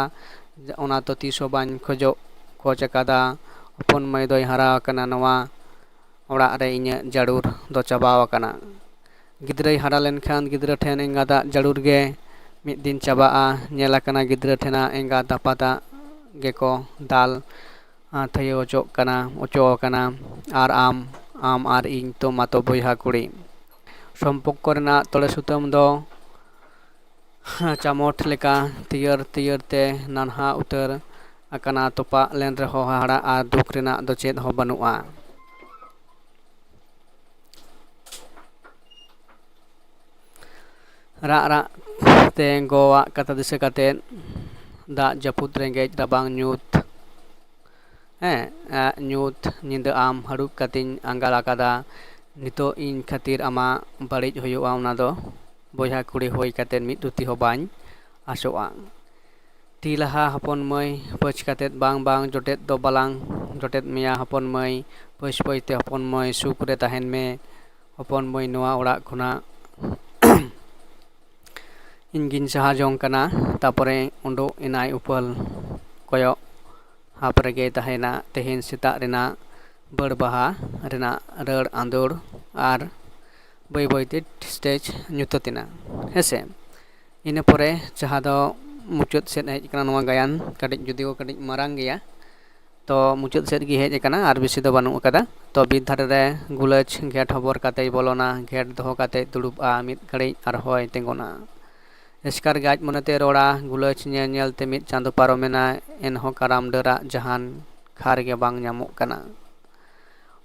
ᱚᱱᱟ ᱛᱚ ᱛᱤᱥ ᱦᱚᱸ ᱵᱟᱹᱧ ᱠᱷᱚᱡᱚᱜ, ᱠᱷᱚᱡᱽ ᱟᱠᱟᱫᱟ᱾ ᱦᱚᱯᱚᱱ ᱢᱟᱹᱭ ᱫᱚᱭ ᱦᱟᱨᱟ ᱟᱠᱟᱱᱟ, ᱱᱚᱣᱟ ᱚᱲᱟᱜ ᱨᱮ ᱤᱧᱟᱹᱜ ᱡᱟᱹᱨᱩᱲ ᱫᱚ ᱪᱟᱵᱟᱣ ᱟᱠᱟᱱᱟ᱾ ᱜᱤᱫᱽᱨᱟᱹᱭ ᱦᱟᱨᱟ ᱞᱮᱱᱠᱷᱟᱱ ᱜᱤᱫᱽᱨᱟᱹ ᱴᱷᱮᱱ ᱮᱸᱜᱟᱛᱟᱜ ᱡᱟᱹᱨᱩᱲ ᱜᱮ ᱢᱤᱫ ᱫᱤᱱ ᱪᱟᱵᱟᱜᱼᱟ᱾ ᱧᱮᱞ ᱟᱠᱟᱱᱟ ᱜᱤᱫᱽᱨᱟᱹ ᱴᱷᱮᱱᱟᱜ ᱮᱸᱜᱟᱛ ᱟᱯᱟᱛᱟᱜ ᱜᱮᱠᱚ ᱫᱟᱞ ᱛᱷᱟᱹᱭᱟᱹ ᱚᱪᱚᱜ ᱠᱟᱱᱟ, ᱚᱪᱚ ᱟᱠᱟᱱᱟ᱾ ᱟᱨ ᱟᱢ, ᱟᱢ ᱟᱨ ᱤᱧ ᱛᱚ ᱢᱟᱛᱚ ᱵᱚᱭᱦᱟ ᱠᱩᱲᱤ᱾ ᱥᱚᱢᱯᱚᱨᱠᱚ ᱨᱮᱱᱟᱜ ᱛᱚᱲᱮ ᱥᱩᱛᱟᱹᱢ ᱫᱚ ᱪᱟᱢᱚᱴ ᱞᱮᱠᱟ ᱛᱤᱭᱟᱹᱨ ᱛᱤᱭᱟᱹᱨ ᱛᱮ ᱱᱟᱱᱦᱟ ᱩᱛᱟᱹᱨ ᱟᱠᱟᱱᱟ᱾ ᱛᱚᱯᱟᱜ ᱞᱮᱱ ᱨᱮᱦᱚᱸ ᱦᱟᱦᱟᱲᱟᱜ ᱟᱨ ᱫᱩᱠ ᱨᱮᱱᱟᱜ ᱫᱚ ᱪᱮᱫ ᱦᱚᱸ ᱵᱟᱹᱱᱩᱜᱼᱟ᱾ ᱨᱟᱜ ᱨᱟᱜ ᱛᱮ ᱜᱚᱣᱟᱜ ᱠᱟᱛᱷᱟ ᱫᱤᱥᱟᱹ ᱠᱟᱛᱮ, ᱫᱟᱜ ᱡᱟᱹᱯᱩᱫ ᱨᱮᱸᱜᱮᱡ ᱨᱟᱵᱟᱝ ᱧᱩᱛ, ᱦᱮᱸ, ᱧᱩᱛ ᱧᱤᱫᱟᱹ ᱟᱢ ᱦᱟᱹᱨᱩᱵ ᱠᱟᱛᱮᱧ ᱟᱸᱜᱟᱞ ᱟᱠᱟᱫᱟ᱾ ᱱᱤᱛᱚᱜ ᱤᱧ ᱠᱷᱟᱹᱛᱤᱨ ᱟᱢᱟᱜ ᱵᱟᱹᱲᱤᱡ ᱦᱩᱭᱩᱜᱼᱟ, ᱚᱱᱟ ᱫᱚ ᱵᱚᱭᱦᱟ ᱠᱩᱲᱤ ᱦᱩᱭ ᱠᱟᱛᱮ ᱢᱤᱫ ᱨᱩᱛᱤ ᱦᱚᱸ ᱵᱟᱹᱧ ᱟᱥᱚᱜᱼᱟ᱾ ᱛᱤ ᱞᱟᱦᱟ ᱦᱚᱯᱚᱱ ᱢᱟᱹᱭ ᱯᱟᱹᱪ ᱠᱟᱛᱮ, ᱵᱟᱝ ᱵᱟᱝ ᱡᱚᱴᱮᱫ ᱫᱚ ᱵᱟᱞᱟᱝ ᱡᱚᱴᱮᱫ ᱢᱮᱭᱟ ᱦᱚᱯᱚᱱ ᱢᱟᱹᱭ, ᱯᱟᱹᱪ ᱯᱟᱹᱪ ᱛᱮ ᱦᱚᱯᱚᱱ ᱢᱟᱹᱭ ᱥᱩᱠ ᱨᱮ ᱛᱟᱦᱮᱱ ᱢᱮ ᱦᱚᱯᱚᱱ ᱢᱟᱹᱭ, ᱱᱚᱣᱟ ᱚᱲᱟᱜ ᱠᱷᱚᱱᱟᱜ ᱤᱧ ᱜᱤᱧ ᱥᱟᱦᱟ ᱡᱚᱝ ᱠᱟᱱᱟ᱾ ᱛᱟᱯᱚᱨᱮ ᱩᱰᱩᱠ ᱮᱱᱟᱭ ᱩᱯᱟᱹᱞ, ᱠᱚᱭᱚᱜ ᱦᱟᱯ ᱨᱮᱜᱮ ᱛᱟᱦᱮᱱᱟ᱾ ᱛᱮᱦᱮᱧ ᱥᱮᱛᱟᱜ ᱨᱮᱱᱟᱜ ᱵᱟᱹᱲ ᱵᱟᱦᱟ ᱨᱮᱱᱟᱜ ᱨᱟᱹᱲ ᱟᱸᱫᱳᱲ ᱟᱨ ᱵᱟᱹᱭ ᱵᱟᱹᱭᱛᱮ ᱥᱴᱮᱡᱽ ᱧᱩᱛᱟᱹᱛ ᱮᱱᱟ, ᱦᱮᱸᱥᱮ᱾ ᱤᱱᱟᱹ ᱯᱚᱨᱮ ᱡᱟᱦᱟᱸ ᱫᱚ ᱢᱩᱪᱟᱹᱫ ᱥᱮᱫ ᱦᱮᱡ ᱟᱠᱟᱱᱟ ᱱᱚᱣᱟ ᱜᱟᱭᱟᱱ, ᱠᱟᱹᱴᱤᱡ ᱡᱩᱫᱤᱭᱳ ᱠᱟᱹᱴᱤᱡ ᱢᱟᱨᱟᱝ ᱜᱮᱭᱟ, ᱛᱚ ᱢᱩᱪᱟᱹᱫ ᱥᱮᱫ ᱜᱮ ᱦᱮᱡ ᱟᱠᱟᱱᱟ, ᱟᱨ ᱵᱮᱥᱤ ᱫᱚ ᱵᱟᱹᱱᱩᱜ ᱟᱠᱟᱫᱟ᱾ ᱛᱚ ᱵᱤᱨ ᱫᱷᱟᱨᱮ ᱨᱮ ᱜᱩᱞᱟᱹᱪ ᱜᱷᱮᱴ ᱦᱚᱵᱚᱨ ᱠᱟᱛᱮᱭ ᱵᱚᱞᱚᱱᱟ᱾ ᱜᱷᱮᱴ ᱫᱚᱦᱚ ᱠᱟᱛᱮᱭ ᱫᱩᱲᱩᱵᱼᱟ᱾ ᱢᱤᱫ ᱜᱷᱟᱹᱲᱤᱡ ᱟᱨᱦᱚᱸᱭ ᱛᱤᱸᱜᱩᱱᱟ᱾ ᱮᱥᱠᱟᱨ ᱜᱮ ᱟᱡ ᱢᱚᱱᱮᱛᱮ ᱨᱚᱲᱟ, ᱜᱩᱞᱟᱹᱪ ᱧᱮᱞ ᱧᱮᱞ ᱛᱮ ᱢᱤᱫ ᱪᱟᱸᱫᱚ ᱯᱟᱨᱚᱢᱮᱱᱟ, ᱮᱱᱦᱚᱸ ᱠᱟᱨᱟᱢ ᱰᱟᱹᱨᱟᱜ ᱡᱟᱦᱟᱱ ᱠᱷᱟᱨ ᱜᱮ ᱵᱟᱝ ᱧᱟᱢᱚᱜ ᱠᱟᱱᱟ᱾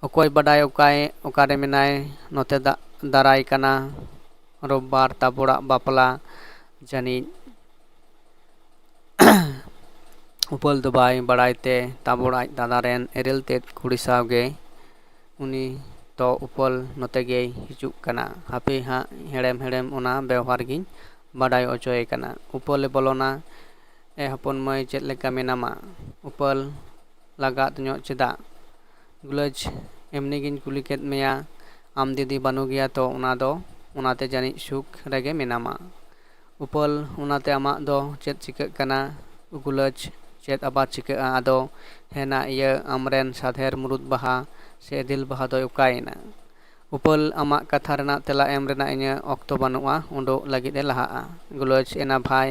ᱚᱠᱚᱭ ᱵᱟᱰᱟᱭ ᱚᱠᱟᱭ, ᱚᱠᱟᱨᱮ ᱢᱮᱱᱟᱭ, ᱱᱚᱛᱮ ᱫᱟ-, ᱫᱟᱨᱟᱭ ᱠᱟᱱᱟ ᱨᱳᱵᱵᱟᱨ ᱛᱟᱵᱚᱲᱟᱜ ᱵᱟᱯᱞᱟ ᱡᱟᱹᱱᱤᱡ᱾ ᱩᱯᱟᱹᱞ ᱫᱚ ᱵᱟᱭ ᱵᱟᱲᱟᱭ ᱛᱮ ᱛᱟᱵᱚᱲ ᱟᱡ ᱫᱟᱫᱟ ᱨᱮᱱ ᱮᱨᱮᱞ ᱛᱮᱫ ᱠᱩᱲᱤ ᱥᱟᱶ ᱜᱮ ᱩᱱᱤ ᱫᱚ ᱩᱯᱟᱹᱞ ᱱᱚᱛᱮ ᱜᱮᱭ ᱦᱤᱡᱩᱜ ᱠᱟᱱᱟ᱾ ᱦᱟᱯᱮ ᱦᱟᱸᱜ ᱦᱮᱲᱮᱢ ᱦᱮᱲᱮᱢ ᱚᱱᱟ ᱵᱮᱣᱦᱟᱨ ᱜᱤᱧ ᱵᱟᱰᱟᱭ ᱚᱪᱚᱭᱮ ᱠᱟᱱᱟ᱾ ᱩᱯᱟᱹᱞᱮ ᱵᱚᱞᱚᱱᱟ᱾ ᱮ ᱦᱚᱯᱚᱱ ᱢᱟᱹᱭ, ᱪᱮᱫ ᱞᱮᱠᱟ ᱢᱮᱱᱟᱢᱟ? ᱩᱯᱟᱹᱞ, ᱞᱟᱜᱟᱫ ᱧᱚᱜ ᱪᱮᱫᱟᱜ? ᱜᱩᱞᱟᱹᱪ, ᱮᱢᱱᱤ ᱜᱤᱧ ᱠᱩᱞᱤ ᱠᱮᱫ ᱢᱮᱭᱟ᱾ ᱟᱢ ᱡᱩᱫᱤ ᱵᱟᱹᱱᱩᱜ ᱜᱮᱭᱟ ᱛᱚ ᱚᱱᱟ ᱫᱚ, ᱚᱱᱟᱛᱮ ᱡᱟᱹᱱᱤᱡ ᱥᱩᱠ ᱨᱮᱜᱮ ᱢᱮᱱᱟᱢᱟ᱾ ᱩᱯᱟᱹᱞ, ᱚᱱᱟᱛᱮ ᱟᱢᱟᱜ ᱫᱚ ᱪᱮᱫ ᱪᱤᱠᱟᱹᱜ ᱠᱟᱱᱟ? ᱜᱩᱞᱟᱹᱪ, ᱪᱮᱫ ᱟᱵᱟᱨ ᱪᱤᱠᱟᱹᱜᱼᱟ? ᱟᱫᱚ ᱦᱮᱱᱟ ᱤᱭᱟᱹ, ᱟᱢᱨᱮᱱ ᱥᱟᱫᱷᱮᱨ ᱢᱩᱨᱩᱫ ᱵᱟᱦᱟ ᱥᱮ ᱫᱤᱞ ᱵᱟᱦᱟ ᱫᱚᱭ ᱚᱠᱟᱭᱮᱱᱟ? ᱩᱯᱟᱹᱞ, ᱟᱢᱟᱜ ᱠᱟᱛᱷᱟ ᱨᱮᱱᱟᱜ ᱛᱮᱞᱟ ᱮᱢ ᱨᱮᱱᱟᱜ ᱤᱧᱟᱹᱜ ᱚᱠᱛᱚ ᱵᱟᱹᱱᱩᱜᱼᱟ, ᱩᱰᱩᱠ ᱞᱟᱹᱜᱤᱫ ᱮ ᱞᱟᱦᱟᱜᱼᱟ᱾ ᱜᱩᱞᱟᱹᱪ, ᱮᱱᱟ ᱵᱷᱟᱭ,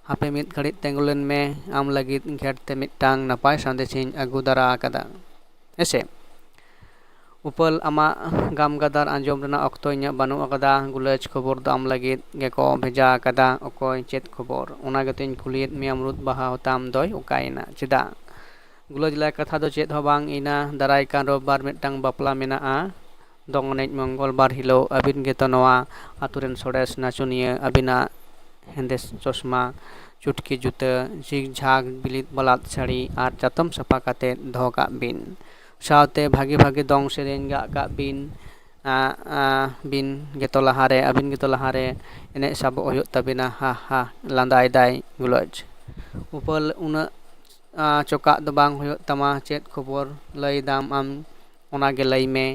ᱦᱟᱯᱮ ᱢᱤᱫ ᱜᱷᱟᱹᱲᱤᱡ ᱛᱤᱸᱜᱩ ᱞᱮᱱ ᱢᱮ, ᱟᱢ ᱞᱟᱹᱜᱤᱫ ᱜᱷᱮᱴ ᱛᱮ ᱢᱤᱫᱴᱟᱝ ᱱᱟᱯᱟᱭ ᱥᱟᱸᱫᱮᱥᱤᱧ ᱟᱹᱜᱩ ᱫᱟᱨᱟ ᱟᱠᱟᱫᱟ᱾ ᱦᱮᱸᱥᱮ? ᱩᱯᱟᱹᱞ, ᱟᱢᱟᱜ ᱜᱟᱢ ᱜᱟᱫᱟᱨ ᱟᱸᱡᱚᱢ ᱨᱮᱱᱟᱜ ᱚᱠᱛᱚ ᱤᱧᱟᱹᱜ ᱵᱟᱹᱱᱩᱜ ᱟᱠᱟᱫᱟ᱾ ᱜᱩᱞᱟᱹᱪ, ᱠᱷᱚᱵᱚᱨ ᱫᱚ ᱟᱢ ᱞᱟᱹᱜᱤᱫ ᱜᱮᱠᱚ ᱵᱷᱮᱡᱟ ᱟᱠᱟᱫᱟ᱾ ᱚᱠᱚᱭ, ᱪᱮᱫ ᱠᱷᱚᱵᱚᱨ? ᱚᱱᱟ ᱜᱮᱛᱚᱧ ᱠᱩᱞᱤᱭᱮᱫ ᱢᱮᱭᱟ, ᱢᱩᱨᱩᱫ ᱵᱟᱦᱟ ᱦᱚᱛᱟᱢ ᱫᱚᱭ ᱚᱠᱟᱭᱮᱱᱟ? ᱪᱮᱫᱟᱜ? ᱜᱩᱞᱟᱹᱪ ᱞᱟᱹᱭ, ᱠᱟᱛᱷᱟ ᱫᱚ ᱪᱮᱫ ᱦᱚᱸ ᱵᱟᱝ, ᱤᱱᱟ ᱫᱟᱨᱟᱭ ᱠᱟᱱ ᱨᱳᱵᱵᱟᱨ ᱢᱤᱫᱴᱟᱝ ᱵᱟᱯᱞᱟ ᱢᱮᱱᱟᱜᱼᱟ᱾ ᱫᱚᱝ ᱮᱱᱮᱡ ᱢᱚᱝᱜᱚᱞ ᱵᱟᱨ ᱦᱤᱞᱳᱜ ᱟᱹᱵᱤᱱ ᱜᱮᱛᱚ ᱱᱚᱣᱟ ᱟᱛᱳ ᱨᱮᱱ ᱥᱚᱨᱮᱥ ᱱᱟᱪᱚᱱᱤᱭᱟᱹ, ᱟᱹᱵᱤᱱᱟᱜ ᱦᱮᱸᱫᱮ ᱪᱚᱥᱢᱟ, ᱪᱩᱴᱠᱤ ᱡᱩᱛᱟᱹ, ᱡᱷᱤᱠ ᱡᱷᱟᱠ ᱵᱤᱞᱤᱫ ᱵᱟᱞᱟᱫ ᱥᱟᱹᱲᱤ ᱟᱨ ᱪᱟᱛᱚᱢ ᱥᱟᱯᱷᱟ ᱠᱟᱛᱮ ᱫᱚᱦᱚ ᱠᱟᱜ ᱵᱤᱱ᱾ ᱥᱟᱶᱛᱮ ᱵᱷᱟᱜᱤ ᱵᱷᱟᱜᱤ ᱫᱚᱝ ᱥᱮᱨᱮᱧ ᱜᱟᱜ ᱠᱟᱜ ᱵᱤᱱ᱾ ᱟ, ᱟ, ᱵᱤᱱ ᱜᱮᱛᱚ ᱞᱟᱦᱟᱨᱮ, ᱟᱹᱵᱤᱱ ᱜᱮᱛᱚ ᱞᱟᱦᱟᱨᱮ ᱮᱱᱮᱡ ᱥᱟᱵᱚᱜ ᱦᱩᱭᱩᱜ ᱛᱟᱹᱵᱤᱱᱟ, ᱦᱟ ᱦᱟ, ᱞᱟᱸᱫᱟᱭᱮᱫᱟᱭ ᱜᱩᱞᱟᱹᱪ᱾ ᱩᱯᱟᱹᱞ, ᱩᱱᱟᱹᱜ ᱟ, ᱪᱚᱠᱟᱜ ᱫᱚ ᱵᱟᱝ ᱦᱩᱭᱩᱜ ᱛᱟᱢᱟ, ᱪᱮᱫ ᱠᱷᱚᱵᱚᱨ ᱞᱟᱹᱭ ᱫᱟᱢ ᱟᱢ, ᱚᱱᱟ ᱜᱮ ᱞᱟᱹᱭ ᱢᱮ᱾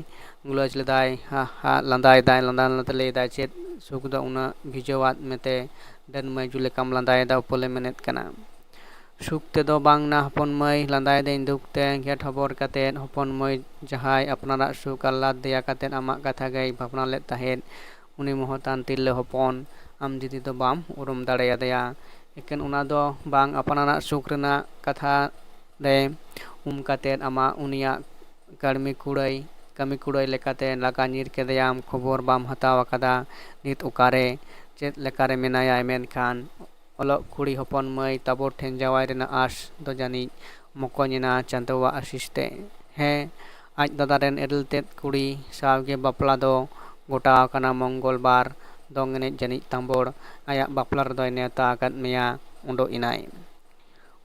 ᱜᱩᱞᱟᱹᱪ ᱞᱮᱫᱟᱭ, ᱦᱟ ᱦᱟ, ᱞᱟᱸᱫᱟᱭᱮᱫᱟᱭ, ᱞᱟᱸᱫᱟ ᱞᱟᱸᱫᱟᱛᱮ ᱞᱟᱹᱭᱫᱟᱭ, ᱪᱮᱫ ᱥᱩᱠ ᱫᱚ ᱩᱱᱟᱹᱜ ᱵᱷᱤᱡᱟᱹᱣᱟᱫ ᱢᱮᱛᱮ, ᱰᱟᱹᱱ ᱢᱟᱹᱭᱡᱩ ᱞᱮᱠᱟᱢ ᱞᱟᱸᱫᱟᱭᱮᱫᱟ, ᱩᱯᱟᱹᱞᱮ ᱢᱮᱱᱮᱫ ᱠᱟᱱᱟ᱾ ᱥᱩᱠ ᱛᱮᱫᱚ ᱵᱟᱝ ᱱᱟ ᱦᱚᱯᱚᱱ ᱢᱟᱹᱭ, ᱞᱟᱸᱫᱟᱭᱮᱫᱟᱹᱧ ᱫᱩᱠ ᱛᱮ, ᱜᱷᱮᱴ ᱦᱚᱵᱚᱨ ᱠᱟᱛᱮᱫ ᱦᱚᱯᱚᱱ ᱢᱟᱹᱭ ᱡᱟᱦᱟᱸᱭ ᱟᱯᱱᱟᱨᱟᱜ ᱥᱩᱠ ᱟᱦᱞᱟᱫ ᱫᱮᱭᱟ ᱠᱟᱛᱮᱫ ᱟᱢᱟᱜ ᱠᱟᱛᱷᱟ ᱜᱮᱭ ᱵᱷᱟᱵᱽᱱᱟ ᱞᱮᱫ ᱛᱟᱦᱮᱸᱫ, ᱩᱱᱤ ᱢᱚᱦᱚᱛᱟᱱ ᱛᱤᱨᱞᱟᱹ ᱦᱚᱯᱚᱱ ᱟᱢ ᱡᱩᱫᱤ ᱫᱚ ᱵᱟᱢ ᱩᱨᱩᱢ ᱫᱟᱲᱮᱭᱟᱫᱮᱭᱟ᱾ ᱮᱠᱮᱱ ᱚᱱᱟ ᱫᱚ ᱵᱟᱝ, ᱟᱯᱱᱟᱨᱟᱜ ᱥᱩᱠ ᱨᱮᱱᱟᱜ ᱠᱟᱛᱷᱟ ᱨᱮ ᱩᱢ ᱠᱟᱛᱮᱫ ᱟᱢᱟᱜ ᱩᱱᱤᱭᱟᱜ ᱠᱟᱹᱲᱢᱤ ᱠᱩᱲᱟᱹᱭ, ᱠᱟᱹᱢᱤ ᱠᱩᱲᱟᱹᱭ ᱞᱮᱠᱟᱛᱮ ᱞᱟᱜᱟ ᱧᱤᱨ ᱠᱮᱫᱮᱭᱟᱢ, ᱠᱷᱚᱵᱚᱨ ᱵᱟᱢ ᱦᱟᱛᱟᱣ ᱟᱠᱟᱫᱟ᱾ ᱱᱤᱛ ᱚᱠᱟᱨᱮ, ᱪᱮᱫ ᱞᱮᱠᱟᱨᱮ ᱢᱮᱱᱟᱭᱟᱭ? ᱢᱮᱱᱠᱷᱟᱱ ᱚᱞᱚᱜ ᱠᱩᱲᱤ ᱦᱚᱯᱚᱱ ᱢᱟᱹᱭ ᱛᱟᱵᱚ ᱴᱷᱮᱱ ᱡᱟᱶᱟᱭ ᱨᱮᱱᱟᱜ ᱟᱸᱥ ᱫᱚ ᱡᱟᱹᱱᱤᱡ ᱢᱚᱠᱚᱧ ᱮᱱᱟ ᱪᱟᱸᱫᱳᱣᱟᱜ ᱟᱥᱤᱥ ᱛᱮ᱾ ᱦᱮᱸ, ᱟᱡ ᱫᱟᱫᱟ ᱨᱮᱱ ᱮᱨᱮᱞ ᱛᱮᱫ ᱠᱩᱲᱤ ᱥᱟᱶᱜᱮ ᱵᱟᱯᱞᱟ ᱫᱚ ᱜᱚᱴᱟ ᱟᱠᱟᱱᱟ ᱢᱚᱝᱜᱚᱞ ᱵᱟᱨ᱾ ᱫᱚᱝ ᱮᱱᱮᱡ ᱡᱟᱹᱱᱤᱡ ᱛᱟᱢᱵᱚᱲ, ᱟᱭᱟᱜ ᱵᱟᱯᱞᱟ ᱨᱮᱫᱚᱭ ᱱᱮᱣᱛᱟ ᱟᱠᱟᱫ ᱢᱮᱭᱟ, ᱩᱰᱩᱠ ᱮᱱᱟᱭ᱾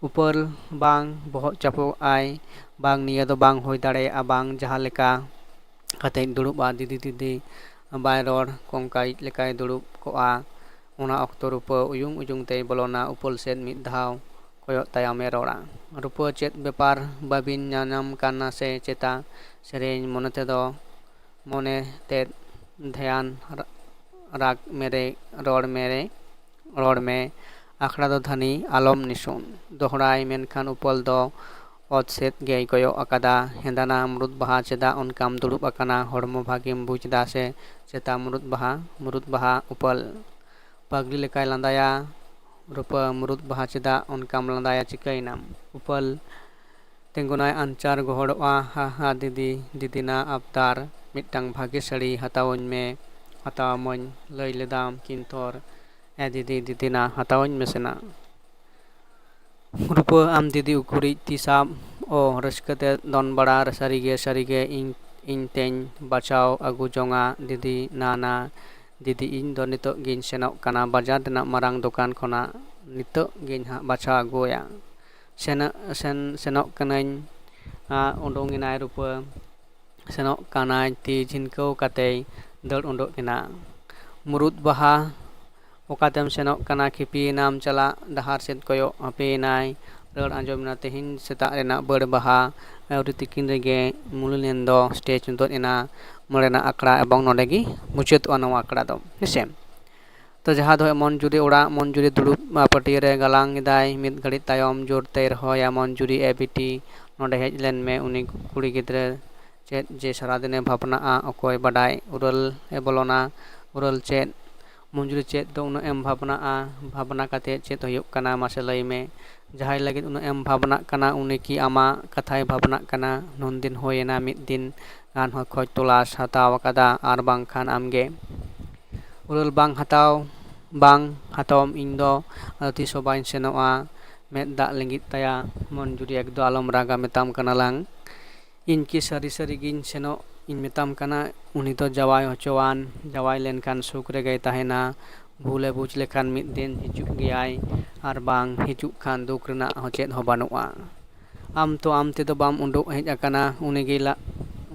ᱩᱯᱟᱹᱞ, ᱵᱟᱝ, ᱵᱚᱦᱚᱜ ᱪᱟᱯᱚᱜ ᱟᱭ, ᱵᱟᱝ, ᱱᱤᱭᱟᱹ ᱫᱚ ᱵᱟᱝ ᱦᱩᱭ ᱫᱟᱲᱮᱭᱟᱜᱼᱟ, ᱵᱟᱝ, ᱡᱟᱦᱟᱸ ᱞᱮᱠᱟ ᱠᱟᱛᱮᱧ ᱫᱩᱲᱩᱵᱼᱟ, ᱫᱤᱫᱤ ᱫᱤᱫᱤ ᱵᱟᱭ ᱨᱚᱲ, ᱠᱚᱝᱠᱟᱭᱤᱡ ᱞᱮᱠᱟᱭ ᱫᱩᱲᱩᱵ ᱠᱚᱜᱼᱟ᱾ ᱚᱱᱟ ᱚᱠᱛᱚ ᱨᱩᱯᱟᱹ ᱩᱭᱩᱝ ᱩᱭᱩᱝ ᱛᱮᱭ ᱵᱚᱞᱚᱱᱟ ᱩᱯᱟᱹᱞ ᱥᱮᱫ, ᱢᱤᱫ ᱫᱷᱟᱣ ᱠᱚᱭᱚᱜ ᱛᱟᱭᱚᱢᱮ ᱨᱚᱲᱟ᱾ ᱨᱩᱯᱟᱹ, ᱪᱮᱫ ᱵᱮᱯᱟᱨ, ᱵᱟᱹᱵᱤᱱ ᱧᱟᱧᱟᱢ ᱠᱟᱱᱟ ᱥᱮ ᱪᱮᱛᱟ? ᱥᱮᱨᱮᱧ ᱢᱚᱱᱮ ᱛᱮᱫᱚ, ᱢᱚᱱᱮ ᱛᱮᱫ ᱫᱷᱮᱭᱟᱱ ᱨᱟ-, ᱨᱟᱜᱽ ᱢᱮᱨᱮ, ᱨᱚᱲ ᱢᱮᱨᱮ, ᱨᱚᱲ ᱢᱮ᱾ ᱟᱠᱷᱲᱟ ᱫᱚ ᱫᱷᱟᱹᱱᱤ ᱟᱞᱚᱢ ᱱᱤᱥᱩᱱ᱾ ᱫᱚᱦᱲᱟᱭ ᱢᱮᱱᱠᱷᱟᱱ ᱩᱯᱟᱹᱞ ᱫᱚ ᱚᱛ ᱥᱮᱫ ᱜᱮᱭ ᱠᱚᱭᱚᱜ ᱟᱠᱟᱫᱟ᱾ ᱦᱮᱸᱫᱟᱱᱟ ᱢᱩᱨᱩᱫ ᱵᱟᱦᱟ, ᱪᱮᱫᱟᱜ ᱚᱱᱠᱟᱢ ᱫᱩᱲᱩᱵ ᱟᱠᱟᱱᱟ? ᱦᱚᱲᱢᱚ ᱵᱷᱟᱜᱮᱢ ᱵᱩᱡᱽ ᱮᱫᱟ ᱥᱮ ᱪᱮᱛᱟ ᱢᱩᱨᱩᱫ ᱵᱟᱦᱟ? ᱢᱩᱨᱩᱫ ᱵᱟᱦᱟ ᱩᱯᱟᱹᱞ ᱯᱟᱜᱽᱞᱤ ᱞᱮᱠᱟᱭ ᱞᱟᱸᱫᱟᱭᱟ᱾ ᱨᱩᱯᱟᱹ ᱢᱩᱨᱩᱫ ᱵᱟᱦᱟ, ᱪᱮᱫᱟᱜ ᱚᱱᱠᱟᱢ ᱞᱟᱸᱫᱟᱭᱟ? ᱪᱤᱠᱟᱹᱭᱮᱱᱟᱢ? ᱩᱯᱟᱹᱞ ᱛᱤᱸᱜᱩᱱᱟᱭ ᱟᱧᱪᱟᱨ ᱜᱚᱦᱚᱲᱚᱜᱼᱟ᱾ ᱦᱟ ᱦᱟ ᱫᱤᱫᱤ, ᱫᱤᱫᱤᱱᱟ ᱟᱵᱫᱟᱨ, ᱢᱤᱫᱴᱟᱝ ᱵᱷᱟᱜᱮ ᱥᱟᱹᱲᱤ ᱦᱟᱛᱟᱣᱟᱹᱧ ᱢᱮ, ᱦᱟᱛᱟᱣᱟᱢᱟᱹᱧ, ᱞᱟᱹᱭ ᱞᱮᱫᱟᱢ ᱠᱤᱱᱛᱚᱨ᱾ ᱮ ᱫᱤᱫᱤ, ᱫᱤᱫᱤᱱᱟ, ᱦᱟᱛᱟᱣᱟᱹᱧ ᱢᱮᱥᱮᱱᱟ᱾ ᱨᱩᱯᱟᱹ, ᱟᱢ ᱫᱤᱫᱤ ᱩᱠᱩᱨᱤᱡ ᱛᱤ ᱥᱟᱵ, ᱚ ᱨᱟᱹᱥᱠᱟᱹ ᱛᱮ ᱫᱚᱱ ᱵᱟᱲᱟ, ᱥᱟᱹᱨᱤᱜᱮ, ᱥᱟᱹᱨᱤᱜᱮ ᱤᱧ, ᱤᱧ ᱛᱮᱧ ᱵᱟᱪᱷᱟᱣ ᱟᱹᱜᱩ ᱡᱚᱝᱟ ᱫᱤᱫᱤ, ᱱᱟ ᱱᱟ, ᱫᱤᱫᱤ ᱤᱧ ᱫᱚ ᱱᱤᱛᱚᱜ ᱜᱤᱧ ᱥᱮᱱᱚᱜ ᱠᱟᱱᱟ ᱵᱟᱡᱟᱨ ᱨᱮᱱᱟᱜ ᱢᱟᱨᱟᱝ ᱫᱚᱠᱟᱱ ᱠᱷᱚᱱᱟᱜ, ᱱᱤᱛᱚᱜ ᱜᱤᱧ ᱦᱟᱸᱜ ᱵᱟᱪᱷᱟᱣ ᱟᱹᱜᱩᱭᱟ᱾ ᱥᱮᱱᱚᱜ, ᱥᱮᱱ, ᱥᱮᱱᱚᱜ ᱠᱟᱹᱱᱟᱹᱧ, ᱟ, ᱩᱰᱩᱝ ᱮᱱᱟᱭ ᱨᱩᱯᱟᱹ᱾ ᱥᱮᱱᱚᱜ ᱠᱟᱱᱟᱭ ᱛᱤ ᱡᱷᱤᱱᱠᱟᱹᱣ ᱠᱟᱛᱮᱭ ᱫᱟᱹᱲ ᱩᱰᱩᱠ ᱮᱱᱟ᱾ ᱢᱩᱨᱩᱫ ᱵᱟᱦᱟ, ᱚᱠᱟᱛᱮᱢ ᱥᱮᱱᱚᱜ ᱠᱟᱱᱟ? ᱠᱷᱤᱯᱤᱭᱮᱱᱟᱢ ᱪᱟᱞᱟᱜ ᱰᱟᱦᱟᱨ ᱥᱮᱫ ᱠᱚᱭᱚᱜ ᱦᱟᱯᱮᱭᱮᱱᱟᱭ᱾ ᱨᱟᱹᱲ ᱟᱸᱡᱚᱢ ᱮᱱᱟ ᱛᱮᱦᱮᱧ ᱥᱮᱛᱟᱜ ᱨᱮᱱᱟᱜ ᱵᱟᱹᱲ ᱵᱟᱦᱟ᱾ ᱟᱹᱣᱨᱤ ᱛᱤᱠᱤᱱ ᱨᱮᱜᱮ ᱢᱩᱞᱤᱱᱮᱱ ᱫᱚ ᱥᱴᱮᱡᱽ ᱢᱩᱪᱟᱹᱫ ᱮᱱᱟ᱾ ᱱᱚᱰᱮᱱᱟᱜ ᱟᱠᱷᱲᱟ ᱮᱵᱚᱝ ᱱᱚᱰᱮ ᱜᱮ ᱢᱩᱪᱟᱹᱫᱚᱜᱼᱟ ᱱᱚᱣᱟ ᱟᱠᱷᱲᱟ ᱫᱚ, ᱦᱮᱸᱥᱮ᱾ ᱛᱚ ᱡᱟᱦᱟᱸ ᱫᱚ ᱢᱚᱱᱡᱩᱨᱤ ᱚᱲᱟᱜ, ᱢᱚᱱᱡᱩᱨᱤ ᱫᱩᱲᱩᱵ ᱯᱟᱹᱴᱭᱟᱹ ᱨᱮ ᱜᱟᱞᱟᱝ ᱮᱫᱟᱭ᱾ ᱢᱤᱫ ᱜᱷᱟᱹᱲᱤᱡ ᱛᱟᱭᱚᱢ ᱡᱳᱨ ᱛᱮᱭ ᱨᱚᱦᱚᱭᱟ, "ᱢᱚᱱᱡᱩᱨᱤ, ᱮ ᱵᱤᱴᱤ, ᱱᱚᱰᱮ ᱦᱮᱡ ᱞᱮᱱ ᱢᱮ, ᱩᱱᱤ ᱠᱩᱲᱤ ᱜᱤᱫᱽᱨᱟᱹ ᱪᱮᱫ ᱡᱮ ᱥᱟᱨᱟᱫᱤᱱᱮ ᱵᱷᱟᱵᱽᱱᱟᱜᱼᱟ, ᱚᱠᱚᱭ ᱵᱟᱰᱟᱭ?" ᱩᱨᱟᱹᱞ ᱮ ᱵᱚᱞᱚᱱᱟ᱾ "ᱩᱨᱟᱹᱞ ᱪᱮᱫ? ᱢᱚᱧᱡᱩᱨᱤ, ᱪᱮᱫ ᱫᱚ ᱩᱱᱟᱹᱜ ᱮᱢ ᱵᱷᱟᱵᱽᱱᱟᱜᱼᱟ? ᱵᱷᱟᱵᱽᱱᱟ ᱠᱟᱛᱮ ᱪᱮᱫ ᱦᱩᱭᱩᱜ ᱠᱟᱱᱟ, ᱢᱟᱥᱮ ᱞᱟᱹᱭ ᱢᱮ? ᱡᱟᱦᱟᱸᱭ ᱞᱟᱹᱜᱤᱫ ᱩᱱᱟᱹᱜ ᱮᱢ ᱵᱷᱟᱵᱽᱱᱟᱜ ᱠᱟᱱᱟ, ᱩᱱᱤ ᱠᱤ ᱟᱢᱟᱜ ᱠᱟᱛᱷᱟᱭ ᱵᱷᱟᱵᱽᱱᱟᱜ ᱠᱟᱱᱟ? ᱱᱩᱱᱫᱤᱱ ᱦᱩᱭᱮᱱᱟ, ᱢᱤᱫ ᱫᱤᱱ ᱜᱟᱱ ᱦᱚᱸ ᱠᱷᱚᱡᱽ ᱛᱚᱞᱟᱥ ᱦᱟᱛᱟᱣ ᱟᱠᱟᱫᱟ, ᱟᱨ ᱵᱟᱝᱠᱷᱟᱱ ᱟᱢᱜᱮ?" ᱩᱨᱟᱹᱞ, "ᱵᱟᱝ ᱦᱟᱛᱟᱣ, ᱵᱟᱝ ᱦᱟᱛᱟᱣᱟᱢ, ᱤᱧ ᱫᱚ ᱟᱫᱚ ᱛᱤᱥ ᱦᱚᱸ ᱵᱟᱹᱧ ᱥᱮᱱᱚᱜᱼᱟ᱾" ᱢᱮᱫ ᱫᱟᱜ ᱞᱤᱸᱜᱤᱜ ᱛᱟᱭᱟ᱾ "ᱢᱚᱧᱡᱩᱨᱤ, ᱮᱠᱫᱚ ᱟᱞᱚᱢ ᱨᱟᱜᱟ, ᱢᱮᱛᱟᱢ ᱠᱟᱱᱟ ᱞᱟᱝ᱾ ᱤᱧ ᱠᱤ ᱥᱟᱹᱨᱤ ᱥᱟᱹᱨᱤ ᱜᱤᱧ ᱥᱮᱱᱚᱜ ᱤᱧ ᱢᱮᱛᱟᱢ ᱠᱟᱱᱟ? ᱩᱱᱤ ᱫᱚ ᱡᱟᱶᱟᱭ ᱦᱚᱪᱚᱣᱟᱱ, ᱡᱟᱶᱟᱭ ᱞᱮᱱᱠᱷᱟᱱ ᱥᱩᱠ ᱨᱮᱜᱮᱭ ᱛᱟᱦᱮᱱᱟ᱾ ᱵᱷᱩᱞᱮ ᱵᱩᱡᱽ ᱞᱮᱠᱷᱟᱱ ᱢᱤᱫ ᱫᱤᱱ ᱦᱤᱡᱩᱜ ᱜᱮᱭᱟᱭ, ᱟᱨ ᱵᱟᱝ ᱦᱤᱡᱩᱜ ᱠᱷᱟᱱ ᱫᱩᱠ ᱨᱮᱱᱟᱜ ᱦᱚᱸ ᱪᱮᱫ ᱦᱚᱸ ᱵᱟᱹᱱᱩᱜᱼᱟ᱾ ᱟᱢ ᱛᱚ ᱟᱢ ᱛᱮᱫᱚ ᱵᱟᱢ ᱩᱰᱩᱠ ᱦᱮᱡ ᱟᱠᱟᱱᱟ, ᱩᱱᱤᱜᱮᱭ ᱞᱟ-,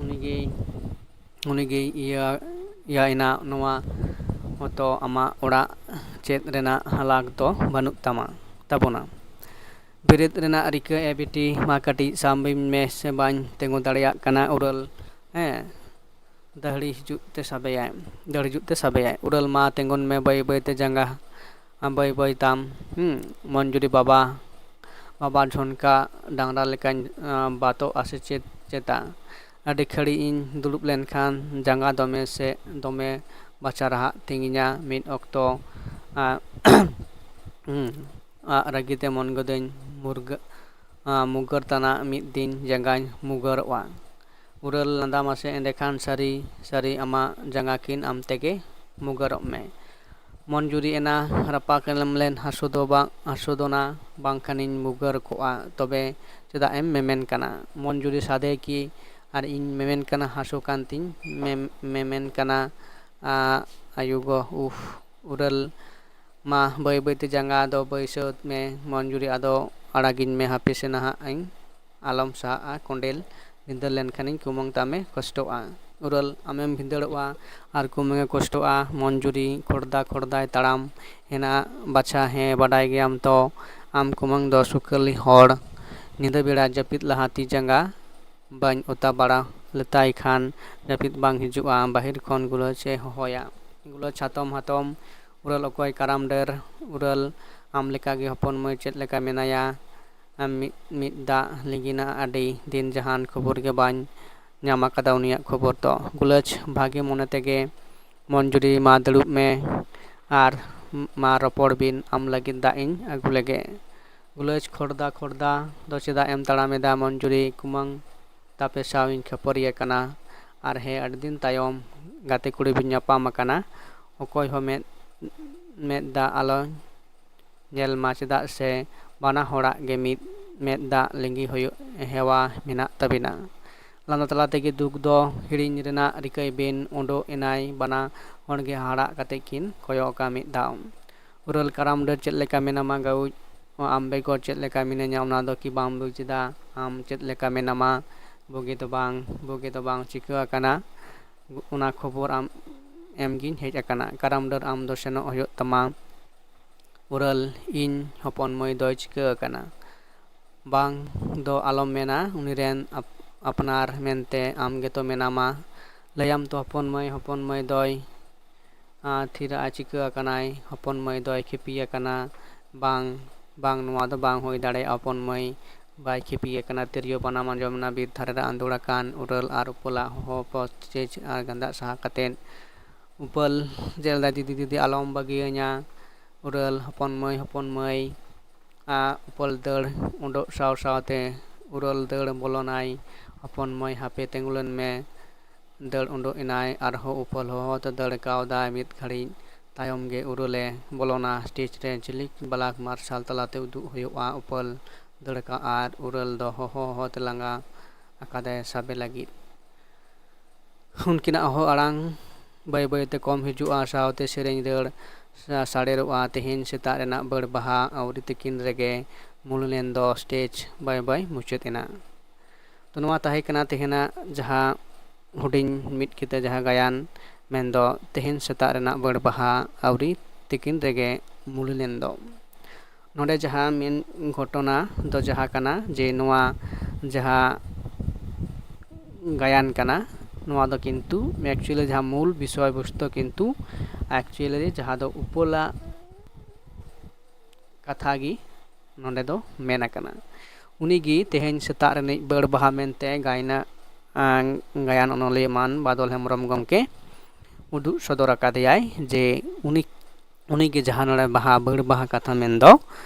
ᱩᱱᱤᱜᱮᱭ, ᱩᱱᱤᱜᱮᱭ ᱤᱭᱟᱹ, ᱤᱭᱟᱹ ᱮᱱᱟ, ᱱᱚᱣᱟ ᱦᱚᱸᱛᱚ ᱟᱢᱟᱜ ᱚᱲᱟᱜ ᱪᱮᱫ ᱨᱮᱱᱟᱜ ᱦᱟᱞᱟᱠ ᱫᱚ ᱵᱟᱹᱱᱩᱜ ᱛᱟᱢᱟ, ᱛᱟᱵᱚᱱᱟ᱾ ᱵᱮᱨᱮᱫ ᱨᱮᱱᱟᱜ ᱨᱤᱠᱟᱹ, ᱮ ᱵᱤᱴᱤ, ᱢᱟ ᱠᱟᱹᱴᱤᱡ ᱥᱟᱵᱤᱧ ᱢᱮ ᱥᱮ, ᱵᱟᱹᱧ ᱛᱤᱸᱜᱩ ᱫᱟᱲᱮᱭᱟᱜ ᱠᱟᱱᱟ, ᱩᱨᱟᱹᱞ, ᱦᱮᱸ, ᱫᱟᱹᱦᱲᱤ ᱦᱤᱡᱩᱜ ᱛᱮ ᱥᱟᱵᱮᱭᱟᱭ, ᱫᱟᱹᱲ ᱦᱤᱡᱩᱜ ᱛᱮ ᱥᱟᱵᱮᱭᱟᱭ᱾ ᱩᱨᱟᱹᱞ, ᱢᱟ ᱛᱤᱸᱜᱩᱱ ᱢᱮ, ᱵᱟᱹᱭ ᱵᱟᱹᱭ ᱛᱮ ᱡᱟᱸᱜᱟ ᱵᱟᱹᱭ ᱵᱟᱹᱭ ᱛᱟᱢ᱾ ᱦᱩᱸ, ᱢᱚᱱᱡᱩᱨᱤ ᱵᱟᱵᱟ, ᱵᱟᱵᱟ ᱡᱷᱚᱱᱠᱟ ᱰᱟᱝᱨᱟ ᱞᱮᱠᱟᱧ ᱵᱟᱛᱚᱜ ᱟᱥᱮ ᱪᱮᱫ ᱪᱮᱛᱟ? ᱟᱹᱰᱤ ᱜᱷᱟᱹᱲᱤᱡ ᱤᱧ ᱫᱩᱲᱩᱵ ᱞᱮᱱᱠᱷᱟᱱ ᱡᱟᱸᱜᱟ ᱫᱚᱢᱮ ᱥᱮ ᱫᱚᱢᱮ ᱵᱟᱪᱷᱟ ᱨᱟᱦᱟᱜ ᱛᱤᱧᱟ ᱢᱤᱫ ᱚᱠᱛᱚ᱾ ᱟᱜ ᱨᱟᱹᱜᱤᱛᱮ ᱢᱚᱱ ᱜᱚᱫᱟᱹᱧ ᱢᱩᱨᱜᱟᱹ ᱢᱩᱜᱟᱹᱨ ᱛᱟᱱᱟᱜ ᱢᱤᱫ ᱫᱤᱱ ᱡᱟᱸᱜᱟᱧ ᱢᱩᱜᱟᱹᱨᱚᱜᱼᱟ᱾ ᱩᱨᱟᱹᱞ ᱞᱟᱸᱫᱟ ᱢᱟᱥᱮ ᱮᱸᱰᱮᱠᱷᱟᱱ ᱥᱟᱹᱨᱤ ᱥᱟᱹᱨᱤ ᱟᱢᱟᱜ ᱡᱟᱸᱜᱟ ᱠᱤᱱ ᱟᱢ ᱛᱮᱜᱮ ᱢᱩᱜᱟᱹᱨᱚᱜ ᱢᱮ᱾ ᱢᱚᱱᱡᱩᱨᱤ ᱮᱱᱟ ᱨᱟᱯᱟᱜ ᱮᱢ ᱞᱮᱱ ᱦᱟᱹᱥᱩ ᱫᱚ ᱵᱟᱝ ᱦᱟᱹᱥᱩ ᱫᱚ ᱱᱟ ᱵᱟᱝᱠᱷᱟᱱᱤᱧ ᱢᱩᱜᱟᱹᱨ ᱠᱚᱜᱼᱟ᱾ ᱛᱚᱵᱮ ᱪᱮᱫᱟᱜ ᱮᱢ ᱢᱮᱢᱮᱱ ᱠᱟᱱᱟ? ᱢᱚᱱᱡᱩᱨᱤ ᱥᱟᱫᱮ ᱠᱤ ᱟᱨ ᱤᱧ ᱢᱮᱢᱮᱱ ᱠᱟᱱᱟ ᱦᱟᱹᱥᱩ ᱠᱟᱱ ᱛᱤᱧ ᱢᱮ- ᱢᱮᱢᱮᱱ ᱠᱟᱱᱟ᱾ ᱟ, ᱟᱭᱳ ᱜᱚ ᱩᱯᱷ᱾ ᱩᱨᱟᱹᱞ ᱢᱟ ᱵᱟᱹᱭ ᱵᱟᱹᱭᱛᱮ ᱡᱟᱸᱜᱟ ᱫᱚ ᱵᱟᱹᱭᱥᱟᱹᱣ ᱢᱮ ᱢᱚᱱᱡᱩᱨᱤ, ᱟᱫᱚ ᱟᱲᱟᱜᱤᱧ ᱢᱮ ᱦᱟᱯᱮ ᱥᱮ ᱱᱟᱦᱟᱜ ᱤᱧ ᱟᱞᱚᱢ ᱥᱟᱦᱟᱜᱼᱟ ᱠᱚᱸᱰᱮᱞ᱾ ᱵᱷᱤᱸᱫᱟᱹᱲ ᱞᱮᱱᱠᱷᱟᱱᱤᱧ ᱠᱩᱢᱟᱹᱝ ᱛᱟᱢᱮ ᱠᱚᱥᱴᱚᱜᱼᱟ᱾ ᱩᱨᱟᱹᱞ ᱟᱢᱮᱢ ᱵᱷᱤᱸᱫᱟᱹᱲᱚᱜᱼᱟ ᱟᱨ ᱠᱩᱢᱟᱹᱝᱮ ᱠᱚᱥᱴᱚᱜᱼᱟ᱾ ᱢᱚᱱᱡᱩᱨᱤ ᱠᱷᱚᱲᱫᱟ ᱠᱷᱚᱲᱫᱟᱭ ᱛᱟᱲᱟᱢ ᱦᱮᱱᱟᱜ ᱵᱟᱪᱷᱟ, ᱦᱮᱸ ᱵᱟᱰᱟᱭ ᱜᱮᱭᱟᱢ ᱛᱚ ᱟᱢ ᱠᱩᱢᱟᱹᱝ ᱫᱚ ᱥᱩᱠᱟᱹᱞᱤ ᱦᱚᱲ᱾ ᱧᱤᱫᱟᱹ ᱵᱮᱲᱟ ᱡᱟᱹᱯᱤᱫ ᱞᱟᱦᱟ ᱛᱤ ᱡᱟᱸᱜᱟ ᱵᱟᱹᱧ ᱚᱛᱟ ᱵᱟᱲᱟ ᱞᱮᱛᱟᱭ ᱠᱷᱟᱱ ᱡᱟᱹᱯᱤᱫ ᱵᱟᱝ ᱦᱤᱡᱩᱜᱼᱟ᱾ ᱵᱟᱦᱮᱨ ᱠᱷᱚᱱ ᱜᱩᱞᱟᱹᱪ ᱮ ᱦᱚᱦᱚᱭᱟ᱾ ᱜᱩᱞᱟᱹᱪ ᱦᱟᱛᱚᱢ ᱦᱟᱛᱚᱢ, ᱩᱨᱟᱹᱞ ᱚᱠᱚᱭ ᱠᱟᱨᱟᱢ ᱰᱟᱹᱨ? ᱩᱨᱟᱹᱞ ᱟᱢ ᱞᱮᱠᱟᱜᱮ ᱦᱚᱯᱚᱱ ᱢᱟᱹᱭ ᱪᱮᱫ ᱞᱮᱠᱟ ᱢᱮᱱᱟᱭᱟ? ᱟᱢ ᱢᱤᱫ ᱢᱤᱫ ᱫᱟᱜ ᱞᱤᱸᱜᱤᱱᱟ ᱟᱹᱰᱤ ᱫᱤᱱ ᱡᱟᱦᱟᱱ ᱠᱷᱚᱵᱚᱨ ᱜᱮ ᱵᱟᱹᱧ ᱧᱟᱢ ᱟᱠᱟᱫᱟ ᱩᱱᱤᱭᱟᱜ ᱠᱷᱚᱵᱚᱨ ᱫᱚ᱾ ᱜᱩᱞᱟᱹᱪ ᱵᱷᱟᱜᱮ ᱢᱚᱱᱮ ᱛᱮᱜᱮ ᱢᱚᱱᱡᱩᱨᱤ ᱢᱟ ᱫᱩᱲᱩᱵ ᱢᱮ ᱟᱨ ᱢᱟ ᱨᱚᱯᱚᱲ ᱵᱤᱱ, ᱟᱢ ᱞᱟᱹᱜᱤᱫ ᱫᱟᱜ ᱤᱧ ᱟᱹᱜᱩ ᱞᱮᱜᱮ᱾ ᱜᱩᱞᱟᱹᱪ ᱠᱷᱚᱲᱫᱟ ᱠᱷᱚᱲᱫᱟ ᱫᱚ ᱪᱮᱫᱟᱜ ᱮᱢ ᱛᱟᱲᱟᱢ ᱮᱫᱟ ᱢᱚᱱᱡᱩᱨᱤ ᱠᱩᱢᱟᱹᱝ? ᱛᱟᱯᱮ ᱥᱟᱶ ᱤᱧ ᱠᱷᱟᱹᱯᱟᱹᱨᱤ ᱟᱠᱟᱱᱟ᱾ ᱟᱨ ᱦᱮᱸ, ᱟᱹᱰᱤ ᱫᱤᱱ ᱛᱟᱭᱚᱢ ᱜᱟᱛᱮ ᱠᱩᱲᱤ ᱵᱤᱱ ᱧᱟᱯᱟᱢ ᱟᱠᱟᱱᱟ᱾ ᱚᱠᱚᱭ ᱦᱚᱸ ᱢᱮᱫ ᱢᱮᱫ ᱫᱟᱜ ᱟᱞᱚ ᱧᱮᱞ ᱢᱟ, ᱪᱮᱫᱟᱜ ᱥᱮ ᱵᱟᱱᱟ ᱦᱚᱲᱟᱜ ᱜᱮ ᱢᱤᱫ ᱢᱮᱫ ᱫᱟᱜ ᱞᱤᱸᱜᱤ ᱦᱩᱭᱩᱜ ᱦᱮᱣᱟ ᱢᱮᱱᱟᱜ ᱛᱟᱹᱵᱤᱱᱟ᱾ ᱞᱟᱸᱫᱟ ᱛᱟᱞᱟ ᱛᱮᱜᱮ ᱫᱩᱠ ᱫᱚ ᱦᱤᱲᱤᱧ ᱨᱮᱱᱟᱜ ᱨᱤᱠᱟᱹᱭ ᱵᱤᱱ᱾ ᱩᱰᱩᱠ ᱮᱱᱟᱭ, ᱵᱟᱱᱟ ᱦᱚᱲ ᱜᱮ ᱦᱟᱦᱟᱲᱟᱜ ᱠᱟᱛᱮ ᱠᱤᱱ ᱠᱚᱭᱚᱜ ᱟᱠᱟ ᱢᱤᱫ ᱫᱷᱟᱣ᱾ ᱩᱨᱟᱹᱞ ᱠᱟᱨᱟᱢ ᱰᱟᱹᱨ ᱪᱮᱫ ᱞᱮᱠᱟ ᱢᱮᱱᱟᱢᱟ ᱜᱟᱹᱩᱡ? ᱟᱢ ᱵᱮᱜᱚᱨ ᱪᱮᱫ ᱞᱮᱠᱟ ᱢᱤᱱᱟᱹᱧᱟ ᱚᱱᱟ ᱫᱚ ᱠᱤ ᱵᱟᱢ ᱵᱩᱡᱽ ᱮᱫᱟ? ᱟᱢ ᱪᱮᱫ ᱞᱮᱠᱟ ᱢᱮᱱᱟᱢᱟ? ᱵᱩᱜᱤ ᱫᱚ ᱵᱟᱝ, ᱵᱩᱜᱤ ᱫᱚ ᱵᱟᱝ ᱪᱤᱠᱟᱹ ᱟᱠᱟᱱᱟ? ᱚᱱᱟ ᱠᱷᱚᱵᱚᱨ ᱟᱢ ᱮᱢ ᱜᱤᱧ ᱦᱮᱡ ᱟᱠᱟᱱᱟ᱾ ᱠᱟᱨᱟᱢ ᱰᱟᱹᱨ ᱟᱢ ᱫᱚ ᱥᱮᱱᱚᱜ ᱦᱩᱭᱩᱜ ᱛᱟᱢᱟ᱾ ᱩᱨᱟᱹᱞ ᱤᱧ ᱦᱚᱯᱚᱱ ᱢᱟᱹᱭ ᱫᱚᱭ ᱪᱤᱠᱟᱹ ᱟᱠᱟᱱᱟ? ᱵᱟᱝ ᱫᱚ ᱟᱞᱚᱢ ᱢᱮᱱᱟ, ᱩᱱᱤ ᱨᱮᱱ ᱟᱯ- ᱟᱯᱱᱟᱨ ᱢᱮᱱᱛᱮ ᱟᱢ ᱜᱮᱛᱚ ᱢᱮᱱᱟᱢᱟ᱾ ᱞᱟᱹᱭᱟᱢ ᱛᱚ ᱦᱚᱯᱚᱱ ᱢᱟᱹᱭ, ᱦᱚᱯᱚᱱ ᱢᱟᱹᱭ ᱫᱚᱭ ᱛᱷᱤᱨᱟᱜᱼᱟ, ᱪᱤᱠᱟᱹ ᱟᱠᱟᱱᱟᱭ, ᱦᱚᱯᱚᱱ ᱢᱟᱹᱭ ᱫᱚᱭ ᱠᱷᱤᱯᱤ ᱟᱠᱟᱱᱟ, ᱵᱟᱝ, ᱵᱟᱝ, ᱱᱚᱣᱟ ᱫᱚ ᱵᱟᱝ ᱦᱩᱭ ᱫᱟᱲᱮᱭᱟᱜᱼᱟ, ᱦᱚᱯᱚᱱ ᱢᱟᱹᱭ ᱵᱟᱭ ᱠᱷᱤᱯᱤ ᱟᱠᱟᱱᱟ, ᱛᱤᱨᱭᱳ ᱵᱟᱱᱟᱢ ᱟᱸᱡᱚᱢ ᱮᱱᱟ, ᱵᱤᱨ ᱫᱷᱟᱨᱮ ᱨᱮ ᱟᱸᱫᱳᱲ ᱟᱠᱟᱱ ᱩᱨᱟᱹᱞ ᱟᱨ ᱩᱯᱟᱹᱞᱟᱜ ᱦᱚᱦᱚ ᱯᱚᱪᱮᱡ ᱟᱨ ᱜᱟᱸᱫᱟᱜ ᱥᱟᱦᱟ ᱠᱟᱛᱮᱫ ᱩᱯᱟᱹᱞ ᱡᱮᱞ ᱫᱟᱭ, "ᱫᱤᱫᱤ, ᱫᱤᱫᱤ, ᱟᱞᱚᱢ ᱵᱟᱹᱜᱤᱭᱟᱹᱧᱟ, ᱩᱨᱟᱹᱞ, ᱦᱚᱯᱚᱱ ᱢᱟᱹᱭ, ᱦᱚᱯᱚᱱ ᱢᱟᱹᱭ", ᱟ, ᱩᱯᱟᱹᱞ ᱫᱟᱹᱲ ᱩᱰᱩᱠ ᱥᱟᱶ ᱥᱟᱶᱛᱮ ᱩᱨᱟᱹᱞ ᱫᱟᱹᱲ ᱵᱚᱞᱚᱱᱟᱭ, "ᱦᱚᱯᱚᱱ ᱢᱟᱹᱭ, ᱦᱟᱯᱮ ᱛᱤᱸᱜᱩ ᱞᱮᱱ ᱢᱮ", ᱫᱟᱹᱲ ᱩᱰᱩᱠ ᱮᱱᱟᱭ, ᱟᱨᱦᱚᱸ ᱩᱯᱟᱹᱞ ᱦᱚᱦᱚ ᱛᱮ ᱫᱟᱹᱲ ᱠᱟᱣᱫᱟᱭ᱾ ᱢᱤᱫ ᱜᱷᱟᱹᱲᱤᱡ ᱛᱟᱭᱚᱢ ᱜᱮ ᱩᱨᱟᱹᱞᱮ ᱵᱚᱞᱚᱱᱟ᱾ ᱥᱴᱮᱡᱽ ᱨᱮ ᱡᱷᱤᱞᱤᱠ ᱵᱞᱟᱠ ᱢᱟᱨᱥᱟᱞ ᱛᱟᱞᱟᱛᱮ ᱩᱫᱩᱜ ᱦᱩᱭᱩᱜᱼᱟ ᱩᱯᱟᱹᱞ ᱫᱟᱹᱲ ᱠᱟᱜ ᱟᱨ ᱩᱨᱟᱹᱞ ᱫᱚ ᱦᱚᱦᱚ ᱦᱚᱦᱚ ᱛᱮ ᱞᱟᱸᱜᱟ ᱟᱠᱟᱫᱟᱭ ᱥᱟᱵᱮ ᱞᱟᱹᱜᱤᱫ᱾ ᱩᱱᱠᱤᱱᱟᱜ ᱦᱚᱦᱚ ᱟᱲᱟᱝ ᱵᱟᱹᱭ ᱵᱟᱹᱭ ᱛᱮ ᱠᱚᱢ ᱦᱤᱡᱩᱜᱼᱟ, ᱥᱟᱶᱛᱮ ᱥᱮᱨᱮᱧ ᱨᱟᱹᱲ ᱥᱟ-, ᱥᱟᱰᱮᱨᱚᱜᱼᱟ᱾ ᱛᱮᱦᱮᱧ ᱥᱮᱛᱟᱜ ᱨᱮᱱᱟᱜ ᱵᱟᱹᱲ ᱵᱟᱦᱟ ᱟᱹᱣᱨᱤ ᱛᱤᱠᱤᱱ ᱨᱮᱜᱮ ᱢᱩᱞᱩᱱᱮᱱ ᱫᱚ ᱥᱴᱮᱡᱽ ᱵᱟᱹᱭ ᱵᱟᱹᱭ ᱢᱩᱪᱟᱹᱫ ᱮᱱᱟ᱾ ᱛᱚ, ᱱᱚᱣᱟ ᱛᱟᱦᱮᱸ ᱠᱟᱱᱟ ᱛᱮᱦᱮᱧᱟᱜ ᱡᱟᱦᱟᱸ ᱦᱩᱰᱤᱧ ᱢᱤᱫ ᱠᱤᱛᱟᱹ ᱡᱟᱦᱟᱸ ᱜᱟᱭᱟᱱ, ᱢᱮᱱᱫᱚ ᱛᱮᱦᱮᱧ ᱥᱮᱛᱟᱜ ᱨᱮᱱᱟᱜ ᱵᱟᱹᱲ ᱵᱟᱦᱟ ᱟᱹᱣᱨᱤ ᱛᱤᱠᱤᱱ ᱨᱮᱜᱮ ᱢᱩᱞᱩᱱᱮᱱ ᱫᱚ᱾ ᱱᱚᱰᱮ ᱡᱟᱦᱟᱸ ᱢᱮᱱ ᱜᱷᱚᱴᱚᱱᱟ ᱫᱚ ᱡᱟᱦᱟᱸ ᱠᱟᱱᱟ ᱡᱮ ᱱᱚᱣᱟ ᱡᱟᱦᱟᱸ ᱜᱟᱭᱟᱱ ᱠᱟᱱᱟ, ᱱᱚᱣᱟ ᱫᱚ ᱠᱤᱱᱛᱩ actually ᱡᱟᱦᱟᱸ ᱢᱩᱞ ᱵᱤᱥᱚᱭ ᱵᱚᱥᱛᱩ ᱠᱤᱱᱛᱩ actually ᱡᱟᱦᱟᱸ ᱫᱚ ᱩᱯᱟᱹᱞᱟᱜ ᱠᱟᱛᱷᱟ ᱜᱮ ᱱᱚᱰᱮ ᱫᱚ ᱢᱮᱱ ᱟᱠᱟᱱᱟ᱾ ᱩᱱᱤ ᱜᱮ ᱛᱮᱦᱮᱧ ᱥᱮᱛᱟᱜ ᱨᱤᱱᱤᱡ ᱵᱟᱹᱲ ᱵᱟᱦᱟ ᱢᱮᱱᱛᱮ ᱜᱟᱭᱱᱟ, ᱟᱸ, ᱜᱟᱭᱟᱱ ᱚᱱᱚᱞᱤᱭᱟᱹ ᱢᱟᱱ ᱵᱟᱫᱚᱞ ᱦᱮᱢᱵᱨᱚᱢ ᱜᱚᱢᱠᱮ ᱩᱫᱩᱜ ᱥᱚᱫᱚᱨ ᱟᱠᱟᱫᱮᱭᱟᱭ ᱡᱮ ᱩᱱᱤ, ᱩᱱᱤ ᱜᱮ ᱡᱟᱦᱟᱸ ᱱᱚᱰᱮ ᱵᱟᱦᱟ, ᱵᱟᱹᱲ ᱵᱟᱦᱟ ᱠᱟᱛᱷᱟ ᱢᱮᱱ ᱫᱚ,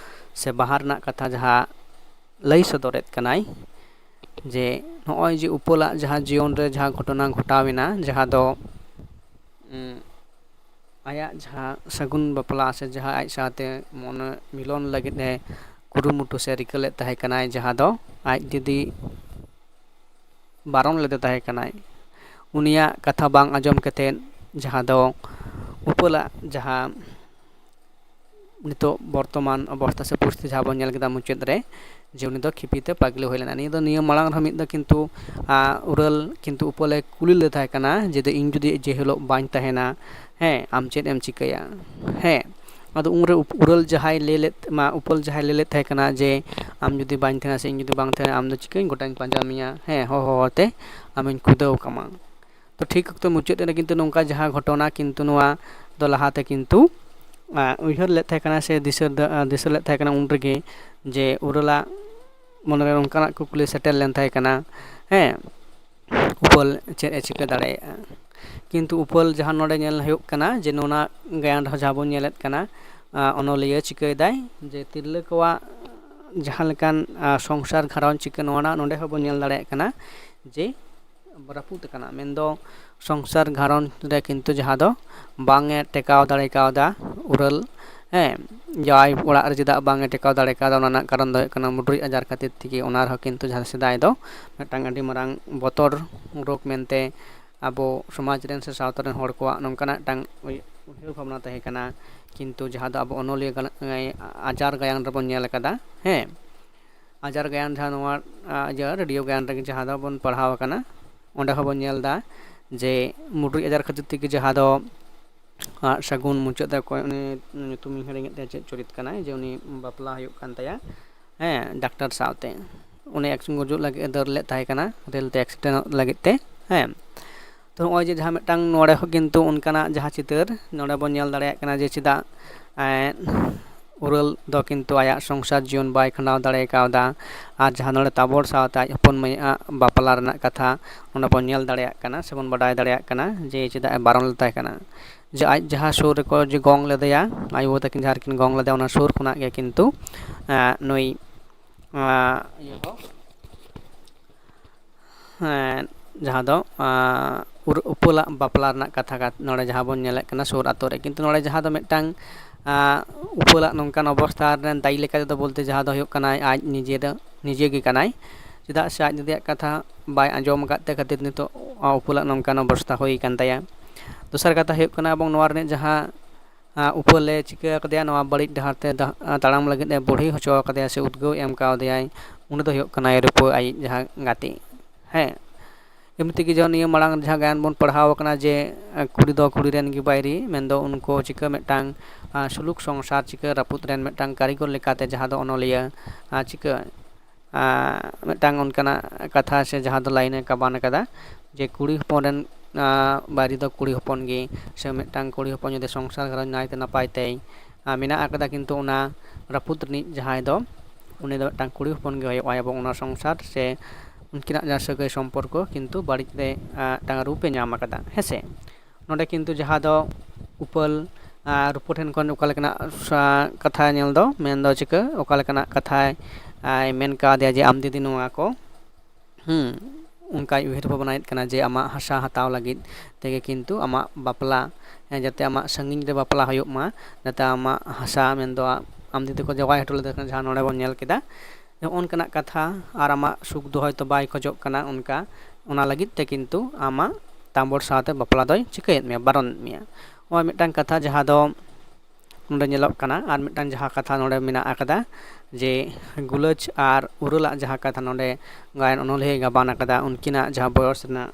ᱥᱮ ᱵᱟᱦᱟ ᱨᱮᱱᱟᱜ ᱠᱟᱛᱷᱟ ᱡᱟᱦᱟᱸ ᱞᱟᱹᱭ ᱥᱚᱫᱚᱨᱮᱫ ᱠᱟᱱᱟᱭ, ᱡᱮ ᱱᱚᱜᱼᱚᱭ ᱡᱮ ᱩᱯᱟᱹᱞᱟᱜ ᱡᱟᱦᱟᱸ ᱡᱤᱭᱚᱱ ᱨᱮ ᱡᱟᱦᱟᱸ ᱜᱷᱚᱴᱚᱱᱟ ᱜᱷᱚᱴᱟᱣ ᱮᱱᱟ, ᱡᱟᱦᱟᱸ ᱫᱚ, ᱩᱸ, ᱟᱭᱟᱜ ᱡᱟᱦᱟᱸ ᱥᱟᱹᱜᱩᱱ ᱵᱟᱯᱞᱟ ᱥᱮ ᱡᱟᱦᱟᱸ ᱟᱡ ᱥᱟᱶᱛᱮ ᱢᱚᱱᱮ ᱢᱤᱞᱚᱱ ᱞᱟᱹᱜᱤᱫ ᱮ ᱠᱩᱨᱩᱢᱩᱴᱩ ᱥᱮ ᱨᱤᱠᱟᱹ ᱞᱮᱫ ᱛᱟᱦᱮᱸ ᱠᱟᱱᱟᱭ, ᱡᱟᱦᱟᱸ ᱫᱚ ᱟᱡ ᱫᱤᱫᱤ ᱵᱟᱨᱚᱱ ᱞᱮᱫᱮ ᱛᱟᱦᱮᱸ ᱠᱟᱱᱟᱭ, ᱩᱱᱤᱭᱟᱜ ᱠᱟᱛᱷᱟ ᱵᱟᱝ ᱟᱸᱡᱚᱢ ᱠᱟᱛᱮᱫ, ᱡᱟᱦᱟᱸ ᱫᱚ ᱩᱯᱟᱹᱞᱟᱜ ᱡᱟᱦᱟᱸ ᱱᱤᱛᱚᱜ ᱵᱚᱨᱛᱚᱢᱟᱱ ᱚᱵᱚᱥᱛᱟ ᱥᱮ ᱯᱚᱨᱤᱥᱛᱷᱤᱛᱤ ᱡᱟᱦᱟᱸ ᱵᱚᱱ ᱧᱮᱞ ᱠᱮᱫᱟ ᱢᱩᱪᱟᱹᱫ ᱨᱮ, ᱡᱮ ᱩᱱᱤ ᱫᱚ ᱠᱷᱤᱯᱤ ᱛᱮ ᱯᱟᱜᱽᱞᱤ ᱦᱩᱭ ᱞᱮᱱᱟ᱾ ᱱᱤᱭᱟᱹ ᱫᱚ, ᱱᱤᱭᱟᱹ ᱢᱟᱲᱟᱝ ᱨᱮᱦᱚᱸ ᱢᱤᱫ ᱫᱚ ᱠᱤᱱᱛᱩ, ᱟ, ᱩᱨᱟᱹᱞ ᱠᱤᱱᱛᱩ ᱩᱯᱟᱹᱞᱮ ᱠᱩᱞᱤ ᱞᱮᱫᱮ ᱛᱟᱦᱮᱸ ᱠᱟᱱᱟ ᱡᱮ, "ᱤᱧ ᱡᱩᱫᱤ ᱡᱮ ᱦᱤᱞᱳᱜ ᱵᱟᱹᱧ ᱛᱟᱦᱮᱱᱟ, ᱦᱮᱸ, ᱟᱢ ᱪᱮᱫ ᱮᱢ ᱪᱤᱠᱟᱹᱭᱟ?" ᱦᱮᱸ, ᱟᱫᱚ ᱩᱱᱨᱮ ᱩᱯ-, ᱩᱨᱟᱹᱞ ᱡᱟᱦᱟᱸᱭ ᱞᱟᱹᱭ ᱞᱮᱫ, ᱢᱟ, ᱩᱯᱟᱹᱞ ᱡᱟᱦᱟᱸᱭ ᱞᱟᱹᱭ ᱞᱮᱫ ᱛᱟᱦᱮᱸ ᱠᱟᱱᱟ ᱡᱮ, "ᱟᱢ ᱡᱩᱫᱤ ᱵᱟᱹᱧ ᱛᱟᱦᱮᱱᱟ ᱥᱮ ᱤᱧ ᱡᱩᱫᱤ ᱵᱟᱝ ᱛᱟᱦᱮᱱᱟ, ᱟᱢ ᱫᱚ ᱪᱤᱠᱟᱹᱧ ᱜᱚᱴᱟᱧ ᱯᱟᱸᱡᱟ ᱢᱮᱭᱟ, ᱦᱮᱸ, ᱦᱚᱦᱚ ᱦᱚᱦᱚ ᱛᱮ ᱟᱢᱤᱧ ᱠᱷᱩᱫᱟᱹᱣ ᱠᱟᱢᱟ᱾" ᱛᱚ, ᱴᱷᱤᱠ ᱚᱠᱛᱚ ᱢᱩᱪᱟᱹᱫ ᱨᱮ ᱠᱤᱱᱛᱩ ᱱᱚᱝᱠᱟ ᱡᱟᱦᱟᱸ ᱜᱷᱚᱴᱚᱱᱟ ᱠᱤᱱᱛᱩ ᱱᱚᱣᱟ ᱫᱚ ᱞᱟᱦᱟᱛᱮ ᱠᱤᱱᱛᱩ ᱩᱭᱦᱟᱹᱨ ᱞᱮᱫ ᱛᱟᱦᱮᱸ ᱠᱟᱱᱟ ᱥᱮ ᱫᱤᱥᱟᱹ ᱫᱤᱥᱟᱹ ᱞᱮᱫ ᱛᱟᱦᱮᱸ ᱠᱟᱱᱟ ᱩᱱ ᱨᱮᱜᱮ, ᱡᱮ ᱩᱨᱟᱹᱞᱟᱜ ᱢᱚᱱᱮᱨᱮ ᱱᱚᱝᱠᱟᱱᱟᱜ ᱠᱩᱠᱞᱤ ᱥᱮᱴᱮᱨ ᱞᱮᱱ ᱛᱟᱦᱮᱸ ᱠᱟᱱᱟ, ᱦᱮᱸ, ᱩᱯᱟᱹᱞ ᱪᱮᱫ ᱮ ᱪᱤᱠᱟᱹ ᱫᱟᱲᱮᱭᱟᱜᱼᱟ᱾ ᱠᱤᱱᱛᱩ ᱩᱯᱟᱹᱞ ᱡᱟᱦᱟᱸ ᱱᱚᱰᱮ ᱧᱮᱞ ᱦᱩᱭᱩᱜ ᱠᱟᱱᱟ, ᱡᱮ ᱱᱚᱣᱟ ᱜᱟᱭᱟᱱ ᱨᱮᱦᱚᱸ ᱡᱟᱦᱟᱸ ᱵᱚᱱ ᱧᱮᱞᱮᱫ ᱠᱟᱱᱟ, ᱚᱱᱚᱞᱤᱭᱟᱹ ᱪᱤᱠᱟᱹᱭᱮᱫᱟᱭ, ᱡᱮ ᱛᱤᱨᱞᱟᱹ ᱠᱚᱣᱟᱜ ᱡᱟᱦᱟᱸ ᱞᱮᱠᱟᱱ ᱥᱚᱝᱥᱟᱨ ᱜᱷᱟᱨᱚᱸᱡᱽ ᱪᱤᱠᱟᱹ, ᱱᱚᱣᱟ ᱱᱚᱰᱮ ᱦᱚᱸᱵᱚᱱ ᱧᱮᱞ ᱫᱟᱲᱮᱭᱟᱜ ᱠᱟᱱᱟ ᱡᱮ ᱨᱟᱹᱯᱩᱫ ᱟᱠᱟᱱᱟ, ᱢᱮᱱᱫᱚ ᱥᱚᱝᱥᱟᱨ ᱜᱷᱟᱨᱚᱸᱡᱽ ᱨᱮ ᱠᱤᱱᱛᱩ ᱡᱟᱦᱟᱸ ᱫᱚ ᱵᱟᱝ ᱮ ᱴᱮᱠᱟᱣ ᱫᱟᱲᱮ ᱠᱟᱣᱫᱟ ᱩᱨᱟᱹᱞ, ᱦᱮᱸ, ᱡᱟᱶᱟᱭ ᱚᱲᱟᱜ ᱨᱮ ᱪᱮᱫᱟᱜ ᱵᱟᱝ ᱮ ᱴᱮᱠᱟᱣ ᱫᱟᱲᱮ ᱠᱟᱣᱫᱟ, ᱚᱱᱟ ᱨᱮᱱᱟᱜ ᱠᱟᱨᱚᱱ ᱫᱚ ᱦᱩᱭᱩᱜ ᱠᱟᱱᱟ ᱢᱩᱰᱨᱤ ᱟᱡᱟᱨ ᱠᱷᱟᱹᱛᱤᱨ ᱛᱮᱜᱮ᱾ ᱚᱱᱟ ᱨᱮᱦᱚᱸ ᱠᱤᱱᱛᱩ ᱡᱟᱦᱟᱸ ᱥᱮᱫᱟᱭ ᱫᱚ ᱢᱤᱫᱴᱟᱝ ᱟᱹᱰᱤ ᱢᱟᱨᱟᱝ ᱵᱚᱛᱚᱨ ᱨᱳᱜᱽ ᱢᱮᱱᱛᱮ ᱟᱵᱚ ᱥᱚᱢᱟᱡᱽ ᱨᱮᱱ ᱥᱮ ᱥᱟᱶᱛᱟ ᱨᱮᱱ ᱦᱚᱲ ᱠᱚᱣᱟᱜ ᱱᱚᱝᱠᱟᱱᱟᱜ ᱢᱤᱫᱴᱟᱝ ᱩᱭ-, ᱩᱭᱦᱟᱹᱨ ᱵᱷᱟᱵᱽᱱᱟ ᱛᱟᱦᱮᱸ ᱠᱟᱱᱟ᱾ ᱠᱤᱱᱛᱩ ᱡᱟᱦᱟᱸ ᱫᱚ ᱟᱵᱚ ᱚᱱᱚᱞᱤᱭᱟᱹ ᱜᱟᱞ-, ᱟᱡᱟᱨ ᱜᱟᱭᱟᱱ ᱨᱮᱵᱚᱱ ᱧᱮᱞ ᱟᱠᱟᱫᱟ, ᱦᱮᱸ, ᱟᱡᱟᱨ ᱜᱟᱭᱟᱱ ᱡᱟᱦᱟᱸ ᱱᱚᱣᱟ ᱤᱭᱟᱹ ᱨᱮᱰᱤᱭᱳ ᱜᱟᱭᱟᱱ ᱨᱮᱜᱮ ᱡᱟᱦᱟᱸ ᱫᱚᱵᱚᱱ ᱯᱟᱲᱦᱟᱣ ᱟᱠᱟᱱᱟ, ᱚᱸᱰᱮ ᱦᱚᱸᱵᱚᱱ ᱧᱮᱞ ᱮᱫᱟ ᱡᱮ ᱢᱩᱰᱨᱤ ᱟᱡᱟᱨ ᱠᱷᱟᱹᱛᱤᱨ ᱛᱮᱜᱮ ᱡᱟᱦᱟᱸ ᱫᱚ ᱥᱟᱹᱜᱩᱱ ᱢᱩᱪᱟᱹᱫ ᱨᱮ ᱚᱠᱚᱭ ᱩᱱᱤ ᱧᱩᱛᱩᱢᱤᱧ ᱦᱤᱲᱤᱧᱮᱫ ᱛᱟᱭᱟ, ᱪᱮᱫ ᱪᱚᱨᱤᱛ ᱠᱟᱱᱟᱭ, ᱡᱮ ᱩᱱᱤ ᱵᱟᱯᱞᱟ ᱦᱩᱭᱩᱜ ᱠᱟᱱ ᱛᱟᱭᱟ, ᱦᱮᱸ, ᱰᱟᱠᱛᱟᱨ ᱥᱟᱶᱛᱮ᱾ ᱩᱱᱤ ᱮᱠᱥᱤᱰᱮᱱᱴ ᱜᱩᱡᱩᱜ ᱞᱟᱹᱜᱤᱫ ᱮ ᱫᱟᱹᱲ ᱞᱮᱫ ᱛᱟᱦᱮᱸ ᱠᱟᱱᱟ, ᱨᱮᱞ ᱛᱮ ᱮᱠᱥᱤᱰᱮᱱᱴ ᱞᱟᱹᱜᱤᱫ ᱛᱮ, ᱦᱮᱸ᱾ ᱛᱚ ᱱᱚᱜᱼᱚᱭ ᱡᱮ ᱡᱟᱦᱟᱸ ᱢᱤᱫᱴᱟᱝ ᱱᱚᱰᱮ ᱦᱚᱸ ᱠᱤᱱᱛᱩ ᱚᱱᱠᱟᱱᱟᱜ ᱡᱟᱦᱟᱸ ᱪᱤᱛᱟᱹᱨ ᱱᱚᱰᱮ ᱵᱚᱱ ᱧᱮᱞ ᱫᱟᱲᱮᱭᱟᱜ ᱠᱟᱱᱟ ᱡᱮ ᱪᱮᱫᱟᱜ ᱩᱨᱟᱹᱞ ᱫᱚ ᱠᱤᱱᱛᱩ ᱟᱭᱟᱜ ᱥᱚᱝᱥᱟᱨ ᱡᱤᱭᱚᱱ ᱵᱟᱭ ᱠᱷᱟᱸᱰᱟᱣ ᱫᱟᱲᱮ ᱠᱟᱣᱫᱟ᱾ ᱟᱨ ᱡᱟᱦᱟᱸ ᱱᱚᱰᱮ ᱛᱟᱵᱚᱲ ᱥᱟᱶᱛᱮ ᱟᱡ ᱦᱚᱯᱚᱱ ᱢᱟᱹᱭᱟᱜ ᱵᱟᱯᱞᱟ ᱨᱮᱱᱟᱜ ᱠᱟᱛᱷᱟ ᱚᱸᱰᱮ ᱵᱚᱱ ᱧᱮᱞ ᱫᱟᱲᱮᱭᱟᱜ ᱠᱟᱱᱟ ᱥᱮᱵᱚᱱ ᱵᱟᱰᱟᱭ ᱫᱟᱲᱮᱭᱟᱜ ᱠᱟᱱᱟ ᱡᱮ ᱪᱮᱫᱟᱜ ᱮ ᱵᱟᱨᱚᱱ ᱞᱮᱫ ᱛᱟᱦᱮᱸ ᱠᱟᱱᱟ᱾ ᱡᱮ ᱟᱡ ᱡᱟᱦᱟᱸ ᱥᱩᱨ ᱨᱮᱠᱚ ᱡᱮ ᱜᱚᱝ ᱞᱮᱫᱮᱭᱟ, ᱟᱭᱳ ᱛᱟᱹᱠᱤᱱ ᱡᱟᱦᱟᱸ ᱨᱮᱠᱤᱱ ᱜᱚᱝ ᱞᱮᱫᱮᱭᱟ, ᱚᱱᱟ ᱥᱩᱨ ᱠᱷᱚᱱᱟᱜ ᱜᱮ ᱠᱤᱱᱛᱩ ᱱᱩᱭ ᱤᱭᱟᱹ ᱦᱚᱸ ᱡᱟᱦᱟᱸ ᱫᱚ ᱩᱯᱟᱹᱞᱟᱜ ᱵᱟᱯᱞᱟ ᱨᱮᱱᱟᱜ ᱠᱟᱛᱷᱟ ᱱᱚᱰᱮ ᱡᱟᱦᱟᱸ ᱵᱚᱱ ᱧᱮᱞᱮᱫ ᱠᱟᱱᱟ ᱥᱩᱨ ᱟᱛᱳ ᱨᱮ, ᱠᱤᱱᱛᱩ ᱱᱚᱰᱮ ᱡᱟᱦᱟᱸ ᱫᱚ ᱢᱤᱫᱴᱟᱝ ᱩᱯᱟᱹᱞᱟᱜ ᱱᱚᱝᱠᱟᱱ ᱚᱵᱚᱥᱛᱷᱟ ᱨᱮᱱ ᱫᱟᱭᱤ ᱞᱮᱠᱟ ᱛᱮᱫᱚ ᱵᱚᱞᱛᱮ ᱡᱟᱦᱟᱸ ᱫᱚ ᱦᱩᱭᱩᱜ ᱠᱟᱱᱟᱭ ᱟᱡ ᱱᱤᱡᱮ ᱫᱚ, ᱱᱤᱡᱮ ᱜᱮ ᱠᱟᱱᱟᱭ, ᱪᱮᱫᱟᱜ ᱥᱮ ᱟᱡ ᱫᱟᱫᱟᱭᱟᱜ ᱠᱟᱛᱷᱟ ᱵᱟᱭ ᱟᱸᱡᱚᱢ ᱟᱠᱟᱫ ᱛᱮ ᱠᱷᱟᱹᱛᱤᱨ ᱱᱤᱛᱚᱜ ᱩᱯᱟᱹᱞᱟᱜ ᱱᱚᱝᱠᱟᱱ ᱚᱵᱚᱥᱛᱷᱟ ᱦᱩᱭ ᱟᱠᱟᱱ ᱛᱟᱭᱟ᱾ ᱫᱚᱥᱟᱨ ᱠᱟᱛᱷᱟ ᱦᱩᱭᱩᱜ ᱠᱟᱱᱟ, ᱮᱵᱚᱝ ᱱᱚᱣᱟ ᱨᱤᱱᱤᱡ ᱡᱟᱦᱟᱸ ᱩᱯᱟᱹᱞᱮ ᱪᱤᱠᱟᱹ ᱟᱠᱟᱫᱮᱭᱟ, ᱱᱚᱣᱟ ᱵᱟᱹᱲᱤᱡ ᱰᱟᱦᱟᱨ ᱛᱮ ᱛᱟᱲᱟᱢ ᱞᱟᱹᱜᱤᱫ ᱮ ᱵᱩᱲᱦᱤ ᱦᱚᱪᱚ ᱟᱠᱟᱫᱮᱭᱟ ᱥᱮ ᱩᱫᱽᱜᱟᱹᱣ ᱮ ᱮᱢ ᱠᱟᱣᱫᱮᱭᱟᱭ, ᱩᱱᱤ ᱫᱚ ᱦᱩᱭᱩᱜ ᱠᱟᱱᱟᱭ ᱨᱩᱯᱟᱹ ᱟᱡ ᱡᱟᱦᱟᱸ ᱜᱟᱛᱮ᱾ ᱦᱮᱸ, ᱮᱢᱱᱤ ᱛᱮᱜᱮ ᱡᱮᱢᱚᱱ ᱱᱤᱭᱟᱹ ᱢᱟᱲᱟᱝ ᱡᱟᱦᱟᱸ ᱜᱟᱭᱟᱱ ᱵᱚᱱ ᱯᱟᱲᱦᱟᱣ ᱟᱠᱟᱱᱟ ᱡᱮ ᱠᱩᱲᱤ ᱫᱚ ᱠᱩᱲᱤ ᱨᱮᱱ ᱜᱮ ᱵᱟᱹᱭᱨᱤ, ᱢᱮᱱᱫᱚ ᱩᱱᱠᱩ ᱪᱤᱠᱟᱹ ᱢᱤᱫᱴᱟᱝ ᱥᱩᱞᱩᱠ ᱥᱚᱝᱥᱟᱨ ᱪᱤᱠᱟᱹ ᱨᱟᱹᱯᱩᱫ ᱨᱮᱱ ᱢᱤᱫᱴᱟᱝ ᱠᱟᱹᱨᱤᱜᱚᱨ ᱞᱮᱠᱟᱛᱮ ᱡᱟᱦᱟᱸ ᱫᱚ ᱚᱱᱚᱞᱤᱭᱟᱹ ᱪᱤᱠᱟᱹ ᱢᱤᱫᱴᱟᱝ ᱚᱱᱠᱟᱱᱟᱜ ᱠᱟᱛᱷᱟ ᱥᱮ ᱡᱟᱦᱟᱸ ᱫᱚ ᱞᱟᱭᱤᱱ ᱮ ᱠᱟᱵᱟᱱ ᱟᱠᱟᱫᱟ ᱡᱮ ᱠᱩᱲᱤ ᱦᱚᱯᱚᱱ ᱨᱮᱱ ᱟᱸ, ᱵᱟᱹᱭᱨᱤ ᱫᱚ ᱠᱩᱲᱤ ᱦᱚᱯᱚᱱ ᱜᱮ, ᱥᱮ ᱢᱤᱫᱴᱟᱝ ᱠᱩᱲᱤ ᱦᱚᱯᱚᱱ ᱡᱩᱫᱤ ᱥᱚᱝᱥᱟᱨ ᱜᱷᱟᱨᱚᱸᱡᱽ ᱱᱟᱭᱛᱮ ᱱᱟᱯᱟᱭ ᱛᱮᱭ, ᱟᱸ, ᱢᱮᱱᱟᱜ ᱟᱠᱟᱫᱟ, ᱠᱤᱱᱛᱩ ᱚᱱᱟ ᱨᱟᱹᱯᱩᱫ ᱨᱤᱱᱤᱡ ᱡᱟᱦᱟᱸᱭ ᱫᱚ, ᱩᱱᱤ ᱫᱚ ᱢᱤᱫᱴᱟᱝ ᱠᱩᱲᱤ ᱦᱚᱯᱚᱱ ᱜᱮ ᱦᱩᱭᱩᱜᱼᱟ, ᱮᱵᱚᱝ ᱚᱱᱟ ᱥᱚᱝᱥᱟᱨ ᱥᱮ ᱩᱱᱠᱤᱱᱟᱜ ᱡᱟᱦᱟᱸ ᱥᱟᱹᱜᱟᱹᱭ ᱥᱚᱢᱯᱚᱨᱠᱚ ᱠᱤᱱᱛᱩ ᱵᱟᱹᱲᱤᱡ ᱨᱮ, ᱟᱸ, ᱢᱤᱫᱴᱟᱝ ᱨᱩᱯ ᱮ ᱧᱟᱢ ᱟᱠᱟᱫᱟ, ᱦᱮᱸ ᱥᱮ᱾ ᱱᱚᱰᱮ ᱠᱤᱱᱛᱩ ᱡᱟᱦᱟᱸ ᱫᱚ ᱩᱯᱟᱹᱞ, ᱟᱸ, ᱨᱩᱯᱟᱹ ᱴᱷᱮᱱ ᱠᱷᱚᱱ ᱚᱠᱟ ᱞᱮᱠᱟᱱᱟᱜ ᱥᱟ-, ᱠᱟᱛᱷᱟ ᱧᱮᱞ ᱫᱚ, ᱢᱮᱱ ᱫᱚ ᱪᱤᱠᱟᱹ, ᱚᱠᱟ ᱞᱮᱠᱟᱱᱟᱜ ᱠᱟᱛᱷᱟᱭ, ᱟᱭ ᱢᱮᱱ ᱠᱟᱣᱫᱮᱭᱟ ᱡᱮ, "ᱟᱢ ᱫᱤᱫᱤ ᱱᱚᱣᱟ ᱠᱚ", ᱦᱩᱸ, ᱚᱱᱠᱟᱭ ᱩᱭᱦᱟᱹᱨ ᱵᱷᱟᱵᱽᱱᱟᱭᱮᱫ ᱠᱟᱱᱟ ᱡᱮ ᱟᱢᱟᱜ ᱦᱟᱥᱟ ᱦᱟᱛᱟᱣ ᱞᱟᱹᱜᱤᱫ ᱛᱮᱜᱮ ᱠᱤᱱᱛᱩ ᱟᱢᱟᱜ ᱵᱟᱯᱞᱟ, ᱦᱮᱸ, ᱡᱟᱛᱮ ᱟᱢᱟᱜ ᱥᱟᱺᱜᱤᱧ ᱨᱮ ᱵᱟᱯᱞᱟ ᱦᱩᱭᱩᱜ ᱢᱟ, ᱡᱟᱛᱮ ᱟᱢᱟᱜ ᱦᱟᱥᱟ ᱢᱮᱱᱫᱚ ᱟᱢ ᱫᱤᱫᱤ ᱠᱚ ᱡᱚᱜᱟᱣ ᱦᱚᱴᱚ ᱞᱮᱫᱟ, ᱡᱟᱦᱟᱸ ᱱᱚᱰᱮ ᱵᱚᱱ ᱧᱮᱞ ᱠᱮᱫᱟ, ᱱᱚᱜᱼᱚ ᱱᱚᱝᱠᱟᱱᱟᱜ ᱠᱟᱛᱷᱟ, ᱟᱨ ᱟᱢᱟᱜ ᱥᱩᱠ ᱫᱚ ᱦᱚᱭᱛᱳ ᱵᱟᱭ ᱠᱷᱚᱡᱚᱜ ᱠᱟᱱᱟ ᱚᱱᱠᱟ, ᱚᱱᱟ ᱞᱟᱹᱜᱤᱫ ᱛᱮ ᱠᱤᱱᱛᱩ ᱟᱢᱟᱜ ᱛᱟᱢᱵᱚᱲ ᱥᱟᱶᱛᱮ ᱵᱟᱯᱞᱟ ᱫᱚᱭ ᱪᱤᱠᱟᱹᱭᱮᱫ ᱢᱮᱭᱟ, ᱵᱟᱨᱚᱱᱮᱫ ᱢᱮᱭᱟ᱾ ᱱᱚᱜᱼᱚᱭ ᱢᱤᱫᱴᱟᱝ ᱠᱟᱛᱷᱟ ᱡᱟᱦᱟᱸ ᱫᱚ ᱱᱚᱰᱮ ᱧᱮᱞᱚᱜ ᱠᱟᱱᱟ, ᱟᱨ ᱢᱤᱫᱴᱟᱝ ᱡᱟᱦᱟᱸ ᱠᱟᱛᱷᱟ ᱱᱚᱰᱮ ᱢᱮᱱᱟᱜ ᱟᱠᱟᱫᱟ ᱡᱮ ᱜᱩᱞᱟᱹᱪ ᱟᱨ ᱩᱨᱟᱹᱞᱟᱜ ᱡᱟᱦᱟᱸ ᱠᱟᱛᱷᱟ ᱱᱚᱰᱮ ᱜᱟᱭᱟᱱ ᱚᱱᱚᱞᱤᱭᱟᱹᱭ ᱜᱟᱵᱟᱱ ᱟᱠᱟᱫᱟ, ᱩᱱᱠᱤᱱᱟᱜ ᱡᱟᱦᱟᱸ ᱵᱚᱭᱚᱥ ᱨᱮᱱᱟᱜ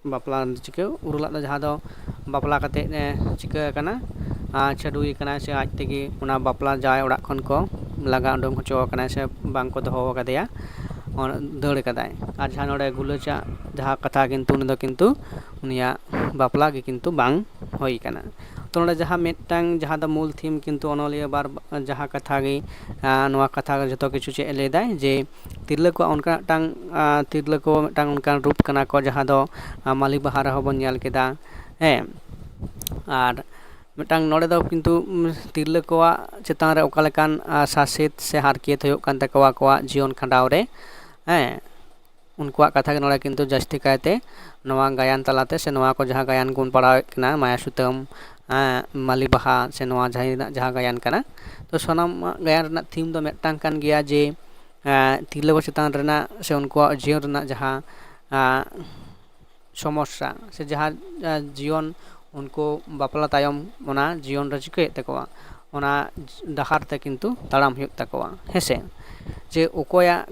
ᱵᱟᱯᱞᱟ ᱪᱤᱠᱟᱹ, ᱩᱨᱩᱞᱟᱜ ᱫᱚ ᱡᱟᱦᱟᱸ ᱫᱚ ᱵᱟᱯᱞᱟ ᱠᱟᱛᱮᱫ, ᱮ, ᱪᱤᱠᱟᱹ ᱟᱠᱟᱱᱟ, ᱟᱨ ᱪᱷᱟᱹᱰᱩᱭ ᱟᱠᱟᱱᱟᱭ ᱥᱮ ᱟᱡ ᱛᱮᱜᱮ ᱚᱱᱟ ᱵᱟᱯᱞᱟ ᱡᱟᱶᱟᱭ ᱚᱲᱟᱜ ᱠᱷᱚᱱ ᱠᱚ ᱞᱟᱜᱟ ᱩᱰᱩᱝ ᱦᱚᱪᱚ ᱟᱠᱟᱱᱟᱭ ᱥᱮ ᱵᱟᱝ ᱠᱚ ᱫᱚᱦᱚ ᱟᱠᱟᱫᱮᱭᱟ, ᱚᱱ-, ᱫᱟᱹᱲ ᱟᱠᱟᱫᱟᱭ᱾ ᱟᱨ ᱡᱟᱦᱟᱸ ᱱᱚᱰᱮ ᱜᱩᱞᱟᱹᱪᱟᱜ ᱡᱟᱦᱟᱸ ᱠᱟᱛᱷᱟ, ᱠᱤᱱᱛᱩ ᱩᱱᱤ ᱫᱚ ᱠᱤᱱᱛᱩ ᱩᱱᱤᱭᱟᱜ ᱵᱟᱯᱞᱟ ᱜᱮ ᱠᱤᱱᱛᱩ ᱵᱟᱝ ᱦᱩᱭ ᱟᱠᱟᱱᱟ᱾ ᱛᱚ ᱱᱚᱰᱮ ᱡᱟᱦᱟᱸ ᱢᱤᱫᱴᱟᱝ ᱡᱟᱦᱟᱸ ᱫᱚ ᱢᱩᱞ ᱛᱷᱤᱢ ᱠᱤᱱᱛᱩ ᱚᱱᱚᱞᱤᱭᱟᱹ ᱵᱟᱨ ᱡᱟᱦᱟᱸ ᱠᱟᱛᱷᱟ ᱜᱮ, ᱟᱸ, ᱱᱚᱣᱟ ᱠᱟᱛᱷᱟ ᱡᱚᱛᱚ ᱠᱤᱪᱷᱩ ᱪᱮᱫ ᱮ ᱞᱟᱹᱭ ᱫᱟᱭ ᱡᱮ ᱛᱤᱨᱞᱟᱹ ᱠᱚᱣᱟᱜ ᱚᱱᱠᱟ ᱢᱤᱫᱴᱟᱝ, ᱟᱸ, ᱛᱤᱨᱞᱟᱹ ᱠᱚ ᱢᱤᱫᱴᱟᱝ ᱚᱱᱠᱟᱱ ᱨᱩᱯ ᱠᱟᱱᱟ ᱠᱚ ᱡᱟᱦᱟᱸ ᱫᱚ, ᱟᱸ, ᱢᱟᱹᱞᱤ ᱵᱟᱦᱟ ᱨᱮᱦᱚᱸ ᱵᱚᱱ ᱧᱮᱞ ᱠᱮᱫᱟ, ᱦᱮᱸ᱾ ᱟᱨ ᱢᱤᱫᱴᱟᱝ ᱱᱚᱰᱮ ᱫᱚ ᱠᱤᱱᱛᱩ, ᱩᱢ, ᱛᱤᱨᱞᱟᱹ ᱠᱚᱣᱟᱜ ᱪᱮᱛᱟᱱ ᱨᱮ ᱚᱠᱟ ᱞᱮᱠᱟᱱ, ᱟᱸ, ᱥᱟᱥᱮᱛ ᱥᱮ ᱦᱟᱨᱠᱮᱛ ᱦᱩᱭᱩᱜ ᱠᱟᱱ ᱛᱟᱠᱚᱣᱟ ᱟᱠᱚᱣᱟᱜ ᱡᱤᱭᱚᱱ ᱠᱷᱟᱸᱰᱟᱣ ᱨᱮ, ᱦᱮᱸ, ᱩᱱᱠᱩᱣᱟᱜ ᱠᱟᱛᱷᱟ ᱜᱮ ᱱᱚᱰᱮ ᱠᱤᱱᱛᱩ ᱡᱟᱹᱥᱛᱤ ᱠᱟᱭᱛᱮ ᱱᱚᱣᱟ ᱜᱟᱭᱟᱱ ᱛᱟᱞᱟᱛᱮ ᱥᱮ ᱱᱚᱣᱟ ᱠᱚ ᱡᱟᱦᱟᱸ ᱜᱟᱭᱟᱱ ᱠᱚᱵᱚᱱ ᱯᱟᱲᱦᱟᱣᱮᱫ ᱠᱟᱱᱟ, ᱢᱟᱭᱟ ᱥᱩᱛᱟᱹᱢ, ᱮᱸ, ᱢᱟᱹᱞᱤ ᱵᱟᱦᱟ ᱥᱮ ᱱᱚᱣᱟ ᱡᱟᱦᱟᱸ ᱨᱮᱱᱟᱜ ᱡᱟᱦᱟᱸ ᱜᱟᱭᱟᱱ ᱠᱟᱱᱟ, ᱛᱚ ᱥᱟᱱᱟᱢ ᱜᱟᱭᱟᱱ ᱨᱮᱱᱟᱜ ᱛᱷᱤᱢ ᱫᱚ ᱢᱤᱫᱴᱟᱝ ᱠᱟᱱ ᱜᱮᱭᱟ ᱡᱮ, ᱮᱸ, ᱛᱤᱨᱞᱟᱹ ᱠᱚ ᱪᱮᱛᱟᱱ ᱨᱮᱱᱟᱜ ᱥᱮ ᱩᱱᱠᱩᱣᱟᱜ ᱡᱤᱭᱚᱱ ᱨᱮᱱᱟᱜ ᱡᱟᱦᱟᱸ, ᱮᱸ, ᱥᱚᱢᱚᱥᱥᱟ ᱥᱮ ᱡᱟᱦᱟᱸ, ᱮᱸ, ᱡᱤᱭᱚᱱ ᱩᱱᱠᱩ ᱵᱟᱯᱞᱟ ᱛᱟᱭᱚᱢ ᱚᱱᱟ ᱡᱤᱭᱚᱱ ᱨᱮ ᱪᱤᱠᱟᱹᱭᱮᱫ ᱛᱟᱠᱚᱣᱟ, ᱚᱱᱟ ᱰᱟᱦᱟᱨ ᱛᱮ ᱠᱤᱱᱛᱩ ᱛᱟᱲᱟᱢ ᱦᱩᱭᱩᱜ ᱛᱟᱠᱚᱣᱟ, ᱦᱮᱸᱥᱮ᱾ ᱡᱮ ᱚᱠᱚᱭᱟᱜ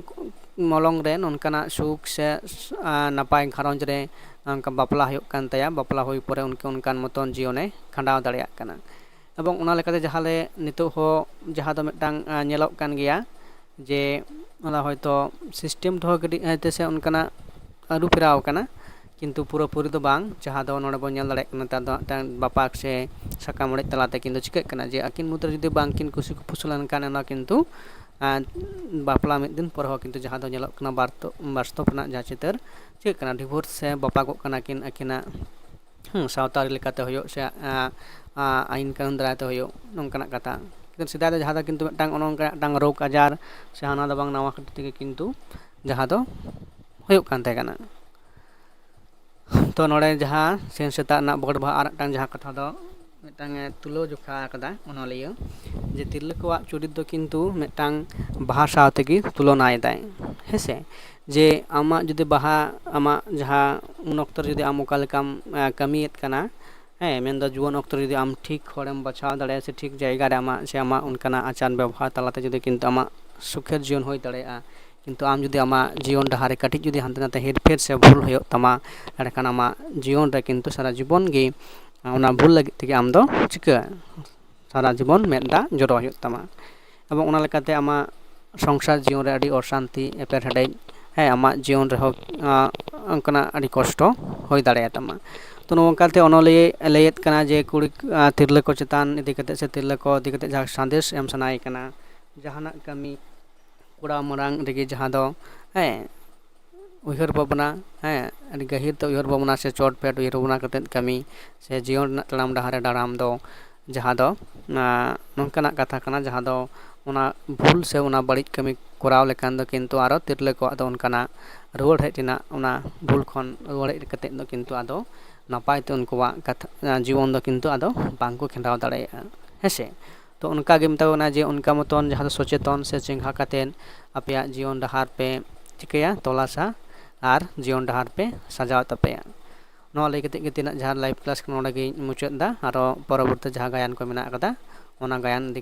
ᱢᱚᱞᱚᱝ ᱨᱮ ᱱᱚᱝᱠᱟᱱᱟᱜ ᱥᱩᱠ ᱥᱮ, ᱟᱸ, ᱱᱟᱯᱟᱭ ᱜᱷᱟᱨᱚᱸᱡᱽ ᱨᱮ ᱚᱱᱠᱟ ᱵᱟᱯᱞᱟ ᱦᱩᱭᱩᱜ ᱠᱟᱱ ᱛᱟᱭᱟ, ᱵᱟᱯᱞᱟ ᱦᱩᱭ ᱯᱚᱨᱮ ᱩᱱᱠᱩ ᱚᱱᱠᱟᱱ ᱢᱚᱛᱚᱱ ᱡᱤᱭᱚᱱᱮ ᱠᱷᱟᱸᱰᱟᱣ ᱫᱟᱲᱮᱭᱟᱜ ᱠᱟᱱᱟ᱾ ᱮᱵᱚᱝ ᱚᱱᱟ ᱞᱮᱠᱟᱛᱮ ᱡᱟᱦᱟᱸ ᱞᱮ ᱱᱤᱛᱚᱜ ᱦᱚᱸ ᱡᱟᱦᱟᱸ ᱫᱚ ᱢᱤᱫᱴᱟᱝ, ᱟᱸ, ᱧᱮᱞᱚᱜ ᱠᱟᱱ ᱜᱮᱭᱟ ᱡᱮ ᱚᱱᱟ ᱦᱚᱭᱛᱳ system ᱫᱚᱦᱚ ᱠᱟᱹᱴᱤᱡ ᱦᱚᱭᱛᱳ ᱥᱮ ᱚᱱᱠᱟᱱᱟᱜ ᱟᱹᱨᱩ ᱯᱷᱮᱨᱟᱣ ᱟᱠᱟᱱᱟ, ᱠᱤᱱᱛᱩ ᱯᱩᱨᱟᱹᱯᱩᱨᱤ ᱫᱚ ᱵᱟᱝ, ᱡᱟᱦᱟᱸ ᱫᱚ ᱱᱚᱰᱮ ᱵᱚᱱ ᱧᱮᱞ ᱫᱟᱲᱮᱭᱟᱜ ᱠᱟᱱᱟ, ᱱᱮᱛᱟᱨ ᱫᱚ ᱢᱤᱫᱴᱟᱝ ᱵᱟᱯᱟᱠ ᱥᱮ ᱥᱟᱠᱟᱢ ᱚᱲᱮᱡ ᱛᱟᱞᱟᱛᱮ ᱠᱤᱱᱛᱩ ᱪᱤᱠᱟᱹᱜ ᱠᱟᱱᱟ ᱡᱮ ᱟᱹᱠᱤᱱ ᱢᱩᱫᱽᱨᱮ ᱡᱩᱫᱤ ᱵᱟᱝᱠᱤᱱ ᱠᱩᱥᱤ ᱠᱩᱯᱩᱥᱤ ᱞᱮᱱᱠᱷᱟᱱ ᱚᱱᱟ ᱠᱤᱱᱛᱩ, ᱟᱨ, ᱵᱟᱯᱞᱟ ᱢᱤᱫ ᱫᱤᱱ ᱯᱚᱨ ᱦᱚᱸ ᱠᱤᱱᱛᱩ ᱡᱟᱦᱟᱸ ᱫᱚ ᱧᱮᱞᱚᱜ ᱠᱟᱱᱟ ᱵᱟᱨᱛᱚ-, ᱵᱟᱥᱛᱚᱵ ᱨᱮᱱᱟᱜ ᱡᱟᱦᱟᱸ ᱪᱤᱛᱟᱹᱨ ᱪᱤᱠᱟᱹᱜ ᱠᱟᱱᱟ, ᱰᱤᱵᱷᱳᱨᱥ ᱥᱮ ᱵᱟᱯᱟᱜᱚᱜ ᱠᱟᱱᱟ ᱠᱤᱱ ᱟᱹᱠᱤᱱᱟᱜ, ᱦᱩᱸ, ᱥᱟᱶᱛᱟ ᱟᱹᱨᱤ ᱞᱮᱠᱟᱛᱮ ᱦᱩᱭᱩᱜ ᱥᱮ, ᱟ, ᱟ, ᱟᱹᱭᱤᱱ ᱠᱟᱹᱱᱩᱱ ᱫᱟᱨᱟᱭ ᱛᱮ ᱦᱩᱭᱩᱜ, ᱱᱚᱝᱠᱟᱱᱟᱜ ᱠᱟᱛᱷᱟ᱾ ᱠᱤᱱᱛᱩ ᱥᱮᱫᱟᱭ ᱫᱚ ᱡᱟᱦᱟᱸ ᱫᱚ ᱠᱤᱱᱛᱩ ᱢᱤᱫᱴᱟᱝ ᱚᱱᱮ ᱚᱱᱠᱟ ᱢᱤᱫᱴᱟᱝ ᱨᱳᱜᱽ ᱟᱡᱟᱨ ᱥᱮ ᱦᱟᱱᱟ ᱫᱚ ᱵᱟᱝ ᱱᱟᱣᱟ ᱠᱷᱟᱹᱛᱤᱨ ᱛᱮᱜᱮ ᱠᱤᱱᱛᱩ ᱡᱟᱦᱟᱸ ᱫᱚ ᱦᱩᱭᱩᱜ ᱠᱟᱱ ᱛᱟᱦᱮᱸ ᱠᱟᱱᱟ᱾ ᱛᱚ ᱱᱚᱰᱮ ᱡᱟᱦᱟᱸ ᱥᱮᱱ ᱥᱮᱛᱟᱜ ᱨᱮᱱᱟᱜ ᱵᱚᱦᱚᱲ ᱵᱟᱦᱟ ᱟᱨ ᱢᱤᱫᱴᱟᱝ ᱡᱟᱦᱟᱸ ᱠᱟᱛᱷᱟ ᱫᱚ ᱢᱤᱫᱴᱟᱝ ᱮ ᱛᱩᱞᱟᱹᱣ ᱡᱚᱠᱷᱟ ᱟᱠᱟᱫᱟ ᱚᱱᱚᱞᱤᱭᱟᱹ, ᱡᱮ ᱛᱤᱨᱞᱟᱹ ᱠᱚᱣᱟᱜ ᱪᱩᱨᱤᱛ ᱫᱚ ᱠᱤᱱᱛᱩ ᱢᱤᱫᱴᱟᱝ ᱵᱟᱦᱟ ᱥᱟᱶ ᱛᱮᱜᱮ ᱛᱩᱞᱚᱱᱟᱭᱮᱫᱟᱭ, ᱦᱮᱸᱥᱮ? ᱡᱮ ᱟᱢᱟᱜ ᱡᱩᱫᱤ ᱵᱟᱦᱟ, ᱟᱢᱟᱜ ᱡᱟᱦᱟᱸ ᱩᱱ ᱚᱠᱛᱚ ᱨᱮ ᱡᱩᱫᱤ ᱟᱢ ᱚᱠᱟ ᱞᱮᱠᱟᱢ, ᱮ, ᱠᱟᱹᱢᱤᱭᱮᱫ ᱠᱟᱱᱟ, ᱦᱮᱸ, ᱢᱮᱱᱫᱚ ᱡᱩᱣᱟᱹᱱ ᱚᱠᱛᱚ ᱨᱮ ᱡᱩᱫᱤ ᱟᱢ ᱴᱷᱤᱠ ᱦᱚᱲᱮᱢ ᱵᱟᱪᱷᱟᱣ ᱫᱟᱲᱮᱭᱟᱜᱼᱟ ᱥᱮ ᱴᱷᱤᱠ ᱡᱟᱭᱜᱟ ᱨᱮ ᱟᱢᱟᱜ ᱥᱮ ᱟᱢᱟᱜ ᱚᱱᱠᱟᱱᱟᱜ ᱟᱪᱟᱨ ᱵᱮᱵᱚᱦᱟᱨ ᱛᱟᱞᱟᱛᱮ ᱡᱩᱫᱤ ᱠᱤᱱᱛᱩ ᱟᱢᱟᱜ ᱥᱩᱠᱷᱮᱨ ᱡᱤᱭᱚᱱ ᱦᱩᱭ ᱫᱟᱲᱮᱭᱟᱜᱼᱟ, ᱠᱤᱱᱛᱩ ᱟᱢ ᱡᱩᱫᱤ ᱟᱢᱟᱜ ᱡᱤᱭᱚᱱ ᱰᱟᱦᱟᱨ ᱨᱮ ᱠᱟᱹᱴᱤᱡ ᱡᱩᱫᱤ ᱦᱟᱱᱛᱮ ᱱᱟᱛᱮ ᱦᱮᱨᱯᱷᱮᱨ ᱥᱮ ᱵᱷᱩᱞ ᱦᱩᱭᱩᱜ ᱛᱟᱢᱟ, ᱮᱸᱰᱮᱠᱷᱟᱱ ᱟᱢᱟᱜ ᱡᱤᱭᱚᱱ ᱨᱮ ᱠᱤᱱᱛᱩ ᱥᱟᱨᱟ ᱡᱤᱵᱚᱱ ᱜᱮ ᱚᱱᱟ ᱵᱷᱩᱞ ᱞᱟᱹᱜᱤᱫ ᱛᱮᱜᱮ ᱟᱢ ᱫᱚ ᱪᱤᱠᱟᱹ, ᱥᱟᱨᱟ ᱡᱤᱵᱚᱱ ᱢᱮᱫ ᱫᱟᱜ ᱡᱚᱨᱚ ᱦᱩᱭᱩᱜ ᱛᱟᱢᱟ᱾ ᱮᱵᱚᱝ ᱚᱱᱟ ᱞᱮᱠᱟᱛᱮ ᱟᱢᱟᱜ ᱥᱚᱝᱥᱟᱨ ᱡᱤᱭᱚᱱ ᱨᱮ ᱟᱹᱰᱤ ᱚᱥᱟᱱᱛᱤ, ᱮᱯᱮᱨᱦᱮᱰᱮᱡ, ᱦᱮᱸ, ᱟᱢᱟᱜ ᱡᱤᱭᱚᱱ ᱨᱮᱦᱚᱸ, ᱟᱸ, ᱚᱱᱠᱟᱱᱟᱜ ᱟᱹᱰᱤ ᱠᱚᱥᱴᱚ ᱦᱩᱭ ᱫᱟᱲᱮᱭᱟᱛᱟᱢᱟ᱾ ᱛᱚ ᱱᱚᱝᱠᱟᱛᱮ ᱚᱱᱚᱞᱤᱭᱟᱹ ᱞᱟᱹᱭᱮᱫ ᱠᱟᱱᱟ ᱡᱮ ᱠᱩᱲᱤ, ᱟᱸ, ᱛᱤᱨᱞᱟᱹ ᱠᱚ ᱪᱮᱛᱟᱱ ᱤᱫᱤ ᱠᱟᱛᱮ ᱥᱮ ᱛᱤᱨᱞᱟᱹ ᱠᱚ ᱤᱫᱤ ᱠᱟᱛᱮ ᱡᱟᱦᱟᱸ ᱥᱟᱸᱫᱮᱥ ᱮᱢ ᱥᱟᱱᱟᱭᱮ ᱠᱟᱱᱟ, ᱡᱟᱦᱟᱱᱟᱜ ᱠᱟᱹᱢᱤ ᱠᱚᱨᱟᱣ ᱢᱟᱲᱟᱝ ᱨᱮᱜᱮ ᱡᱟᱦᱟᱸ ᱫᱚ, ᱦᱮᱸ, ᱩᱭᱦᱟᱹᱨ ᱵᱷᱟᱵᱽᱱᱟ, ᱦᱮᱸ, ᱟᱹᱰᱤ ᱜᱟᱹᱦᱤᱨ ᱛᱮ ᱩᱭᱦᱟᱹᱨ ᱵᱷᱟᱵᱽᱱᱟ ᱥᱮ ᱪᱚᱴ ᱯᱷᱮᱰ ᱩᱭᱦᱟᱹᱨ ᱵᱷᱟᱵᱽᱱᱟ ᱠᱟᱛᱮᱫ ᱠᱟᱹᱢᱤ ᱥᱮ ᱡᱤᱭᱚᱱ ᱨᱮᱱᱟᱜ ᱛᱟᱲᱟᱢ ᱰᱟᱦᱟᱨ ᱨᱮ ᱰᱟᱲᱟᱢ ᱫᱚ ᱡᱟᱦᱟᱸ ᱫᱚ, ᱟᱸ, ᱱᱚᱝᱠᱟᱱᱟᱜ ᱠᱟᱛᱷᱟ ᱠᱟᱱᱟ ᱡᱟᱦᱟᱸ ᱫᱚ ᱚᱱᱟ ᱵᱷᱩᱞ ᱥᱮ ᱚᱱᱟ ᱵᱟᱹᱲᱤᱡ ᱠᱟᱹᱢᱤ ᱠᱚᱨᱟᱣ ᱞᱮᱠᱷᱟᱱ ᱫᱚ ᱠᱤᱱᱛᱩ ᱟᱨᱚ ᱛᱤᱨᱞᱟᱹ ᱠᱚᱣᱟᱜ ᱫᱚ ᱚᱱᱠᱟᱱᱟᱜ ᱨᱩᱣᱟᱹᱲ ᱦᱮᱡ ᱨᱮᱱᱟᱜ, ᱚᱱᱟ ᱵᱷᱩᱞ ᱠᱷᱚᱱ ᱨᱩᱣᱟᱹᱲ ᱦᱮᱡ ᱠᱟᱛᱮᱫ ᱫᱚ ᱠᱤᱱᱛᱩ ᱟᱫᱚ ᱱᱟᱯᱟᱭ ᱛᱮ ᱩᱱᱠᱩᱣᱟᱜ ᱠᱟᱛᱷᱟ, ᱡᱤᱭᱚᱱ ᱫᱚ ᱠᱤᱱᱛᱩ ᱟᱫᱚ ᱵᱟᱝ ᱠᱚ ᱠᱷᱟᱸᱰᱟᱣ ᱫᱟᱲᱮᱭᱟᱜᱼᱟ, ᱦᱮᱸ ᱥᱮ? ᱛᱚ ᱚᱱᱠᱟ ᱜᱮ ᱢᱮᱛᱟ ᱠᱚ ᱠᱟᱱᱟ ᱡᱮ ᱚᱱᱠᱟ ᱢᱚᱛᱚᱱ ᱡᱟᱦᱟᱸ ᱫᱚ ᱥᱚᱪᱮᱛᱚᱱ ᱥᱮ ᱪᱮᱸᱜᱷᱟ ᱠᱟᱛᱮᱫ ᱟᱯᱮᱭᱟᱜ ᱡᱤᱭᱚᱱ ᱰᱟᱦᱟᱨ ᱯᱮ ᱪᱤᱠᱟᱹᱭᱟ, ᱛᱚᱞᱟᱥᱟ ᱟᱨ ᱡᱤᱭᱚᱱ ᱰᱟᱦᱟᱨ ᱯᱮ ᱥᱟᱡᱟᱣ ᱛᱟᱯᱮᱭᱟ᱾ ᱱᱚᱣᱟ ᱞᱟᱹᱭ ᱠᱟᱛᱮᱫ ᱜᱮ ᱛᱮᱦᱮᱧᱟᱜ ᱡᱟᱦᱟᱸ live class ᱠᱟᱱᱟ ᱱᱚᱰᱮ ᱜᱮᱧ ᱢᱩᱪᱟᱹᱫ ᱮᱫᱟ᱾ ᱟᱨᱚ ᱯᱚᱨᱚᱵᱚᱨᱛᱤ ᱡᱟᱦᱟᱸ ᱜᱟᱭᱟᱱ ᱠᱚ ᱢᱮᱱᱟᱜ ᱟᱠᱟᱫᱟ ᱚᱱᱟ ᱜᱟᱭᱟᱱ ᱤᱫᱤ